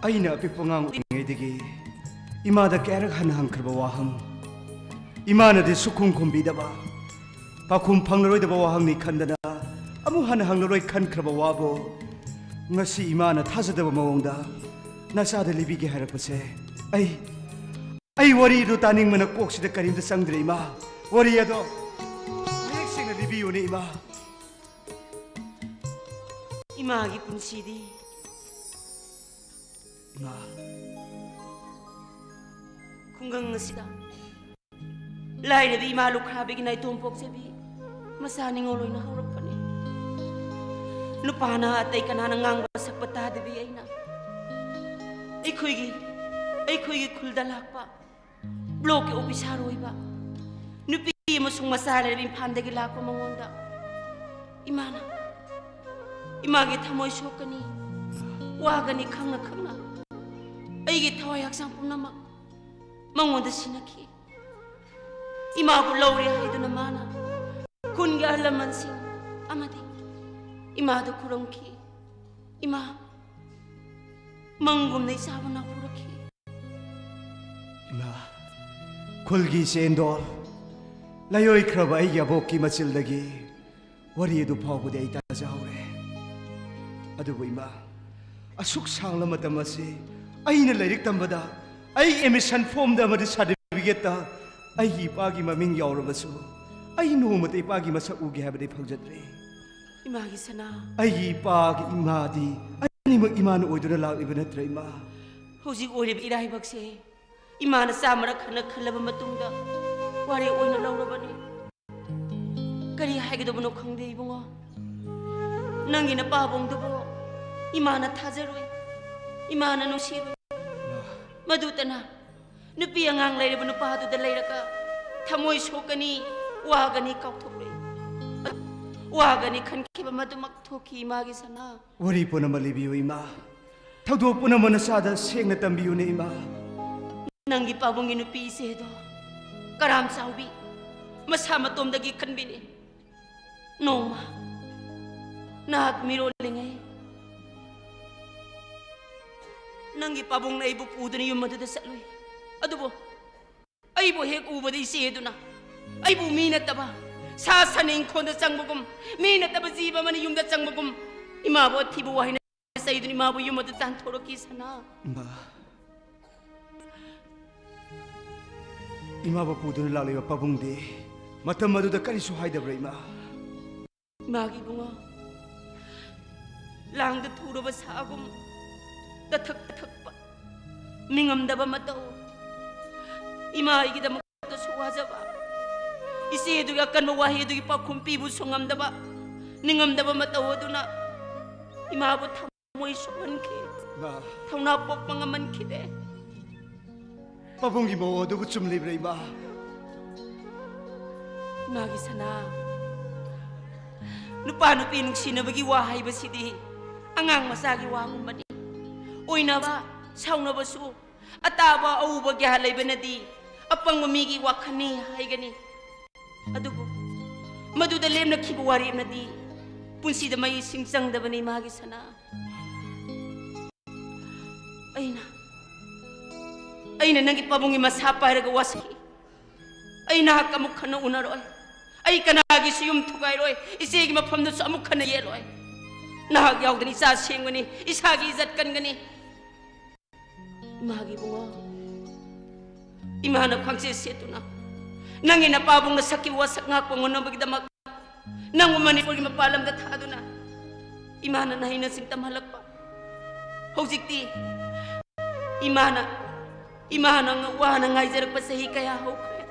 ꯑꯩꯅ ꯑꯄꯤꯛꯄ ꯑꯉꯥꯡ ꯑꯣꯏꯔꯤꯉꯩꯗꯒꯤ ꯏꯃꯥꯗ ꯀꯌꯥꯔꯛ ꯍꯟꯅ ꯍꯪꯈ꯭ꯔꯕ ꯋꯥꯍꯪ, ꯏꯃꯥꯅꯗꯤ ꯁꯨꯈꯨꯝ ꯈꯨꯝꯕꯤꯗꯕ, ꯄꯥꯎꯈꯨꯝ ꯐꯪꯂꯔꯣꯏꯗꯕ ꯋꯥꯍꯪꯅꯤ ꯈꯟꯗꯅ ꯑꯃꯨꯛ ꯍꯟꯅ ꯍꯪꯂꯔꯣꯏ ꯈꯟꯈ꯭ꯔꯕ ꯋꯥꯕꯨ ꯉꯁꯤ ꯏꯃꯥꯅ ꯊꯥꯖꯗꯕ ꯃꯑꯣꯡꯗ ꯅꯆꯥꯗ ꯂꯤꯕꯤꯒꯦ ꯍꯥꯏꯔꯛꯄꯁꯦ, ꯑꯩ, ꯑꯩ ꯋꯥꯔꯤꯗꯨ ꯇꯥꯅꯤꯡꯕꯅ ꯀꯣꯛꯁꯤꯗ ꯀꯔꯤꯝꯇ ꯆꯪꯗ꯭ꯔꯦ ꯏꯃꯥ꯫ ꯋꯥꯔꯤ ꯑꯗꯣ ꯃꯌꯦꯛ ꯁꯦꯡꯅ ꯂꯤꯕꯤꯌꯨꯅꯦ ꯏꯃꯥ꯫ ꯏꯃꯥꯒꯤ ꯄꯨꯟꯁꯤꯗꯤ ꯏꯃꯥ, ꯈꯨꯡꯒꯪ ꯑꯁꯤꯗ ꯂꯥꯏꯔꯕꯤ ꯏꯃꯥ ꯂꯨꯈ꯭ꯔꯥꯕꯤꯒꯤ ꯅꯥꯏꯇꯣꯝ ꯄꯣꯛꯆꯕꯤ ꯃꯆꯥ ꯅꯤꯉꯣꯜ ꯑꯣꯏꯅ ꯍꯧꯔꯛꯄꯅꯤ꯫ ꯅꯨꯄꯥꯅ ꯑꯇꯩ ꯀꯅꯥꯅ ꯉꯥꯡꯕ ꯁꯛꯄ ꯇꯥꯗꯕꯤ ꯑꯩꯅ ꯑꯩꯈꯣꯏꯒꯤ, ꯑꯩꯈꯣꯏꯒꯤ ꯈꯨꯜꯗ ꯂꯥꯛꯄ ꯕ꯭ꯂꯣꯛꯀꯤ ꯑꯣꯐꯤꯁꯥꯔ ꯑꯣꯏꯕ ꯅꯨꯄꯤ ꯑꯃꯁꯨꯡ ꯃꯆꯥ ꯂꯩꯔꯕ ꯏꯝꯐꯥꯜꯗꯒꯤ ꯂꯥꯛꯄ ꯃꯉꯣꯟꯗ ꯏꯃꯥꯅ, ꯏꯃꯥꯒꯤ ꯊꯃꯣꯏ ꯁꯣꯛꯀꯅꯤ, ꯋꯥꯒꯅꯤ ꯈꯪꯅ ꯈꯪꯅ ꯑꯩꯒꯤ ꯊꯋꯥꯏ ꯍꯛꯆꯥꯡ ꯄꯨꯝꯅꯃꯛ ꯃꯉꯣꯟꯗ ꯁꯤꯟꯅꯈꯤ꯫ ꯏꯃꯥꯕꯨ ꯂꯧꯔꯦ ꯍꯥꯏꯗꯨꯅ ꯃꯥꯅ ꯈꯨꯟꯒꯤ ꯑꯍꯜ ꯂꯃꯟꯁꯤꯡ ꯑꯃꯗꯤ ꯏꯃꯥꯗ ꯈꯨꯔꯨꯝꯈꯤ꯫ ꯏꯃꯥ, ꯃꯪꯒꯨꯝꯅ ꯏꯆꯥꯕꯨ ꯅꯥꯛꯄꯨꯔꯛꯈꯤ꯫ ꯏꯃꯥ, ꯈꯨꯜꯒꯤ ꯆꯦꯟꯗꯣꯜ ꯂꯩꯑꯣꯏꯈ꯭ꯔꯕ ꯑꯩꯒꯤ ꯑꯕꯣꯛꯀꯤ ꯃꯆꯤꯜꯗꯒꯤ ꯋꯥꯔꯤ ꯑꯗꯨ ꯐꯥꯎꯕꯗꯤ ꯑꯩ ꯇꯥꯖꯍꯧꯔꯦ꯫ ꯑꯗꯨꯕꯨ ꯏꯃꯥ, ꯑꯁꯨꯛ ꯁꯥꯡꯂ ꯃꯇꯝ ꯑꯁꯤ ꯑꯩꯅ ꯂꯥꯏꯔꯤꯛ ꯇꯝꯕꯗ ꯑꯩ ꯑꯦꯗꯃꯤꯁꯟ ꯐꯣꯝꯗ ꯑꯃꯗꯤ ꯁꯥꯔꯇꯤꯐꯤꯀꯦꯠꯇ ꯑꯩꯒꯤ ꯏꯄꯥꯒꯤ ꯃꯃꯤꯡ ꯌꯥꯎꯔꯕꯁꯨ ꯑꯩ ꯅꯣꯡꯃꯇ ꯏꯄꯥꯒꯤ ꯃꯁꯛ ꯎꯒꯦ ꯍꯥꯏꯕꯗꯤ ꯐꯪꯖꯗ꯭ꯔꯦ꯫ ꯏꯃꯥꯒꯤ ꯁꯅꯥ꯫ ꯑꯩꯒꯤ ꯏꯄꯥꯒꯤ ꯏꯃꯥꯗꯤ ꯑꯅꯤꯃꯛ ꯏꯃꯥꯅ ꯑꯣꯏꯗꯨꯅ ꯂꯥꯛꯂꯤꯕ ꯅꯠꯇ꯭ꯔ ꯏꯃꯥ? ꯍꯧꯖꯤꯛ ꯑꯣꯏꯔꯤꯕ ꯏꯔꯥꯏꯕꯛꯁꯦ ꯏꯃꯥꯅ ꯆꯥꯝꯃꯔꯛ ꯍꯟꯅ ꯈꯜꯂꯕ ꯃꯇꯨꯡꯗ ꯋꯥꯔꯦꯞ ꯑꯣꯏꯅ ꯂꯧꯔꯕꯅꯤ꯫ ꯀꯔꯤ ꯍꯥꯏꯒꯗꯕꯅꯣ ꯈꯪꯗꯦ ꯏꯕꯨꯡꯉꯣ꯫ ꯅꯪꯒꯤ ꯅꯄꯥꯕꯨꯡꯗꯨꯕꯨ ꯏꯃꯥꯅ ꯊꯥꯖꯔꯣꯏ, ꯏꯃꯥꯅ ꯅꯨꯡꯁꯤꯔꯣꯏ꯫ ꯃꯗꯨꯇꯅ ꯅꯨꯄꯤ ꯑꯉꯥꯡ ꯂꯩꯔꯕ ꯅꯨꯄꯥꯗꯨꯗ ꯂꯩꯔꯒ ꯊꯃꯣꯏ ꯁꯣꯛꯀꯅꯤ, ꯋꯥꯒꯅꯤ ꯀꯥꯎꯊꯣꯛꯂꯣꯏ꯫ ꯋꯥꯒꯅꯤ ꯈꯟꯈꯤꯕ ꯃꯗꯨꯃꯛ ꯊꯣꯛꯈꯤ, ꯏꯃꯥꯒꯤ ꯁꯅꯥ꯫ ꯋꯥꯔꯤ ꯄꯨꯝꯅꯃꯛ ꯂꯤꯕꯤꯌꯨ, ꯏꯃꯥ꯫ ꯊꯧꯗꯣꯛ ꯄꯨꯝꯅꯃꯛ ꯅꯆꯥꯗ ꯁꯦꯡꯅ ꯇꯝꯕꯤꯌꯨꯅꯦ, ꯏꯃꯥ꯫ ꯅꯪꯒꯤ ꯄꯥꯕꯨꯡꯒꯤ ꯅꯨꯄꯤ ꯏꯆꯦꯗꯣ ꯀꯔꯥꯝ ꯆꯥꯎꯕꯤ, ꯃꯁꯥ ꯃꯇꯣꯝꯗꯒꯤ ꯈꯟꯕꯤꯅꯤ꯫ ꯅꯣꯡꯃ ꯅꯍꯥꯛ ꯃꯤꯔꯣꯜꯂꯤꯉꯩ ꯅꯪꯒꯤ ꯄꯥꯕꯨꯡꯅ ꯑꯩꯕꯨ ꯄꯨꯗꯨꯅ ꯌꯨꯝ ꯑꯗꯨꯗ ꯆꯠꯂꯨꯏ꯫ ꯑꯗꯨꯕꯨ ꯑꯩꯕꯨ ꯍꯦꯛ ꯎꯕꯗ ꯏꯆꯦꯗꯨꯅ ꯑꯩꯕꯨ ꯃꯤ ꯅꯠꯇꯕ ꯁꯥ ꯁꯟ ꯏꯪꯈꯣꯜꯗ ꯆꯪꯕꯒꯨꯝ, ꯃꯤ ꯅꯠꯇꯕ ꯖꯤꯕ ꯑꯃꯅ ꯌꯨꯝꯗ ꯆꯪꯕꯒꯨꯝ ꯏꯃꯥꯕꯨ ꯑꯊꯤꯕ ꯋꯥꯍꯩꯅ ꯆꯩꯗꯨꯅ ꯏꯃꯥꯕꯨ ꯌꯨꯝ ꯑꯗꯨ ꯇꯥꯟꯊꯣꯔꯛꯈꯤ, ꯁꯅꯥ꯫ ꯏꯃꯥ, ꯏꯃꯥꯕꯨ ꯄꯨꯗꯨꯅ ꯂꯥꯛꯂꯤꯕ ꯄꯥꯕꯨꯡꯗꯤ ꯃꯇꯝ ꯑꯗꯨꯗ ꯀꯔꯤꯁꯨ ꯍꯥꯏꯗꯕ꯭ꯔꯥ, ꯏꯃꯥ? ꯏꯃꯥꯒꯤ ꯏꯕꯨꯡꯉꯣ, ꯂꯥꯡꯗ ꯊꯨꯔꯕ ꯁꯥꯒꯨꯝ ꯇꯊꯛ ꯇꯊꯛꯄ, ꯅꯤꯡꯉꯝꯗꯕ ꯃꯇꯧ, ꯏꯃꯥ ꯑꯩꯒꯤꯗꯃꯛꯇꯁꯨ ꯋꯥꯖꯕ, ꯏꯆꯦꯗꯨꯒꯤ ꯑꯀꯟꯕ ꯋꯥꯍꯩꯗꯨꯒꯤ ꯄꯥꯎꯈꯨꯝ ꯄꯤꯕꯁꯨ ꯉꯝꯗꯕ, ꯅꯤꯡꯉꯝꯗꯕ ꯃꯇꯧ ꯑꯗꯨꯅ ꯏꯃꯥꯕꯨ ꯊꯃꯣꯏ ꯁꯣꯛꯍꯟꯈꯤ꯫ ꯏꯃꯥ꯫ ꯊꯧꯅꯥ ꯄꯣꯛꯄ ꯉꯝꯍꯟꯈꯤꯗꯦ꯫ ꯄꯥꯕꯨꯡꯒꯤ ꯃꯑꯣꯡ ꯑꯗꯨꯕꯨ ꯆꯨꯝꯂꯤꯕ꯭ꯔꯥ, ꯏꯃꯥ? ꯏꯃꯥꯒꯤ ꯁꯅꯥ, ꯅꯨꯄꯥ ꯅꯨꯄꯤ ꯅꯨꯡꯁꯤꯅꯕꯒꯤ ꯋꯥ ꯍꯥꯏꯕꯁꯤꯗꯤ ꯑꯉꯥꯡ ꯃꯆꯥꯒꯤ ꯋꯥꯒꯨꯝꯕꯅꯤ꯫ ꯑꯣꯏꯅꯕ, ꯁꯥꯎꯅꯕꯁꯨ ꯑꯇꯥꯕ ꯑꯎꯕ ꯒ꯭ꯌꯥꯟ ꯂꯩꯕꯅꯗꯤ ꯑꯄꯪꯕ ꯃꯤꯒꯤ ꯋꯥꯈꯜꯅꯤ ꯍꯥꯏꯒꯅꯤ꯫ ꯑꯗꯨꯕꯨ ꯃꯗꯨꯗ ꯂꯦꯝꯅꯈꯤꯕ ꯋꯥꯔꯦꯞꯅꯗꯤ ꯄꯨꯟꯁꯤꯗ ꯃꯍꯩꯁꯤꯡ ꯆꯪꯗꯕꯅꯤ, ꯏꯃꯥꯒꯤ ꯁꯅꯥ꯫ ꯑꯩꯅ, ꯑꯩꯅ ꯅꯪꯒꯤ ꯄꯥꯕꯨꯡꯒꯤ ꯃꯁꯥ ꯄꯥꯏꯔꯒ ꯋꯥꯁꯛꯈꯤ꯫ ꯑꯩ ꯅꯍꯥꯛ ꯑꯃꯨꯛ ꯍꯟꯅ ꯎꯅꯔꯣꯏ꯫ ꯑꯩ ꯀꯅꯥꯒꯤꯁꯨ ꯌꯨꯝ ꯊꯨꯒꯥꯏꯔꯣꯏ꯫ ꯏꯆꯦꯒꯤ ꯃꯐꯝꯗꯁꯨ ꯑꯃꯨꯛ ꯍꯟꯅ ꯌꯦꯠꯂꯣꯏ꯫ ꯅꯍꯥꯛ ꯌꯥꯎꯗꯅ ꯏꯆꯥ ꯁꯦꯡꯒꯅꯤ, ꯏꯁꯥꯒꯤ ꯏꯖꯠ ꯀꯟꯒꯅꯤ꯫ ꯏꯃꯥꯒꯤ ꯏꯕꯨꯡꯉꯣ, ꯏꯃꯥꯅ ꯈ꯭ꯋꯥꯡꯆꯦ ꯁꯦꯠꯇꯨꯅ ꯅꯪꯒꯤ ꯅꯄꯥꯕꯨꯡꯅ ꯁꯛꯈꯤꯕ ꯋꯥꯁꯛ ꯉꯥꯛꯄ ꯉꯝꯅꯕꯒꯤꯗꯃꯛ ꯅꯪꯕꯨ ꯃꯅꯤꯄꯨꯔꯒꯤ ꯃꯄꯥꯟ ꯂꯝꯗ ꯊꯥꯗꯨꯅ ꯏꯃꯥꯅ ꯅꯍꯩ ꯅꯁꯤꯡ ꯇꯝꯍꯜꯂꯛꯄ꯫ ꯍꯧꯖꯤꯛꯇꯤ ꯏꯃꯥꯅ, ꯏꯃꯥꯅ ꯉ-, ꯋꯥꯅ ꯉꯥꯏꯖꯔꯛꯄ ꯆꯍꯤ ꯀꯌꯥ ꯍꯧꯈ꯭ꯔꯦ꯫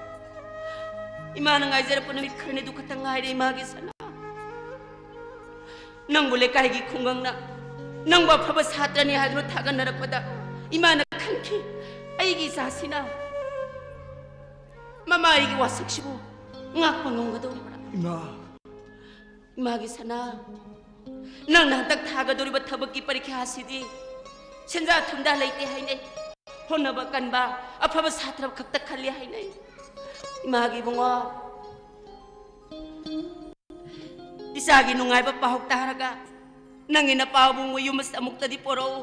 ꯏꯃꯥꯅ ꯉꯥꯏꯖꯔꯛꯄ ꯅꯨꯃꯤꯠ ꯈꯔꯅꯤ ꯑꯗꯨ ꯈꯛꯇ ꯉꯥꯏꯔꯦ, ꯏꯃꯥꯒꯤ ꯁꯅꯥ꯫ ꯅꯪꯕꯨ ꯂꯩꯀꯥꯏꯒꯤ ꯈꯨꯡꯒꯪꯅ ꯅꯪꯕꯨ ꯑꯐꯕ ꯁꯥꯇ꯭ꯔꯅꯤ ꯍꯥꯏꯗꯨꯅ ꯊꯥꯒꯠꯅꯔꯛꯄꯗ ꯏꯃꯥꯅ ꯈꯟꯈꯤ, "ꯑꯩꯒꯤ ꯏꯆꯥꯁꯤꯅ ꯃꯃꯥ ꯑꯩꯒꯤ ꯋꯥꯁꯛꯁꯤꯕꯨ ꯉꯥꯛꯄ ꯉꯝꯒꯗꯧꯔꯤꯕ꯭ꯔꯥ?" ꯏꯃꯥ꯫ ꯏꯃꯥꯒꯤ ꯁꯅꯥ, ꯅꯪꯅ ꯍꯟꯗꯛ ꯊꯥꯒꯗꯧꯔꯤꯕ ꯊꯕꯛꯀꯤ ꯄꯔꯤꯈ꯭ꯌꯥ ꯑꯁꯤꯗꯤ ꯁꯦꯟꯖꯥ ꯊꯨꯝꯖꯥ ꯂꯩꯇꯦ ꯍꯥꯏꯅꯩ꯫ ꯍꯣꯠꯅꯕ ꯀꯟꯕ, ꯑꯐꯕ ꯁꯥꯇ꯭ꯔ ꯈꯛꯇ ꯈꯜꯂꯤ ꯍꯥꯏꯅꯩ꯫ ꯏꯃꯥꯒꯤ ꯏꯕꯨꯡꯉꯣ, ꯏꯆꯥꯒꯤ ꯅꯨꯡꯉꯥꯏꯕ ꯄꯥꯎ ꯇꯥꯔꯒ ꯅꯪꯒꯤ ꯅꯄꯥꯕꯨꯡꯕꯨ ꯌꯨꯝ ꯑꯃꯨꯛꯇꯗꯤ ꯄꯣꯔꯛꯎ꯫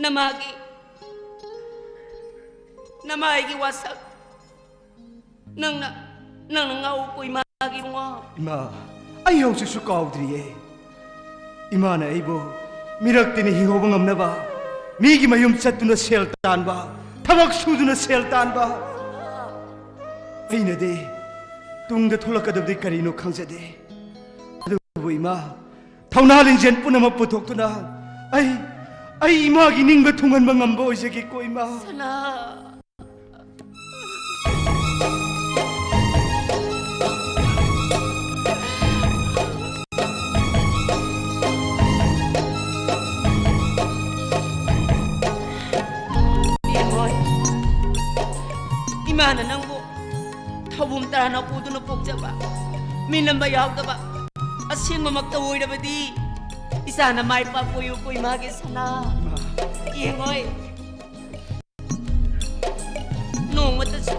ꯅꯃꯥꯒꯤ, ꯅꯃꯥꯒꯤ ꯋꯥꯁꯛ ꯅꯪꯅ, ꯅꯪꯅ ꯉꯥꯛꯎꯀꯣ ꯏꯃꯥꯒꯤ ꯏꯕꯨꯡꯉꯣ꯫ ꯏꯃꯥ, ꯑꯩ ꯍꯧꯖꯤꯛꯁꯨ ꯀꯥꯎꯗ꯭ꯔꯤꯌꯦ꯫ ꯏꯃꯥꯅ ꯑꯩꯕꯨ ꯃꯤꯔꯛ ꯇꯤꯟꯅ ꯍꯤꯡꯍꯧꯕ ꯉꯝꯅꯕ, ꯃꯤꯒꯤ ꯃꯌꯨꯝ ꯆꯠꯇꯨꯅ ꯁꯦꯜ ꯇꯥꯟꯕ, ꯊꯕꯛ ꯁꯨꯗꯨꯅ ꯁꯦꯜ ꯇꯥꯟꯕ, ꯑꯩꯅꯗꯤ ꯇꯨꯡꯗ ꯊꯣꯛꯂꯛꯀꯗꯕꯗꯤ ꯀꯔꯤꯅꯣ ꯈꯪꯖꯗꯦ꯫ ꯑꯗꯨꯕꯨ ꯏꯃꯥ, ꯊꯧꯅꯥ ꯂꯤꯡꯖꯦꯜ ꯄꯨꯝꯅꯃꯛ ꯄꯨꯊꯣꯛꯇꯨꯅ ꯑꯩ, ꯑꯩ ꯏꯃꯥꯒꯤ ꯅꯤꯡꯕ ꯊꯨꯡꯍꯟꯕ ꯉꯝꯕ ꯑꯣꯏꯖꯒꯦꯀꯣ ꯏꯃꯥ꯫ ꯁꯅꯥ꯫ ꯌꯦꯡꯉꯣꯏ꯫ ꯏꯃꯥꯅ ꯅꯪꯕꯨ ꯊꯧꯕꯨꯝ ꯇꯔꯥꯅ ꯄꯨꯗꯨꯅ ꯄꯣꯛꯆꯕ, ꯃꯤꯅꯝꯕ ꯌꯥꯎꯗꯕ ꯑꯁꯦꯡꯕꯃꯛꯇ ꯑꯣꯏꯔꯕꯗꯤ ꯏꯆꯥꯅ ꯃꯥꯏ ꯄꯥꯛꯄ ꯑꯣꯏꯌꯨꯀꯣ ꯏꯃꯥꯒꯤ ꯁꯅꯥ꯫ ꯌꯦꯡꯉꯣꯏ꯫ ꯅꯣꯡꯃꯇꯁꯨ,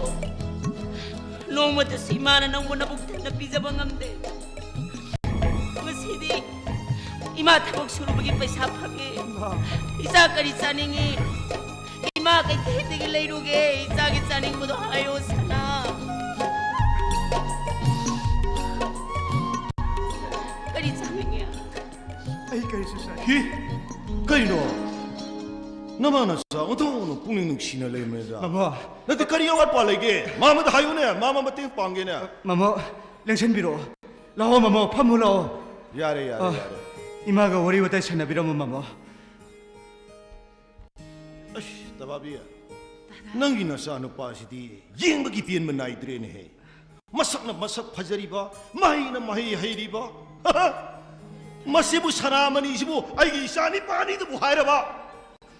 ꯅꯣꯡꯃꯇꯁꯨ ꯏꯃꯥꯅ ꯅꯪꯕꯨ ꯅꯕꯨꯛ ꯊꯟꯅ ꯄꯤꯖꯕ ꯉꯝꯗꯦ꯫ ꯉꯁꯤꯗꯤ ꯏꯃꯥ ꯊꯕꯛ ꯁꯨꯔꯨꯕꯒꯤ ꯄꯩꯁꯥ ꯐꯪꯉꯦ꯫ ꯏꯃꯥ꯫ ꯏꯆꯥ ꯀꯔꯤ ꯆꯥꯅꯤꯡꯉꯤ? ꯏꯃꯥ ꯀꯩꯊꯦꯜꯗꯒꯤ ꯂꯩꯔꯨꯒꯦ꯫ ꯏꯆꯥꯒꯤ ꯆꯥꯅꯤꯡꯕꯗꯣ ꯍꯥꯏꯌꯣ ꯁꯅꯥ꯫ ꯀꯔꯤ ꯆꯥꯅꯤꯡꯉꯤ? ꯑꯩ ꯀꯔꯤꯁꯨ ꯆꯥꯅꯤꯡ- ꯀꯤ? ꯀꯩꯅꯣ? ꯅꯃꯥ ꯅꯆꯥ ꯑꯣꯟꯊꯣꯛꯅ ꯄꯨꯛꯅꯤꯡ ꯅꯨꯡꯁꯤꯅ ꯂꯩꯔꯝꯃꯦꯗ꯫ ꯃꯃꯥ꯫ ꯅꯠꯇꯦ, ꯀꯔꯤ ꯑꯋꯥꯠꯄ ꯂꯩꯒꯦ? ꯃꯥꯃꯗ ꯍꯥꯏꯌꯨꯅꯦ, ꯃꯥꯃ ꯃꯇꯦꯡ ꯄꯥꯡꯒꯦꯅꯦ꯫ ꯃꯃꯥ, ꯂꯦꯡꯁꯟꯕꯤꯔꯛꯑꯣ꯫ ꯂꯥꯛꯑꯣ ꯃꯃꯥ, ꯐꯝꯃꯨ ꯂꯥꯛꯑꯣ꯫ ꯌꯥꯔꯦ, ꯌꯥꯔꯦ, ꯑ, ꯌꯥꯔꯦ꯫ ꯏꯃꯥꯒ ꯋꯥꯔꯤ ꯋꯥꯇꯥꯏ ꯁꯥꯟꯅꯕꯤꯔꯝꯃꯣ ꯃꯃꯥ꯫ ꯑꯁ, ꯇꯕꯥꯕꯤ, ꯅꯪꯒꯤ ꯅꯆꯥꯅꯨꯄꯥꯁꯤꯗꯤ ꯌꯦꯡꯕꯒꯤ ꯄꯦꯟꯕ ꯅꯥꯏꯗ꯭ꯔꯦꯅꯦꯍꯦ꯫ ꯃꯁꯛꯅ ꯃꯁꯛ ꯐꯖꯔꯤꯕ, ꯃꯍꯩꯅ ꯃꯍꯩ ꯍꯩꯔꯤꯕ꯫ ꯃꯁꯤꯕꯨ ꯁꯅꯥꯃꯅꯤꯁꯤꯕꯨ ꯑꯩꯒꯤ ꯏꯆꯥ ꯅꯤꯄꯥꯅꯤꯗꯕꯨ ꯍꯥꯏꯔꯕ?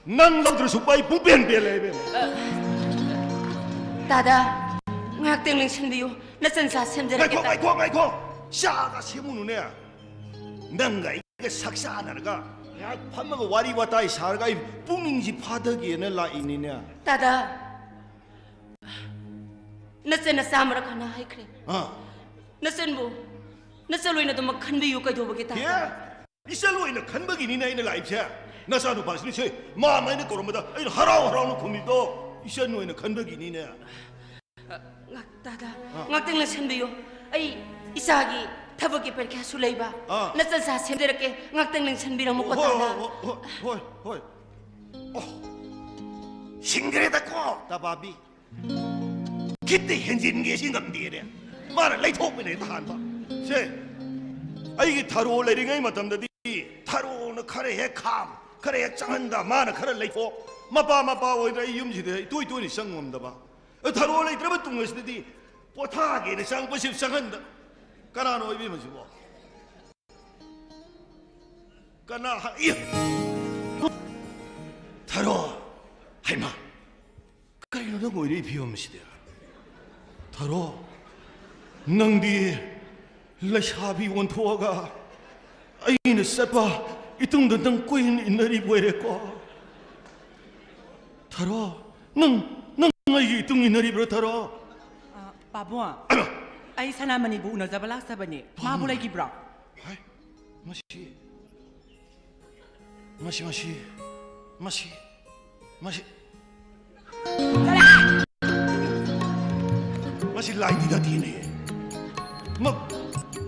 ꯅꯪ ꯂꯧꯗ꯭ꯔꯁꯨ ꯑꯩ ꯄꯨꯡꯄꯦꯟ ꯄꯦꯜꯂꯦ ꯏꯕꯦꯝꯃ꯫ ꯗꯥꯗꯥ, ꯉꯥꯏꯍꯥꯛꯇꯪ ꯂꯦꯡꯁꯤꯟꯕꯤꯌꯨ꯫ ꯅꯆꯟ ꯆꯥ ꯁꯦꯝꯖꯔꯒꯦ, ꯉꯥꯏꯈꯣ, ꯇꯥ- ꯉꯥꯏꯈꯣ, ꯉꯥꯏꯈꯣ꯫ ꯆꯥꯒ ꯁꯦꯝꯃꯨꯅꯨꯅꯦ꯫ ꯅꯪꯒ ꯑꯩꯒ ꯁꯛ ꯆꯥꯟꯅꯔꯒ ꯉꯥꯏꯍꯥꯛ ꯐꯝꯃꯒ ꯋꯥꯔꯤ ꯋꯥꯇꯥꯏ ꯁꯥꯔꯒ ꯑꯩ ꯄꯨꯛꯅꯤꯡꯁꯤ ꯐꯥꯗꯒꯦꯅ ꯂꯥꯛꯏꯅꯤꯅꯦ꯫ ꯇꯥꯗ, ꯅꯆꯟꯅ ꯆꯥꯝꯃꯔꯛ ꯍꯥꯟꯅ ꯍꯥꯏꯈ꯭ꯔꯦ꯫ ꯑꯥ꯫ ꯅꯆꯟꯕꯨ ꯅꯆꯟ ꯑꯣꯏꯅ ꯑꯗꯨꯃꯛ ꯈꯟꯕꯤꯌꯨ꯫ ꯀꯩꯗꯧꯕꯒꯤ ꯇꯥꯗ? ꯑꯦ? ꯏꯆꯟ ꯑꯣꯏꯅ ꯈꯟꯕꯒꯤꯅꯤꯅꯦ ꯑꯩꯅ ꯂꯥꯛꯏꯕꯁꯦ꯫ ꯅꯆꯥꯅꯨꯄꯥꯁꯤꯅ ꯁꯦ ꯃꯥꯝꯃ ꯍꯥꯏꯅ ꯀꯧꯔꯝꯕꯗ ꯑꯩꯅ ꯍꯔꯥꯎ ꯍꯔꯥꯎꯅ ꯈꯨꯝꯃꯤꯗꯣ ꯏꯆꯟ ꯑꯣꯏꯅ ꯈꯟꯕꯒꯤꯅꯤꯅꯦ꯫ ꯉꯥꯛ-, ꯇꯥꯗ, ꯑꯥ꯫ ꯉꯥꯛꯇꯪ ꯂꯦꯡꯁꯟꯕꯤꯌꯨ꯫ ꯑꯩ ꯏꯆꯥꯒꯤ ꯊꯕꯛꯀꯤ ꯄꯔꯤꯈꯥꯁꯨ ꯂꯩꯕ꯫ ꯑꯥ꯫ ꯅꯆꯟ ꯆꯥ ꯁꯦꯝꯖꯔꯛꯀꯦ꯫ ꯉꯥꯛꯇꯪ ꯂꯦꯡꯁꯟꯕꯤꯔꯝꯃꯨꯀꯣ, ꯍꯣꯏ, ꯇꯥꯗ꯫ ꯍꯣꯏ, ꯍꯣꯏ, ꯍꯣꯏ, ꯍꯣꯏ꯫ ꯑꯣ, ꯁꯤꯡꯒꯔꯦꯗꯀꯣ, ꯇꯕꯥꯕꯤ꯫ ꯈꯤꯠꯇ ꯍꯦꯟꯖꯤꯟꯒꯦ ꯁꯤ ꯉꯝꯗꯦꯅꯦ꯫ ꯃꯥꯅ ꯂꯩꯊꯣꯛꯄꯅ ꯍꯦꯛꯇ ꯍꯥꯟꯕ꯫ ꯁꯦ, ꯑꯩꯒꯤ ꯊꯔꯣ ꯂꯩꯔꯤꯉꯩ ꯃꯇꯝꯗꯗꯤ ꯊꯔꯣꯅ ꯈꯔ ꯍꯦꯛ ꯈꯥꯝ, ꯈꯔ ꯍꯦꯛ ꯆꯪꯍꯟꯗ, ꯃꯥꯅ ꯈꯔ ꯂꯩꯊꯣꯛ꯫ ꯃꯄꯥ ꯃꯄꯥ ꯑꯣꯏꯗ꯭ꯔꯦ ꯑꯩ ꯌꯨꯝꯁꯤꯗ ꯏꯇꯣꯏ ꯇꯣꯏꯅ ꯆꯪ ꯉꯝꯗꯕ꯫ ꯊꯔꯣ ꯂꯩꯇ꯭ꯔꯕ ꯇꯨꯡ ꯑꯁꯤꯗꯗꯤ ꯄꯣꯊꯥꯒꯦꯅ ꯆꯪꯉꯛꯄꯁꯤ ꯆꯪꯍꯟꯗ꯫ ꯀꯅꯥꯅꯣ ꯏꯕꯦꯝꯃꯁꯤꯕꯣ? ꯀꯅꯥ ꯍ-, ꯏ! ꯊꯔꯣ! ꯍꯩꯃꯥ! ꯀꯔꯤꯅꯣ ꯅꯪ ꯑꯣꯏꯔꯤꯕ ꯐꯤꯕꯝꯁꯤꯗꯤ? ꯊꯔꯣ! ꯅꯪꯗꯤ ꯂꯩꯁꯥꯕꯤ ꯑꯣꯟꯊꯣꯛꯑꯒ ꯑꯩꯅ ꯆꯠꯄ ꯏꯇꯨꯡꯗ ꯅꯪ ꯀꯣꯏꯅ ꯏꯟꯅꯔꯤꯕ ꯑꯣꯏꯔꯦꯀꯣ? ꯊꯔꯣ, ꯅꯪ, ꯅꯪ ꯑꯩꯒꯤ ꯏꯇꯨꯡ ꯏꯟꯅꯔꯤꯕ꯭ꯔꯣ, ꯊꯔꯣ? ꯑ, ꯄꯥꯕꯨꯡ, ꯑꯩꯃ! ꯑꯩ ꯁꯅꯥꯃꯅꯤꯕꯨ ꯎꯅꯖꯕ ꯂꯥꯛꯆꯕꯅꯤ꯫ ꯃꯥꯕꯨ ꯄꯥꯕꯨꯡ! ꯂꯩꯈꯤꯕ꯭ꯔꯣ? ꯍꯥꯏ, ꯃꯁꯤ, ꯃꯁꯤ, ꯃꯁꯤ, ꯃꯁꯤ, ꯃꯁꯤ꯫ ꯃꯁꯤ ꯂꯥꯏꯗꯤ ꯅꯠꯇꯦꯅꯦ꯫ ꯃ-,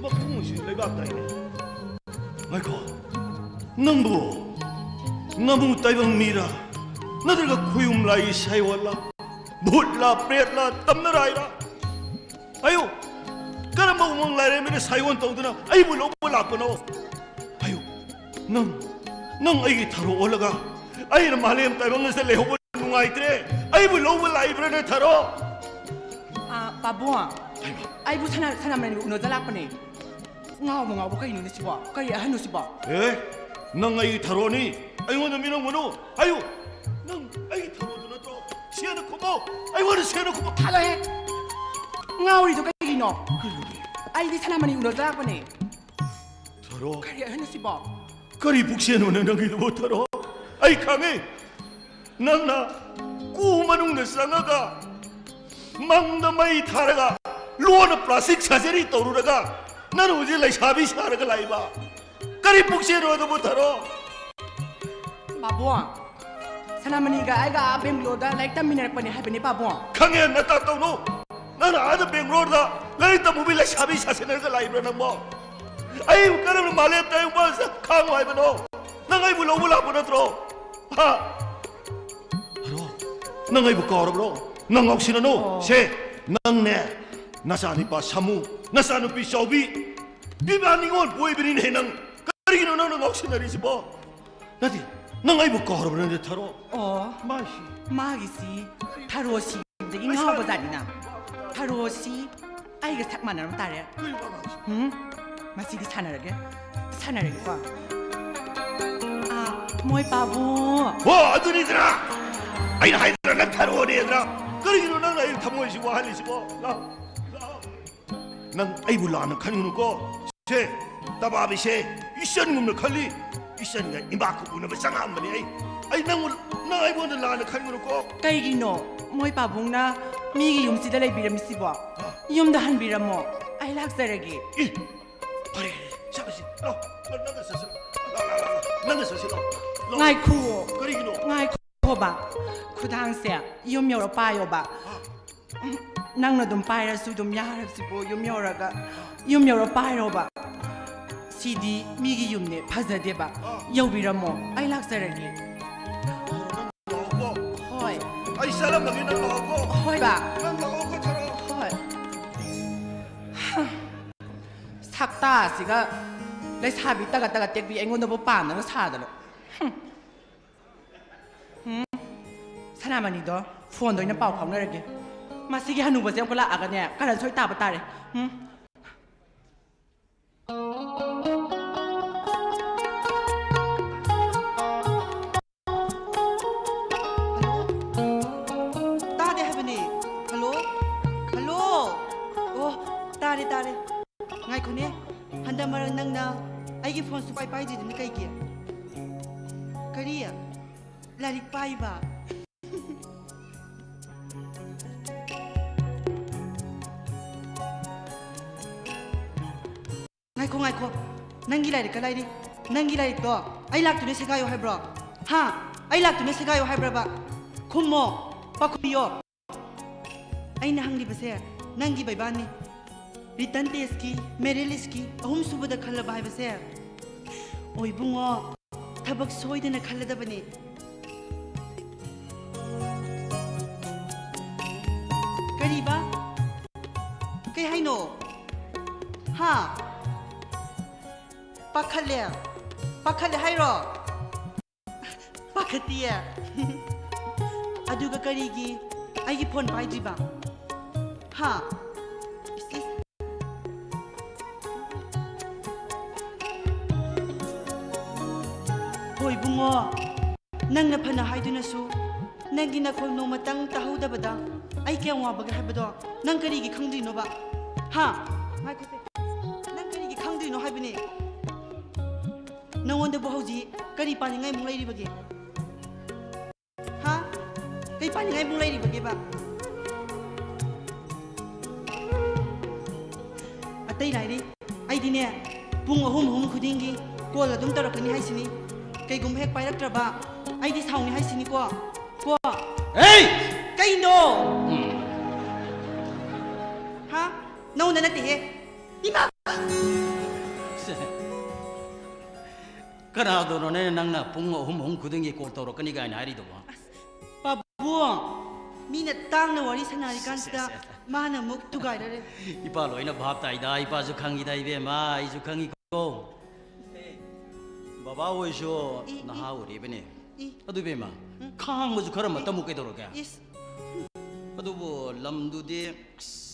ꯃꯈꯣꯡꯁꯤ ꯂꯩꯕꯥꯛ ꯇꯥꯏꯅꯦ꯫ ꯉꯥꯏꯈꯣ, ꯅꯪꯕꯨ ꯉꯥꯃꯨ ꯇꯥꯏꯕꯪ ꯃꯤꯔꯥ? ꯅꯠꯇ꯭ꯔꯒ ꯈꯣꯌꯨꯝ ꯂꯥꯏ ꯁꯥꯏꯑꯣꯟꯂꯥ? ꯚꯨꯠꯂꯥ, ꯄ꯭ꯔꯦꯠꯂꯥ, ꯇꯝꯅꯔꯥꯏꯔꯥ? ꯍꯥꯏꯌꯨ, ꯀꯔꯝꯕ ꯎꯃꯪ ꯂꯥꯏꯔꯦꯝꯕꯤꯅ ꯁꯥꯏꯑꯣꯟ ꯇꯧꯗꯨꯅ ꯑꯩꯕꯨ ꯂꯧꯕ ꯂꯥꯛꯄꯅꯣ? ꯍꯥꯏꯌꯨ, ꯅꯪ, ꯅꯪ ꯑꯩꯒꯤ ꯊꯔꯣ ꯑꯣꯜꯂꯒ ꯑꯩꯅ ꯃꯥꯂꯦꯝ ꯇꯥꯏꯕꯪ ꯑꯁꯤꯗ ꯂꯩꯍꯧꯕ ꯅꯨꯡꯉꯥꯏꯇ꯭ꯔꯦ, ꯑꯩꯕꯨ ꯂꯧꯕ ꯂꯥꯛꯏꯕ꯭ꯔꯅꯦ, ꯊꯔꯣ? ꯑꯥ, ꯄꯥꯕꯨꯡ, ꯍꯩꯃꯥ! ꯑꯩꯕꯨ ꯁꯅꯥ-, ꯁꯅꯥꯃꯅꯤꯕꯨ ꯎꯅꯖ ꯂꯥꯛꯄꯅꯦ꯫ ꯉꯥꯎꯕ ꯉꯥꯎꯕ ꯀꯩꯅꯣꯅꯦ ꯁꯤꯕꯣ? ꯀꯔꯤ ꯑꯍꯟꯅꯣ ꯁꯤꯕꯣ? ꯑꯦ, ꯅꯪ ꯑꯩꯒꯤ ꯊꯔꯣꯅꯤ, ꯑꯩꯉꯣꯟꯗ ꯃꯤꯔꯣꯡꯒꯅꯨ꯫ ꯍꯥꯏꯌꯨ, ꯅꯪ ꯑꯩꯒꯤ ꯊꯔꯣꯗꯨ ꯅꯠꯇ꯭ꯔꯣ? ꯁꯦꯡꯅ ꯈꯨꯝꯃꯣ, ꯑꯩꯉꯣꯟꯗ ꯁꯦꯡꯅ ꯈꯨꯝꯃꯣ꯫ ꯊꯥꯗꯣꯛꯑꯦ! ꯉꯥꯎꯔꯤꯗꯣ ꯀꯩꯒꯤꯅꯣ? ꯀꯩꯅꯣꯅꯦ? ꯑꯩꯗꯤ ꯁꯅꯥꯃꯅꯤ ꯎꯅ ꯂꯥꯛꯄꯅꯦ꯫ ꯊꯔꯣ꯫ ꯀꯔꯤ ꯑꯍꯟ ꯑꯁꯤꯕꯣ? ꯀꯔꯤ ꯄꯨꯛꯆꯦꯜꯅꯣꯅꯦ ꯅꯪꯒꯤꯗꯨꯕꯣ, ꯊꯔꯣ? ꯑꯩ ꯈꯪꯉꯤ꯫ ꯅꯪꯅ ꯀꯨ ꯃꯅꯨꯡꯗ ꯆꯪꯉꯒ, ꯃꯪꯗ ꯃꯩ ꯊꯥꯔꯒ, ꯂꯣꯟꯅ plastic surgery ꯇꯧꯔꯨꯔꯒ, ꯅꯪꯅ ꯍꯧꯖꯤꯛ ꯂꯩꯁꯥꯕꯤ ꯁꯥꯔꯒ ꯂꯥꯛꯏꯕ꯫ ꯀꯔꯤ ꯄꯨꯛꯆꯦꯜꯅꯣ ꯑꯗꯨꯕꯨ, ꯊꯔꯣ? ꯄꯥꯕꯨꯡ, ꯁꯅꯥꯃꯅꯤꯒ ꯑꯩꯒ ꯑꯥ ꯕꯦꯡꯒ꯭ꯂꯣꯔꯗ ꯂꯥꯏꯔꯤꯛ ꯇꯝꯃꯤꯟꯅꯔꯛꯄꯅꯦ ꯍꯥꯏꯕꯅꯦ, ꯄꯥꯕꯨꯡ꯫ ꯈꯪꯉꯦ, ꯅꯇꯥ ꯇꯧꯅꯨ꯫ ꯅꯪꯅ ꯑꯥꯗ ꯕꯦꯡꯒ꯭ꯂꯣꯔꯗ ꯂꯥꯏꯔꯤꯛ ꯇꯝꯃꯨꯕꯤ ꯂꯩꯁꯥꯕꯤ ꯁꯥꯁꯤꯟꯅꯔꯒ ꯂꯥꯛꯏꯕ꯭ꯔꯥ ꯅꯪꯕꯣ? ꯑꯩꯕꯨ ꯀꯔꯝꯅ ꯃꯥꯂꯦꯝ ꯇꯥꯏꯕꯪꯄꯥꯟꯁꯤꯗ ꯈꯥꯡꯉꯨ ꯍꯥꯏꯕꯅꯣ? ꯅꯪ ꯑꯩꯕꯨ ꯂꯧꯕ ꯂꯥꯛꯄ ꯅꯠꯇ꯭ꯔꯣ? ꯍꯥ? ꯍꯔꯣ, ꯅꯪ ꯑꯩꯕꯨ ꯀꯥꯎꯔꯕ꯭ꯔꯣ? ꯅꯪ ꯉꯥꯎꯁꯤꯟꯅꯅꯨ꯫ ꯑꯣ꯫ ꯁꯦ, ꯅꯪꯅꯦ, ꯅꯆꯥꯅꯨꯄꯥ ꯁꯥꯃꯨ, ꯅꯆꯥꯅꯨꯄꯤ ꯆꯥꯎꯕꯤ, ꯄꯤꯕꯥ ꯅꯤꯉꯣꯜ ꯄꯣꯏꯕꯅꯤꯅꯦ ꯅꯪ꯫ ꯀꯔꯤꯒꯤꯅꯣ ꯅꯪꯅ ꯉꯥꯎꯁꯤꯟꯅꯔꯤꯁꯤꯕꯣ? ꯅꯠꯇꯦ, ꯅꯪ ꯑꯩꯕꯨ ꯀꯥꯎꯔꯕ꯭ꯔ ꯅꯪꯗꯤ, ꯊꯔꯣ? ꯑꯣ, ꯃꯥꯏꯁꯤ꯫ ꯃꯥꯒꯤꯁꯤ ꯊꯔꯣ ꯁꯤꯕꯗꯒꯤ ꯉꯥꯎꯕ ꯖꯥꯠꯅꯤꯅ꯫ ꯊꯔꯣꯁꯤ ꯑꯩꯒ ꯁꯛ ꯃꯥꯟꯅꯔꯝ ꯇꯥꯔꯦ꯫ ꯀꯩꯅꯣ ꯅꯪ ꯍꯥꯏꯁꯤ? ꯎꯝ, ꯃꯁꯤꯗꯤ ꯁꯥꯟꯅꯔꯒꯦ, ꯁꯥꯟꯅꯔꯒꯦꯀꯣ꯫ ꯑꯥ, ꯃꯣꯏ ꯄꯥꯕꯨꯡ꯫ ꯍꯣ, ꯑꯗꯨꯅꯤꯗꯅ! ꯑꯩꯅ ꯍꯥꯏꯗ꯭ꯔꯥ ꯅꯪ ꯊꯔꯣꯅꯦꯗꯅ? ꯀꯔꯤꯒꯤꯅꯣ ꯅꯪꯅ ꯑꯩ ꯊꯃꯣꯏꯁꯤ ꯋꯥꯍꯜꯂꯤꯁꯤꯕꯣ? ꯂꯥꯎ, ꯂꯥꯎ꯫ ꯅꯪ ꯑꯩꯕꯨ ꯂꯥꯟꯅ ꯈꯟꯒꯅꯨꯀꯣ꯫ ꯁꯦ, ꯇꯕꯥꯕꯤꯁꯦ ꯏꯆꯟꯒꯨꯝꯅ ꯈꯜꯂꯤ꯫ ꯏꯆꯟꯒ ꯏꯃꯥꯒ ꯎꯅꯕ ꯆꯪꯉꯛꯑꯝꯕꯅꯤ ꯑꯩ꯫ ꯑꯩ ꯅꯪꯕꯨ, ꯅꯪ ꯑꯩꯉꯣꯟꯗ ꯂꯥꯟꯅ ꯈꯟꯒꯅꯨꯀꯣ꯫ ꯀꯩꯒꯤꯅꯣ ꯃꯣꯏ ꯄꯥꯕꯨꯡꯅ ꯃꯤꯒꯤ ꯌꯨꯝꯁꯤꯗ ꯂꯩꯕꯤꯔꯝꯃꯤꯁꯤꯕꯣ? ꯌꯨꯝꯗ ꯍꯟꯕꯤꯔꯝꯃꯣ, ꯑꯩ ꯂꯥꯛꯆꯔꯒꯦ꯫ ꯏ! ꯐꯔꯦ, ꯆꯠꯂꯁꯤ꯫ ꯂꯥꯎ, ꯅꯪꯒ ꯆꯠꯁꯤ꯫ ꯂꯥꯎ, ꯂꯥꯎ, ꯂꯥꯎ, ꯂꯥꯎ꯫ ꯅꯪꯒ ꯆꯠꯁꯤ, ꯂꯥꯎ꯫ ꯂꯥꯎ꯫ ꯉꯥꯏꯈꯨꯑꯣ꯫ ꯀꯔꯤꯒꯤꯅꯣ? ꯉꯥꯏꯈꯣꯕ꯫ ꯈꯨꯗꯥꯡꯁꯦ ꯌꯨꯝ ꯌꯧꯔ ꯄꯥꯏꯌꯣꯕ꯫ ꯎꯝ, ꯅꯪꯅ ꯑꯗꯨꯝ ꯄꯥꯏꯔꯁꯨ ꯑꯗꯨꯝ ꯌꯥꯔꯁꯤꯕꯨ, ꯌꯨꯝ ꯌꯧꯔꯒ, ꯌꯨꯝ ꯌꯧꯔ ꯄꯥꯏꯔꯣꯕ꯫ ꯁꯤꯗꯤ ꯃꯤꯒꯤ ꯌꯨꯝꯅꯦ, ꯐꯖꯗꯦꯕ꯫ ꯌꯧꯕꯤꯔꯝꯃꯣ, ꯑꯩ ꯂꯥꯛꯆꯔꯒꯦ꯫ ꯂꯥꯛꯑꯣꯀꯣ꯫ ꯍꯣꯏ꯫ ꯑꯩ ꯆꯠꯂꯝꯃꯒꯦ, ꯅꯪ ꯂꯥꯛꯑꯣꯀꯣ꯫ ꯍꯣꯏ, ꯕꯥ꯫ ꯅꯪ ꯂꯥꯛꯑꯣꯀꯣ, ꯊꯔꯣ꯫ ꯍꯣꯏ꯫ ꯁꯛꯇꯥꯁꯤꯒ ꯂꯩꯁꯥꯕꯤ ꯇꯒꯠ ꯇꯒꯠ ꯇꯦꯛꯄꯤ ꯑꯩꯉꯣꯟꯗꯕꯨ ꯄꯥꯝꯗꯅ ꯁꯥꯗꯅ꯫ ꯍꯨꯝ꯫ ꯎꯝ, ꯁꯅꯥꯃꯅꯤꯗꯣ ꯐꯣꯟꯗ ꯑꯣꯏꯅ ꯄꯥꯎ ꯐꯥꯎꯅꯔꯒꯦ꯫ ꯃꯁꯤꯒꯤ ꯍꯅꯨꯕꯁꯦ ꯑꯃꯨꯛꯀ ꯂꯥꯛꯑꯒꯅꯦ, ꯀꯔꯟ ꯁꯣꯏ ꯇꯥꯕ ꯇꯥꯔꯦ꯫ ꯎꯝ꯫ ꯍꯜꯂꯣ? ꯇꯥꯗꯦ ꯍꯥꯏꯕꯅꯤ꯫ ꯍꯜꯂꯣ? ꯍꯜꯂꯣ? ꯑꯣ, ꯇꯥꯔꯦ, ꯇꯥꯔꯦ꯫ ꯉꯥꯏꯈꯣꯅꯦ, ꯍꯟꯗꯛ ꯃꯔꯛ ꯅꯪꯅ ꯑꯩꯒꯤ ꯐꯣꯟ ꯁꯨꯄꯥꯏ ꯄꯥꯏꯗ꯭ꯔꯤꯗꯨꯅ ꯀꯩꯒꯤ? ꯀꯔꯤ? ꯂꯥꯏꯔꯤꯛ ꯄꯥꯏꯕ? ꯉꯥꯏꯈꯣ, ꯉꯥꯏꯈꯣ, ꯅꯪꯒꯤ ꯂꯥꯏꯔꯤꯛ ꯀꯗꯥꯏꯗꯤ? ꯅꯪꯒꯤ ꯂꯥꯏꯔꯤꯛꯇꯣ ꯑꯩ ꯂꯥꯛꯇꯨꯅ ꯁꯦꯒꯥꯏꯌꯣ ꯍꯥꯏꯕ꯭ꯔꯣ? ꯍꯥ? ꯑꯩ ꯂꯥꯛꯇꯨꯅ ꯁꯦꯒꯥꯏꯌꯣ ꯍꯥꯏꯕ꯭ꯔꯕ? ꯈꯨꯝꯃꯣ, ꯄꯥꯈꯨꯝ ꯄꯤꯌꯣ꯫ ꯑꯩꯅ ꯍꯪꯂꯤꯕꯁꯦ ꯅꯪꯒꯤ ꯕꯩꯕꯥꯅꯤ꯫ Written testꯀꯤ, merit listꯀꯤ ꯑꯍꯨꯝꯁꯨꯕꯗ ꯈꯜꯂꯕ ꯍꯥꯏꯕꯁꯦ? ꯑꯣ ꯏꯕꯨꯡꯉꯣ, ꯊꯕꯛ ꯁꯣꯏꯗꯅ ꯈꯜꯂꯗꯕꯅꯤ꯫ ꯀꯔꯤꯕ? ꯀꯩ ꯍꯥꯏꯅꯣ? ꯍꯥ? ꯄꯥꯈꯠꯂꯦ? ꯄꯥꯈꯠꯂꯦ ꯍꯥꯏꯔꯣ? ꯄꯥꯈꯠꯇꯤꯌꯦ꯫ ꯑꯗꯨꯒ ꯀꯔꯤꯒꯤ ꯑꯩꯒꯤ ꯐꯣꯟ ꯄꯥꯏꯗ꯭ꯔꯤꯕ? ꯍꯥ? ꯏꯁ, ꯏꯁ꯫ ꯍꯣꯏ ꯏꯕꯨꯡꯉꯣ, ꯅꯪꯅ ꯐꯅ ꯍꯥꯏꯗꯨꯅꯁꯨ ꯅꯪꯒꯤ ꯅꯈꯣꯜ ꯅꯣꯡꯃꯇꯪ ꯇꯥꯍꯧꯗꯕꯗ ꯑꯩ ꯀꯌꯥꯝ ꯋꯥꯕꯒꯦ ꯍꯥꯏꯕꯗꯣ ꯅꯪ ꯀꯔꯤꯒꯤ ꯈꯪꯗ꯭ꯔꯤꯅꯣꯕ? ꯍꯥ? ꯉꯥꯏꯈꯣꯁꯦ꯫ ꯅꯪ ꯀꯔꯤꯒꯤ ꯈꯪꯗ꯭ꯔꯤꯅꯣ ꯍꯥꯏꯕꯅꯦ? ꯅꯉꯣꯟꯗꯕꯨ ꯍꯧꯖꯤꯛ ꯀꯔꯤ ꯄꯥꯅꯤꯡꯉꯥꯏꯃꯨꯛ ꯂꯩꯔꯤꯕꯒꯦ? ꯍꯥ? ꯀꯩ ꯄꯥꯅꯤꯡꯉꯥꯏꯃꯨꯛ ꯂꯩꯔꯤꯕꯒꯦꯕ? ꯑꯇꯩ ꯂꯥꯏꯔꯤ, ꯑꯩꯗꯤꯅꯦ, ꯄꯨꯡ ꯑꯍꯨꯝ ꯑꯍꯨꯝ ꯈꯨꯗꯤꯡꯒꯤ ꯀꯣꯜ ꯑꯗꯨꯝ ꯇꯧꯔꯛꯀꯅꯤ ꯍꯥꯏꯁꯤꯅꯤ꯫ ꯀꯩꯒꯨꯝꯕ ꯍꯦꯛ ꯄꯥꯏꯔꯛꯇ꯭ꯔꯕ, ꯑꯩꯗꯤ ꯁꯥꯎꯅꯤ ꯍꯥꯏꯁꯤꯅꯤꯀꯣ꯫ ꯀꯣ? ꯑꯦ! ꯀꯩꯅꯣ? ꯎꯝ꯫ ꯍꯥ? ꯅꯉꯣꯟꯗ ꯅꯠꯇꯦꯍꯦ꯫ ꯏꯃꯥ! ꯁꯦ꯫ ꯀꯅꯥꯗꯅꯣꯅꯦ ꯅꯪꯅ ꯄꯨꯡ ꯑꯍꯨꯝ ꯑꯍꯨꯝ ꯈꯨꯗꯤꯡꯒꯤ ꯀꯣꯜ ꯇꯧꯔꯛꯀꯅꯤ ꯀꯥꯏꯅ ꯍꯥꯏꯔꯤꯗꯨꯕꯣ? ꯑꯁ, ꯄꯥꯕꯨꯡ, ꯃꯤꯅ ꯇꯥꯡꯅ ꯋꯥꯔꯤ ꯁꯥꯟꯅꯔꯤꯀꯥꯟꯁꯤꯗ ꯁꯦ, ꯁꯦ, ꯁꯦ꯫ ꯃꯥꯅ ꯑꯃꯨꯛ ꯊꯨꯒꯥꯏꯔꯔꯦ꯫ ꯏꯄꯥ ꯂꯣꯏꯅ ꯚꯥꯞ ꯇꯥꯏꯗ, ꯏꯄꯥꯁꯨ ꯈꯪꯉꯤꯗ ꯏꯕꯦꯝꯃ, ꯑꯩꯁꯨ ꯈꯪꯉꯤꯀꯣ꯫ ꯕꯕꯥ ꯍꯣꯏꯁꯨ ꯏ, ꯏ꯫ ꯅꯍꯥ ꯑꯣꯏꯔꯤꯕꯅꯦ꯫ ꯏ꯫ ꯑꯗꯨ ꯏꯕꯦꯝꯃ, ꯎꯝ꯫ ꯈꯥꯡꯕꯁꯨ ꯈꯔ ꯏ꯫ ꯃꯇꯝꯃꯨ ꯀꯩꯗꯧꯔꯒꯦ? ꯏꯁ꯫ ꯑꯗꯨꯕꯨ ꯂꯝꯗꯨꯗꯤ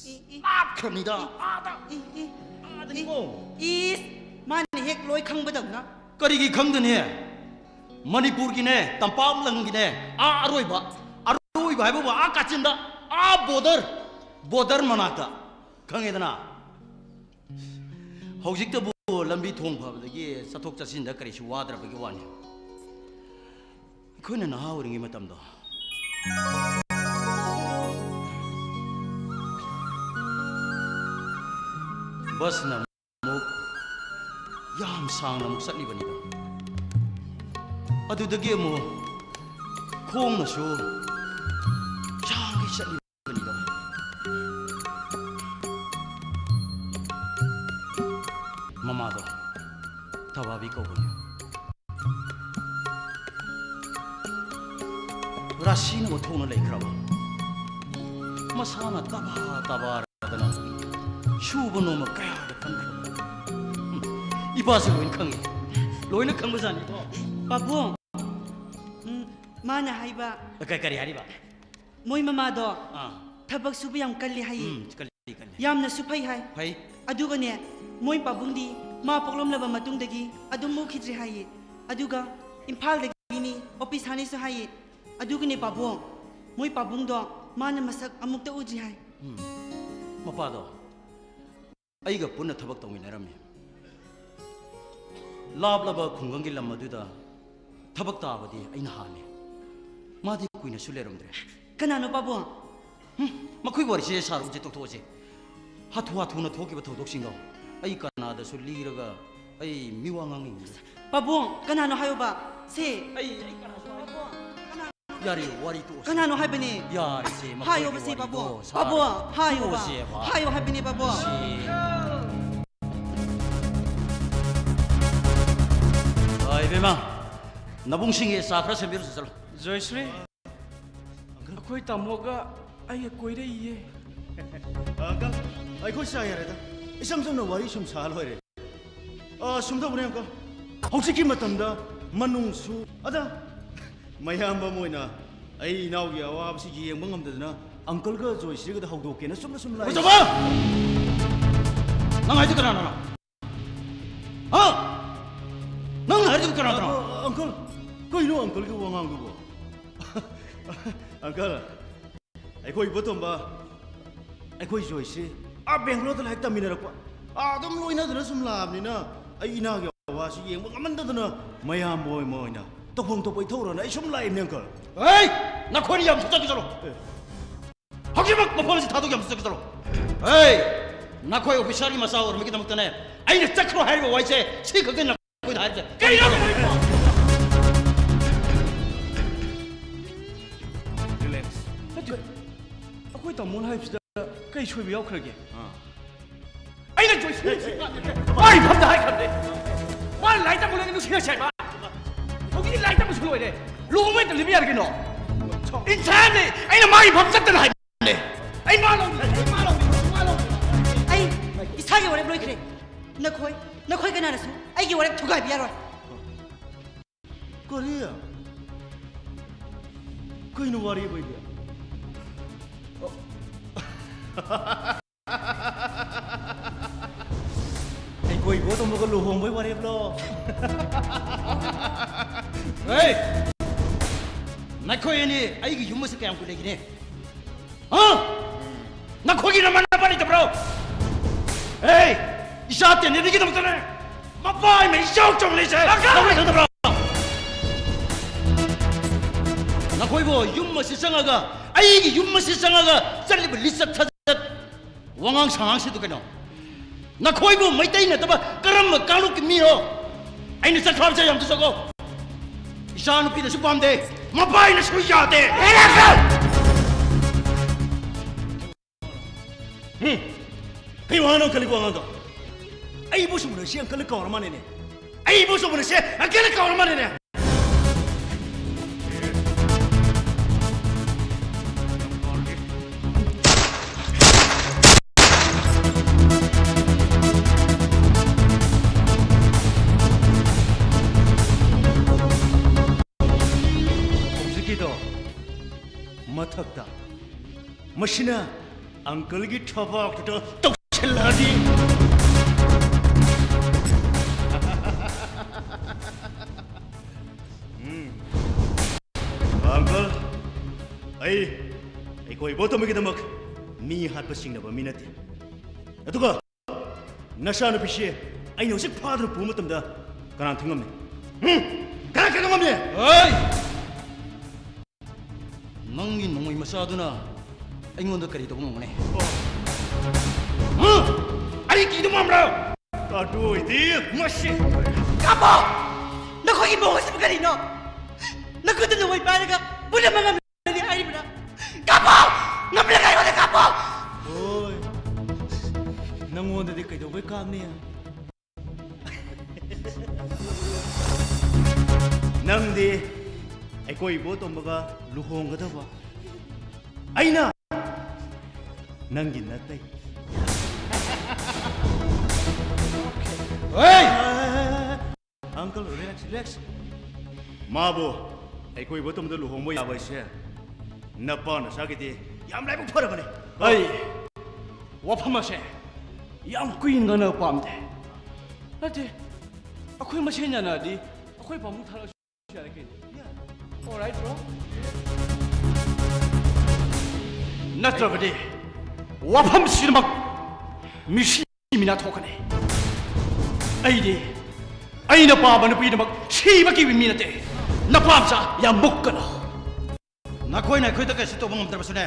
ꯏ, ꯏ꯫ ꯂꯥꯞꯈ꯭ꯔꯕꯅꯤꯗ, ꯏ꯫ ꯑꯥꯗ꯫ E, E. ꯑꯥꯗꯅꯤꯀꯣ꯫ ꯏ꯫ ꯏꯁ! ꯃꯥꯅ ꯍꯦꯛ ꯂꯣꯏ ꯈꯪꯕꯗꯧꯅ꯫ ꯀꯔꯤꯒꯤ ꯈꯪꯗꯅꯤ? ꯃꯅꯤꯄꯨꯔꯒꯤꯅꯦ, ꯇꯝꯄꯥꯛ ꯂꯝꯒꯤꯅꯦ, ꯑꯥ ꯑꯔꯣꯏꯕ, ꯑꯔꯣꯏꯕ ꯍꯥꯏꯕꯕꯨ ꯑꯥ ꯀꯥꯆꯤꯟꯗ, ꯑꯥ ꯕꯣꯔꯗꯔ, ꯕꯣꯔꯗꯔ ꯃꯅꯥꯛꯇ꯫ ꯈꯪꯉꯦꯗꯅ? ꯍꯧꯖꯤꯛꯇꯕꯨ ꯂꯝꯕꯤ ꯊꯣꯡ ꯐꯕꯗꯒꯤ ꯆꯠꯊꯣꯛ ꯆꯠꯁꯤꯟꯗ ꯀꯔꯤꯁꯨ ꯋꯥꯗ꯭ꯔꯕꯒꯤ ꯋꯥꯅꯤ꯫ ꯑꯩꯈꯣꯏꯅ ꯅꯍꯥ ꯑꯣꯏꯔꯤꯉꯩ ꯃꯇꯝꯗꯣ, ꯕꯁꯅ ꯑꯃꯨꯛ ꯌꯥꯝ ꯁꯥꯡꯅ ꯑꯃꯨꯛ ꯆꯠꯂꯤꯕꯅꯤꯗꯣ꯫ ꯑꯗꯨꯗꯒꯤ ꯑꯃꯨꯛ ꯈꯣꯡꯅꯁꯨ ꯌꯥꯡꯈꯩ ꯆꯠꯂꯤꯕꯅꯤꯗꯣ꯫ ꯃꯃꯥꯗꯣ ꯊꯕꯥꯕꯤ ꯀꯧꯕꯅꯤ꯫ ꯔꯥꯁꯤꯅ ꯑꯣꯟꯊꯣꯛꯅ ꯂꯩꯈ꯭ꯔꯕ꯫ ꯃꯁꯥꯅ ꯇꯕꯥ ꯇꯕꯥꯔꯗꯅ ꯁꯨꯕ ꯅꯣꯝꯕ ꯀꯌꯥꯗ ꯀꯟꯈ꯭ꯔꯕ꯫ ꯎꯝ, ꯏꯄꯥꯁꯨ ꯂꯣꯏꯅ ꯈꯪꯉꯤ꯫ ꯂꯣꯏꯅ ꯈꯪꯕꯖꯥꯠꯅꯤꯀꯣ꯫ ꯄꯥꯕꯨꯡ, ꯎꯝ, ꯃꯥꯅ ꯍꯥꯏꯕ꯫ ꯀ-, ꯀꯔꯤ ꯍꯥꯏꯔꯤꯕ? ꯃꯣꯏ ꯃꯃꯥꯗꯣ ꯑꯥ꯫ ꯊꯕꯛ ꯁꯨꯕ ꯌꯥꯝ ꯀꯜꯂꯤ ꯍꯥꯏꯌꯦ꯫ ꯎꯝ, ꯀꯜꯂꯤ, ꯀꯜꯂꯤ꯫ ꯌꯥꯝꯅꯁꯨ ꯐꯩ ꯍꯥꯏ꯫ ꯐꯩ꯫ ꯑꯗꯨꯒꯅꯦ, ꯃꯣꯏ ꯄꯥꯕꯨꯡꯗꯤ ꯃꯥ ꯄꯣꯛꯂꯝꯂꯕ ꯃꯇꯨꯡꯗꯒꯤ ꯑꯗꯨꯝ ꯎꯈꯤꯗ꯭ꯔꯦ ꯍꯥꯏꯌꯦ꯫ ꯑꯗꯨꯒ ꯏꯝꯐꯥꯜꯗꯒꯤꯅꯤ, ꯑꯣꯐꯤꯁ ꯍꯥꯡꯉꯤꯁꯨ ꯍꯥꯏꯌꯦ꯫ ꯑꯗꯨꯒꯅꯦ ꯄꯥꯕꯨꯡ, ꯃꯣꯏ ꯄꯥꯕꯨꯡꯗꯣ ꯃꯥꯅ ꯃꯁꯛ ꯑꯃꯨꯛꯇ ꯎꯗ꯭ꯔꯤ ꯍꯥꯏ꯫ ꯎꯝ꯫ ꯃꯄꯥꯗꯣ ꯑꯩꯒ ꯄꯨꯟꯅ ꯊꯕꯛ ꯇꯧꯃꯤꯟꯅꯔꯝꯃꯤ꯫ ꯂꯥꯞꯂꯕ ꯈꯨꯡꯒꯪꯒꯤ ꯂꯝ ꯑꯗꯨꯗ ꯊꯕꯛ ꯇꯥꯕꯗꯤ ꯑꯩꯅ ꯍꯥꯜꯂꯤ꯫ ꯃꯥꯗꯤ ꯀꯨꯏꯅꯁꯨ ꯂꯩꯔꯝꯗ꯭ꯔꯦ꯫ ꯀꯅꯥꯅꯣ ꯄꯥꯕꯨꯡ? ꯍꯨꯝ, ꯃꯈꯣꯏꯒꯤ ꯋꯥꯔꯤꯁꯦ ꯁꯥꯔꯨꯁꯦ, ꯇꯣꯛꯊꯣꯛꯑꯁꯦ꯫ ꯍꯥꯊꯨ ꯍꯥꯊꯨꯅ ꯊꯣꯛꯈꯤꯕ ꯊꯧꯗꯣꯛꯁꯤꯡꯗꯣ ꯑꯩ ꯀꯅꯥꯗꯁꯨ ꯂꯤꯔꯒ ꯑꯩ ꯃꯤꯋꯥ ꯉꯥꯡꯅꯤꯡꯗ꯭ꯔꯦ꯫ ꯄꯥꯕꯨꯡ, ꯀꯅꯥꯅꯣ ꯍꯥꯏꯌꯣꯕ? ꯁꯦ꯫ ꯑꯩ, ꯑꯩ ꯀꯅꯥꯁꯨ ꯍꯥꯏꯔꯣꯏ꯫ ꯄꯥꯕꯨꯡ, ꯀꯅꯥꯅꯣ? ꯌꯥꯔꯦ, ꯋꯥꯔꯤ ꯇꯣꯛꯑꯁꯤ꯫ ꯀꯅꯥꯅꯣ ꯍꯥꯏꯕꯅꯦ? ꯌꯥꯔꯦꯁꯦ, ꯃꯈꯣꯏꯒꯤ ꯍꯥꯏꯌꯣꯕꯁꯦ, ꯋꯥꯔꯤꯗꯣ ꯄꯥꯕꯨꯡ꯫ ꯁꯥꯔꯣꯏ꯫ ꯄꯥꯕꯨꯡ, ꯍꯥꯏꯌꯣꯕ꯫ ꯇꯣꯛꯑꯁꯦꯕ꯫ ꯍꯥꯏꯌꯣ ꯍꯥꯏꯕꯅꯦ, ꯄꯥꯕꯨꯡ꯫ ꯁꯤ꯫ ꯑ, ꯏꯕꯦꯝꯃ, ꯅꯕꯨꯡꯁꯤꯡꯒꯤ ꯆꯥ ꯈꯔ ꯁꯦꯝꯕꯤꯔꯨꯆꯣ, ꯆꯠꯂꯣ꯫ ꯖꯣꯏꯁ꯭ꯔꯤ, ꯑꯩꯈꯣꯏ ꯇꯥꯃꯣꯒ ꯑꯩꯒ ꯀꯣꯏꯔꯛꯏꯌꯦ꯫ ꯑꯪꯀꯜ, ꯑꯩꯈꯣꯏ ꯆꯥ ꯌꯥꯔꯦꯗ꯫ ꯏꯆꯝ ꯆꯝꯅ ꯋꯥꯔꯤ ꯁꯨꯝ ꯁꯥ ꯂꯣꯏꯔꯦ꯫ ꯑ, ꯁꯨꯝ ꯇꯧꯕꯅꯦ, ꯑꯪꯀꯜ꯫ ꯍꯧꯖꯤꯛꯀꯤ ꯃꯇꯝꯗ ꯃꯅꯨꯡꯁꯨ, ꯑꯗ, ꯃꯌꯥꯝꯕ ꯑꯃ ꯑꯣꯏꯅ ꯑꯩ ꯏꯅꯥꯎꯒꯤ ꯑꯋꯥꯕꯁꯤ ꯌꯦꯡꯕ ꯉꯝꯗꯗꯅ ꯑꯪꯀꯜꯒ ꯖꯣꯏꯁ꯭ꯔꯤꯒꯗ ꯍꯧꯗꯣꯛꯀꯦꯅ ꯆꯨꯝꯅ ꯁꯨꯝ ꯂꯥꯛꯏ꯫ ꯃꯨꯁꯇꯐꯥ! ꯅꯪ ꯍꯥꯏꯗꯨ ꯀꯅꯥꯅꯣ? ꯍꯥ? ꯅꯪ ꯍꯥꯏꯗꯨ ꯀꯅꯥꯅꯣ? ꯑ, ꯑꯪꯀꯜ, ꯀꯩꯅꯣ ꯑꯪꯀꯜꯒꯤ ꯋꯥꯉꯥꯡꯗꯨꯕꯣ? ꯑꯪꯀꯜ, ꯑꯩꯈꯣꯏ ꯏꯕꯣꯇꯣꯝꯕ, ꯑꯩꯈꯣꯏ ꯖꯣꯏꯁ꯭ꯔꯤ, ꯑꯥ ꯕꯦꯡꯒ꯭ꯂꯣꯔꯗ ꯂꯥꯏꯔꯤꯛ ꯇꯝꯃꯤꯟꯅꯔꯛꯄ꯫ ꯑꯥ, ꯑꯗꯨꯝ ꯂꯣꯏꯅꯗꯅ ꯁꯨꯝ ꯂꯥꯛꯑꯕꯅꯤꯅ ꯑꯩ ꯏꯅꯥꯒꯤ ꯑꯋꯥꯁꯤ ꯌꯦꯡꯕ ꯉꯝꯃꯟꯗꯗꯅ ꯃꯌꯥꯝꯕ ꯑꯣꯏ ꯑꯃ ꯑꯣꯏꯅ ꯇꯧꯐꯝ ꯊꯣꯛꯄ ꯏꯊꯧꯔꯅ ꯑꯩ ꯁꯨꯝ ꯂꯥꯛꯏꯕꯅꯦ, ꯑꯪꯀꯜ꯫ ꯍꯦ! ꯅꯈꯣꯏꯅ ꯌꯥꯝ ꯆꯠꯀꯦ ꯆꯠꯂꯣ꯫ ꯑꯦ꯫ ꯍꯧꯖꯤꯛꯃꯛ ꯃꯐꯝ ꯑꯁꯤ ꯊꯥꯗꯣꯛ ꯌꯥꯝ ꯆꯠꯀꯦ ꯆꯠꯂꯣ꯫ ꯍꯦ! ꯅꯈꯣꯏ ꯑꯣꯐꯤꯁꯥꯔꯒꯤ ꯃꯆꯥ ꯑꯣꯏꯔꯝꯕꯒꯤꯗꯃꯛꯇꯅꯦ ꯑꯩꯅ ꯆꯠꯈ꯭ꯔꯣ ꯍꯥꯏꯔꯤꯕ ꯋꯥꯍꯩꯁꯦ ꯁꯤ ꯈꯛꯇꯅꯤ ꯅꯈꯣꯏꯗ ꯍꯥꯏꯔꯤꯁꯦ꯫ ꯀꯩꯅꯣ? ꯔꯤꯂꯦꯛꯁ꯫ ꯅꯠꯇꯦ, ꯑꯩꯈꯣꯏ ꯇꯥꯃꯣꯅ ꯍꯥꯏꯕꯁꯤꯗ ꯀꯩ ꯁꯣꯏꯕ ꯌꯥꯎꯈ꯭ꯔꯒꯦ? ꯑꯥ꯫ ꯑꯩꯅ ꯖꯣꯏꯁꯟ ꯁꯤ ꯃꯥꯒꯤ ꯐꯝꯗ ꯍꯥꯏꯈ꯭ꯔꯕꯅꯦ꯫ ꯃꯥꯅ ꯂꯥꯏꯔꯤꯛ ꯇꯝꯕ ꯂꯣꯏꯔꯒ ꯅꯨꯡꯁꯤꯅꯁꯦ ꯍꯥꯏꯕ꯫ ꯍꯧꯖꯤꯛꯇꯤ ꯂꯥꯏꯔꯤꯛ ꯇꯝꯕꯁꯨ ꯂꯣꯏꯔꯦ꯫ ꯂꯨꯍꯣꯡꯕ ꯍꯦꯛꯇ ꯂꯦꯞꯄ ꯌꯥꯔꯦ ꯀꯩꯅꯣ꯫ ꯏꯟꯁꯥꯟꯅꯦ꯫ ꯑꯩꯅ ꯃꯥꯒꯤ ꯐꯝ ꯆꯠꯇꯅ ꯍꯥꯏꯕꯅꯦ꯫ ꯑꯩ ꯃꯥ ꯂꯧꯅꯤ, ꯑꯩ ꯃꯥ ꯂꯧꯅꯤ, ꯑꯩ ꯃꯥ ꯂꯧꯅꯤ꯫ ꯑꯩ ꯏꯁꯥꯒꯤ ꯋꯥꯔꯦꯞ ꯂꯣꯏꯈ꯭ꯔꯦ꯫ ꯅꯈꯣꯏ, ꯅꯈꯣꯏ ꯀꯅꯥꯅꯁꯨ ꯑꯩꯒꯤ ꯋꯥꯔꯦꯞ ꯊꯨꯒꯥꯏꯕ ꯌꯥꯔꯣꯏ꯫ ꯀꯔꯤ? ꯀꯩꯅꯣ ꯋꯥꯔꯦꯞ ꯑꯣꯏꯗꯤ? ꯑꯩꯈꯣꯏ ꯏꯕꯣꯇꯣꯝꯕꯒ ꯂꯨꯍꯣꯡꯕꯩ ꯋꯥꯔꯦꯞꯂꯣ? ꯍꯦ! ꯅꯈꯣꯏ ꯑꯅꯤ ꯑꯩꯒꯤ ꯌꯨꯝ ꯑꯁꯤ ꯀꯌꯥꯝ ꯀꯨꯏ ꯂꯩꯒꯅꯤ? ꯍꯥ? ꯅꯈꯣꯏꯒꯤ ꯅꯃꯥ ꯅꯄꯥ ꯂꯩꯇꯕ꯭ꯔꯣ? ꯑꯦ! ꯏꯆꯥ ꯇꯦꯟꯅꯕꯒꯤꯗꯃꯛꯇꯅꯦ ꯃꯄꯥ ꯑꯃ ꯏꯆꯥꯎ ꯆꯥꯎꯅ ꯂꯩꯖꯩ꯫ ꯅꯈꯣꯏ ꯈꯪꯗꯕ꯭ꯔꯣ? ꯅꯈꯣꯏꯕꯨ ꯌꯨꯝ ꯑꯁꯤ ꯆꯪꯉꯒ, ꯑꯩꯒꯤ ꯌꯨꯝ ꯑꯁꯤ ꯆꯪꯉꯒ ꯆꯠꯂꯤꯕ ꯂꯤꯆꯠ ꯁꯥꯖꯠ, ꯋꯥꯉꯥꯡ ꯁꯉꯥꯡꯁꯤꯗ ꯀꯩꯅꯣ? ꯅꯈꯣꯏꯕꯨ ꯃꯩꯇꯩ ꯅꯠꯇꯕ ꯀꯔꯝꯕ ꯀꯥꯡꯂꯨꯞꯀꯤ ꯃꯤꯅꯣ? ꯑꯩꯅ ꯆꯠꯈ꯭ꯔꯕꯁꯦ ꯌꯥꯝ ꯇꯨꯆꯧꯀꯣ꯫ ꯏꯆꯥ ꯅꯨꯄꯤꯅꯁꯨ ꯄꯥꯝꯗꯦ, ꯃꯄꯥꯏꯅꯁꯨ ꯌꯥꯗꯦ꯫ ꯎꯝ꯫ ꯀꯩ ꯋꯥꯅꯣ ꯑꯪꯀꯜꯒꯤ ꯋꯥꯉꯥꯡꯗꯣ? ꯑꯩꯕꯨ ꯁꯨꯝꯕꯅ ꯁꯤ ꯑꯪꯀꯜꯅ ꯀꯥꯎꯔ ꯃꯥꯜꯂꯦꯅꯦ꯫ ꯑꯩꯕꯨ ꯁꯨꯝꯕꯅ ꯁꯤ ꯑꯪꯀꯜꯅ ꯀꯥꯎꯔ ꯃꯥꯜꯂꯦꯅꯦ꯫ ꯍꯧꯖꯤꯛꯀꯤꯗꯣ ꯃꯊꯛꯇ꯫ ꯃꯁꯤꯅ ꯑꯪꯀꯜꯒꯤ ꯊꯕꯥꯛꯇꯨꯗ ꯇꯧꯁꯤꯜꯂꯛꯑꯗꯤ꯫ ꯎꯝ꯫ ꯑꯪꯀꯜ, ꯑꯩ, ꯑꯩꯈꯣꯏ ꯏꯕꯣꯇꯣꯝꯕꯒꯤꯗꯃꯛ ꯃꯤ ꯍꯥꯠꯄ ꯁꯤꯡꯅꯕ ꯃꯤ ꯅꯠꯇꯦ꯫ ꯑꯗꯨꯒ ꯅꯆꯥꯅꯨꯄꯤꯁꯦ ꯑꯩꯅ ꯍꯧꯖꯤꯛ ꯐꯥꯗꯨꯅ ꯄꯨꯕ ꯃꯇꯝꯗ ꯀꯅꯥꯅ ꯊꯤꯡꯉꯝꯅꯤ? ꯍꯨꯝ? ꯀꯅꯥ ꯀꯩꯗꯧ ꯉꯝꯅꯤ? ꯍꯣꯏ! ꯅꯪꯒꯤ ꯅꯣꯡꯃꯩ ꯃꯆꯥꯗꯨꯅ ꯑꯩꯉꯣꯟꯗ ꯀꯔꯤ ꯇꯧꯕ ꯉꯝꯒꯅꯤ? ꯍꯨꯝ? ꯑꯩ ꯀꯤꯗꯧ ꯃꯥꯟꯕ꯭ꯔꯣ? ꯑꯗꯨ ꯑꯣꯏꯗꯤ ꯃꯁꯤ ꯀꯥꯞꯄꯣ! ꯅꯈꯣꯏꯒꯤ ꯃꯑꯣꯡ ꯑꯁꯤꯕꯨ ꯀꯔꯤꯅꯣ? ꯅꯈꯨꯠꯇ ꯅꯣꯡꯃꯩ ꯄꯥꯏꯔꯒ ꯄꯨꯟꯅ ꯃꯉꯝ ꯍꯥꯏꯔꯤꯕ꯭ꯔꯥ? ꯀꯥꯞꯄꯣ! ꯉꯝꯂꯒ ꯑꯩꯉꯣꯟꯗ ꯀꯥꯞꯄꯣ! ꯍꯣꯏ꯫ ꯅꯪꯉꯣꯟꯗꯗꯤ ꯀꯩꯗꯧꯕꯩ ꯀꯥꯞꯅꯤ? ꯅꯪꯗꯤ ꯑꯩꯈꯣꯏ ꯏꯕꯣꯇꯣꯝꯕꯒ ꯂꯨꯍꯣꯡꯒꯗꯕ꯫ ꯑꯩꯅ ꯅꯪꯒꯤ ꯅꯇꯩ꯫ ꯍꯣꯏ! Uncle, relax, relax. ꯃꯥꯕꯨ ꯑꯩꯈꯣꯏ ꯏꯕꯣꯇꯣꯝꯕꯗ ꯂꯨꯍꯣꯡꯕ ꯌꯥꯕ ꯍꯥꯏꯁꯦ ꯅꯄꯥ ꯅꯆꯥꯒꯤꯗꯤ ꯌꯥꯝ ꯂꯥꯏꯕꯛ ꯐꯔꯕꯅꯤ꯫ ꯑꯩ ꯋꯥꯐꯝ ꯑꯁꯦ ꯌꯥꯝ ꯀꯨꯏꯅ ꯉꯥꯡꯅꯕ ꯄꯥꯝꯗꯦ꯫ ꯅꯠꯇꯦ, ꯑꯩꯈꯣꯏ ꯃꯁꯦꯟ ꯌꯥꯅꯔꯗꯤ ꯑꯩꯈꯣꯏ ꯄꯥꯕꯨꯡ ꯊꯥꯔꯛꯑꯁꯨ ꯌꯥꯔꯦ ꯀꯩꯅꯣ꯫ Alright, bro. ꯅꯠꯇ꯭ꯔꯕꯗꯤ ꯋꯥꯐꯝꯁꯤꯗꯃꯛ ꯃꯤꯁꯤ ꯃꯤꯅꯥ ꯊꯣꯛꯀꯅꯤ꯫ ꯑꯩꯗꯤ ꯑꯩꯅ ꯄꯥꯝꯕ ꯅꯨꯄꯤꯗꯃꯛ ꯁꯤꯕ ꯀꯤꯕ ꯃꯤ ꯅꯠꯇꯦ꯫ ꯅꯄꯥꯝꯆꯥ ꯌꯥꯝ ꯃꯨꯛꯀꯅꯨ꯫ ꯅꯈꯣꯏꯅ ꯑꯩꯈꯣꯏꯗ ꯀꯩꯁꯨ ꯇꯧꯕ ꯉꯝꯗ꯭ꯔꯕꯁꯨꯅꯦ,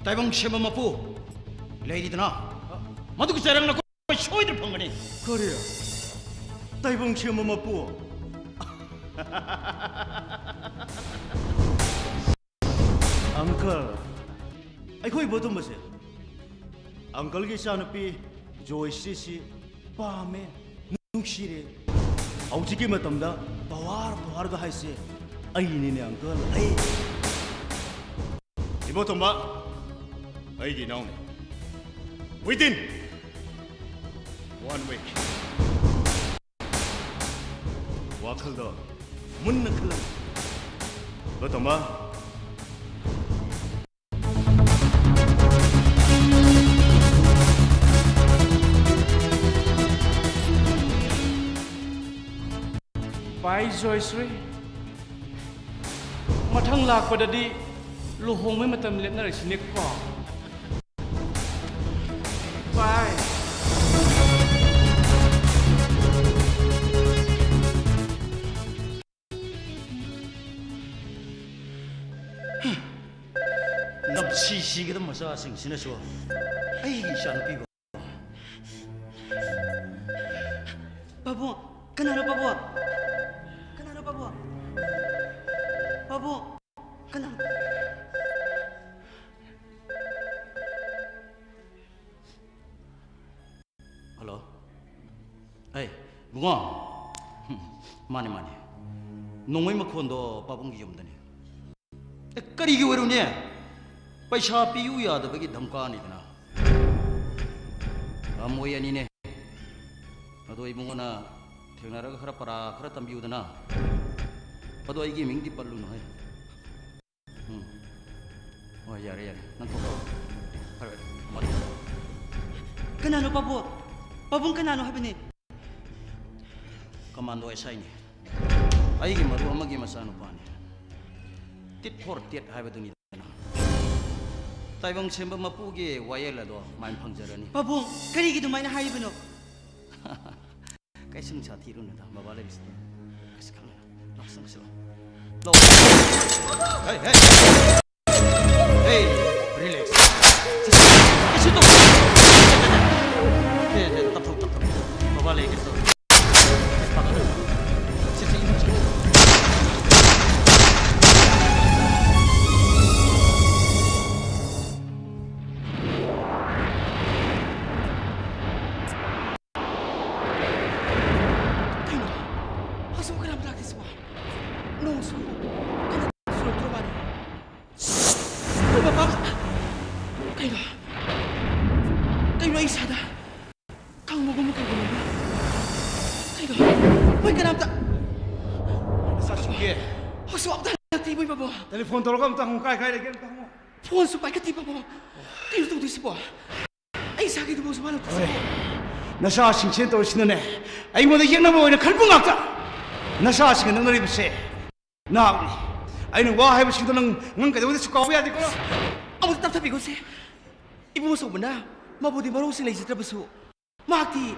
ꯇꯥꯏꯕꯪ ꯁꯦꯝꯕ ꯃꯄꯨ ꯂꯩꯔꯤꯗꯅ, ꯃꯗꯨꯒꯤ ꯆꯩꯔꯛ ꯅꯈꯣꯏ ꯁꯣꯏꯗꯅ ꯐꯪꯒꯅꯤ꯫ ꯀꯔꯤ? ꯇꯥꯏꯕꯪ ꯁꯦꯝꯕ ꯃꯄꯨ? Uncle, ꯑꯩꯈꯣꯏ ꯏꯕꯣꯇꯣꯝꯕꯁꯦ uncleꯒꯤ ꯏꯆꯥꯅꯨꯄꯤ ꯖꯣꯏꯁ꯭ꯔꯤꯁꯤ ꯄꯥꯝꯃꯦ, ꯅꯨꯡꯁꯤꯔꯦ꯫ ꯍꯧꯖꯤꯛꯀꯤ ꯃꯇꯝꯗ power, powerꯒ ꯍꯥꯏꯁꯦ ꯑꯩꯅꯤꯅꯦ, uncle, ꯑꯩ꯫ ꯏꯕꯣꯇꯣꯝꯕ, ꯑꯩꯒꯤ ꯏꯅꯥꯎꯅꯤ꯫ Within one week꯫ ꯋꯥꯈꯜꯗꯣ ꯃꯨꯟꯅ ꯈꯜꯂꯨ꯫ ꯏꯕꯣꯇꯣꯝꯕ, Bye, ꯖꯣꯏꯁ꯭ꯔꯤ꯫ ꯃꯊꯪ ꯂꯥꯛꯄꯗꯗꯤ ꯂꯨꯍꯣꯡꯕꯩ ꯃꯇꯝ ꯂꯦꯞꯅꯔꯁꯤꯅꯦꯀꯣ꯫ Bye꯫ ꯅꯨꯡꯁꯤꯒꯗꯕ ꯃꯆꯥꯁꯤꯡꯁꯤꯅꯁꯨ ꯑꯩꯒꯤ ꯏꯆꯥꯅꯨꯄꯤꯕꯨ꯫ ꯄꯥꯕꯨꯡ! ꯀꯅꯥꯅꯣ ꯄꯥꯕꯨꯡ? ꯀꯅꯥꯅꯣ ꯄꯥꯕꯨꯡ? ꯄꯥꯕꯨꯡ! ꯀꯅꯥꯅꯣ? ꯍꯜꯂꯣ꯫ ꯑꯩ, ꯏꯕꯨꯡꯉꯣ꯫ ꯃꯥꯅꯦ, ꯃꯥꯅꯦ꯫ ꯅꯣꯡꯃꯩ ꯃꯈꯣꯟꯗꯣ ꯄꯥꯕꯨꯡꯒꯤ ꯌꯨꯝꯗꯅꯦ꯫ ꯑꯦ, ꯀꯔꯤꯒꯤ ꯑꯣꯏꯔꯨꯅꯦ? ꯄꯩꯁꯥ ꯄꯤꯌꯨ ꯌꯥꯗꯕꯒꯤ ꯙꯝꯀꯥꯅꯤꯗꯅ꯫ ꯂꯝ ꯃꯣꯏ ꯑꯅꯤꯅꯦ꯫ ꯑꯗꯣ ꯏꯕꯨꯡꯉꯣꯅ ꯊꯦꯡꯅꯔꯒ ꯈꯔ ꯄꯔꯥ ꯈꯔ ꯇꯝꯕꯤꯌꯨꯗꯅ꯫ ꯑꯗꯣ ꯑꯩꯒꯤ ꯃꯤꯡꯗꯤ ꯄꯜꯂꯨꯅꯨ ꯍꯦ꯫ ꯎꯝ꯫ ꯍꯣꯏ, ꯌꯥꯔꯦ, ꯌꯥꯔꯦ꯫ ꯅꯪ ꯊꯣꯛꯈ꯭ꯔꯣ꯫ ꯐꯔꯦ, ꯐꯔꯦ꯫ ꯃꯗꯨ ꯀꯅꯥꯅꯣ ꯄꯥꯕꯨꯡ? ꯄꯥꯕꯨꯡ ꯀꯅꯥꯅꯣ ꯍꯥꯏꯕꯅꯦ? ꯀꯃꯥꯟꯗꯣ ꯑꯦꯁ ꯑꯥꯏꯅꯤ꯫ ꯑꯩꯒꯤ ꯃꯔꯨꯞ ꯑꯃꯒꯤ ꯃꯆꯥꯅꯨꯄꯥꯅꯤ꯫ ꯇꯤꯠ ꯐꯣꯔ ꯇꯦꯠ ꯍꯥꯏꯕꯗꯨꯅꯤꯗꯅ꯫ ꯇꯥꯏꯕꯪ ꯁꯦꯝꯕ ꯃꯄꯨꯒꯤ ꯋꯥꯌꯦꯜ ꯑꯗꯣ ꯃꯥꯏ ꯐꯪꯖꯔꯅꯤ꯫ ꯄꯥꯕꯨꯡ, ꯀꯔꯤꯒꯤ ꯑꯗꯨꯃꯥꯏꯅ ꯍꯥꯏꯔꯤꯕꯅꯣ? ꯀꯩꯁꯨ ꯅꯨꯡꯁꯥ ꯊꯤꯔꯨꯅꯨꯗ, ꯕꯕꯥ ꯂꯩꯕꯁꯤꯗ꯫ ꯀꯩꯁꯨ ꯈꯜꯂꯨꯅꯨ꯫ ꯂꯥꯛꯑꯣ, ꯆꯪꯁꯤꯜꯂꯣ꯫ ꯂꯥꯛꯑꯣ꯫ ꯍꯦ, ꯍꯦ꯫ ꯍꯦ, ꯔꯤꯂꯦꯛꯁ꯫ ꯀꯩꯁꯨ ꯇꯧ-, ꯁꯦ, ꯁꯦ, ꯇꯞꯊꯧ, ꯇꯞꯊꯧ꯫ ꯕꯕꯥ ꯂꯩ, ꯀꯩꯁꯨ ꯇꯧ-, ꯁꯦ, ꯁꯦ, ꯏꯃꯨꯡ ꯆꯪꯉꯣ꯫ ꯀꯩꯅꯣ? ꯍꯧꯖꯤꯛꯐꯥꯎ ꯀꯅꯥꯝꯇ ꯂꯥꯛꯇꯦ ꯁꯤꯕꯣ? ꯅꯣꯡꯁꯨ ꯀꯟꯅ ꯆꯨꯔꯛꯇ꯭ꯔ ꯃꯥꯜꯂꯦ꯫ ꯁꯤꯁ! ꯃꯣꯏ ꯃꯄꯥ-, ꯀꯩꯅꯣ? ꯀꯩꯅꯣ ꯑꯩ ꯏꯁꯥꯗ ꯈꯪꯕꯒꯨꯝ ꯀꯩꯒꯨꯝ ꯑꯃ? ꯀꯩꯅꯣ? ꯃꯣꯏ ꯀꯅꯥꯝꯇ ꯅꯆꯥꯁꯤꯡꯒꯤ ꯍꯧꯖꯤꯛꯐꯥꯎ ꯑꯝꯇ ꯍꯜꯂꯛꯇꯦ ꯃꯣꯏ ꯃꯄꯥ꯫ ꯇꯦꯂꯤꯐꯣꯟ ꯇꯧꯔꯒ ꯑꯝꯇ ꯍꯪꯉꯨ, ꯀꯥꯏ ꯀꯥꯏ ꯂꯩꯒꯦ ꯑꯝꯇ ꯍꯪꯉꯨ꯫ ꯐꯣꯟꯁꯨ ꯄꯥꯏꯈꯠꯇꯦ ꯃꯄꯥ꯫ ꯀꯩꯅꯣ ꯇꯧꯗꯣꯏꯁꯤꯕꯣ? ꯑꯩ ꯏꯁꯥꯒꯤꯗꯨꯐꯥꯎꯁꯨ ꯃꯥ ꯂꯧꯊꯣꯛ-, ꯍꯣꯏ. ꯅꯆꯥꯁꯤꯡꯁꯤꯅ ꯇꯧꯔꯤꯁꯤꯅꯅꯦ, ꯑꯩꯉꯣꯟꯗ ꯌꯦꯛꯅꯕ ꯑꯣꯏꯅ ꯈꯟꯕ ꯉꯥꯛꯇ꯫ ꯅꯆꯥꯁꯤꯡꯒ ꯅꯛꯅꯔꯤꯕꯁꯦ ꯅꯍꯥꯛꯅꯤ꯫ ꯑꯩꯅ ꯋꯥ ꯍꯥꯏꯕꯁꯤꯡꯗꯣ ꯅꯪ, ꯅꯪ ꯀꯩꯗꯧꯉꯩꯗꯁꯨ ꯀꯥꯎꯕ ꯌꯥꯗꯦꯀꯣ꯫ ꯑꯃꯨꯛꯇ ꯇꯞꯊꯕꯤꯈꯣꯁꯦ꯫ ꯏꯕꯨꯡꯉꯣ ꯆꯧꯕꯅ ꯃꯕꯨꯗꯤ ꯃꯔꯧꯁꯤꯡ ꯂꯩꯖꯗ꯭ꯔꯕꯁꯨ, ꯃꯍꯥꯛꯇꯤ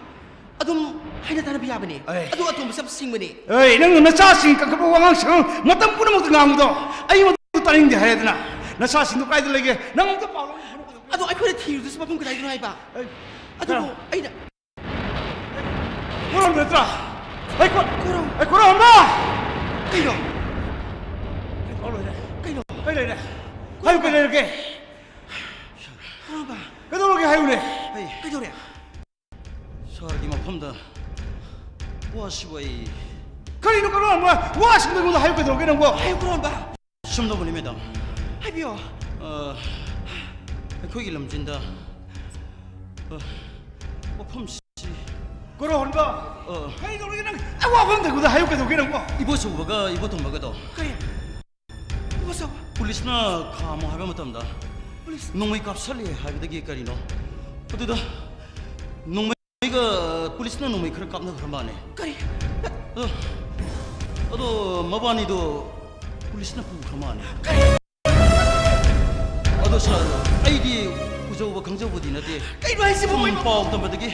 ꯑꯗꯨꯝ ꯍꯥꯏꯅ ꯇꯥꯟꯅꯕ ꯌꯥꯕꯅꯦ꯫ ꯑꯩ ꯑꯗꯨ ꯑꯇꯣꯝꯕꯁꯦ ꯌꯥꯝ ꯁꯤꯡꯕꯅꯦ꯫ ꯑꯩ, ꯅꯪꯅ ꯅꯆꯥꯁꯤꯡ ꯀꯟꯈꯠꯄ ꯋꯥꯉꯥꯡ ꯁꯉꯥꯡ ꯃꯇꯝ ꯄꯨꯝꯅꯃꯛꯇ ꯉꯥꯡꯕꯗꯣ ꯑꯩ ꯃꯗꯨ ꯇꯥꯅꯤꯡꯗꯦ ꯍꯥꯏꯔꯦꯗꯅ꯫ ꯅꯆꯥꯁꯤꯡꯗꯨ ꯀꯥꯏꯗ ꯂꯩꯒꯦ? ꯅꯪ ꯑꯝꯇ ꯄꯥꯎ ꯂꯧ꯫ ꯑꯗꯣ ꯑꯩꯈꯣꯏꯅ ꯊꯤꯔꯨꯗꯣꯏꯁꯤ ꯃꯐꯝ ꯀꯗꯥꯏꯗꯅꯣ ꯍꯥꯏꯕ? ꯑꯩ ꯑꯗꯨꯕꯨ ꯀꯅꯥ? ꯑꯩꯅ ꯀꯣꯔꯧ ꯅꯠꯇ꯭ꯔꯥ? ꯑꯩ ꯀꯣ-, ꯀꯣꯔꯧ꯫ ꯑꯩ ꯀꯣꯔꯧ ꯍꯟꯕ! ꯀꯩꯅꯣ? ꯑꯩ ꯂꯣꯏꯔꯦ꯫ ꯀꯩꯅꯣ? ꯑꯩ ꯂꯩꯔꯦ꯫ ꯍꯥꯏꯌꯨ, ꯀꯩ ꯂꯩꯔꯒꯦ? ꯀꯣꯔꯧꯕ꯫ ꯀꯩꯗꯧꯔꯒꯦ ꯍꯥꯏꯌꯨꯅꯦ? ꯑꯩ ꯀꯩꯗꯧꯔꯦ? ꯁꯍꯔꯒꯤ ꯃꯐꯝꯗ ꯋꯥꯁꯤꯕꯨ ꯑꯩ ꯀꯔꯤꯅꯣ ꯀꯣꯔꯧ ꯍꯟꯕ? ꯋꯥꯁꯤꯡꯗꯣ ꯑꯩꯉꯣꯟꯗ ꯍꯥꯏꯌꯨ ꯀꯩꯗꯧꯔꯒꯦ ꯅꯪꯕꯣ? ꯍꯥꯏꯌꯨ ꯀꯣꯔꯧ ꯍꯟꯕ꯫ ꯁꯨꯝꯗꯧꯕꯅꯤ, ꯃꯦꯗꯥꯝ꯫ ꯍꯥꯏꯕꯤꯌꯣ꯫ ꯑ, ꯑꯩꯈꯣꯏꯒꯤ ꯂꯝꯖꯤꯟꯗ, ꯑ, ꯃꯐꯝꯁꯤ ꯀꯣꯔꯧ ꯍꯟꯕ꯫ ꯑ, ꯀꯩꯗꯧꯔꯒꯦ ꯅꯪ? ꯑꯩ ꯋꯥꯐꯝꯗ ꯑꯩꯉꯣꯟꯗ ꯍꯥꯏꯌꯨ ꯀꯩꯗꯧꯒꯦ ꯅꯪꯕꯣ? ꯏꯕꯣꯆꯧꯕꯒ ꯏꯕꯣꯇꯣꯝꯕꯒꯗꯣ ꯀꯔꯤ? ꯏꯕꯣꯆꯧꯕ? ꯄꯨꯂꯤꯁꯅ ꯈꯥꯝꯃꯣ ꯍꯥꯏꯕ ꯃꯇꯝꯗ ꯄꯨꯂꯤꯁ? ꯅꯣꯡꯃꯩ ꯀꯥꯞꯁꯜꯂꯦ ꯍꯥꯏꯕꯗꯒꯤ ꯀꯔꯤꯅꯣ? ꯑꯗꯨꯗ ꯅꯣꯡꯃꯩꯒ ꯄꯨꯂꯤꯁꯅ ꯅꯣꯡꯃꯩ ꯈꯔ ꯀꯥꯞꯅꯈ꯭ꯔ ꯃꯥꯜꯂꯦ꯫ ꯀꯔꯤ? ꯑꯗꯣ, ꯑꯗꯣ ꯃꯕꯥꯅꯤꯗꯣ ꯄꯨꯂꯤꯁꯅ ꯄꯨꯈ꯭ꯔ ꯃꯥꯜꯂꯦ꯫ ꯀꯔꯤ? ꯑꯗꯣ ꯁꯥꯔ, ꯑꯩꯗꯤ ꯎꯖꯧꯕ ꯈꯪꯖꯧꯕꯗꯤ ꯅꯠꯇꯦ꯫ ꯀꯩꯅꯣ ꯍꯥꯏꯁꯤꯕꯣ, ꯁꯨꯝ ꯃꯣꯏ ꯄꯥꯎ ꯇꯝꯕꯗꯒꯤ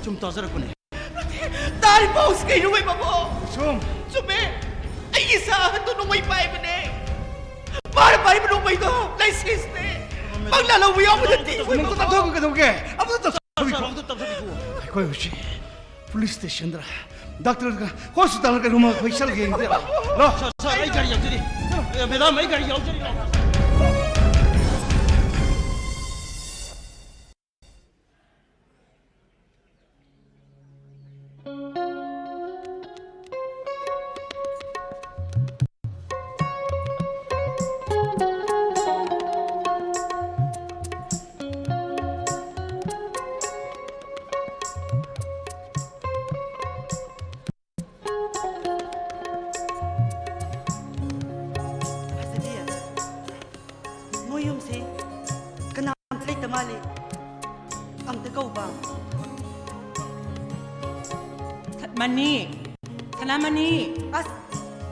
ꯁꯨꯝ ꯇꯥꯖꯔꯛꯄꯅꯦ꯫ ꯇꯥꯔꯤ ꯄꯥꯎꯁꯤ ꯀꯩꯅꯣ, ꯃꯣꯏ ꯃꯕꯣ? ꯁꯨꯝ꯫ ꯆꯨꯝꯃꯦ꯫ ꯑꯩꯒꯤ ꯏꯆꯥ ꯑꯍꯟꯗꯣ ꯅꯣꯡꯃꯩ ꯄꯥꯏꯕꯅꯦ꯫ ꯃꯥꯅ ꯄꯥꯏꯕ ꯅꯣꯡꯃꯩꯗꯣ ꯂꯥꯏꯁꯦꯟꯁꯅꯦ꯫ ꯄꯪꯂꯥ ꯂꯧꯕ ꯌꯥꯎꯕ ꯅꯠꯇꯦ꯫ ꯑꯃꯨꯛꯇ ꯇꯞꯊꯧꯕ ꯀꯩꯗꯧꯒꯦ? ꯑꯃꯨꯛꯇ ꯇꯞꯊꯧꯕꯤꯈꯣ꯫ ꯁꯥꯔ, ꯑꯃꯨꯛꯇ ꯇꯞꯊꯧꯕꯤꯈꯣ꯫ ꯑꯩꯈꯣꯏ ꯍꯧꯖꯤꯛ ꯄꯨꯂꯤꯁ ꯁ꯭ꯇꯦꯁꯟꯗ ꯗꯥꯛꯇꯔꯒ ꯍꯣꯁꯄꯤꯇꯥꯜꯗ ꯀꯩꯅꯣꯝꯃ ꯑꯩꯈꯣꯏ ꯆꯠꯂꯒ ꯌꯦꯡꯁꯦ꯫ ꯂꯥꯛꯑꯣ꯫ ꯁꯥꯔ, ꯁꯥꯔ, ꯑꯩ ꯒꯥꯔꯤ ꯌꯥꯎꯖꯔꯤ꯫ ꯑꯦ, ꯃꯦꯗꯥꯝ, ꯑꯩ ꯒꯥꯔꯤ ꯌꯥꯎꯖꯔꯤ꯫ ꯐꯖꯕꯤ, ꯃꯣꯏ ꯌꯨꯝꯁꯤ ꯀꯅꯥꯝꯇ ꯂꯩꯇ ꯃꯥꯜꯂꯤ꯫ ꯑꯝꯇ ꯀꯧꯕ꯫ ꯃꯅꯤ, ꯁꯅꯥꯃꯅꯤ꯫ ꯑꯁ,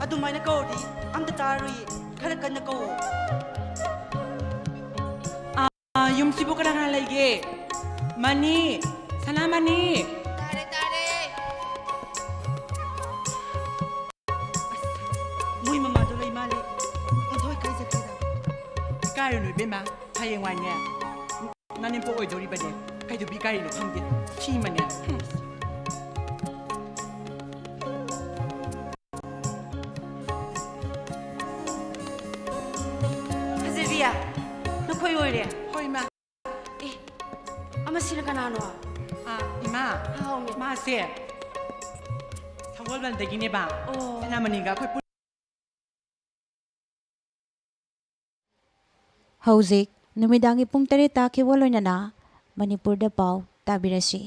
ꯑꯗꯨꯃꯥꯏꯅ ꯀꯧꯔꯗꯤ ꯑꯝꯇ ꯇꯥꯔꯣꯏꯌꯦ꯫ ꯈꯔ ꯀꯟꯅ ꯀꯧꯋꯣ꯫ ꯑꯥ, ꯌꯨꯝꯁꯤꯕꯨ ꯀꯅꯥ ꯀꯅꯥ ꯂꯩꯒꯦ? ꯃꯅꯤ, ꯁꯅꯥꯃꯅꯤ꯫ ꯇꯥꯔꯦ, ꯇꯥꯔꯦ꯫ ꯑꯁ, ꯃꯣꯏ ꯃꯃꯥꯗꯣ ꯂꯩ ꯃꯥꯜꯂꯦ꯫ ꯑꯣꯟꯊꯣꯛ ꯏꯀꯥꯏꯖꯈ꯭ꯔꯦꯗ꯫ ꯀꯔꯤꯅꯣ ꯏꯕꯦꯝꯃ? ꯍꯌꯦꯡꯋꯥꯏꯅꯦ, ꯅꯅꯦꯝꯄꯣꯛ ꯑꯣꯏꯗꯣꯔꯤꯕꯅꯦ꯫ ꯀꯩꯗꯧꯕꯤ ꯀꯔꯤꯅꯣ ꯈꯪꯗꯦ꯫ ꯊꯤꯃꯅꯦ꯫ ꯍꯨꯝ꯫ ꯐꯖꯕꯤꯌꯥ, ꯅꯈꯣꯏ ꯑꯣꯏꯔꯦ꯫ ꯍꯣꯏ, ꯏꯃꯥ꯫ ꯑꯦ, ꯑꯃꯁꯤꯅ ꯀꯅꯥꯅꯣ? ꯑꯥ, ꯏꯃꯥ꯫ ꯍꯥꯎꯅꯦ꯫ ꯃꯥꯁꯦ ꯁꯒꯣꯜꯕꯟꯗꯒꯤꯅꯦꯕ꯫ ꯑꯣ꯫ ꯁꯅꯥꯃꯅꯤꯒ ꯑꯩꯈꯣꯏ ꯄꯨꯟ- ꯍꯧꯖꯤꯛ ꯅꯨꯃꯤꯗꯥꯡꯒꯤ ꯄꯨꯡ ꯇꯔꯦꯠ ꯇꯥꯈꯤꯕ ꯂꯣꯏꯅꯅ ꯃꯅꯤꯄꯨꯔꯗ ꯄꯥꯎ ꯇꯥꯕꯤꯔꯁꯤ꯫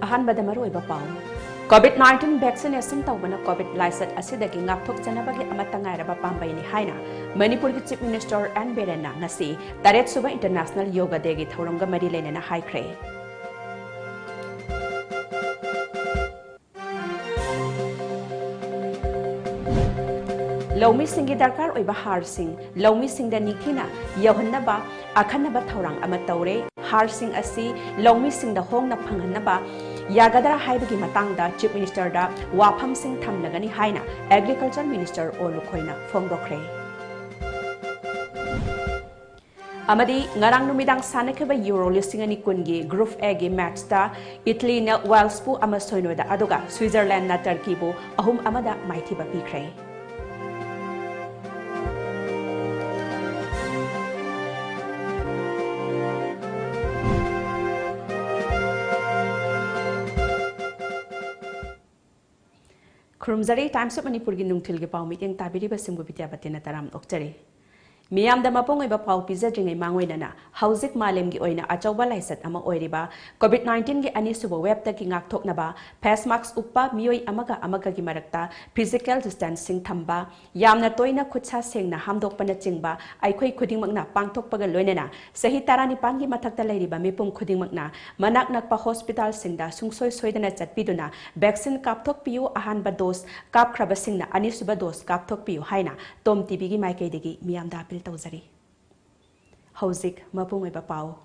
ꯑꯍꯥꯟꯕꯗ ꯃꯔꯨꯑꯣꯏꯕ ꯄꯥꯎ꯫ COVID nineteen vaccination ꯇꯧꯕꯅ COVID ꯂꯥꯏꯆꯠ ꯑꯁꯤꯗꯒꯤ ꯉꯥꯛꯊꯣꯛꯆꯅꯕꯒꯤ ꯑꯃꯠꯇ ꯉꯥꯏꯔꯕ ꯄꯥꯝꯕꯩꯅꯤ ꯍꯥꯏꯅ ꯃꯅꯤꯄꯨꯔꯒꯤ Chief Minister ꯑꯦꯟ ꯕꯤꯔꯦꯟꯅ ꯉꯁꯤ ꯇꯔꯦꯠ ꯁꯨꯕ International Yoga Dayꯒꯤ ꯊꯧꯔꯝꯒ ꯃꯔꯤ ꯂꯩꯅꯅ ꯍꯥꯏꯈ꯭ꯔꯦ꯫ ꯂꯧꯃꯤꯁꯤꯡꯒꯤ ꯗꯔꯀꯥꯔ ꯑꯣꯏꯕ ꯍꯥꯔꯁꯤꯡ ꯂꯧꯃꯤꯁꯤꯡꯗ ꯅꯤꯡꯊꯤꯅ ꯌꯧꯍꯟꯅꯕ ꯑꯈꯟꯅꯕ ꯊꯧꯔꯥꯡ ꯑꯃ ꯇꯧꯔꯦ꯫ ꯍꯥꯔꯁꯤꯡ ꯑꯁꯤ ꯂꯧꯃꯤꯁꯤꯡꯗ ꯍꯣꯡꯅ ꯐꯪꯍꯟꯅꯕ ꯌꯥꯒꯗ꯭ꯔꯥ ꯍꯥꯏꯕꯒꯤ ꯃꯇꯥꯡꯗ Chief Ministerꯗ ꯋꯥꯐꯝꯁꯤꯡ ꯊꯝꯂꯒꯅꯤ ꯍꯥꯏꯅ Agriculture Minister ꯑꯣ ꯂꯨꯈꯣꯏꯅ ꯐꯣꯡꯗꯣꯛꯈ꯭ꯔꯦ꯫ ꯑꯃꯗꯤ ꯉꯔꯥꯡ ꯅꯨꯃꯤꯗꯥꯡ ꯁꯥꯟꯅꯈꯤꯕ Euro ꯂꯤꯁꯤꯡ ꯑꯅꯤ ꯀꯨꯟꯒꯤ Group Aꯒꯤ ꯃꯦꯠꯆꯇ ꯏꯇꯂꯤꯅ ꯋꯦꯜꯁꯄꯨ ꯑꯃ ꯁꯣꯏꯅꯣꯗ, ꯑꯗꯨꯒ ꯁ꯭ꯋꯤꯖꯔꯂꯦꯟꯗꯅ ꯇꯔꯀꯤꯕꯨ ꯑꯍꯨꯝ ꯑꯃꯗ ꯃꯥꯏꯊꯤꯕ ꯄꯤꯈ꯭ꯔꯦ꯫ ꯈꯨꯔꯨꯝꯖꯔꯤ꯫ Times of ꯃꯅꯤꯄꯨꯔꯒꯤ ꯅꯨꯡꯊꯤꯜꯒꯤ ꯄꯥꯎ ꯃꯤꯠꯌꯦꯡ ꯇꯥꯕꯤꯔꯤꯕꯁꯤꯡꯕꯨ ꯕꯤꯗ꯭ꯌꯥꯄꯇꯤꯅ ꯇꯔꯥꯝꯅ ꯑꯣꯛꯆꯔꯤ꯫ ꯃꯤꯌꯥꯝꯗ ꯃꯄꯨꯡ ꯑꯣꯏꯕ ꯄꯥꯎ ꯄꯤꯖꯗ꯭ꯔꯤꯉꯩ ꯃꯥꯡꯑꯣꯏꯅꯅ, ꯍꯧꯖꯤꯛ ꯃꯥꯂꯦꯝꯒꯤ ꯑꯣꯏꯅ ꯑꯆꯧꯕ ꯂꯥꯏꯆꯠ ꯑꯃ ꯑꯣꯏꯔꯤꯕ COVID nineteen ꯒꯤ ꯑꯅꯤꯁꯨꯕ wave ꯇꯒꯤ ꯉꯥꯛꯊꯣꯛꯅꯕ face mask ꯎꯞꯄ, ꯃꯤꯑꯣꯏ ꯑꯃꯒ ꯑꯃꯒꯒꯤ ꯃꯔꯛꯇ physical distancing ꯊꯝꯕ, ꯌꯥꯝꯅ ꯇꯣꯏꯅ ꯈꯨꯠꯁꯥ ꯁꯦꯡꯅ ꯍꯥꯝꯗꯣꯛꯄꯅꯆꯤꯡꯕ ꯑꯩꯈꯣꯏ ꯈꯨꯗꯤꯡꯃꯛꯅ ꯄꯥꯡꯊꯣꯛꯄꯒ ꯂꯣꯏꯅꯅ, ꯆꯍꯤ ꯇꯔꯥꯅꯤꯄꯥꯟꯒꯤ ꯃꯊꯛꯇ ꯂꯩꯔꯤꯕ ꯃꯤꯄꯨꯝ ꯈꯨꯗꯤꯡꯃꯛꯅ ꯃꯅꯥꯛ ꯅꯛꯄ hospital ꯁꯤꯡꯗ ꯁꯨꯡꯁꯣꯏ ꯁꯣꯏꯗꯅ ꯆꯠꯄꯤꯗꯨꯅ vaccine ꯀꯥꯞꯊꯣꯛꯄꯤꯌꯨ, ꯑꯍꯥꯟꯕ dose ꯀꯥꯞꯈ꯭ꯔꯕꯁꯤꯡꯅ ꯑꯅꯤꯁꯨꯕ dose ꯀꯥꯞꯊꯣꯛꯄꯤꯌꯨ ꯍꯥꯏꯅ TOM TV ꯒꯤ ꯃꯥꯏꯀꯩꯗꯒꯤ ꯃꯤꯌꯥꯝꯗ appeal ꯇꯧꯖꯔꯤ꯫ ꯍꯧꯖꯤꯛ ꯃꯄꯨꯡ ꯑꯣꯏꯕ ꯄꯥꯎ꯫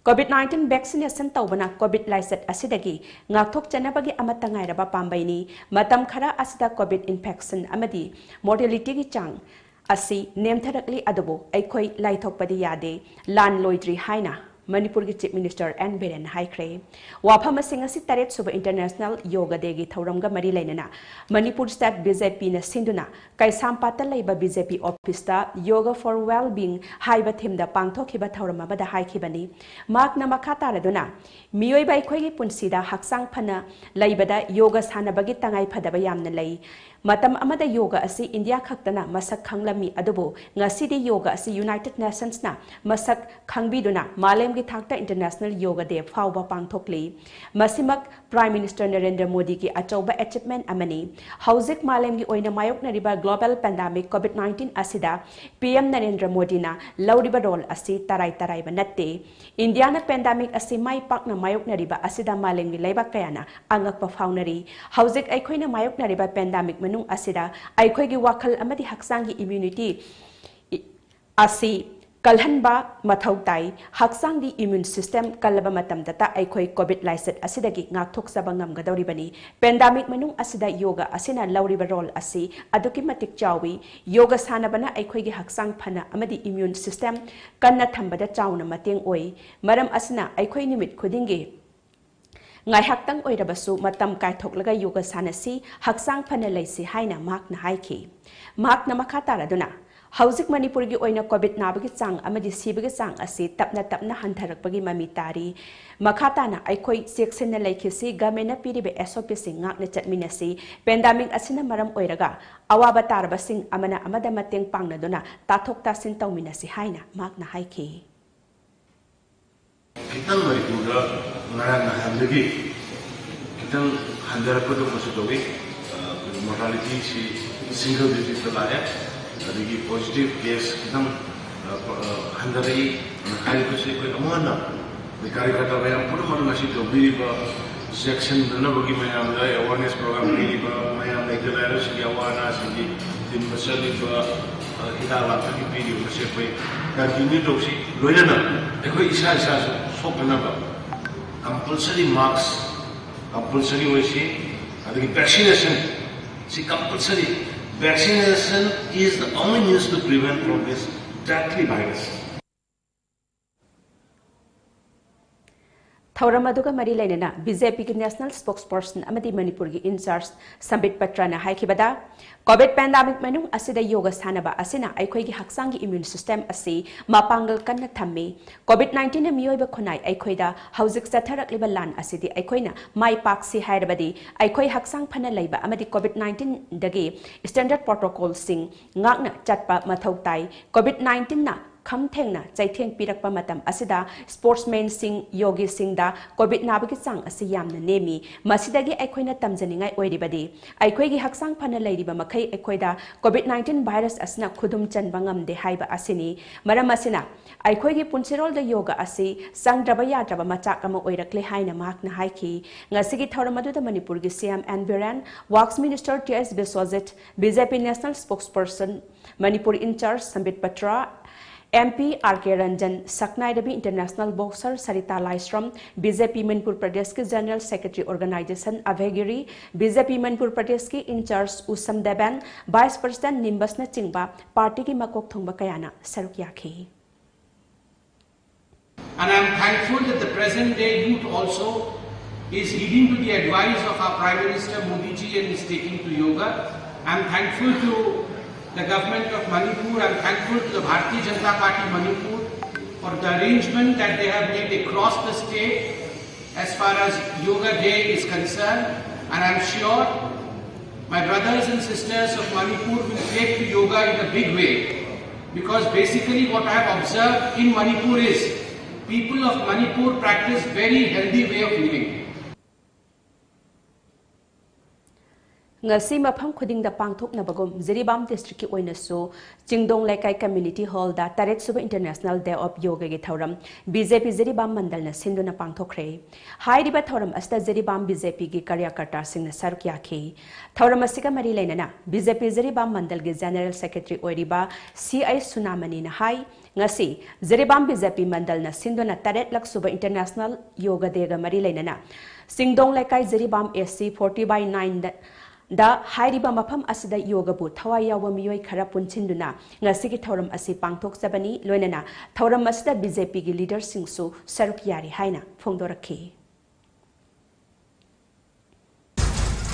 COVID nineteen vaccination ꯇꯧꯕꯅ COVID ꯂꯥꯏꯆꯠ ꯑꯁꯤꯗꯒꯤ ꯉꯥꯛꯊꯣꯛꯆꯅꯕꯒꯤ ꯑꯃꯠꯇ ꯉꯥꯏꯔꯕ ꯄꯥꯝꯕꯩꯅꯤ꯫ ꯃꯇꯝ ꯈꯔ ꯑꯁꯤꯗ COVID infection ꯑꯃꯗꯤ mortality ꯒꯤ ꯆꯥꯡ ꯑꯁꯤ ꯅꯦꯝꯊꯔꯛꯂꯤ, ꯑꯗꯨꯕꯨ ꯑꯩꯈꯣꯏ ꯂꯥꯏꯊꯣꯛꯄꯗꯤ ꯌꯥꯗꯦ, ꯂꯥꯟ ꯂꯣꯏꯗ꯭ꯔꯤ ꯍꯥꯏꯅ ꯃꯅꯤꯄꯨꯔꯒꯤ Chief Minister N ꯕꯤꯔꯦꯟꯅ ꯍꯥꯏꯈ꯭ꯔꯦ꯫ ꯋꯥꯐꯝ ꯑꯁꯤ ꯉꯁꯤ ꯇꯔꯦꯠ ꯁꯨꯕ International Yoga Day ꯒꯤ ꯊꯧꯔꯝꯒ ꯃꯔꯤ ꯂꯩꯅꯅ ꯃꯅꯤꯄꯨꯔ State BJP ꯅ ꯁꯤꯟꯗꯨꯅ ꯀꯩꯁꯥꯝꯄꯥꯠꯇ ꯂꯩꯕ BJP office ꯇ Yoga for Well-being ꯍꯥꯏꯕ theme ꯗ ꯄꯥꯡꯊꯣꯛꯈꯤꯕ ꯊꯧꯔꯝ ꯑꯃꯗ ꯍꯥꯏꯈꯤꯕꯅꯤ꯫ ꯃꯍꯥꯛꯅ ꯃꯈꯥ ꯇꯥꯔꯗꯨꯅ, ꯃꯤꯑꯣꯏꯕ ꯑꯩꯈꯣꯏꯒꯤ ꯄꯨꯟꯁꯤꯗ ꯍꯛꯆꯥꯡ ꯐꯅ ꯂꯩꯕꯗ ꯌꯣꯒ ꯁꯥꯟꯅꯕꯒꯤ ꯇꯉꯥꯏ ꯐꯗꯕ ꯌꯥꯝꯅ ꯂꯩ꯫ ꯃꯇꯝ ꯑꯃꯗ ꯌꯣꯒ ꯑꯁꯤ ꯏꯟꯗꯤꯌꯥ ꯈꯛꯇꯅ ꯃꯁꯛ ꯈꯪꯂꯝꯃꯤ, ꯑꯗꯨꯕꯨ ꯉꯁꯤꯗꯤ ꯌꯣꯒ ꯑꯁꯤ United Nations ꯅ ꯃꯁꯛ ꯈꯪꯕꯤꯗꯨꯅ ꯃꯥꯂꯦꯝꯒꯤ ꯊꯥꯛꯇ International Yoga Day ꯐꯥꯎꯕ ꯄꯥꯡꯊꯣꯛꯂꯤ꯫ ꯃꯁꯤꯃꯛ Prime Minister ꯅꯔꯦꯟꯗ꯭ꯔ ꯃꯣꯗꯤꯒꯤ ꯑꯆꯧꯕ achievement ꯑꯃꯅꯤ꯫ ꯍꯧꯖꯤꯛ ꯃꯥꯂꯦꯝꯒꯤ ꯑꯣꯏꯅ ꯃꯥꯌꯣꯛꯅꯔꯤꯕ global pandemic COVID nineteen ꯑꯁꯤꯗ PM ꯅꯔꯦꯟꯗ꯭ꯔ ꯃꯣꯗꯤꯅ ꯂꯧꯔꯤꯕ role ꯑꯁꯤ ꯇꯔꯥꯏ ꯇꯔꯥꯏꯕ ꯅꯠꯇꯦ꯫ ꯏꯟꯗꯤꯌꯥꯅ pandemic ꯑꯁꯤ ꯃꯥꯏ ꯄꯥꯛꯅ ꯃꯥꯌꯣꯛꯅꯔꯤꯕ ꯑꯁꯤꯗ ꯃꯥꯂꯦꯝꯒꯤ ꯂꯩꯕꯥꯛ ꯀꯌꯥꯅ ꯑꯉꯛꯄ ꯐꯥꯎꯅꯔꯤ꯫ ꯍꯧꯖꯤꯛ ꯑꯩꯈꯣꯏꯅ ꯃꯥꯌꯣꯛꯅꯔꯤꯕ pandemic ꯃꯅꯨꯡ ꯑꯁꯤꯗ ꯑꯩꯈꯣꯏꯒꯤ ꯋꯥꯈꯜ ꯑꯃꯗꯤ ꯍꯛꯆꯥꯡꯒꯤ immunity ꯑꯁꯤ ꯀꯜꯍꯟꯕ ꯃꯊꯧ ꯇꯥꯏ꯫ ꯍꯛꯆꯥꯡꯒꯤ immune system ꯀꯜꯂꯕ ꯃꯇꯝꯗꯇ ꯑꯩꯈꯣꯏ COVID ꯂꯥꯏꯆꯠ ꯑꯁꯤꯗꯒꯤ ꯉꯥꯛꯊꯣꯛꯆꯕ ꯉꯝꯒꯗꯧꯔꯤꯕꯅꯤ꯫ Pandemic ꯃꯅꯨꯡ ꯑꯁꯤꯗ ꯌꯣꯒ ꯑꯁꯤꯅ ꯂꯧꯔꯤꯕ role ꯑꯁꯤ ꯑꯗꯨꯛꯀꯤ ꯃꯇꯤꯛ ꯆꯥꯎꯏ꯫ ꯌꯣꯒ ꯁꯥꯟꯅꯕꯅ ꯑꯩꯈꯣꯏꯒꯤ ꯍꯛꯆꯥꯡ ꯐꯅ ꯑꯃꯗꯤ immune system ꯀꯟꯅ ꯊꯝꯕꯗ ꯆꯥꯎꯅ ꯃꯇꯦꯡ ꯑꯣꯏ꯫ ꯃꯔꯝ ꯑꯁꯤꯅ ꯑꯩꯈꯣꯏ ꯅꯨꯃꯤꯠ ꯈꯨꯗꯤꯡꯒꯤ ꯉꯥꯏꯍꯥꯛꯇꯪ ꯑꯣꯏꯔꯕꯁꯨ ꯃꯇꯝ ꯀꯥꯏꯊꯣꯛꯂꯒ ꯌꯣꯒ ꯁꯥꯟꯅꯁꯤ, ꯍꯛꯆꯥꯡ ꯐꯅ ꯂꯩꯁꯤ ꯍꯥꯏꯅ ꯃꯍꯥꯛꯅ ꯍꯥꯏꯈꯤ꯫ ꯃꯍꯥꯛꯅ ꯃꯈꯥ ꯇꯥꯔꯗꯨꯅ, ꯍꯧꯖꯤꯛ ꯃꯅꯤꯄꯨꯔꯒꯤ ꯑꯣꯏꯅ ꯀꯣꯚꯤꯗ ꯅꯥꯕꯒꯤ ꯆꯥꯡ ꯑꯃꯗꯤ ꯁꯤꯕꯒꯤ ꯆꯥꯡ ꯑꯁꯤ ꯇꯞꯅ ꯇꯞꯅ ꯍꯟꯊꯔꯛꯄꯒꯤ ꯃꯃꯤ ꯇꯥꯔꯤ꯫ ꯃꯈꯥ ꯇꯥꯅ ꯑꯩꯈꯣꯏ ꯆꯦꯛꯁꯤꯟꯅ ꯂꯩꯈꯤꯁꯤ, ꯒꯚꯔꯟꯃꯦꯟꯠꯅ ꯄꯤꯔꯤꯕ ꯑꯦꯁ ꯑꯣ ꯄꯤꯁꯤꯡ ꯉꯥꯛꯅ ꯆꯠꯃꯤꯟꯅꯁꯤ꯫ ꯄꯦꯟꯗꯥꯃꯤꯛ ꯑꯁꯤꯅ ꯃꯔꯝ ꯑꯣꯏꯔꯒ ꯑꯋꯥꯕ ꯇꯥꯔꯕꯁꯤꯡ ꯑꯃꯅ ꯑꯃꯗ ꯃꯇꯦꯡ ꯄꯥꯡꯅꯗꯨꯅ ꯇꯥꯊꯣꯛ ꯇꯥꯁꯤꯟ ꯇꯧꯃꯤꯟꯅꯁꯤ ꯍꯥꯏꯅ ꯃꯍꯥꯛꯅ ꯍꯥꯏꯈꯤ꯫ ꯈꯤꯇꯪ ꯃꯅꯤꯄꯨꯔꯗ ꯉꯔꯥꯡ ꯅꯍꯥꯟꯗꯒꯤ ꯈꯤꯇꯪ ꯍꯟꯊꯔꯛꯄꯗꯧꯅꯁꯨ ꯇꯧꯏ꯫ ꯑ, ꯑꯩꯈꯣꯏꯒꯤ mortality ꯁꯤ single digit ꯇ ꯂꯥꯛꯑꯦ, ꯑꯗꯒꯤ positive case ꯈꯤꯇꯪ, ꯑ, ꯄ-, ꯑ, ꯍꯟꯊꯔꯛꯏ꯫ ꯑꯗꯨꯅ ꯍꯥꯏꯔꯤꯕꯁꯤ ꯑꯩꯈꯣꯏ ꯑꯃꯨꯛ ꯍꯟꯅ ꯑꯩꯈꯣꯏ ꯀꯥꯔꯤꯀꯔꯇꯥ ꯃꯌꯥꯝ ꯄꯨꯝꯅꯃꯛꯅ ꯉꯁꯤ ꯇꯧꯕꯤꯔꯤꯕ ꯆꯦꯛꯁꯤꯟꯅꯅꯕꯒꯤ ꯃꯌꯥꯝꯗ awareness program ꯄꯤꯔꯤꯕ ꯃꯌꯥꯝ, ꯂꯩꯇ ꯂꯥꯏꯔꯁꯤꯡꯒꯤ ꯑꯋꯥ ꯑꯅꯥꯁꯤꯡꯒꯤ ꯊꯤꯟꯕ ꯆꯠꯂꯤꯕ, ꯑ, ꯍꯤꯗꯥꯛ ꯂꯥꯡꯊꯛꯀꯤ ꯄꯤꯔꯤꯕ ꯃꯁꯤ ꯑꯩꯈꯣꯏ continue ꯇꯧꯁꯤ꯫ ꯂꯣꯏꯅꯅ ꯑꯩꯈꯣꯏ ꯏꯁꯥ ꯏꯁꯥꯁꯨ ꯁꯣꯛꯇꯅꯕ compulsory mask compulsory ꯑꯣꯏꯁꯤ, ꯑꯗꯒꯤ vaccination ꯁꯤ compulsory, vaccination is the only means to prevent from this deadly virus. ꯊꯧꯔꯝ ꯑꯗꯨꯒ ꯃꯔꯤ ꯂꯩꯅꯅ ꯕꯤ ꯖꯦ ꯄꯤꯒꯤ national spokesperson ꯑꯃꯗꯤ ꯃꯅꯤꯄꯨꯔꯒꯤ in charge ꯁꯝꯕꯤꯠ ꯄꯇ꯭ꯔꯅ ꯍꯥꯏꯈꯤꯕꯗ, ꯀꯣꯚꯤꯗ ꯄꯦꯟꯗꯥꯃꯤꯛ ꯃꯅꯨꯡ ꯑꯁꯤꯗ ꯌꯣꯒ ꯁꯥꯟꯅꯕ ꯑꯁꯤꯅ ꯑꯩꯈꯣꯏꯒꯤ ꯍꯛꯆꯥꯡꯒꯤ immune system ꯑꯁꯤ ꯃꯄꯥꯡꯒꯜ ꯀꯟꯅ ꯊꯝꯃꯤ꯫ ꯀꯣꯚꯤꯗ ꯅꯥꯏꯟꯇꯤꯟꯅ ꯃꯤꯑꯣꯏꯕ ꯈꯨꯟꯅꯥꯏ ꯑꯩꯈꯣꯏꯗ ꯍꯧꯖꯤꯛ ꯆꯠꯊꯔꯛꯂꯤꯕ ꯂꯥꯟ ꯑꯁꯤꯗꯤ ꯑꯩꯈꯣꯏꯅ ꯃꯥꯏ ꯄꯥꯛꯁꯤ ꯍꯥꯏꯔꯕꯗꯤ ꯑꯩꯈꯣꯏ ꯍꯛꯆꯥꯡ ꯐꯅ ꯂꯩꯕ ꯑꯃꯗꯤ ꯀꯣꯚꯤꯗ ꯅꯥꯏꯟꯇꯤꯟꯗꯒꯤ standard protocolꯁꯤꯡ ꯉꯥꯛꯅ ꯆꯠꯄ ꯃꯊꯧ ꯇꯥꯏ꯫ ꯀꯣꯚꯤꯗ ꯅꯥꯏꯟꯇꯤꯟꯅ ꯈꯝ ꯊꯦꯡꯅ ꯆꯩꯊꯦꯡ ꯄꯤꯔꯛꯄ ꯃꯇꯝ ꯑꯁꯤꯗ sportsmanꯁꯤꯡ, ꯌꯣꯒꯤꯁꯤꯡꯗ ꯀꯣꯚꯤꯗ ꯅꯥꯕꯒꯤ ꯆꯥꯡ ꯑꯁꯤ ꯌꯥꯝꯅ ꯅꯦꯝꯃꯤ꯫ ꯃꯁꯤꯗꯒꯤ ꯑꯩꯈꯣꯏꯅ ꯇꯝꯖꯅꯤꯡꯉꯥꯏ ꯑꯣꯏꯔꯤꯕꯗꯤ ꯑꯩꯈꯣꯏꯒꯤ ꯍꯛꯆꯥꯡ ꯐꯅ ꯂꯩꯔꯤꯕ ꯃꯈꯩ ꯑꯩꯈꯣꯏꯗ ꯀꯣꯚꯤꯗ ꯅꯥꯏꯟꯇꯤꯟ ꯚꯥꯏꯔꯁ ꯑꯁꯤꯅ ꯈꯨꯗꯨꯝ ꯆꯟꯕ ꯉꯝꯗꯦ ꯍꯥꯏꯕ ꯑꯁꯤꯅꯤ꯫ ꯃꯔꯝ ꯑꯁꯤꯅ ꯑꯩꯈꯣꯏꯒꯤ ꯄꯨꯟꯁꯤꯔꯣꯜꯗ ꯌꯣꯒ ꯑꯁꯤ ꯆꯪꯗ꯭ꯔꯕ ꯌꯥꯗ꯭ꯔꯕ ꯃꯆꯥꯛ ꯑꯃ ꯑꯣꯏꯔꯛꯂꯦ ꯍꯥꯏꯅ ꯃꯍꯥꯛꯅ ꯍꯥꯏꯈꯤ꯫ ꯉꯁꯤꯒꯤ ꯊꯧꯔꯝ ꯑꯗꯨꯗ ꯃꯅꯤꯄꯨꯔꯒꯤ C M N Biren, Works Minister T S Biswajit, B J P national spokesperson Manipur in charge Sambit Patra, M P R K Ranjan, ꯁꯛꯅꯥꯏꯔꯕꯤ international boxer Sarita Laishram, B J P Manipur ꯄ꯭ꯔꯗꯦꯁꯀꯤ general secretary organization Abhay Giri, B J P Manipur ꯄ꯭ꯔꯗꯦꯁꯀꯤ in charge Usham Deben, vice president ꯅꯤꯝꯕꯁꯅꯆꯤꯡꯕ ꯄꯥꯔꯇꯤꯒꯤ ꯃꯀꯣꯛ ꯊꯣꯡꯕ ꯀꯌꯥꯅ ꯁꯔꯨꯛ ꯌꯥꯈꯤ꯫ And I am thankful that the present day youth also is heeding to the advice of our Prime Minister Modi ji and is taking to yoga. I am thankful to The government of Manipur, I'm thankful to the Bharatiya Janata Party Manipur for the arrangement that they have made across the state as far as Yoga Day is concerned, and I'm sure my brothers and sisters of Manipur will take to yoga in a big way, because basically what I have observed in Manipur is people of Manipur practice very healthy way of living. ꯉꯁꯤ ꯃꯐꯝ ꯈꯨꯗꯤꯡꯗ ꯄꯥꯡꯊꯣꯛꯅꯕꯒꯨꯝ ꯖꯤꯔꯤꯕꯥꯝ ꯗꯤꯁꯇ꯭ꯔꯤꯛꯀꯤ ꯑꯣꯏꯅꯁꯨ ꯆꯤꯡꯗꯣꯡ Leikai community ꯍꯣꯜꯗ ꯇꯔꯦꯠ ꯁꯨꯕ international day of ꯌꯣꯒꯒꯤ ꯊꯧꯔꯝ B J ꯄꯤ ꯖꯤꯔꯤꯕꯥꯝ ꯃꯟꯗꯜꯅ ꯁꯤꯟꯗꯨꯅ ꯄꯥꯡꯊꯣꯛꯈ꯭ꯔꯦ꯫ ꯍꯥꯏꯔꯤꯕ ꯊꯧꯔꯝ ꯑꯁꯤꯗ ꯖꯤꯔꯤꯕꯥꯝ ꯕꯤ ꯖꯦ ꯄꯤꯒꯤ ꯀꯥꯔꯌꯀꯔꯇꯥꯁꯤꯡꯅ ꯁꯔꯨꯛ ꯌꯥꯈꯤ꯫ ꯊꯧꯔꯝ ꯑꯁꯤꯒ ꯃꯔꯤ ꯂꯩꯅꯅ ꯕꯤ ꯖꯦ ꯄꯤ ꯖꯤꯔꯤꯕꯥꯝ ꯃꯟꯗꯜꯒꯤ ꯖꯦꯅꯔꯦꯜ ꯁꯦꯀ꯭ꯔꯦꯇꯔꯤ ꯑꯣꯏꯔꯤꯕ ꯁꯤ ꯑꯩꯆ ꯁꯨꯅꯥꯃꯅꯤꯅ ꯍꯥꯏ, ꯉꯁꯤ ꯖꯤꯔꯤꯕꯥꯝ ꯕꯤ ꯖꯦ ꯄꯤ ꯃꯟꯗꯜꯅ ꯁꯤꯟꯗꯨꯅ ꯇꯔꯦꯠꯂꯛ ꯁꯨꯕ ꯏꯟꯇꯔꯅꯦꯁꯅꯦꯜ ꯌꯣꯒ ꯗꯦꯒ ꯃꯔꯤ ꯂꯩꯅꯅ ꯁꯤꯡꯗꯣꯡ ꯂꯩꯀꯥꯏ ꯖꯤꯔꯤꯕꯥꯝ ꯑꯦ ꯁꯤ ꯐꯣꯔꯇꯤ ꯕꯥꯏ ꯅꯥꯏꯟꯗ ꯍꯥꯏꯔꯤꯕ ꯃꯐꯝ ꯑꯁꯤꯗ ꯌꯣꯒꯕꯨ ꯊꯋꯥꯏ ꯌꯥꯎꯕ ꯃꯤꯑꯣꯏ ꯈꯔ ꯄꯨꯟꯁꯤꯟꯗꯨꯅ ꯉꯁꯤꯒꯤ ꯊꯧꯔꯝ ꯑꯁꯤ ꯄꯥꯡꯊꯣꯛꯆꯕꯅꯤ꯫ ꯂꯣꯏꯅꯅ ꯊꯧꯔꯝ ꯑꯁꯤꯗ ꯕꯤ ꯖꯦ ꯄꯤꯒꯤ ꯂꯤꯗꯔꯁꯤꯡꯁꯨ ꯁꯔꯨꯛ ꯌꯥꯔꯤ ꯍꯥꯏꯅ ꯐꯣꯡꯗꯣꯔꯛꯈꯤ꯫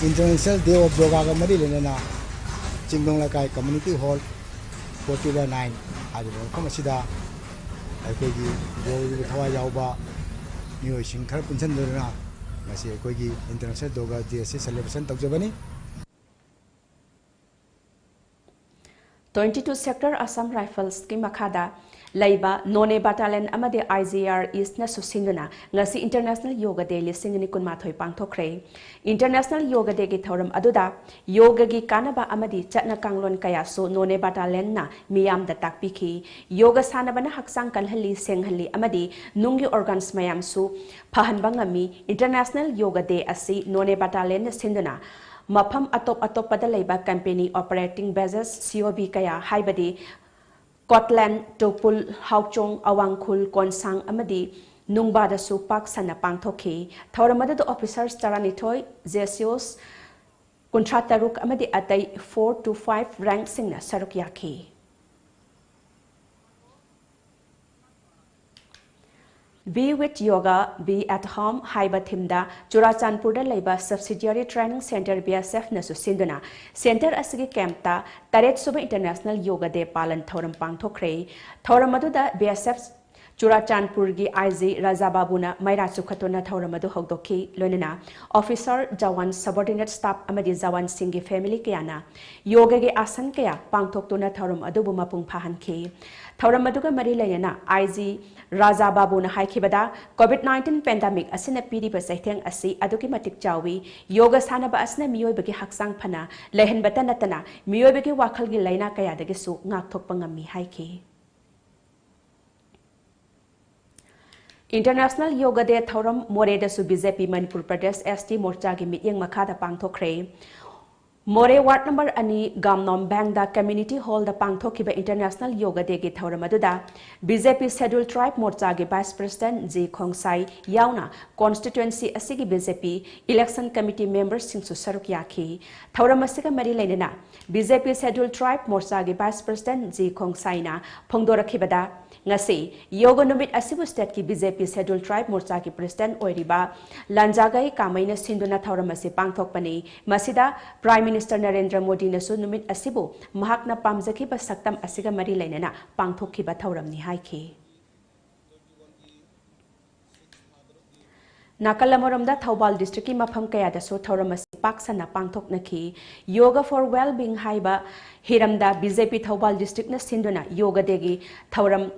International Day of Yogaꯒ ꯃꯔꯤ ꯂꯩꯅꯅ Chingdong Leikai community hall forty by nine ꯍꯥꯏꯔꯤꯕ ꯃꯐꯝ ꯑꯁꯤꯗ ꯑꯩꯈꯣꯏꯒꯤ ꯌꯣꯒꯒꯤ ꯊꯋꯥꯏ ꯌꯥꯎꯕ ꯃꯤꯑꯣꯏꯁꯤꯡ ꯈꯔ ꯄꯨꯟꯁꯤꯟꯗꯨꯅ ꯉꯁꯤ ꯑꯩꯈꯣꯏꯒꯤ International Yoga Day ꯑꯁꯤ celebration ꯇꯧꯖꯕꯅꯤ꯫ Twenty two Sector Assam Riflesꯀꯤ ꯃꯈꯥꯗ ꯂꯩꯕ ꯅꯣꯅꯦ ꯕꯥꯇꯥꯂꯤꯌꯟ ꯑꯃꯗꯤ ꯑꯥꯏ ꯖꯤ ꯑꯥꯔ ꯏꯁꯅꯁꯨ ꯁꯤꯟꯗꯨꯅ ꯉꯁꯤ International Yoga Day ꯂꯤꯁꯤꯡ ꯑꯅꯤ ꯀꯨꯟꯃꯥꯊꯣꯏ ꯄꯥꯡꯊꯣꯛꯈ꯭ꯔꯦ꯫ International Yoga Dayꯒꯤ ꯊꯧꯔꯝ ꯑꯗꯨꯗ ꯌꯣꯒꯒꯤ ꯀꯥꯟꯅꯕ ꯑꯃꯗꯤ ꯆꯠꯅ ꯀꯥꯡꯂꯣꯟ ꯀꯌꯥꯁꯨ ꯅꯣꯅꯦ ꯕꯥꯇꯥꯂꯤꯌꯟꯅ ꯃꯤꯌꯥꯝꯗ ꯇꯥꯛꯄꯤꯈꯤ꯫ ꯌꯣꯒ ꯁꯥꯟꯅꯕꯅ ꯍꯛꯆꯥꯡ ꯀꯜꯍꯜꯂꯤ, ꯁꯦꯡꯍꯜꯂꯤ ꯑꯃꯗꯤ ꯅꯨꯡꯒꯤ organs ꯃꯌꯥꯝꯁꯨ ꯐꯍꯟꯕ ꯉꯝꯃꯤ꯫ International Yoga Day ꯑꯁꯤ ꯅꯣꯅꯦ ꯕꯥꯇꯥꯂꯤꯌꯟꯅ ꯁꯤꯟꯗꯨꯅ ꯃꯐꯝ ꯑꯇꯣꯞ ꯑꯇꯣꯞꯄꯗ ꯂꯩꯕ company operating bases, C O B ꯀꯌꯥ ꯍꯥꯏꯕꯗꯤ ꯀꯣꯠꯂꯦꯟ, ꯇꯨꯄꯨꯜ, ꯍꯥꯎꯆꯣꯡ, ꯑꯋꯥꯡꯈꯨꯜ, ꯀꯣꯟꯁꯥꯡ ꯑꯃꯗꯤ ꯅꯨꯡꯕꯥꯗꯁꯨ ꯄꯥꯛ ꯁꯟꯅ ꯄꯥꯡꯊꯣꯛꯈꯤ꯫ ꯊꯧꯔꯝ ꯑꯗꯨꯗ officers ꯇꯔꯥꯅꯤꯊꯣꯏ, J C Os ꯀꯨꯟꯊ꯭ꯔꯥ ꯇꯔꯨꯛ ꯑꯃꯗꯤ ꯑꯇꯩ four to five rankꯁꯤꯡꯅ ꯁꯔꯨꯛ ꯌꯥꯈꯤ꯫ Be with Yoga, Be at Home ꯍꯥꯏꯕ ꯊꯤꯝꯗ ꯆꯨꯔꯥꯆꯥꯟꯄꯨꯔꯗ ꯂꯩꯕ Subsidiary Training Centre B S F ꯅꯁꯨ ꯁꯤꯟꯗꯨꯅ ꯁꯦꯟꯇꯔ ꯑꯁꯤꯒꯤ ꯀꯦꯝꯞꯇ ꯇꯔꯦꯠ ꯁꯨꯕ International Yoga Day ꯄꯥꯂꯟ ꯊꯧꯔꯝ ꯄꯥꯡꯊꯣꯛꯈ꯭ꯔꯦ꯫ ꯊꯧꯔꯝ ꯑꯗꯨꯗ B S F ꯆꯨꯔꯥꯆꯥꯟꯄꯨꯔꯒꯤ I G ꯔꯥꯖꯥ ꯕꯥꯕꯨꯅ ꯃꯩꯔꯥ ꯆꯨꯈꯠꯇꯨꯅ ꯊꯧꯔꯝ ꯑꯗꯨ ꯍꯧꯗꯣꯛꯈꯤ꯫ ꯂꯣꯏꯅꯅ officer, ꯖꯋꯥꯟ, subordinate staff ꯑꯃꯗꯤ ꯖꯋꯥꯟꯁꯤꯡꯒꯤ family ꯀꯌꯥꯅ ꯌꯣꯒꯒꯤ ꯑꯥꯁꯟ ꯀꯌꯥ ꯄꯥꯡꯊꯣꯛꯇꯨꯅ ꯊꯧꯔꯝ ꯑꯗꯨꯕꯨ ꯃꯄꯨꯡ ꯐꯥꯍꯟꯈꯤ꯫ ꯊꯧꯔꯝ ꯑꯗꯨꯒ ꯃꯔꯤ ꯂꯩꯅꯅ I G Raja ꯕꯥꯕꯨꯅ ꯍꯥꯏꯈꯤꯕꯗ, COVID nineteen pandemic ꯑꯁꯤꯅ ꯄꯤꯔꯤꯕ ꯆꯩꯊꯦꯡ ꯑꯁꯤ ꯑꯗꯨꯛꯀꯤ ꯃꯇꯤꯛ ꯆꯥꯎꯏ꯫ ꯌꯣꯒ ꯁꯥꯟꯅꯕ ꯑꯁꯤꯅ ꯃꯤꯑꯣꯏꯕꯒꯤ ꯍꯛꯆꯥꯡ ꯐꯅ ꯂꯩꯍꯟꯕꯇ ꯅꯠꯇꯅ ꯃꯤꯑꯣꯏꯕꯒꯤ ꯋꯥꯈꯜꯒꯤ ꯂꯥꯏꯅꯥ ꯀꯌꯥꯗꯒꯤꯁꯨ ꯉꯥꯛꯊꯣꯛꯄ ꯉꯝꯃꯤ ꯍꯥꯏꯈꯤ꯫ International Yoga Day ꯊꯧꯔꯝ ꯃꯣꯔꯦꯗꯁꯨ B J P Manipur Pradesh S T ꯃꯣꯔꯆꯥꯒꯤ ꯃꯤꯠꯌꯦꯡ ꯃꯈꯥꯗ ꯄꯥꯡꯊꯣꯛꯈ꯭ꯔꯦ꯫ ꯃꯣꯔꯦ ꯋꯥꯔꯗ ꯅꯝꯕꯔ ꯑꯅꯤ ꯒꯥꯝꯅꯣꯝ ꯕꯦꯡꯗ community hall ꯗ ꯄꯥꯡꯊꯣꯛꯈꯤꯕ International Yoga Day ꯒꯤ ꯊꯧꯔꯝ ꯑꯗꯨꯗ B J P Scheduled Tribe ꯃꯣꯔꯆꯥꯒꯤ Vice President G ꯈꯣꯡꯁꯥꯏ ꯌꯥꯎꯅ constituency ꯑꯁꯤꯒꯤ B J P election committee member ꯁꯤꯡꯁꯨ ꯁꯔꯨꯛ ꯌꯥꯈꯤ꯫ ꯊꯧꯔꯝ ꯑꯁꯤꯒ ꯃꯔꯤ ꯂꯩꯅꯅ B J P Scheduled Tribe ꯃꯣꯔꯆꯥꯒꯤ Vice President G ꯈꯣꯡꯁꯥꯏꯅ ꯐꯣꯡꯗꯣꯔꯛꯈꯤꯕꯗ, ꯉꯁꯤ ꯌꯣꯒ ꯅꯨꯃꯤꯠ ꯑꯁꯤꯕꯨ state ꯀꯤ B J P Scheduled Tribe ꯃꯣꯔꯆꯥꯒꯤ President ꯑꯣꯏꯔꯤꯕ ꯂꯥꯟꯖꯥꯒꯩ ꯀꯥꯃꯩꯅ ꯁꯤꯟꯗꯨꯅ ꯊꯧꯔꯝ ꯑꯁꯤ ꯄꯥꯡꯊꯣꯛꯄꯅꯤ꯫ ꯃꯁꯤꯗ Prime Minister ꯅꯔꯦꯟꯗ꯭ꯔ ꯃꯣꯗꯤꯅꯁꯨ ꯅꯨꯃꯤꯠ ꯑꯁꯤꯕꯨ ꯃꯍꯥꯛꯅ ꯄꯥꯝꯖꯈꯤꯕ ꯁꯛꯇꯝ ꯑꯁꯤꯒ ꯃꯔꯤ ꯂꯩꯅꯅ ꯄꯥꯡꯊꯣꯛꯈꯤꯕ ꯊꯧꯔꯝꯅꯤ ꯍꯥꯏꯈꯤ꯫ ꯅꯥꯀꯜ ꯑꯃꯔꯣꯝꯗ ꯊꯧꯕꯥꯜ district ꯀꯤ ꯃꯐꯝ ꯀꯌꯥꯗꯁꯨ ꯊꯧꯔꯝ ꯑꯁꯤ ꯄꯥꯛ ꯁꯟꯅ ꯄꯥꯡꯊꯣꯛꯅꯈꯤ꯫ Yoga for Well-being ꯍꯥꯏꯕ ꯍꯤꯔꯝꯗ B J P Thoubal district ꯅ ꯁꯤꯟꯗꯨꯅ Yoga Day ꯒꯤ ꯊꯧꯔꯝ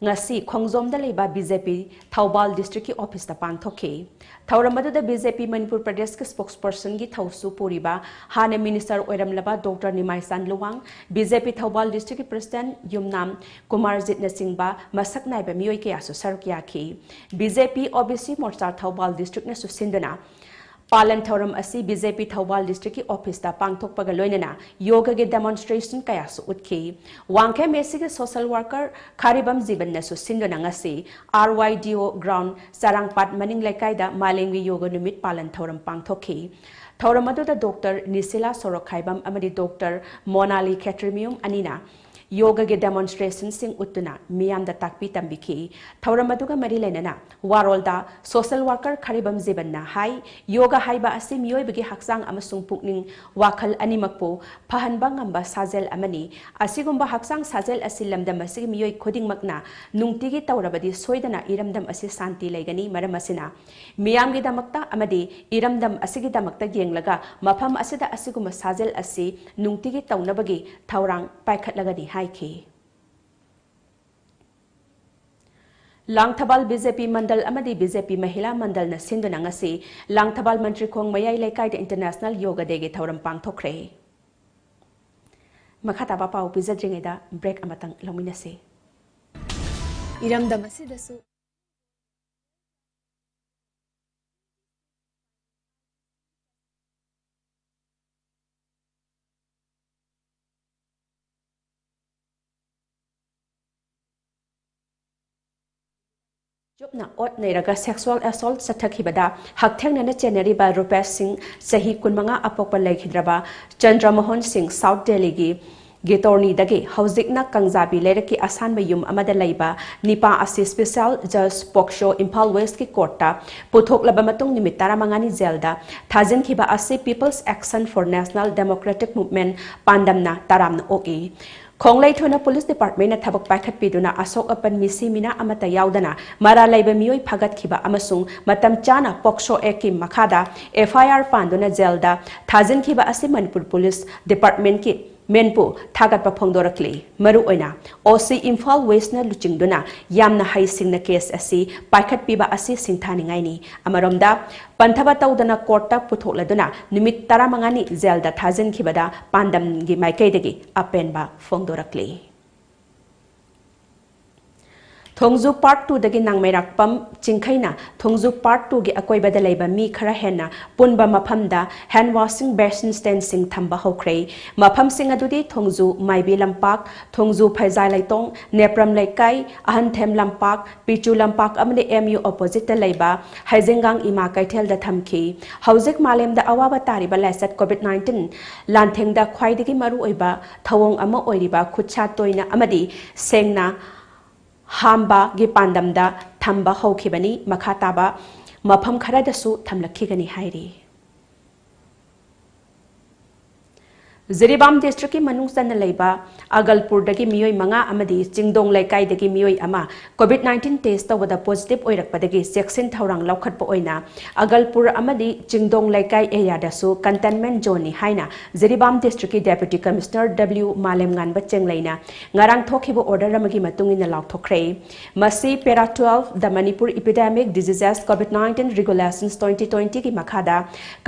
ꯉꯁꯤ ꯈꯣꯡꯖꯣꯝꯗ ꯂꯩꯕ B J P Thoubal district ꯀꯤ office ꯇ ꯄꯥꯡꯊꯣꯛꯈꯤ꯫ ꯊꯧꯔꯝ ꯑꯗꯨꯗ B J P ꯃꯅꯤꯄꯨꯔ ꯄ꯭ꯔꯗꯦꯁꯀꯤ spokesperson ꯒꯤ ꯊꯧꯁꯨ ꯄꯨꯔꯤꯕ ꯍꯥꯟꯅ minister ꯑꯣꯏꯔꯝꯂꯕ Doctor ꯅꯤꯃꯥꯏꯆꯥꯟ Luwang, B J P Thoubal district ꯀꯤ President ꯌꯨꯝꯅꯥꯝ ꯀꯨꯃꯥꯔꯖꯤꯠꯅꯆꯤꯡꯕ ꯃꯁꯛ ꯅꯥꯏꯕ ꯃꯤꯑꯣꯏ ꯀꯌꯥꯁꯨ ꯁꯔꯨꯛ ꯌꯥꯈꯤ꯫ B J P O B C ꯃꯣꯔꯆꯥ Thoubal district ꯅꯁꯨ ꯁꯤꯟꯗꯨꯅ ꯄꯥꯂꯟ ꯊꯧꯔꯝ ꯑꯁꯤ B J P Thoubal district ꯀꯤ office ꯇ ꯄꯥꯡꯊꯣꯛꯄꯒ ꯂꯣꯏꯅꯅ ꯌꯣꯒꯒꯤ demonstration ꯀꯌꯥꯁꯨ ꯎꯠꯈꯤ꯫ ꯋꯥꯡꯈꯦꯝ A C ꯒꯤ social worker ꯈꯥꯔꯤꯕꯝ ꯖꯤꯕꯟꯅꯁꯨ ꯁꯤꯟꯗꯨꯅ ꯉꯁꯤ R Y D O ground ꯆꯔꯥꯡꯄꯥꯠ ꯃꯅꯤꯡ ꯂꯩꯀꯥꯏꯗ ꯃꯥꯂꯦꯝꯒꯤ ꯌꯣꯒ ꯅꯨꯃꯤꯠ ꯄꯥꯂꯟ ꯊꯧꯔꯝ ꯄꯥꯡꯊꯣꯛꯈꯤ꯫ ꯊꯧꯔꯝ ꯑꯗꯨꯗ Doctor ꯅꯤꯁꯤꯂꯥ ꯁꯣꯔꯣꯛꯈꯥꯏꯕꯝ ꯑꯃꯗꯤ Doctor ꯃꯣꯅꯥꯂꯤ ꯈꯦꯇ꯭ꯔꯤꯃꯌꯨꯝ ꯑꯅꯤꯅ ꯌꯣꯒꯒꯤ ꯗꯦꯃꯣꯟꯁꯇ꯭ꯔꯦꯁꯟꯁꯤꯡ ꯎꯠꯇꯨꯅ ꯃꯤꯌꯥꯝꯗ ꯇꯥꯛꯄꯤ ꯇꯝꯕꯤꯈꯤ꯫ ꯊꯧꯔꯝ ꯑꯗꯨꯒ ꯃꯔꯤ ꯂꯩꯅꯅ ꯋꯥꯔꯣꯜꯗ ꯁꯣꯁꯦꯜ ꯋꯥꯔꯀꯔ ꯈꯔꯤꯕꯝ ꯖꯤꯕꯟꯅ ꯍꯥꯏ, ꯌꯣꯒ ꯍꯥꯏꯕ ꯑꯁꯤ ꯃꯤꯑꯣꯏꯕꯒꯤ ꯍꯛꯆꯥꯡ ꯑꯃꯁꯨꯡ ꯄꯨꯛꯅꯤꯡ, ꯋꯥꯈꯜ ꯑꯅꯤꯃꯛꯄꯨ ꯐꯍꯟꯕ ꯉꯝꯕ ꯁꯥꯖꯦꯜ ꯑꯃꯅꯤ꯫ ꯑꯁꯤꯒꯨꯝꯕ ꯍꯛꯆꯥꯡ ꯁꯥꯖꯦꯜ ꯑꯁꯤ ꯂꯝꯗꯝ ꯑꯁꯤꯒꯤ ꯃꯤꯑꯣꯏ ꯈꯨꯗꯤꯡꯃꯛꯅ ꯅꯨꯡꯇꯤꯒꯤ ꯇꯧꯔꯕꯗꯤ ꯁꯣꯏꯗꯅ ꯏꯔꯝꯗꯝ ꯑꯁꯤ ꯁꯥꯟꯇꯤ ꯂꯩꯒꯅꯤ꯫ ꯃꯔꯝ ꯑꯁꯤꯅ ꯃꯤꯌꯥꯝꯒꯤꯗꯃꯛꯇ ꯑꯃꯗꯤ ꯏꯔꯝꯗꯝ ꯑꯁꯤꯒꯤꯗꯃꯛꯇ ꯌꯦꯡꯂꯒ ꯃꯐꯝ ꯑꯁꯤꯗ ꯑꯁꯤꯒꯨꯝꯕ ꯁꯥꯖꯦꯜ ꯑꯁꯤ ꯅꯨꯡꯇꯤꯒꯤ ꯇꯧꯅꯕꯒꯤ ꯊꯧꯔꯥꯡ ꯄꯥꯏꯈꯠꯂꯒꯅꯤ ꯍꯥꯏꯈꯤ꯫ ꯂꯥꯡꯊꯕꯥꯜ ꯕꯤ ꯖꯦ ꯄꯤ ꯃꯟꯗꯜ ꯑꯃꯗꯤ ꯕꯤ ꯖꯦ ꯄꯤ ꯃꯍꯤꯂꯥ ꯃꯟꯗꯜꯅ ꯁꯤꯟꯗꯨꯅ ꯉꯁꯤ ꯂꯥꯡꯊꯕꯥꯜ ꯃꯟꯇ꯭ꯔꯤꯈꯣꯡ ꯃꯌꯥꯏ ꯂꯩꯀꯥꯏꯗ ꯏꯟꯇꯔꯅꯦꯁꯅꯦꯜ ꯌꯣꯒ ꯗꯦꯒꯤ ꯊꯧꯔꯝ ꯄꯥꯡꯊꯣꯛꯈ꯭ꯔꯦ꯫ ꯃꯈꯥ ꯇꯥꯕ ꯄꯥꯎ ꯄꯤꯖꯗ꯭ꯔꯤꯉꯩꯗ ꯕ꯭ꯔꯦꯛ ꯑꯃꯇꯪ ꯂꯧꯃꯤꯟꯅꯁꯤ꯫ ꯏꯔꯝꯗꯝ ꯑꯁꯤꯗꯁꯨ ꯆꯨꯞꯅ ꯑꯣꯠ ꯅꯩꯔꯒ ꯁꯦꯛꯁꯨꯑꯦꯜ ꯑꯦꯁꯣꯜꯠ ꯆꯠꯊꯈꯤꯕꯗ ꯍꯛꯊꯦꯡꯅꯅ ꯆꯦꯟꯅꯔꯤꯕ ꯔꯨꯄꯦꯁ ꯁꯤꯡ, ꯆꯍꯤ ꯀꯨꯟꯃꯉꯥ, ꯑꯄꯣꯛꯄ ꯂꯩꯈꯤꯗ꯭ꯔꯕ ꯆꯟꯗ꯭ꯔꯃꯣꯍꯟ ꯁꯤꯡ, ꯁꯥꯎꯠ ꯗꯦꯜꯂꯤꯒꯤ ꯒꯤꯇꯣꯔꯅꯤꯗꯒꯤ ꯍꯧꯖꯤꯛꯅ ꯀꯪꯖꯥꯕꯤ ꯂꯩꯔꯛꯀꯤ ꯑꯁꯥꯟꯕ ꯌꯨꯝ ꯑꯃꯗ ꯂꯩꯕ ꯅꯤꯄꯥ ꯑꯁꯤ ꯁ꯭ꯄꯦꯁꯤꯌꯦꯜ ꯖꯖ ꯄꯣꯛꯁꯣ ꯏꯝꯐꯥꯜ ꯋꯦꯁ꯭ꯠꯀꯤ ꯀꯣꯔꯠꯇ ꯄꯨꯊꯣꯛꯂꯕ ꯃꯇꯨꯡ ꯅꯨꯃꯤꯠ ꯇꯔꯥꯃꯉꯥꯅꯤ ꯖꯦꯜꯗ ꯊꯥꯖꯤꯟꯈꯤꯕ ꯑꯁꯤ People's Action for National Democratic Movement ꯄꯥꯟꯗꯝꯅ ꯇꯔꯥꯝꯅ ꯑꯣꯛꯏ꯫ ꯈꯣꯡꯂꯩ ꯊꯣꯏꯅ ꯄꯨꯂꯤꯁ ꯗꯤꯄꯥꯔꯠꯃꯦꯟꯠꯅ ꯊꯕꯛ ꯄꯥꯏꯈꯠꯄꯤꯗꯨꯅ ꯑꯁꯣꯛ ꯑꯄꯟ ꯃꯤꯁꯤ ꯃꯤꯅꯥ ꯑꯃꯠꯇ ꯌꯥꯎꯗꯅ ꯃꯔꯥꯜ ꯂꯩꯕ ꯃꯤꯑꯣꯏ ꯐꯥꯒꯠꯈꯤꯕ ꯑꯃꯁꯨꯡ ꯃꯇꯝ ꯆꯥꯅ ꯄꯣꯛꯁꯣ ꯑꯦꯛꯀꯤ ꯃꯈꯥꯗ ꯑꯦꯐ ꯑꯥꯏ ꯑꯥꯔ ꯄꯥꯟꯗꯨꯅ ꯖꯦꯜꯗ ꯊꯥꯖꯤꯟꯈꯤꯕ ꯑꯁꯤ ꯃꯅꯤꯄꯨꯔ ꯄꯨꯂꯤꯁ ꯗꯤꯄꯥꯔꯠꯃꯦꯟꯠꯀꯤ ꯃꯦꯟꯄꯨ ꯊꯥꯒꯠꯄ ꯐꯣꯡꯗꯣꯔꯛꯂꯤ꯫ ꯃꯔꯨꯑꯣꯏꯅ ꯑꯣ ꯁꯤ ꯏꯝꯐꯥꯜ ꯋꯦꯁ꯭ꯠꯅ ꯂꯨꯆꯤꯡꯗꯨꯅ ꯌꯥꯝꯅ ꯍꯩꯁꯤꯡꯅ ꯀꯦꯁ ꯑꯁꯤ ꯄꯥꯏꯈꯠꯄꯤꯕ ꯑꯁꯤ ꯁꯤꯡꯊꯥꯅꯤꯡꯉꯥꯏꯅꯤ꯫ ꯑꯃꯔꯣꯝꯗ, ꯄꯟꯊꯕ ꯇꯧꯗꯅ ꯀꯣꯔꯠꯇ ꯄꯨꯊꯣꯛꯂꯗꯨꯅ ꯅꯨꯃꯤꯠ ꯇꯔꯥꯃꯉꯥꯅꯤ ꯖꯦꯜꯗ ꯊꯥꯖꯤꯟꯈꯤꯕꯗ ꯄꯥꯟꯗꯝꯒꯤ ꯃꯥꯏꯀꯩꯗꯒꯤ ꯑꯄꯦꯟꯕ ꯐꯣꯡꯗꯣꯔꯛꯂꯤ꯫ ꯊꯣꯡꯖꯨ Part two ꯗꯒꯤ ꯅꯥꯡꯃꯩꯔꯥꯛꯄꯝ ꯆꯤꯡꯈꯩꯅ ꯊꯣꯡꯖꯨ Part two ꯒꯤ ꯑꯀꯣꯏꯕꯗ ꯂꯩꯕ ꯃꯤ ꯈꯔ ꯍꯦꯟꯅ ꯄꯨꯟꯕ ꯃꯐꯝꯗ hand washing basin stand ꯁꯤꯡ ꯊꯝꯕ ꯍꯧꯈ꯭ꯔꯦ꯫ ꯃꯐꯝꯁꯤꯡ ꯑꯗꯨꯗꯤ ꯊꯣꯡꯖꯨ ꯃꯥꯏꯕꯤ ꯂꯝꯄꯥꯛ, ꯊꯣꯡꯖꯨ ꯐꯩꯖꯥꯏ ꯂꯩꯇꯣꯡ, ꯅꯦꯄ꯭ꯔꯝ ꯂꯩꯀꯥꯏ, ꯑꯍꯟꯊꯦꯝ ꯂꯝꯄꯥꯛ, ꯄꯤꯆꯨ ꯂꯝꯄꯥꯛ ꯑꯃꯗꯤ M U opposite ꯇ ꯂꯩꯕ ꯍꯩꯖꯤꯡꯒꯥꯡ ꯏꯃꯥ ꯀꯩꯊꯦꯜꯗ ꯊꯝꯈꯤ꯫ ꯍꯧꯖꯤꯛ ꯃꯥꯂꯦꯝꯗ ꯑꯋꯥꯕ ꯇꯥꯔꯤꯕ ꯂꯥꯏꯆꯠ COVID nineteen ꯂꯥꯟꯊꯦꯡꯗ ꯈ꯭ꯋꯥꯏꯗꯒꯤ ꯃꯔꯨꯑꯣꯏꯕ ꯊꯧꯑꯣꯡ ꯑꯃ ꯑꯣꯏꯔꯤꯕ ꯈꯨꯠꯁꯥ ꯇꯣꯏꯅ ꯑꯃꯗꯤ ꯁꯦꯡꯅ ꯍꯥꯝꯕꯒꯤ ꯄꯥꯟꯗꯝꯗ ꯊꯝꯕ ꯍꯧꯈꯤꯕꯅꯤ꯫ ꯃꯈꯥ ꯇꯥꯕ ꯃꯐꯝ ꯈꯔꯗꯁꯨ ꯊꯝꯂꯛꯈꯤꯒꯅꯤ ꯍꯥꯏꯔꯤ꯫ ꯖꯤꯔꯤꯕꯥꯝ district ꯀꯤ ꯃꯅꯨꯡ ꯆꯟꯅ ꯂꯩꯕ ꯑꯒꯜꯄꯨꯔꯗꯒꯤ ꯃꯤꯑꯣꯏ ꯃꯉꯥ ꯑꯃꯗꯤ ꯆꯤꯡꯗꯣꯡ ꯂꯩꯀꯥꯏꯗꯒꯤ ꯃꯤꯑꯣꯏ ꯑꯃ COVID nineteen test ꯇꯧꯕꯗ positive ꯑꯣꯏꯔꯛꯄꯗꯒꯤ ꯆꯦꯛꯁꯤꯟ ꯊꯧꯔꯥꯡ ꯂꯧꯈꯠꯄ ꯑꯣꯏꯅ ꯑꯒꯜꯄꯨꯔ ꯑꯃꯗꯤ ꯆꯤꯡꯗꯣꯡ ꯂꯩꯀꯥꯏ area ꯗꯁꯨ containment zone ꯅꯤ ꯍꯥꯏꯅ ꯖꯤꯔꯤꯕꯥꯝ district ꯀꯤ Deputy Commissioner W ꯃꯥꯂꯦꯝꯉꯥꯟꯕ ꯆꯦꯡꯂꯩꯅ ꯉꯔꯥꯡ ꯊꯣꯛꯈꯤꯕ order ꯑꯃꯒꯤ ꯃꯇꯨꯡ ꯏꯟꯅ ꯂꯥꯎꯊꯣꯛꯈ꯭ꯔꯦ꯫ ꯃꯁꯤ Para twelve The Manipur Epidemic Diseases COVID nineteen Regulations twenty twenty ꯒꯤ ꯃꯈꯥꯗ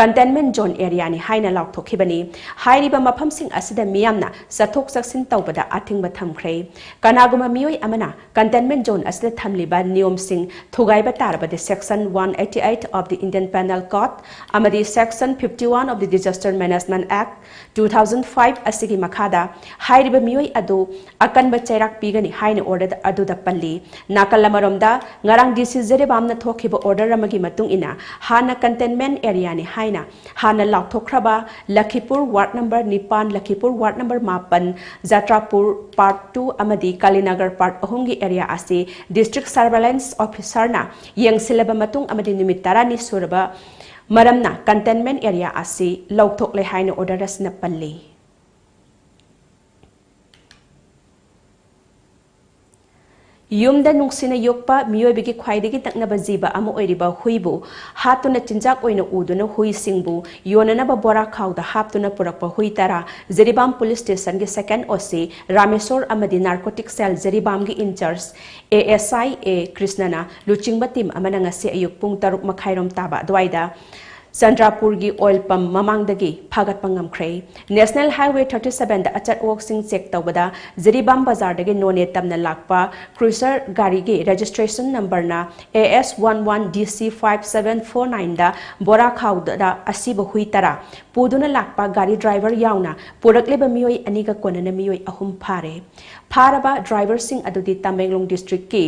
containment zone area ꯅꯤ ꯍꯥꯏꯅ ꯂꯥꯎꯊꯣꯛꯈꯤꯕꯅꯤ꯫ ꯍꯥꯏꯔꯤꯕ ꯃꯐꯝꯁꯤꯡ ꯑꯁꯤꯗ ꯃꯤꯌꯥꯝꯅ ꯆꯠꯊꯣꯛ ꯆꯠꯁꯤꯟ ꯇꯧꯕꯗ ꯑꯊꯤꯡꯕ ꯊꯝꯈ꯭ꯔꯦ꯫ ꯀꯅꯥꯒꯨꯝꯕ ꯃꯤꯑꯣꯏ ꯑꯃꯅ containment zone ꯑꯁꯤꯗ ꯊꯝꯂꯤꯕ ꯅꯤꯌꯣꯝꯁꯤꯡ ꯊꯨꯒꯥꯏꯕ ꯇꯥꯔꯕꯗꯤ Section one eighty eight of the Indian Penal Code ꯑꯃꯗꯤ Section fifty one of the Disaster Management Act two thousand five ꯑꯁꯤꯒꯤ ꯃꯈꯥꯗ ꯍꯥꯏꯔꯤꯕ ꯃꯤꯑꯣꯏ ꯑꯗꯨ ꯑꯀꯟꯕ ꯆꯩꯔꯥꯛ ꯄꯤꯒꯅꯤ ꯍꯥꯏꯅ order ꯑꯗꯨꯗ ꯄꯜꯂꯤ꯫ ꯅꯥꯀꯜ ꯑꯃꯔꯣꯝꯗ, ꯉꯔꯥꯡ D C ꯖꯤꯔꯤꯕꯥꯝꯅ ꯊꯣꯛꯈꯤꯕ order ꯑꯃꯒꯤ ꯃꯇꯨꯡ ꯏꯟꯅ ꯍꯥꯟꯅ containment area ꯅꯤ ꯍꯥꯏꯅ ꯍꯥꯟꯅ ꯂꯥꯎꯊꯣꯛꯈ꯭ꯔꯕ ꯂꯈꯤꯄꯨꯔ ward number ꯅꯤꯄꯥꯟ, ꯂꯈꯤꯄꯨꯔ ward number ꯃꯥꯄꯟ, ꯖꯇ꯭ꯔꯥꯄꯨꯔ Part two ꯑꯃꯗꯤ ꯀꯥꯂꯤꯅꯒꯔ Part ꯑꯍꯨꯝꯒꯤ area ꯑꯁꯤ district surveillance officer ꯅ ꯌꯦꯡꯁꯤꯜꯂꯕ ꯃꯇꯨꯡ ꯑꯃꯗꯤ ꯅꯨꯃꯤꯠ ꯇꯔꯥꯅꯤ ꯁꯨꯔꯕ ꯃꯔꯝꯅ containment area ꯑꯁꯤ ꯂꯧꯊꯣꯛꯂꯦ ꯍꯥꯏꯅ order ꯑꯁꯤꯅ ꯄꯜꯂꯤ꯫ ꯌꯨꯝꯗ ꯅꯨꯡꯁꯤꯅ ꯌꯣꯛꯄ ꯃꯤꯑꯣꯏꯕꯒꯤ ꯈ꯭ꯋꯥꯏꯗꯒꯤ ꯅꯛꯅꯕ ꯖꯤꯕ ꯑꯃ ꯑꯣꯏꯔꯤꯕ ꯍꯨꯏꯕꯨ ꯍꯥꯠꯇꯨꯅ ꯆꯤꯟꯖꯥꯛ ꯑꯣꯏꯅ ꯎꯗꯨꯅ ꯍꯨꯏꯁꯤꯡꯕꯨ ꯌꯣꯟꯅꯅꯕ ꯕꯣꯔꯥ ꯈꯥꯎꯗ ꯍꯥꯞꯇꯨꯅ ꯄꯨꯔꯛꯄ ꯍꯨꯏ ꯇꯔꯥ ꯖꯤꯔꯤꯕꯥꯝ police station ꯒꯤ second O C ꯔꯥꯃꯦꯁꯣꯔ ꯑꯃꯗꯤ narcotic cell ꯖꯤꯔꯤꯕꯥꯝꯒꯤ in charge A S I A ꯀ꯭ꯔꯤꯁꯅꯅ ꯂꯨꯆꯤꯡꯕ team ꯑꯃꯅ ꯉꯁꯤ ꯑꯌꯨꯛ ꯄꯨꯡ ꯇꯔꯨꯛ ꯃꯈꯥꯏꯔꯣꯝ ꯇꯥꯕ ꯑꯗꯨꯋꯥꯏꯗ ꯆꯟꯗ꯭ꯔꯥꯄꯨꯔꯒꯤ ꯑꯣꯏꯜ ꯄꯝ ꯃꯃꯥꯡꯗꯒꯤ ꯐꯥꯒꯠꯄ ꯉꯝꯈ꯭ꯔꯦ꯫ ꯅꯦꯁꯅꯦꯜ ꯍꯥꯏꯋꯦ ꯊꯥꯔꯇꯤ ꯁꯚꯦꯟꯗ ꯑꯆꯠ ꯑꯋꯣꯛꯁꯤꯡ ꯆꯦꯛ ꯇꯧꯕꯗ ꯖꯤꯔꯤꯕꯥꯝ ꯕꯖꯥꯔꯗꯒꯤ ꯅꯣꯅꯦ ꯇꯝꯅ ꯂꯥꯛꯄ ꯀ꯭ꯔꯨꯏꯁꯔ ꯒꯥꯔꯤꯒꯤ ꯔꯦꯖꯤꯁꯇ꯭ꯔꯦꯁꯟ ꯅꯝꯕꯔꯅ ꯑꯦ ꯑꯦꯁ ꯋꯥꯟ ꯋꯥꯟ ꯗꯤ ꯁꯤ ꯐꯥꯏꯚ ꯁꯚꯦꯟ ꯐꯣꯔ ꯅꯥꯏꯟꯗ ꯕꯣꯔꯥꯈꯥꯎꯗ ꯑꯁꯤꯕ ꯍꯨꯏ ꯇꯔꯥ ꯄꯨꯗꯨꯅ ꯂꯥꯛꯄ ꯒꯥꯔꯤ ꯗ꯭ꯔꯥꯏꯚꯔ ꯌꯥꯎꯅ ꯄꯨꯔꯛꯂꯤꯕ ꯃꯤꯑꯣꯏ ꯑꯅꯤꯒ ꯀꯣꯟꯅꯅ ꯃꯤꯑꯣꯏ ꯑꯍꯨꯝ ꯐꯥꯔꯦ꯫ ꯐꯥꯔꯕ ꯗ꯭ꯔꯥꯏꯚꯔꯁꯤꯡ ꯑꯗꯨꯗꯤ ꯇꯃꯦꯡꯂꯣꯡ ꯗꯤꯁꯇ꯭ꯔꯤꯛꯀꯤ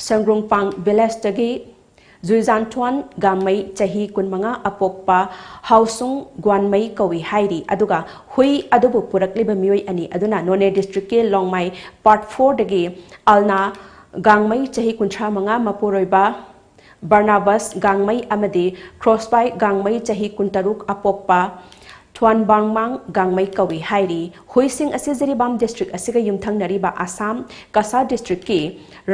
ꯁꯪꯒ꯭ꯔꯨꯡꯄꯥꯡ ꯚꯤꯂꯦꯖꯇꯒꯤ ꯖꯨꯏꯖꯥꯟꯊꯣꯟ ꯒꯥꯡꯃꯩ, ꯆꯍꯤ ꯀꯨꯟꯃꯉꯥ, ꯑꯄꯣꯛꯄ ꯍꯥꯎꯁꯨꯡ ꯒ꯭ꯋꯥꯟꯃꯩ ꯀꯧꯏ ꯍꯥꯏꯔꯤ꯫ ꯑꯗꯨꯒ ꯍꯨꯏ ꯑꯗꯨꯕꯨ ꯄꯨꯔꯛꯂꯤꯕ ꯃꯤꯑꯣꯏ ꯑꯅꯤ ꯑꯗꯨꯅ ꯅꯣꯅꯦ ꯗꯤꯁꯇ꯭ꯔꯤꯛꯀꯤ ꯂꯣꯡꯃꯥꯏ ꯄꯥꯔꯠ ꯐꯣꯔꯗꯒꯤ ꯑꯜꯅꯥ ꯒꯥꯡꯃꯩ, ꯆꯍꯤ ꯀꯨꯟꯊ꯭ꯔꯥ ꯃꯉꯥ, ꯃꯄꯨꯔꯣꯏꯕ ꯕꯔꯅꯥꯕꯁ ꯒꯥꯡꯃꯩ ꯑꯃꯗꯤ ꯈ꯭ꯔꯣꯁꯕꯥꯏ ꯒꯥꯡꯃꯩ, ꯆꯍꯤ ꯀꯨꯟꯇꯔꯨꯛ, ꯑꯄꯣꯛꯄ ꯊ꯭ꯋꯥꯟꯕꯥꯡꯃꯥꯡ ꯒꯥꯡꯃꯩ ꯀꯧꯏ ꯍꯥꯏꯔꯤ꯫ ꯍꯨꯏꯁꯤꯡ ꯑꯁꯤ ꯖꯤꯔꯤꯕꯥꯝ ꯗꯤꯁꯇ꯭ꯔꯤꯛ ꯑꯁꯤꯒ ꯌꯨꯝꯊꯪꯅꯔꯤꯕ ꯑꯁꯥꯝ ꯀꯁꯥ ꯗꯤꯁꯇ꯭ꯔꯤꯛꯀꯤ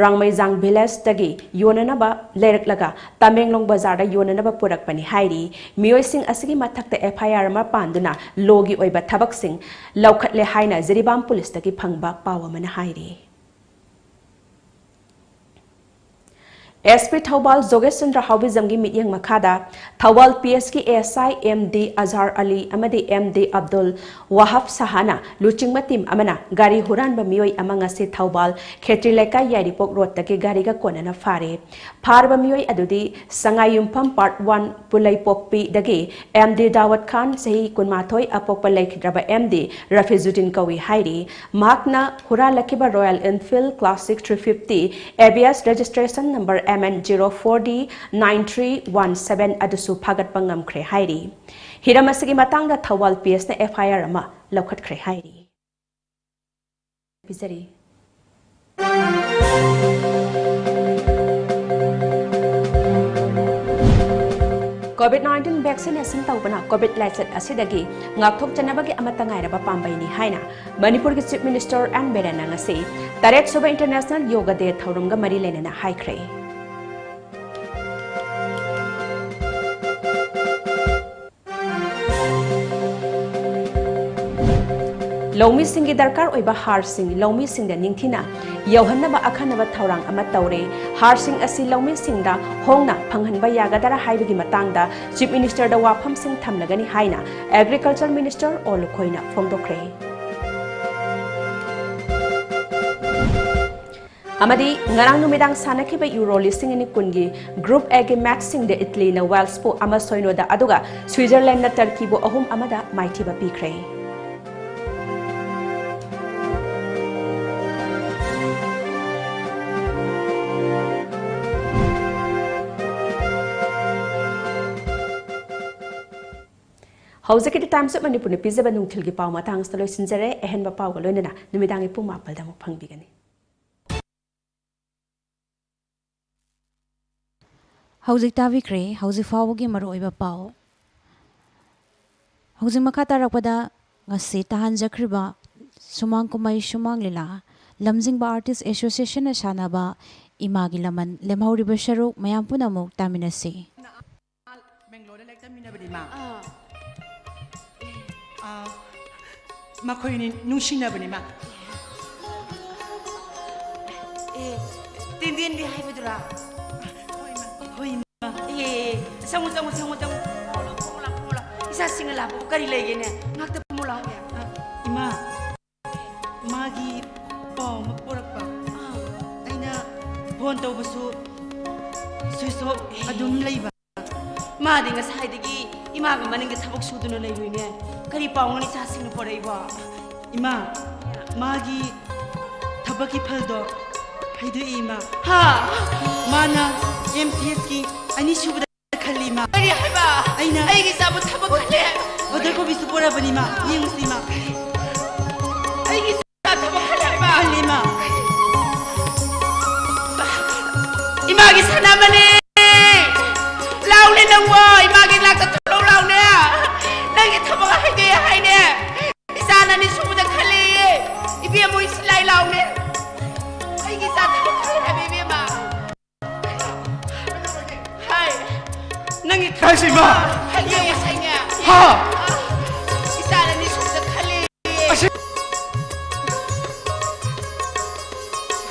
ꯔꯥꯡꯃꯩꯖꯥꯡ ꯚꯤꯂꯦꯖꯇꯒꯤ ꯌꯣꯟꯅꯅꯕ ꯂꯩꯔꯛꯂꯒ ꯇꯃꯦꯡꯂꯣꯡ ꯕꯖꯥꯔꯗ ꯌꯣꯟꯅꯅꯕ ꯄꯨꯔꯛꯄꯅꯤ ꯍꯥꯏꯔꯤ꯫ ꯃꯤꯑꯣꯏꯁꯤꯡ ꯑꯁꯤꯒꯤ ꯃꯊꯛꯇ ꯑꯦꯐ ꯑꯥꯏ ꯑꯥꯔ ꯑꯃ ꯄꯥꯟꯗꯨꯅ ꯂꯣꯒꯤ ꯑꯣꯏꯕ ꯊꯕꯛꯁꯤꯡ ꯂꯧꯈꯠꯂꯦ ꯍꯥꯏꯅ ꯖꯤꯔꯤꯕꯥꯝ ꯄꯨꯂꯤꯁꯇꯒꯤ ꯐꯪꯕ ꯄꯥꯎ ꯑꯃꯅ ꯍꯥꯏꯔꯤ꯫ ꯑꯦꯁ ꯄꯤ ꯊꯧꯕꯥꯜ ꯖꯣꯒꯦꯁ ꯆꯟꯗ꯭ꯔ ꯍꯥꯎꯕꯤꯖꯝꯒꯤ ꯃꯤꯠꯌꯦꯡ ꯃꯈꯥꯗ ꯊꯧꯕꯥꯜ ꯄꯤ ꯑꯦꯁꯀꯤ A S I M D ꯑꯖꯍꯥꯔ ꯑꯂꯤ ꯑꯃꯗꯤ ꯑꯦꯝ ꯗꯤ ꯑꯕꯗꯨꯜ ꯋꯥꯍꯥꯕ ꯁꯍꯥꯅ ꯂꯨꯆꯤꯡꯕ ꯇꯤꯝ ꯑꯃꯅ ꯒꯥꯔꯤ ꯍꯨꯔꯥꯟꯕ ꯃꯤꯑꯣꯏ ꯑꯃ ꯉꯁꯤ ꯊꯧꯕꯥꯜ ꯈꯦꯇ꯭ꯔꯤ ꯂꯩꯀꯥꯏ ꯌꯥꯏꯔꯤꯄꯣꯛ ꯔꯣꯗꯇꯒꯤ ꯒꯥꯔꯤꯒ ꯀꯣꯟꯅꯅ ꯐꯥꯔꯦ꯫ ꯐꯥꯔꯕ ꯃꯤꯑꯣꯏ ꯑꯗꯨꯗꯤ ꯁꯉꯥꯏꯌꯨꯝꯐꯝ ꯄꯥꯔꯠ ꯋꯥꯟ ꯄꯨꯂꯩꯄꯣꯛꯄꯤꯗꯒꯤ ꯑꯦꯝ ꯗꯤ ꯗꯥꯋꯠ ꯈꯥꯟ, ꯆꯍꯤ ꯀꯨꯟꯃꯥꯊꯣꯏ, ꯑꯄꯣꯛꯄ ꯂꯩꯈꯤꯗ꯭ꯔꯕ ꯑꯦꯝ ꯗꯤ ꯔꯐꯤꯖꯨꯗꯤꯟ ꯀꯧꯏ ꯍꯥꯏꯔꯤ꯫ ꯃꯍꯥꯛꯅ ꯍꯨꯔꯥꯜꯂꯛꯈꯤꯕ royal Enfield classic three fifty A B S registration number M N zero four D nine three one seven ꯑꯗꯨꯁꯨ ꯐꯥꯒꯠꯄ ꯉꯝꯈ꯭ꯔꯦ ꯍꯥꯏꯔꯤ꯫ ꯍꯤꯔꯝ ꯑꯁꯤꯒꯤ ꯃꯇꯥꯡꯗ ꯊꯧꯕꯥꯜ ꯄꯤ ꯑꯦꯁꯅ ꯑꯦꯐ ꯑꯥꯏ ꯑꯥꯔ ꯑꯃ ꯂꯧꯈꯠꯈ꯭ꯔꯦ ꯍꯥꯏꯔꯤ꯫ ꯄꯤꯖꯔꯤ꯫ ꯀꯣꯚꯤꯗ ꯅꯥꯏꯟꯇꯤꯟ ꯚꯦꯛꯁꯤꯅꯦꯁꯟ ꯇꯧꯕꯅ ꯀꯣꯚꯤꯗ ꯂꯥꯏꯆꯠ ꯑꯁꯤꯗꯒꯤ ꯉꯥꯛꯊꯣꯛꯆꯅꯕꯒꯤ ꯑꯃꯠꯇ ꯉꯥꯏꯔꯕ ꯄꯥꯝꯕꯩꯅꯤ ꯍꯥꯏꯅ ꯃꯅꯤꯄꯨꯔꯒꯤ ꯆꯤꯐ ꯃꯤꯅꯤꯁꯇꯔ ꯑꯦꯟ ꯕꯤꯔꯦꯟꯅ ꯉꯁꯤ ꯇꯔꯦꯠ ꯁꯨꯕ ꯏꯟꯇꯔꯅꯦꯁꯅꯦꯜ ꯌꯣꯒꯥ ꯗꯦ ꯊꯧꯔꯝꯒ ꯃꯔꯤ ꯂꯩꯅꯅ ꯍꯥꯏꯈ꯭ꯔꯦ꯫ ꯂꯧꯃꯤꯁꯤꯡꯒꯤ ꯗꯔꯀꯥꯔ ꯑꯣꯏꯕ ꯍꯥꯔꯁꯤꯡ ꯂꯧꯃꯤꯁꯤꯡꯗ ꯅꯤꯡꯊꯤꯅ ꯌꯧꯍꯟꯅꯕ ꯑꯈꯟꯅꯕ ꯊꯧꯔꯥꯡ ꯑꯃ ꯇꯧꯔꯦ꯫ ꯍꯥꯔꯁꯤꯡ ꯑꯁꯤ ꯂꯧꯃꯤꯁꯤꯡꯗ ꯍꯣꯡꯅ ꯐꯪꯍꯟꯕ ꯌꯥꯒꯗꯔꯥ ꯍꯥꯏꯕꯒꯤ ꯃꯇꯥꯡꯗ Chief Minister ꯗ ꯋꯥꯐꯝꯁꯤꯡ ꯊꯝꯂꯒꯅꯤ ꯍꯥꯏꯅ Agriculture Minister ꯑꯣ ꯂꯨꯈꯣꯏꯅ ꯐꯣꯡꯗꯣꯛꯈ꯭ꯔꯦ꯫ ꯑꯃꯗꯤ ꯉꯔꯥꯡ ꯅꯨꯃꯤꯗꯥꯡ ꯁꯥꯟꯅꯈꯤꯕ ꯌꯨꯔꯣ ꯂꯤꯁꯤꯡ ꯑꯅꯤ ꯀꯨꯟꯒꯤ Group A ꯒꯤ ꯃꯦꯆꯁꯤꯡꯗ ꯏꯇꯂꯤꯅ ꯋꯦꯜꯁꯄꯨ ꯑꯃ ꯁꯣꯏꯅꯣꯗ, ꯑꯗꯨꯒ ꯁ꯭ꯋꯤꯖꯔꯂꯦꯟꯗꯅ ꯇꯔꯀꯤꯕꯨ ꯑꯍꯨꯝ ꯑꯃꯗ ꯃꯥꯏꯊꯤꯕ ꯄꯤꯈ꯭ꯔꯦ꯫ ꯍꯧꯖꯤꯛꯀꯤꯗꯤ Times of Manipurꯅ ꯄꯤꯖꯕ ꯅꯨꯡꯊꯤꯜꯒꯤ ꯄꯥꯎ ꯃꯇꯥꯡ ꯑꯁꯤꯗ ꯂꯣꯏꯁꯤꯟꯖꯔꯦ꯫ ꯑꯍꯦꯟꯕ ꯄꯥꯎꯒ ꯂꯣꯏꯅꯅ ꯅꯨꯃꯤꯗꯥꯡꯒꯤ ꯄꯨꯡ ꯃꯥꯄꯜꯗ ꯑꯃꯨꯛ ꯐꯪꯕꯤꯒꯅꯤ꯫ ꯍꯧꯖꯤꯛ ꯇꯥꯕꯤꯈ꯭ꯔꯦ ꯍꯧꯖꯤꯛ ꯐꯥꯎꯕꯒꯤ ꯃꯔꯨꯑꯣꯏꯕ ꯄꯥꯎ꯫ ꯍꯧꯖꯤꯛ ꯃꯈꯥ ꯇꯥꯔꯛꯄꯗ ꯉꯁꯤ ꯇꯥꯍꯟꯖꯈ꯭ꯔꯤꯕ ꯁꯨꯃꯥꯡ ꯀꯨꯝꯍꯩ ꯁꯨꯃꯥꯡ ꯂꯤꯂꯥ ꯂꯝꯖꯤꯡꯕ Artist Associationꯅ ꯁꯥꯟꯅꯕ ꯏꯃꯥꯒꯤ ꯂꯃꯟ ꯂꯦꯝꯍꯧꯔꯤꯕ ꯁꯔꯨꯛ ꯃꯌꯥꯝ ꯄꯨꯝꯅꯃꯛ ꯇꯥꯃꯤꯟꯅꯁꯤ꯫ ꯕꯦꯡꯒ꯭ꯂꯣꯔꯗ ꯂꯥꯏꯔꯤꯛ ꯇꯝꯃꯤꯟꯅꯕꯅꯤ ꯃꯥ꯫ ꯑꯥ꯫ ꯑꯥ, ꯃꯈꯣꯏꯅꯤ ꯅꯨꯡꯁꯤꯅꯕꯅꯤ ꯃꯥ꯫ ꯑꯦ, ꯇꯦꯟꯗꯦꯟꯕꯤ ꯍꯥꯏꯕꯗꯨꯔꯥ? ꯍꯣꯏ ꯃꯥ꯫ ꯍꯣꯏ ꯃꯥ꯫ ꯑꯦ, ꯆꯪꯉꯨ, ꯆꯪꯉꯨ, ꯆꯪꯉꯨ, ꯆꯪꯉꯨ꯫ ꯐꯝꯃꯨ ꯂꯥꯎ, ꯐꯝꯃꯨ ꯂꯥꯎ, ꯐꯝꯃꯨ ꯂꯥꯎ꯫ ꯏꯆꯥꯁꯤꯡꯅ ꯂꯥꯛꯄꯕꯨ ꯀꯔꯤ ꯂꯩꯒꯦꯅꯦ? ꯉꯥꯛꯇ ꯐꯝꯃꯨ ꯂꯥꯎꯅꯦ꯫ ꯑ, ꯏꯃꯥ, ꯃꯥꯒꯤ ꯄꯥꯎ ꯑꯃ ꯄꯨꯔꯛꯄ꯫ ꯑꯥ꯫ ꯑꯩꯅ ꯐꯣꯟ ꯇꯧꯕꯁꯨ switch off ꯑꯗꯨꯝ ꯂꯩꯕ꯫ ꯃꯥꯗꯤ ꯉꯁꯥꯏꯗꯒꯤ ꯏꯃꯥꯒ ꯃꯅꯤꯡꯗ ꯊꯕꯛ ꯁꯨꯗꯨꯅ ꯂꯩꯔꯨꯏꯅꯦ꯫ ꯀꯔꯤ ꯄꯥꯎꯅꯣ ꯏꯆꯥꯁꯤꯡꯅ ꯄꯣꯔꯛꯏꯕꯣ? ꯏꯃꯥ, ꯃꯥꯒꯤ ꯊꯕꯛꯀꯤ ꯐꯜꯗꯣ ꯍꯥꯏꯗꯣꯛꯏ, ꯏꯃꯥ꯫ ꯍꯥ? ꯃꯥꯅ M T Sꯀꯤ ꯑꯅꯤꯁꯨꯕꯗ ꯈꯜꯂꯤ, ꯏꯃꯥ꯫ ꯀꯔꯤ ꯍꯥꯏꯕ? ꯑꯩꯅ ꯑꯩꯒꯤ ꯏꯆꯥꯕꯨ ꯊꯕꯛ ꯈꯜꯂꯦ ꯍꯥꯏꯕ? Order copyꯁꯨ ꯄꯣꯔꯛꯑꯕꯅꯤ, ꯏꯃꯥ꯫ ꯌꯦꯡꯉꯨꯁꯤ, ꯏꯃꯥ꯫ ꯑꯩꯒꯤ ꯏꯆꯥ ꯊꯕꯛ ꯈꯜꯂꯦ ꯍꯥꯏꯕ? ꯈꯜꯂꯤ, ꯏꯃꯥ꯫ ꯏꯃꯥꯒꯤ ꯁꯅꯥꯃꯅꯤ! ꯂꯥꯎꯅꯦ ꯅꯪꯕꯣ! ꯏꯃꯥꯒꯤ ꯅꯥꯛꯇ ꯊꯣꯛꯂꯛꯎ ꯂꯥꯎꯅꯦ! ꯅꯪꯒꯤ ꯊꯕꯛ ꯍꯥꯏꯗꯣꯛꯑꯦ ꯍꯥꯏꯅꯦ! ꯏꯆꯥ ꯅꯅꯤ ꯁꯨꯕꯗ ꯈꯜꯂꯦꯌꯦ! ꯏꯕꯦꯝꯃ, ꯏꯁꯤ ꯂꯥꯏ ꯂꯥꯎꯅꯦ! ꯑꯩꯒꯤ ꯏꯆꯥ ꯊꯕꯛ ꯈꯜꯂꯦ ꯍꯥꯏꯕ, ꯏꯕꯦꯝꯃ! ꯍꯥꯏ! ꯅꯪꯒꯤ ꯍꯥꯏꯁꯤ, ꯏꯃꯥ! ꯍꯥꯏꯗꯣꯛꯑꯦ ꯍꯥꯏꯅꯦ! ꯍꯥ! ꯏꯆꯥ ꯅꯅꯤ ꯁꯨꯕꯗ ꯈꯜꯂꯦꯌꯦ! ꯑꯁꯤ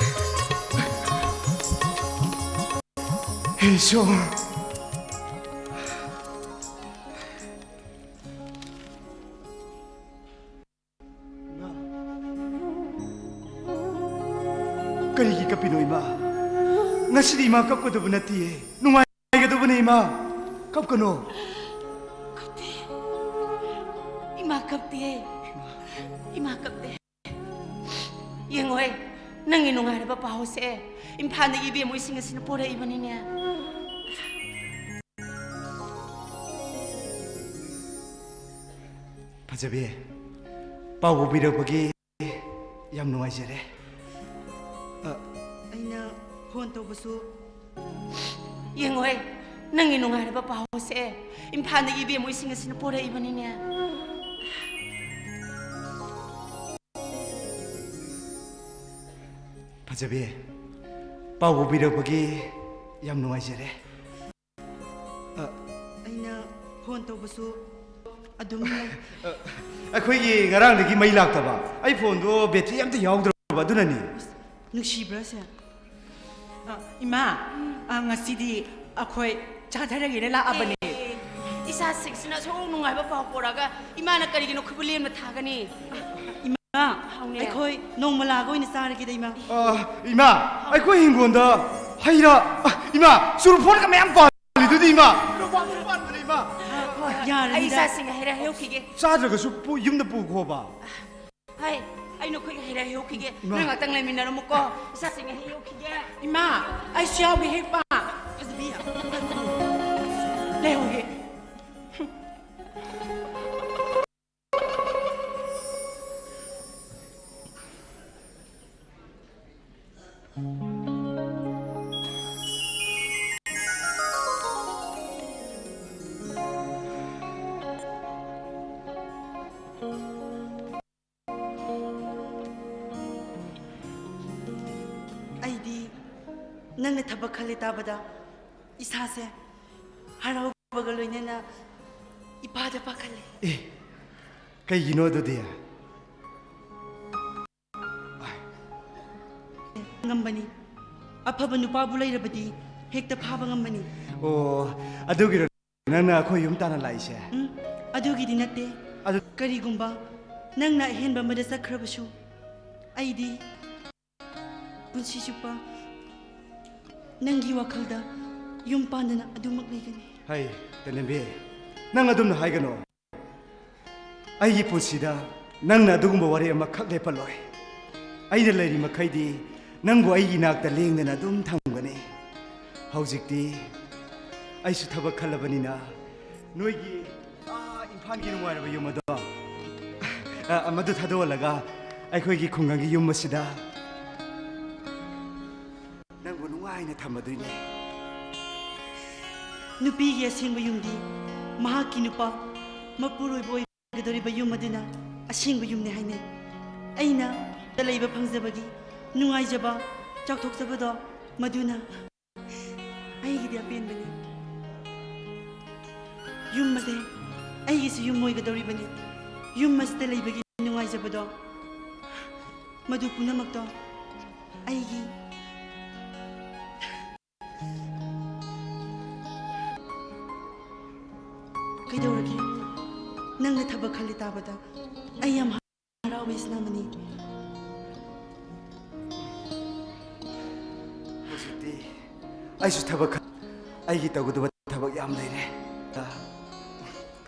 ꯏꯁꯣꯔ꯫ ꯀꯔꯤꯒꯤ ꯀꯞꯄꯤꯅꯣ, ꯏꯃꯥ? ꯉꯁꯤꯗꯤ ꯏꯃꯥ ꯀꯞꯀꯗꯕ ꯅꯠꯇꯤꯌꯦ, ꯅꯨꯡꯉꯥꯏꯒꯗꯕꯅꯦ, ꯏꯃꯥ꯫ ꯀꯞꯀꯅꯣ꯫ ꯀꯞꯇꯦ꯫ ꯏꯃꯥ ꯀꯞꯇꯦ꯫ ꯏꯃꯥ ꯀꯞꯇꯦ꯫ ꯌꯦꯡꯉꯣꯍꯦ, ꯅꯪꯒꯤ ꯅꯨꯡꯉꯥꯏꯔꯕ ꯄꯥꯎꯁꯦ ꯏꯝꯐꯥꯜꯗꯒꯤ ꯏꯕꯦꯝꯃ ꯍꯣꯏꯁꯤꯡ ꯑꯁꯤꯅ ꯄꯣꯔꯛꯏꯕꯅꯤꯅꯦ꯫ ꯐꯖꯕꯤ, ꯄꯥꯎ ꯄꯨꯕꯤꯔꯛꯄꯒꯤ ꯌꯥꯝ ꯅꯨꯡꯉꯥꯏꯖꯔꯦ꯫ ꯑ, ꯑꯩꯅ ꯐꯣꯟ ꯇꯧꯕꯁꯨ꯫ ꯌꯦꯡꯉꯣꯍꯦ, ꯅꯪꯒꯤ ꯅꯨꯡꯉꯥꯏꯔꯕ ꯄꯥꯎꯁꯦ ꯏꯝꯐꯥꯜꯗꯒꯤ ꯏꯕꯦꯝꯃ ꯍꯣꯏꯁꯤꯡ ꯑꯁꯤꯅ ꯄꯣꯔꯛꯏꯕꯅꯤꯅꯦ꯫ ꯐꯖꯕꯤ, ꯄꯥꯎ ꯄꯨꯕꯤꯔꯛꯄꯒꯤ ꯌꯥꯝ ꯅꯨꯡꯉꯥꯏꯖꯔꯦ꯫ ꯑ, ꯑꯩꯅ ꯐꯣꯟ ꯇꯧꯕꯁꯨ ꯑꯗꯨꯝ ꯂꯩ꯫ ꯑ, ꯑꯩꯈꯣꯏꯒꯤ ꯉꯔꯥꯡꯗꯒꯤ ꯃꯩ ꯂꯥꯛꯇꯕ, ꯑꯩ ꯐꯣꯟꯗꯣ ꯕꯦꯇ꯭ꯔꯤ ꯑꯝꯇ ꯌꯥꯎꯗ꯭ꯔꯕ, ꯑꯗꯨꯅꯅꯤ꯫ ꯅꯨꯡꯁꯤꯕ꯭ꯔꯥ ꯁꯦ? ꯑ, ꯏꯃꯥ, ꯑ, ꯉꯁꯤꯗꯤ ꯑꯩꯈꯣꯏ ꯆꯥꯊꯔꯒꯦꯅ ꯂꯥꯛꯑꯕꯅꯦ꯫ ꯑꯦ, ꯏꯆꯥꯁꯤꯡꯁꯤꯅ ꯑꯁꯨꯛ ꯅꯨꯡꯉꯥꯏꯕ ꯄꯥꯎ ꯄꯣꯔꯛꯑꯒ ꯏꯃꯥꯅ ꯀꯔꯤꯒꯤꯅꯣ ꯈꯨꯕꯨ ꯂꯦꯝꯅ ꯊꯥꯒꯅꯤ? ꯏꯃꯥ, ꯍꯥꯎꯅꯦ꯫ ꯑꯩꯈꯣꯏ ꯅꯣꯡꯃ ꯂꯥꯛꯑꯒ ꯑꯣꯏꯅ ꯆꯥꯔꯒꯦꯗ, ꯏꯃꯥ꯫ ꯑ, ꯏꯃꯥ, ꯑꯩꯈꯣꯏ ꯍꯤꯡꯒꯣꯜꯗ ꯍꯩ ꯔꯥ, ꯑ, ꯏꯃꯥ, ꯆꯨꯔꯨꯐꯣꯟꯒ ꯃꯌꯥꯝ ꯄꯥꯜꯂꯤꯗꯨꯗꯤ, ꯏꯃꯥ꯫ ꯆꯨꯔꯨꯐꯣꯟ ꯄꯥꯟꯕꯅꯦ, ꯏꯃꯥ꯫ ꯍꯣꯏ, ꯌꯥꯔꯅꯤꯗ꯫ ꯑꯩ ꯏꯆꯥꯁꯤꯡ ꯍꯩ ꯔꯥ ꯍꯦꯛꯎꯈꯤꯒꯦ꯫ ꯆꯥꯗ꯭ꯔꯒꯁꯨ ꯄꯨ-, ꯌꯨꯝꯗ ꯄꯨꯈꯣꯕ꯫ ꯍꯩ, ꯑꯩ ꯅꯈꯣꯏꯒꯤ ꯍꯩ ꯔꯥ ꯍꯦꯛꯎꯈꯤꯒꯦ꯫ ꯏꯃꯥ꯫ ꯅꯪ ꯉꯥꯛꯇꯪ ꯂꯩꯃꯤꯟꯅꯔꯝꯃꯨꯀꯣ꯫ ꯏꯆꯥꯁꯤꯡ ꯍꯩ ꯍꯦꯛꯎꯈꯤꯒꯦ꯫ ꯏꯃꯥ, ꯑꯩꯁꯨ ꯌꯥꯎꯒꯦ ꯍꯦꯛꯄ꯫ ꯐꯖꯕꯤ, ꯂꯩꯍꯧꯒꯦ꯫ ꯑꯩꯗꯤ ꯅꯪꯅ ꯊꯕꯛ ꯈꯜꯂꯦ ꯇꯥꯕꯗ ꯏꯁꯥꯁꯦ ꯍꯔꯥꯎꯕꯒ ꯂꯣꯏꯅꯅ ꯏꯄꯥꯗ ꯄꯥꯈꯠꯂꯦ꯫ ꯑꯦ, ꯀꯩꯒꯤꯅꯣ ꯑꯗꯨꯗꯤ? ꯉꯝꯕꯅꯤ꯫ ꯑꯐꯕ ꯅꯨꯄꯥꯕꯨ ꯂꯩꯔꯕꯗꯤ ꯍꯦꯛꯇ ꯐꯥꯕ ꯉꯝꯕꯅꯤ꯫ ꯑꯣ, ꯑꯗꯨꯒꯤꯔꯣ ꯅꯪꯅ ꯑꯩꯈꯣꯏ ꯌꯨꯝ ꯇꯥꯟꯅ ꯂꯥꯛꯏꯁꯦ? ꯎꯝ, ꯑꯗꯨꯒꯤꯗꯤ ꯅꯠꯇꯦ꯫ ꯑꯗꯨ ꯀꯔꯤꯒꯨꯝꯕ ꯅꯪꯅ ꯑꯍꯦꯟꯕ ꯑꯃꯗ ꯆꯠꯈ꯭ꯔꯕꯁꯨ, ꯑꯩꯗꯤ ꯄꯨꯟꯁꯤ ꯆꯨꯞꯄ ꯅꯪꯒꯤ ꯋꯥꯈꯜꯗ ꯌꯨꯝ ꯄꯥꯟꯗꯅ ꯑꯗꯨꯃꯛ ꯂꯩꯒꯅꯤ꯫ ꯍꯩ, ꯇꯅꯦꯝꯕꯤ, ꯅꯪ ꯑꯗꯨꯝꯅ ꯍꯥꯏꯒꯅꯣ꯫ ꯑꯩꯒꯤ ꯄꯨꯟꯁꯤꯗ ꯅꯪꯅ ꯑꯗꯨꯒꯨꯝꯕ ꯋꯥꯔꯦꯞ ꯑꯃꯈꯛ ꯂꯦꯞꯍꯜꯂꯣꯏ꯫ ꯑꯩꯅ ꯂꯩꯔꯤ ꯃꯈꯩꯗꯤ ꯅꯪꯕꯨ ꯑꯩꯒꯤ ꯏꯅꯥꯛꯇ ꯂꯦꯡꯗꯅ ꯑꯗꯨꯝ ꯊꯝꯒꯅꯤ꯫ ꯍꯧꯖꯤꯛꯇꯤ ꯑꯩꯁꯨ ꯊꯕꯛ ꯈꯜꯂꯕꯅꯤꯅ ꯅꯣꯏꯒꯤ, ꯑꯥ, ꯏꯝꯐꯥꯜꯒꯤ ꯅꯨꯡꯉꯥꯏꯔꯕ ꯌꯨꯝ ꯑꯗꯣ, ꯑ, ꯃꯗꯨ ꯊꯥꯗꯣꯛꯍꯜꯂꯒ ꯑꯩꯈꯣꯏꯒꯤ ꯈꯨꯡꯒꯪꯒꯤ ꯌꯨꯝ ꯑꯁꯤꯗ ꯅꯪꯕꯨ ꯅꯨꯡꯉꯥꯏꯅ ꯊꯝꯃꯗꯣꯏꯅꯦ꯫ ꯅꯨꯄꯤꯒꯤ ꯑꯁꯦꯡꯕ ꯌꯨꯝꯗꯤ ꯃꯍꯥꯛꯀꯤ ꯅꯨꯄꯥ ꯃꯄꯨꯔꯣꯏꯕ ꯑꯣꯏꯒꯗꯧꯔꯤꯕ ꯌꯨꯝ ꯑꯗꯨꯅ ꯑꯁꯦꯡꯕ ꯌꯨꯝꯅꯤ ꯍꯥꯏꯅꯩ꯫ ꯑꯩꯅ ꯂꯩꯕ ꯐꯪꯖꯕꯒꯤ ꯅꯨꯡꯉꯥꯏꯖꯕ, ꯆꯥꯎꯊꯣꯛꯆꯕꯗꯣ ꯃꯗꯨꯅ ꯑꯩꯒꯤꯗꯤ ꯑꯄꯦꯟꯕꯅꯤ꯫ ꯌꯨꯝ ꯑꯁꯦ ꯑꯩꯒꯤꯁꯨ ꯌꯨꯝ ꯑꯣꯏꯒꯗꯧꯔꯤꯕꯅꯤ꯫ ꯌꯨꯝ ꯑꯁꯤꯗ ꯂꯩꯕꯒꯤ ꯅꯨꯡꯉꯥꯏꯖꯕꯗꯣ ꯃꯗꯨ ꯄꯨꯝꯅꯃꯛꯇꯣ ꯑꯩꯒꯤ꯫ ꯀꯩꯗꯧꯔꯒꯦ? ꯅꯪꯅ ꯊꯕꯛ ꯈꯜꯂꯤ ꯇꯥꯕꯗ ꯑꯩ ꯌꯥꯝ ꯍꯔꯥꯎꯋꯦ, ꯁꯅꯥꯃꯅꯤ꯫ ꯍꯧꯖꯤꯛꯇꯤ ꯑꯩꯁꯨ ꯊꯕꯛ ꯈ-, ꯑꯩꯒꯤ ꯇꯧꯒꯗꯕ ꯊꯕꯛ ꯌꯥꯝ ꯂꯩꯔꯦ꯫ ꯑ,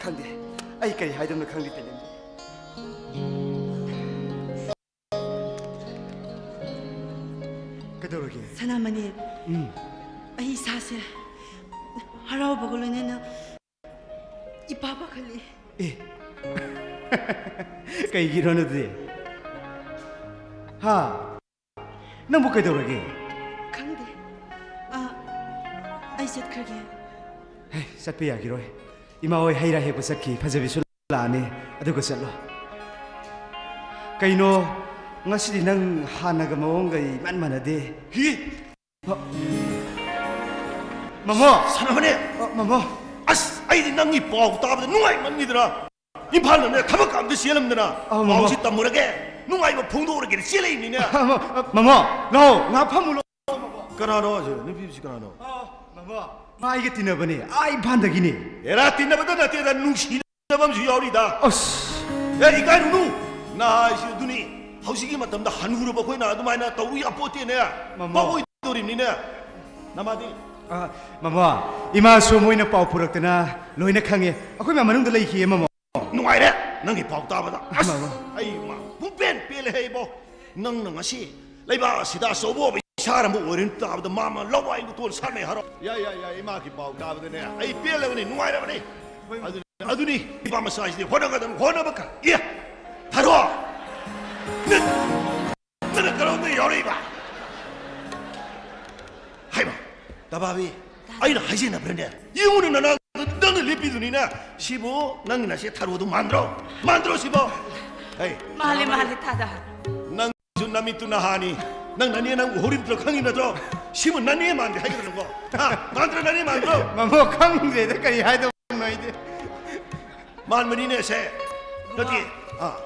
ꯈꯪꯗꯦ, ꯑꯩ ꯀꯔꯤ ꯍꯥꯏꯗꯣꯏꯅꯣ ꯈꯪꯗꯦ, ꯇꯦꯂꯦꯟ꯫ ꯀꯩꯗꯧꯔꯒꯦ? ꯁꯅꯥꯃꯅꯤ, ꯎꯝ꯫ ꯑꯩ ꯏꯁꯥꯁꯦ ꯍꯔꯥꯎꯕꯒ ꯂꯣꯏꯅꯅ ꯏꯄꯥ ꯄꯥꯈꯠꯂꯤ꯫ ꯑꯦ꯫ ꯀꯩꯒꯤꯅꯣ ꯑꯗꯨꯗꯤ? ꯍꯥ? ꯅꯪꯕꯨ ꯀꯩꯗꯧꯔꯒꯦ? ꯈꯪꯗꯦ꯫ ꯑ, ꯑꯩ ꯆꯠꯈ꯭ꯔꯒꯦ꯫ ꯍꯦ, ꯆꯠꯄ ꯌꯥꯈꯤꯔꯣꯏ꯫ ꯏꯃꯥ ꯍꯣꯏ ꯍꯩ ꯔꯥ ꯍꯦꯛꯄ ꯆꯠꯈꯤ꯫ ꯐꯖꯕꯤꯁꯨ ꯂꯥꯛꯑꯅꯤ꯫ ꯑꯗꯨꯒ ꯆꯠꯂꯣ꯫ ꯀꯩꯅꯣ, ꯉꯁꯤꯗꯤ ꯅꯪ ꯍꯥꯟꯅꯒ ꯃꯑꯣꯡꯒ ꯏꯃꯥꯟ ꯃꯥꯟꯅꯗꯦ꯫ ꯍꯤ? ꯃꯃꯣ! ꯁꯅꯥꯃꯅꯤ! ꯑ, ꯃꯃꯣ! ꯑꯁ, ꯑꯩꯗꯤ ꯅꯪꯒꯤ ꯄꯥꯎ ꯇꯥꯕꯗ ꯅꯨꯡꯉꯥꯏꯃꯟꯈꯤꯗꯅ ꯏꯝꯐꯥꯜꯗꯅꯦ ꯊꯕꯛ ꯑꯝꯇ ꯆꯦꯜꯂꯝꯗꯅ ꯑ, ꯃꯃꯣ꯫ ꯄꯥꯎꯁꯤ ꯇꯝꯃꯨꯔꯒꯦ, ꯅꯨꯡꯉꯥꯏꯕ ꯐꯣꯡꯗꯣꯛꯎꯔꯒꯦꯅ ꯆꯦꯜꯂꯛꯏꯅꯤꯅꯦ꯫ ꯑ, ꯃ-, ꯑ, ꯃꯃꯣ, ꯂꯥꯛꯑꯣ, ꯉꯥꯏꯍꯥꯛ ꯐꯝꯃꯨ ꯂꯥꯛꯑꯣ, ꯃꯃꯣ꯫ ꯀꯅꯥꯅꯣ ꯑꯁꯤ ꯅꯨꯄꯤꯁꯤ ꯀꯅꯥꯅꯣ? ꯑ, ꯃꯥ ꯑꯩꯒ ꯇꯤꯟꯅꯕꯅꯦ, ꯑꯥ ꯏꯝꯐꯥꯜꯗꯒꯤꯅꯦ꯫ ꯑꯦꯔꯥ, ꯇꯤꯟꯅꯕꯗ ꯅꯠꯇꯦꯗ, ꯅꯨꯡꯁꯤꯅꯕ ꯑꯃꯁꯨ ꯌꯥꯎꯔꯤꯗ꯫ ꯑꯁ꯫ ꯑꯦ, ꯏꯀꯥꯏꯔꯨꯅꯨ꯫ ꯅꯍꯥ ꯍꯥꯏꯁꯤ ꯑꯗꯨꯅꯤ꯫ ꯍꯧꯖꯤꯛꯀꯤ ꯃꯇꯝꯗ ꯍꯅꯨꯔꯕ ꯑꯩꯈꯣꯏꯅ ꯑꯗꯨꯃꯥꯏꯅ ꯇꯧꯔꯨ ꯌꯥꯄꯣꯠꯇꯦꯅꯦ꯫ ꯃꯃꯥ꯫ ꯄꯥꯛꯑꯣꯏꯗꯧꯔꯤꯕꯅꯤꯅꯦ꯫ ꯅꯃꯥꯗꯤ? ꯑ, ꯃꯃꯥ, ꯏꯃꯥꯁꯨ ꯃꯣꯏꯅ ꯄꯥꯎ ꯄꯨꯔꯛꯇꯅ ꯂꯣꯏꯅ ꯈꯪꯉꯦ꯫ ꯑꯩꯈꯣꯏ ꯃꯌꯥꯝ ꯃꯅꯨꯡꯗ ꯂꯩꯈꯤꯌꯦ, ꯃꯃꯥ꯫ ꯅꯨꯡꯉꯥꯏꯔꯦ ꯅꯪꯒꯤ ꯄꯥꯎ ꯇꯥꯕꯗ꯫ ꯑꯁ, ꯃꯃꯥ꯫ ꯑꯩ ꯃꯥ ꯄꯨꯡꯄꯦꯟ ꯄꯦꯜꯂꯦ ꯍꯦ ꯏꯕꯣ꯫ ꯅꯪꯅ ꯉꯁꯤ ꯂꯩꯕꯥꯛ ꯑꯁꯤꯗ ꯑꯆꯧꯕ ꯑꯣꯐꯤꯁꯥꯔ ꯑꯃ ꯑꯣꯏꯔꯦꯅ ꯇꯥꯕꯗ ꯃꯥ ꯃꯥ ꯂꯋꯥꯏ ꯂꯨꯇꯣꯟ ꯁꯥꯠꯅꯩ ꯍꯥꯏꯔꯣ? ꯌꯥꯏ, ꯌꯥꯏ, ꯌꯥꯏ, ꯏꯃꯥꯒꯤ ꯄꯥꯎ ꯇꯥꯕꯗꯅꯦ ꯑꯩ ꯄꯦꯜꯂꯕꯅꯤ, ꯅꯨꯡꯉꯥꯏꯔꯕꯅꯤ꯫ ꯍꯣꯏ꯫ ꯑꯗꯨꯅꯤ, ꯑꯗꯨꯅꯤ ꯏꯄꯥ ꯃꯆꯥꯁꯤꯗꯤ ꯍꯣꯠꯅꯒꯗꯕ, ꯍꯣꯠꯅꯕ ꯀꯟ-, ꯑꯦ, ꯊꯥꯔꯣ! ꯅꯪ, ꯅꯪꯅ ꯀꯔꯣꯝꯗ ꯌꯥꯎꯔꯛꯏꯕ? ꯍꯥꯏꯕ, ꯇꯕꯥꯕꯤ, ꯑꯩꯅ ꯍꯥꯏꯖꯤꯟꯅꯕ꯭ꯔꯅꯦ? ꯌꯦꯡꯉꯨꯅꯦ, ꯅꯅꯥꯛꯇ ꯅꯪꯅ ꯂꯦꯞꯄꯤꯗꯨꯅꯤꯅꯦ꯫ ꯁꯤꯕꯨ ꯅꯪꯒꯤ ꯅꯆꯦ ꯊꯔꯣꯗꯨ ꯃꯥꯟꯗ꯭ꯔꯣ? ꯃꯥꯟꯗ꯭ꯔꯣ ꯁꯤꯕꯣ? ꯍꯩ, ꯃꯥꯜꯂꯦ, ꯁꯅꯥꯃꯍꯤ, ꯃꯥꯜꯂꯦ, ꯇꯥꯗ꯫ ꯅꯪꯁꯨ ꯅꯃꯤꯠꯇꯨ ꯅꯍꯥꯅꯤ꯫ ꯅꯪ ꯅꯅꯦ ꯅꯪ ꯎꯍꯧꯔꯤꯕꯗꯣ ꯈꯪꯉꯤ ꯅꯠꯇ꯭ꯔꯣ? ꯁꯤꯕꯨ ꯅꯅꯦ ꯃꯥꯟꯗꯦ ꯍꯥꯏꯒꯗ꯭ꯔꯣ? ꯍꯥ? ꯃꯥꯟꯗ꯭ꯔꯣ, ꯅꯅꯦ ꯃꯥꯟꯗ꯭ꯔꯣ? ꯃꯃꯣ, ꯈꯪꯗ꯭ꯔꯦꯗ, ꯀꯔꯤ ꯍꯥꯏꯗꯧꯅꯣ ꯑꯩꯗꯤ꯫ ꯃꯥꯟꯕꯅꯤꯅꯦ ꯁꯦ꯫ ꯅꯠꯇꯦ꯫ ꯑꯥ꯫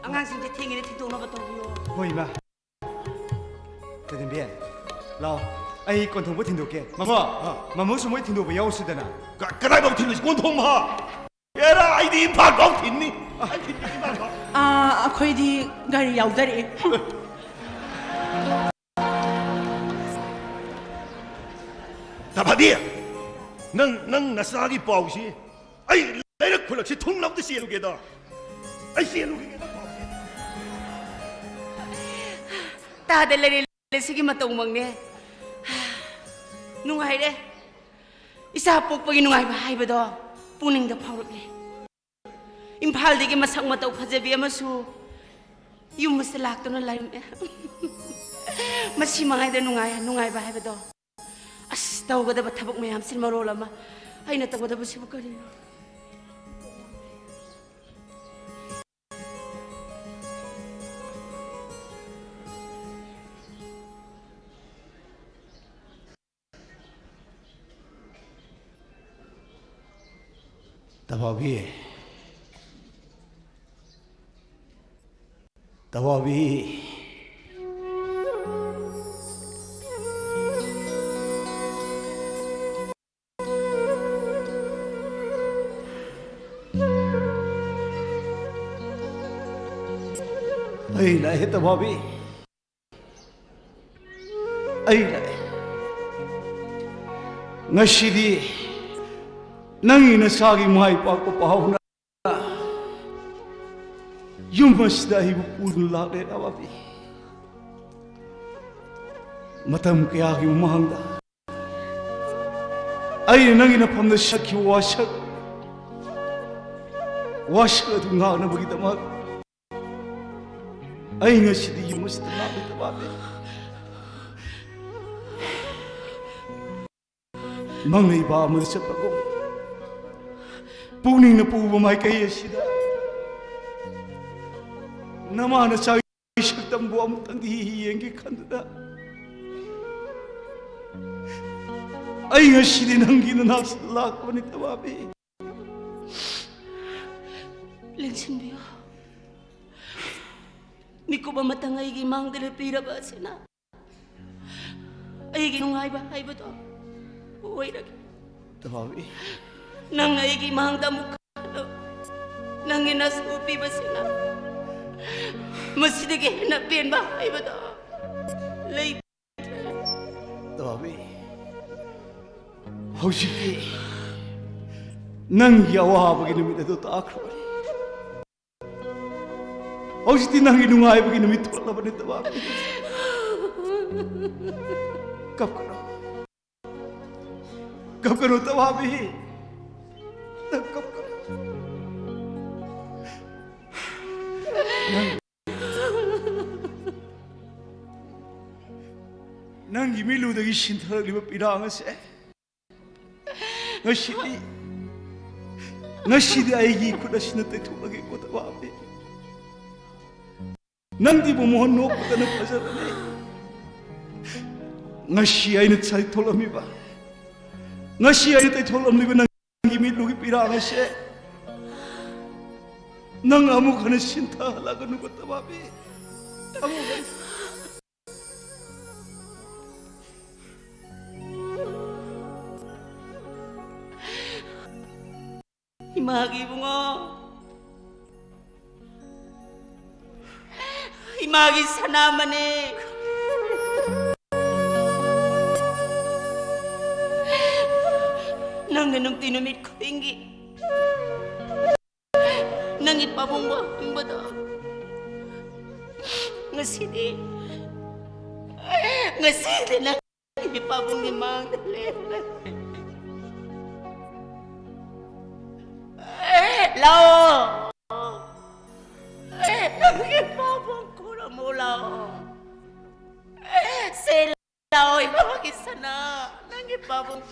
ꯑꯉꯥꯡꯁꯤꯡꯁꯦ ꯊꯦꯡꯉꯤꯅꯦ, ꯊꯤꯟꯗꯣꯛꯅꯕ ꯇꯧꯕꯤꯌꯣ꯫ ꯍꯣꯏ, ꯏꯃꯥ꯫ ꯇꯦꯗꯦꯝꯕꯤ, ꯂꯥꯛꯑꯣ꯫ ꯑꯩ ꯀꯣꯟꯊꯣꯡꯕ ꯊꯤꯟꯗꯣꯛꯀꯦ꯫ ꯃꯃꯣ, ꯑꯥ꯫ ꯃꯃꯣꯁꯨ ꯃꯣꯏ ꯊꯤꯟꯗꯣꯛꯄ ꯌꯥꯎꯁꯤꯗꯅ꯫ ꯀ-, ꯀꯗꯥꯏꯐꯥꯎ ꯊꯤꯜꯂꯨꯁꯤ? ꯀꯣꯟꯊꯣꯡ ꯐꯥꯎ? ꯑꯦꯔꯥ, ꯑꯩꯗꯤ ꯏꯝꯐꯥꯜ ꯐꯥꯎ ꯊꯤꯟꯅꯤ꯫ ꯑꯩ ꯊꯤꯟꯅꯤ ꯏꯝꯐꯥꯜ ꯐꯥꯎ꯫ ꯑꯥ, ꯑꯩꯈꯣꯏꯗꯤ ꯒꯥꯔꯤ ꯌꯥꯎꯖꯔꯛꯑꯦ꯫ ꯇꯥꯐꯥꯕꯤ, ꯅꯪ, ꯅꯪ ꯅꯆꯥꯒꯤ ꯄꯥꯎꯁꯤ ꯑꯩ ꯂꯩꯔꯛ ꯈꯨꯜꯂꯛꯁꯤ ꯊꯨꯡꯅꯕꯗ ꯆꯦꯜꯂꯨꯒꯦꯗ꯫ ꯑꯩ ꯆꯦꯜꯂꯨꯒꯦꯗ ꯄꯥꯎꯁꯤ꯫ ꯇꯥꯗ ꯂꯩꯔꯦ ꯁꯤꯒꯤ ꯃꯇꯧꯃꯛꯅꯦ꯫ ꯅꯨꯡꯉꯥꯏꯔꯦ꯫ ꯏꯆꯥ ꯄꯣꯛꯄꯒꯤ ꯅꯨꯡꯉꯥꯏꯕ ꯍꯥꯏꯕꯗꯣ ꯄꯨꯛꯅꯤꯡꯗ ꯐꯥꯎꯔꯛꯂꯦ꯫ ꯏꯝꯐꯥꯜꯗꯒꯤ ꯃꯁꯛ ꯃꯇꯧ ꯐꯖꯕꯤ ꯑꯃꯁꯨ ꯌꯨꯝ ꯑꯁꯤꯗ ꯂꯥꯛꯇꯨꯅ ꯂꯩꯔꯝꯃꯦ꯫ ꯃꯁꯤ ꯃꯉꯥꯏꯗ ꯅꯨꯡꯉꯥꯏ, ꯅꯨꯡꯉꯥꯏꯕ ꯍꯥꯏꯕꯗꯣ꯫ ꯑꯁ, ꯇꯧꯒꯗꯕ ꯊꯕꯛ ꯃꯌꯥꯝꯁꯤꯅ ꯃꯔꯣꯜ ꯑꯃ꯫ ꯑꯩꯅ ꯇꯧꯒꯗꯕꯁꯤꯕꯨ ꯀꯔꯤꯅꯣ? ꯇꯥꯐꯥꯕꯤ꯫ ꯇꯥꯐꯥꯕꯤ꯫ ꯑꯩ ꯂꯥꯛꯑꯦ ꯇꯕꯥꯕꯤ, ꯑꯩ ꯂꯥꯛꯑꯦ꯫ ꯉꯁꯤꯗꯤ ꯅꯪꯒꯤ ꯅꯆꯥꯒꯤ ꯃꯥꯏ ꯄꯥꯛꯄ ꯄꯥꯎꯅ ꯌꯨꯝ ꯑꯁꯤꯗ ꯑꯩꯕꯨ ꯄꯨꯗꯨꯅ ꯂꯥꯛꯂꯦ ꯇꯕꯥꯕꯤ꯫ ꯃꯇꯝ ꯀꯌꯥꯒꯤ ꯃꯃꯥꯡꯗ ꯑꯩꯅ ꯅꯪꯒꯤ ꯅꯐꯝꯗ ꯁꯛꯈꯤꯕ ꯋꯥꯁꯛ, ꯋꯥꯁꯛ ꯑꯗꯨ ꯉꯥꯛꯅꯕꯒꯤꯗꯃꯛ ꯑꯩ ꯉꯁꯤꯗꯤ ꯌꯨꯝ ꯑꯁꯤꯗ ꯂꯥꯛꯂꯦ ꯇꯕꯥꯕꯤ꯫ ꯃꯪꯂꯩꯕ ꯑꯃꯗ ꯆꯠꯄꯒꯨꯝ ꯄꯨꯛꯅꯤꯡꯅ ꯄꯨꯕ ꯃꯥꯏꯀꯩ ꯑꯁꯤꯗ ꯅꯃꯥꯅ ꯆꯥꯏ ꯁꯛꯇꯝꯕꯨ ꯑꯃꯨꯛꯇꯪꯗꯤ ꯌꯦꯡꯒꯦ ꯈꯟꯗꯨꯅ ꯑꯩ ꯉꯁꯤꯗꯤ ꯅꯪꯒꯤ ꯅꯅꯥꯛꯁꯤꯗ ꯂꯥꯛꯄꯅꯤ ꯇꯕꯥꯕꯤ꯫ ꯂꯦꯡꯁꯤꯟꯕꯤꯌꯨ꯫ ꯃꯤꯀꯨꯞ ꯑꯃꯇꯪ ꯑꯩꯒꯤ ꯃꯥꯡꯗ ꯂꯦꯞꯄꯤꯔꯕ ꯑꯁꯤꯅ ꯑꯩꯒꯤ ꯅꯨꯡꯉꯥꯏꯕ ꯍꯥꯏꯕꯗꯣ ꯑꯣꯏꯔꯒꯦ꯫ ꯇꯕꯥꯕꯤ꯫ ꯅꯪ ꯑꯩꯒꯤ ꯃꯥꯡꯗ ꯑꯃꯨꯛ ꯈꯜꯂꯨ꯫ ꯅꯪꯒꯤ ꯅꯁꯨ ꯄꯤꯕꯁꯤꯅ ꯃꯁꯤꯗꯒꯤ ꯍꯦꯟꯅ ꯄꯦꯟꯕ ꯍꯥꯏꯕꯗꯣ ꯂꯩ꯫ ꯇꯕꯥꯕꯤ, ꯍꯧꯖꯤꯛꯇꯤ ꯅꯪꯒꯤ ꯑꯋꯥꯕꯒꯤ ꯅꯨꯃꯤꯠ ꯑꯗꯨ ꯇꯥꯈ꯭ꯔꯕꯅꯤ꯫ ꯍꯧꯖꯤꯛꯇꯤ ꯅꯪꯒꯤ ꯅꯨꯡꯉꯥꯏꯕꯒꯤ ꯅꯨꯃꯤꯠ ꯊꯣꯛꯂꯕꯅꯤ ꯇꯕꯥꯕꯤ꯫ ꯀꯞꯀꯅꯨ꯫ ꯀꯞꯀꯅꯨ ꯇꯕꯥꯕꯤ꯫ ꯅꯪ ꯀꯞꯀꯅꯨ꯫ ꯅꯪ, ꯅꯪꯒꯤ ꯃꯤꯠꯂꯨꯗꯒꯤ ꯁꯤꯟꯊꯔꯛꯂꯤꯕ ꯄꯤꯔꯥꯡ ꯑꯁꯦ ꯉꯁꯤꯗꯤ, ꯉꯁꯤꯗꯤ ꯑꯩꯒꯤ ꯈꯨꯠ ꯑꯁꯤꯅ ꯇꯩꯊꯣꯛꯂꯒꯦꯀꯣ ꯇꯕꯥꯕꯤ꯫ ꯅꯪꯗꯤ ꯃꯣꯃꯣꯍꯟ ꯅꯣꯛꯄꯗꯅ ꯐꯖꯕꯅꯦ꯫ ꯉꯁꯤ ꯑꯩꯅ ꯇꯩꯊꯣꯛꯂꯝꯃꯤꯕ, ꯉꯁꯤ ꯑꯩꯅ ꯇꯩꯊꯣꯛꯂꯝꯂꯤꯕ ꯅꯪꯒꯤ ꯃꯤꯠꯂꯨꯒꯤ ꯄꯤꯔꯥꯡ ꯑꯁꯦ ꯅꯪ ꯑꯃꯨꯛ ꯍꯟꯅ ꯁꯤꯟꯊꯍꯜꯂꯒꯅꯨꯀꯣ ꯇꯕꯥꯕꯤ꯫ ꯑꯃꯨꯛ ꯍꯟꯅ꯫ ꯏꯃꯥꯒꯤ ꯏꯕꯨꯡꯉꯣ, ꯏꯃꯥꯒꯤ ꯁꯅꯥꯃꯅꯤ, ꯅꯪꯅ ꯅꯨꯡꯇꯤ ꯅꯨꯃꯤꯠ ꯈꯨꯗꯤꯡꯒꯤ ꯅꯪꯒꯤ ꯄꯥꯕꯨꯡꯕꯨ ꯍꯪꯕꯗꯣ, ꯉꯁꯤꯗꯤ, ꯉꯁꯤꯗꯤ ꯅꯪꯒꯤ ꯄꯥꯕꯨꯡꯒꯤ ꯃꯥꯡꯗ ꯂꯦꯞꯂꯦ꯫ ꯂꯥꯛꯑꯣ, ꯅꯪꯒꯤ ꯄꯥꯕꯨꯡ ꯈꯨꯔꯨꯝꯃꯨ ꯂꯥꯛꯑꯣ꯫ ꯁꯦ ꯂꯥꯛꯑꯣ, ꯏꯃꯥꯒꯤ ꯁꯅꯥ, ꯅꯪꯒꯤ ꯄꯥꯕꯨꯡ꯫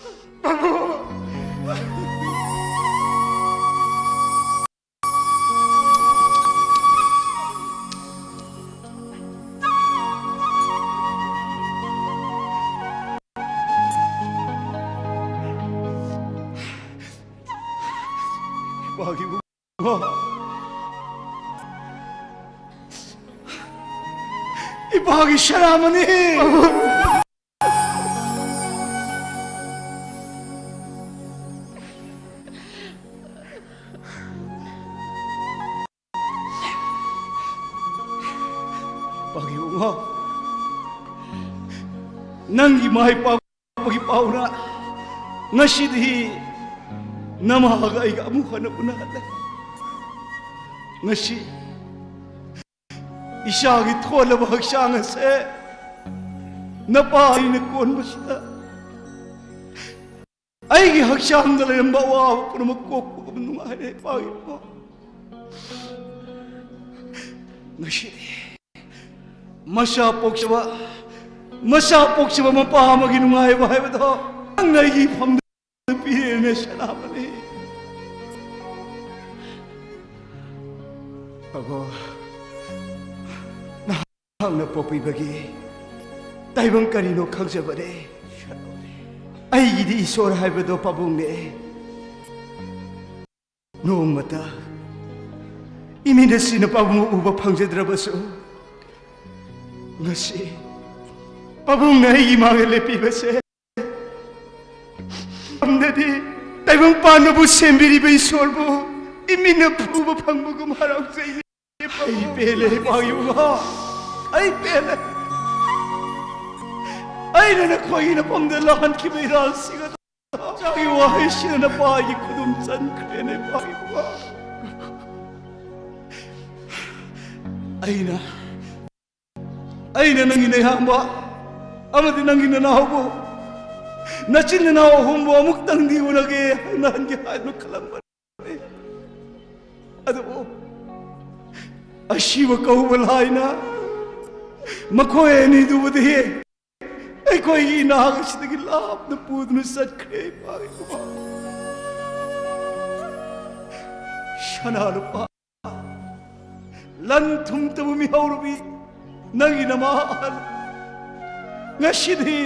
ꯏꯃꯥꯒꯤ ꯏꯕꯨꯡꯉꯣ, ꯏꯄꯥꯒꯤ ꯁꯅꯥꯃꯅꯤ꯫ ꯏꯄꯥꯒꯤ ꯏꯕꯨꯡꯉꯣ, ꯅꯪꯒꯤ ꯃꯥꯏ ꯄꯥꯛꯄꯒꯤ ꯄꯥꯎꯅ ꯉꯁꯤꯗꯤ ꯅꯃꯥꯒ ꯑꯩꯒ ꯑꯃꯨꯛ ꯍꯟꯅ ꯎꯅꯍꯜꯂꯦ꯫ ꯉꯁꯤ ꯏꯆꯥꯒꯤ ꯊꯣꯜꯂꯕ ꯍꯛꯆꯥꯡ ꯑꯁꯦ ꯅꯄꯥ ꯑꯩꯅ ꯀꯣꯟꯕꯁꯤꯗ ꯑꯩꯒꯤ ꯍꯛꯆꯥꯡꯗ ꯂꯩꯔꯝꯕ ꯑꯋꯥꯕ ꯄꯨꯝꯅꯃꯛ ꯀꯣꯛꯄꯒꯨꯝ ꯅꯨꯡꯉꯥꯏꯔꯦ, ꯏꯄꯥꯒꯤ ꯏꯄꯥ꯫ ꯉꯁꯤꯗꯤ ꯃꯆꯥ ꯄꯣꯛꯆꯕ, ꯃꯆꯥ ꯄꯣꯛꯆꯕ ꯃꯄꯥ ꯑꯃꯒꯤ ꯅꯨꯡꯉꯥꯏꯕ ꯍꯥꯏꯕꯗꯣ ꯅꯪꯅ ꯑꯩꯒꯤ ꯏꯐꯝꯗ ꯄꯤꯔꯦꯅꯦ, ꯁꯅꯥꯃꯅꯤ꯫ ꯑꯕꯣ, ꯅꯍꯥꯛꯅ ꯄꯣꯛꯄꯤꯕꯒꯤ ꯇꯥꯏꯕꯪ ꯀꯔꯤꯅꯣ ꯈꯪꯖꯕꯅꯦ꯫ ꯑꯩꯒꯤꯗꯤ ꯏꯁꯣꯔ ꯍꯥꯏꯕꯗꯣ ꯄꯥꯕꯨꯡꯅꯦ꯫ ꯅꯣꯡꯃꯇ ꯏꯃꯤꯠ ꯑꯁꯤꯅ ꯄꯥꯕꯨꯡ ꯎꯕ ꯐꯪꯖꯗ꯭ꯔꯕꯁꯨ, ꯉꯁꯤ ꯄꯥꯕꯨꯡꯅ ꯑꯩꯒꯤ ꯃꯥꯡꯗ ꯂꯦꯞꯄꯤꯕꯁꯦ, ꯑꯃꯗꯤ ꯇꯥꯏꯕꯪ ꯄꯥꯟꯕꯕꯨ ꯁꯦꯝꯕꯤꯔꯤꯕ ꯏꯁꯣꯔꯕꯨ ꯏꯃꯤꯠꯅ ꯎꯕ ꯐꯪꯕꯒꯨꯝ ꯍꯔꯥꯎꯖꯩ꯫ ꯑꯩ ꯄꯦꯜꯂꯦ, ꯏꯄꯥꯒꯤ ꯏꯕꯨꯡꯉꯣ꯫ ꯑꯩ ꯄꯦꯜꯂꯦ꯫ ꯑꯩꯅ ꯅꯈꯣꯏꯒꯤ ꯅꯐꯝꯗ ꯂꯥꯛꯍꯟꯈꯤꯕ ꯏꯔꯥꯜꯁꯤꯡ ꯑꯗꯣ ꯆꯥꯒꯤ ꯋꯥꯍꯩꯁꯤꯅ ꯅꯄꯥꯒꯤ ꯈꯨꯗꯨꯝ ꯆꯟꯈ꯭ꯔꯦꯅꯦ, ꯏꯄꯥꯒꯤ ꯕꯕꯥ꯫ ꯑꯩꯅ ꯑꯩꯅ ꯅꯪꯒꯤ ꯅꯌꯥꯝꯕ ꯑꯃꯗꯤ ꯅꯪꯒꯤ ꯅꯅꯥꯎꯕꯨ, ꯅꯆꯤꯟ ꯅꯅꯥꯎ ꯑꯍꯨꯝꯕꯨ ꯑꯃꯨꯛꯇꯪꯗꯤ ꯎꯅꯒꯦ, ꯎꯅꯍꯟꯒꯦ ꯍꯥꯏꯗꯨꯅ ꯈꯜꯂꯝꯕꯅꯤ꯫ ꯑꯗꯨꯕꯨ ꯑꯁꯤꯕ ꯀꯧꯕ ꯂꯥꯏꯅ ꯃꯈꯣꯏ ꯑꯅꯤꯗꯨꯕꯨꯗꯤ ꯑꯩꯈꯣꯏꯒꯤ ꯏꯅꯥꯛ ꯑꯁꯤꯗꯒꯤ ꯂꯥꯞꯅ ꯄꯨꯗꯨꯅ ꯆꯠꯈ꯭ꯔꯦ, ꯏꯄꯥ ꯏꯄꯨ꯫ ꯁꯅꯥ ꯂꯨꯄꯥ, ꯂꯟ ꯊꯨꯝꯇꯕꯨ ꯃꯤꯍꯧꯔꯕꯤ ꯅꯪꯒꯤ ꯅꯃꯥ ꯑꯍꯜ, ꯉꯁꯤꯗꯤ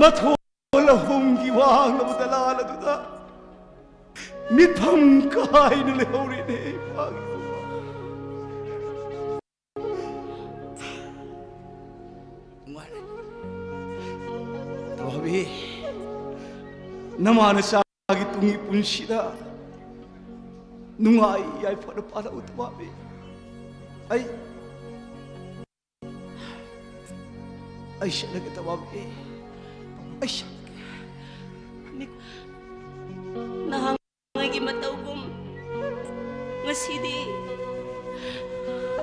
ꯃꯊꯣꯜ ꯑꯍꯨꯝꯒꯤ ꯋꯥꯡꯂꯕ ꯗꯂꯥꯜ ꯑꯗꯨꯗ ꯃꯤꯐꯝ ꯀꯥꯏꯅ ꯂꯩꯍꯧꯔꯤꯅꯦ, ꯏꯄꯥꯒꯤ ꯅꯨꯡꯉꯥꯏꯔꯦ꯫ ꯇꯋꯥꯕꯤ, ꯅꯃꯥ ꯅꯆꯥꯒꯤ ꯇꯨꯡꯒꯤ ꯄꯨꯟꯁꯤꯗ ꯅꯨꯡꯉꯥꯏ ꯌꯥꯏꯐꯅ ꯄꯥꯜꯂꯛꯎ, ꯇꯋꯥꯕꯤ꯫ ꯑꯩ, ꯑꯩ ꯆꯠꯂꯒꯦ, ꯇꯋꯥꯕꯤ꯫ ꯑꯩ ꯆꯠꯂꯒꯦ꯫ ꯅꯍꯥꯟꯒꯤ ꯃꯇꯧꯒꯨꯝ ꯉꯁꯤꯗꯤ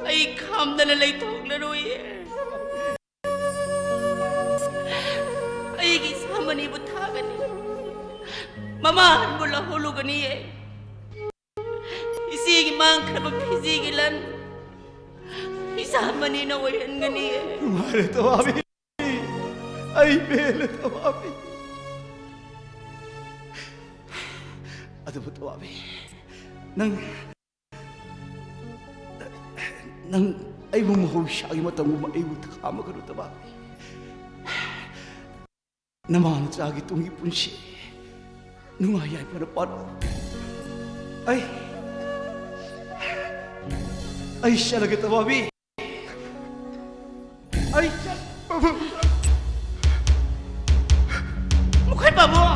ꯑꯩ ꯈꯥꯝꯗꯅ ꯂꯩꯊꯣꯛꯂꯔꯣꯏꯌꯦ꯫ ꯑꯩꯒꯤ ꯏꯆꯥ ꯃꯅꯤꯕꯨ ꯊꯥꯒꯅꯤ, ꯃꯃꯥ ꯑꯍꯟꯕꯨ ꯂꯧꯍꯧꯂꯨꯒꯅꯤꯌꯦ꯫ ꯏꯆꯦꯒꯤ ꯃꯥꯡꯈ꯭ꯔꯕ ꯐꯤꯖꯤꯒꯤ ꯂꯟ ꯏꯆꯥ ꯃꯅꯤꯅ ꯑꯣꯏꯍꯟꯒꯅꯤꯌꯦ꯫ ꯅꯨꯡꯉꯥꯏꯔꯦ, ꯇꯋꯥꯕꯤ꯫ ꯑꯩ ꯄꯦꯜꯂꯦ, ꯇꯋꯥꯕꯤ꯫ ꯑꯗꯨꯕꯨ ꯇꯋꯥꯕꯤ, ꯅꯪ, ꯅꯪ ꯑꯩꯕꯨ ꯃꯍꯧꯁꯥꯒꯤ ꯃꯇꯝꯒꯨꯝꯕ ꯑꯩꯕꯨ ꯈꯥꯝꯃꯒꯅꯨ, ꯇꯋꯥꯕꯤ꯫ ꯅꯃꯥ ꯅꯆꯥꯒꯤ ꯇꯨꯡꯒꯤ ꯄꯨꯟꯁꯤ ꯅꯨꯡꯉꯥꯏ ꯌꯥꯏꯐꯅ ꯄꯥꯜꯂꯣ꯫ ꯑꯩ, ꯑꯩ ꯆꯠꯂꯒꯦ, ꯇꯋꯥꯕꯤ꯫ ꯑꯩ ꯆꯠ-, ꯃꯈꯣꯏ ꯄꯥꯕꯨꯡ!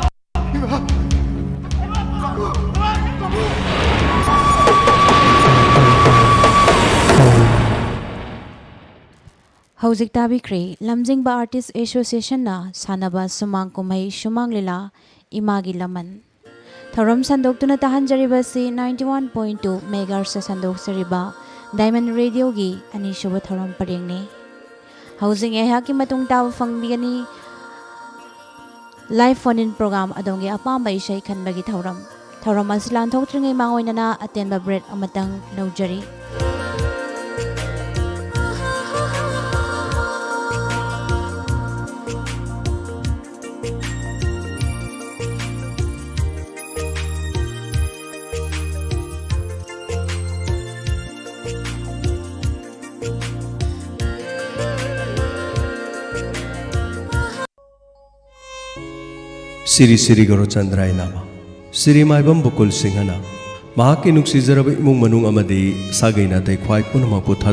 ꯍꯧꯖꯤꯛ ꯇꯥꯕꯤꯈ꯭ꯔꯦ ꯂꯝꯖꯤꯡꯕ ꯑꯥꯔꯇꯤꯁ ꯑꯦꯁꯣꯁꯤꯌꯦꯁꯟꯅ ꯁꯥꯟꯅꯕ ꯁꯨꯃꯥꯡ ꯀꯨꯝꯍꯩ ꯁꯨꯃꯥꯡ ꯂꯤꯂꯥ ꯏꯃꯥꯒꯤ ꯂꯃꯟ꯫ ꯊꯧꯔꯝ ꯁꯟꯗꯣꯛꯇꯨꯅ ꯇꯥꯍꯟꯖꯔꯤꯕꯁꯤ ninety one point two megahertz ꯁꯟꯗꯣꯛꯆꯔꯤꯕ Diamond Radio ꯒꯤ ꯑꯅꯤꯁꯨꯕ ꯊꯧꯔꯝ ꯄꯔꯦꯡꯅꯤ꯫ ꯍꯧꯖꯤꯛ ꯑꯩꯍꯥꯛꯀꯤ ꯃꯇꯨꯡ ꯇꯥꯕ ꯐꯪꯕꯤꯒꯅꯤ live phone in program ꯑꯗꯣꯝꯒꯤ ꯑꯄꯥꯝꯕ ꯏꯁꯩ ꯈꯟꯕꯒꯤ ꯊꯧꯔꯝ꯫ ꯊꯧꯔꯝ ꯑꯁꯤ ꯂꯥꯟꯊꯣꯛꯇ꯭ꯔꯤꯉꯩ ꯃꯥꯡꯑꯣꯏꯅꯅ ꯑꯇꯦꯟꯕ break ꯑꯃꯇꯪ ꯂꯧꯖꯔꯤ꯫ ꯁꯤꯔꯤ ꯁꯤꯔꯤ ꯒꯣꯔꯣꯆꯟꯗ꯭ꯔꯥꯏ ꯅꯥꯃ꯫ ꯁꯤꯔꯤ ꯃꯥꯏꯕꯝ ꯕꯨꯀꯨꯜ ꯁꯤꯡꯍꯅ ꯃꯍꯥꯛꯀꯤ ꯅꯨꯡꯁꯤꯖꯔꯕ ꯏꯃꯨꯡ ꯃꯅꯨꯡ ꯑꯃꯗꯤ ꯁꯥꯒꯩ ꯅꯥꯇꯩ ꯈ꯭ꯋꯥꯏ ꯄꯨꯝꯅꯃꯛꯄꯨ ꯊꯥꯗꯣꯛ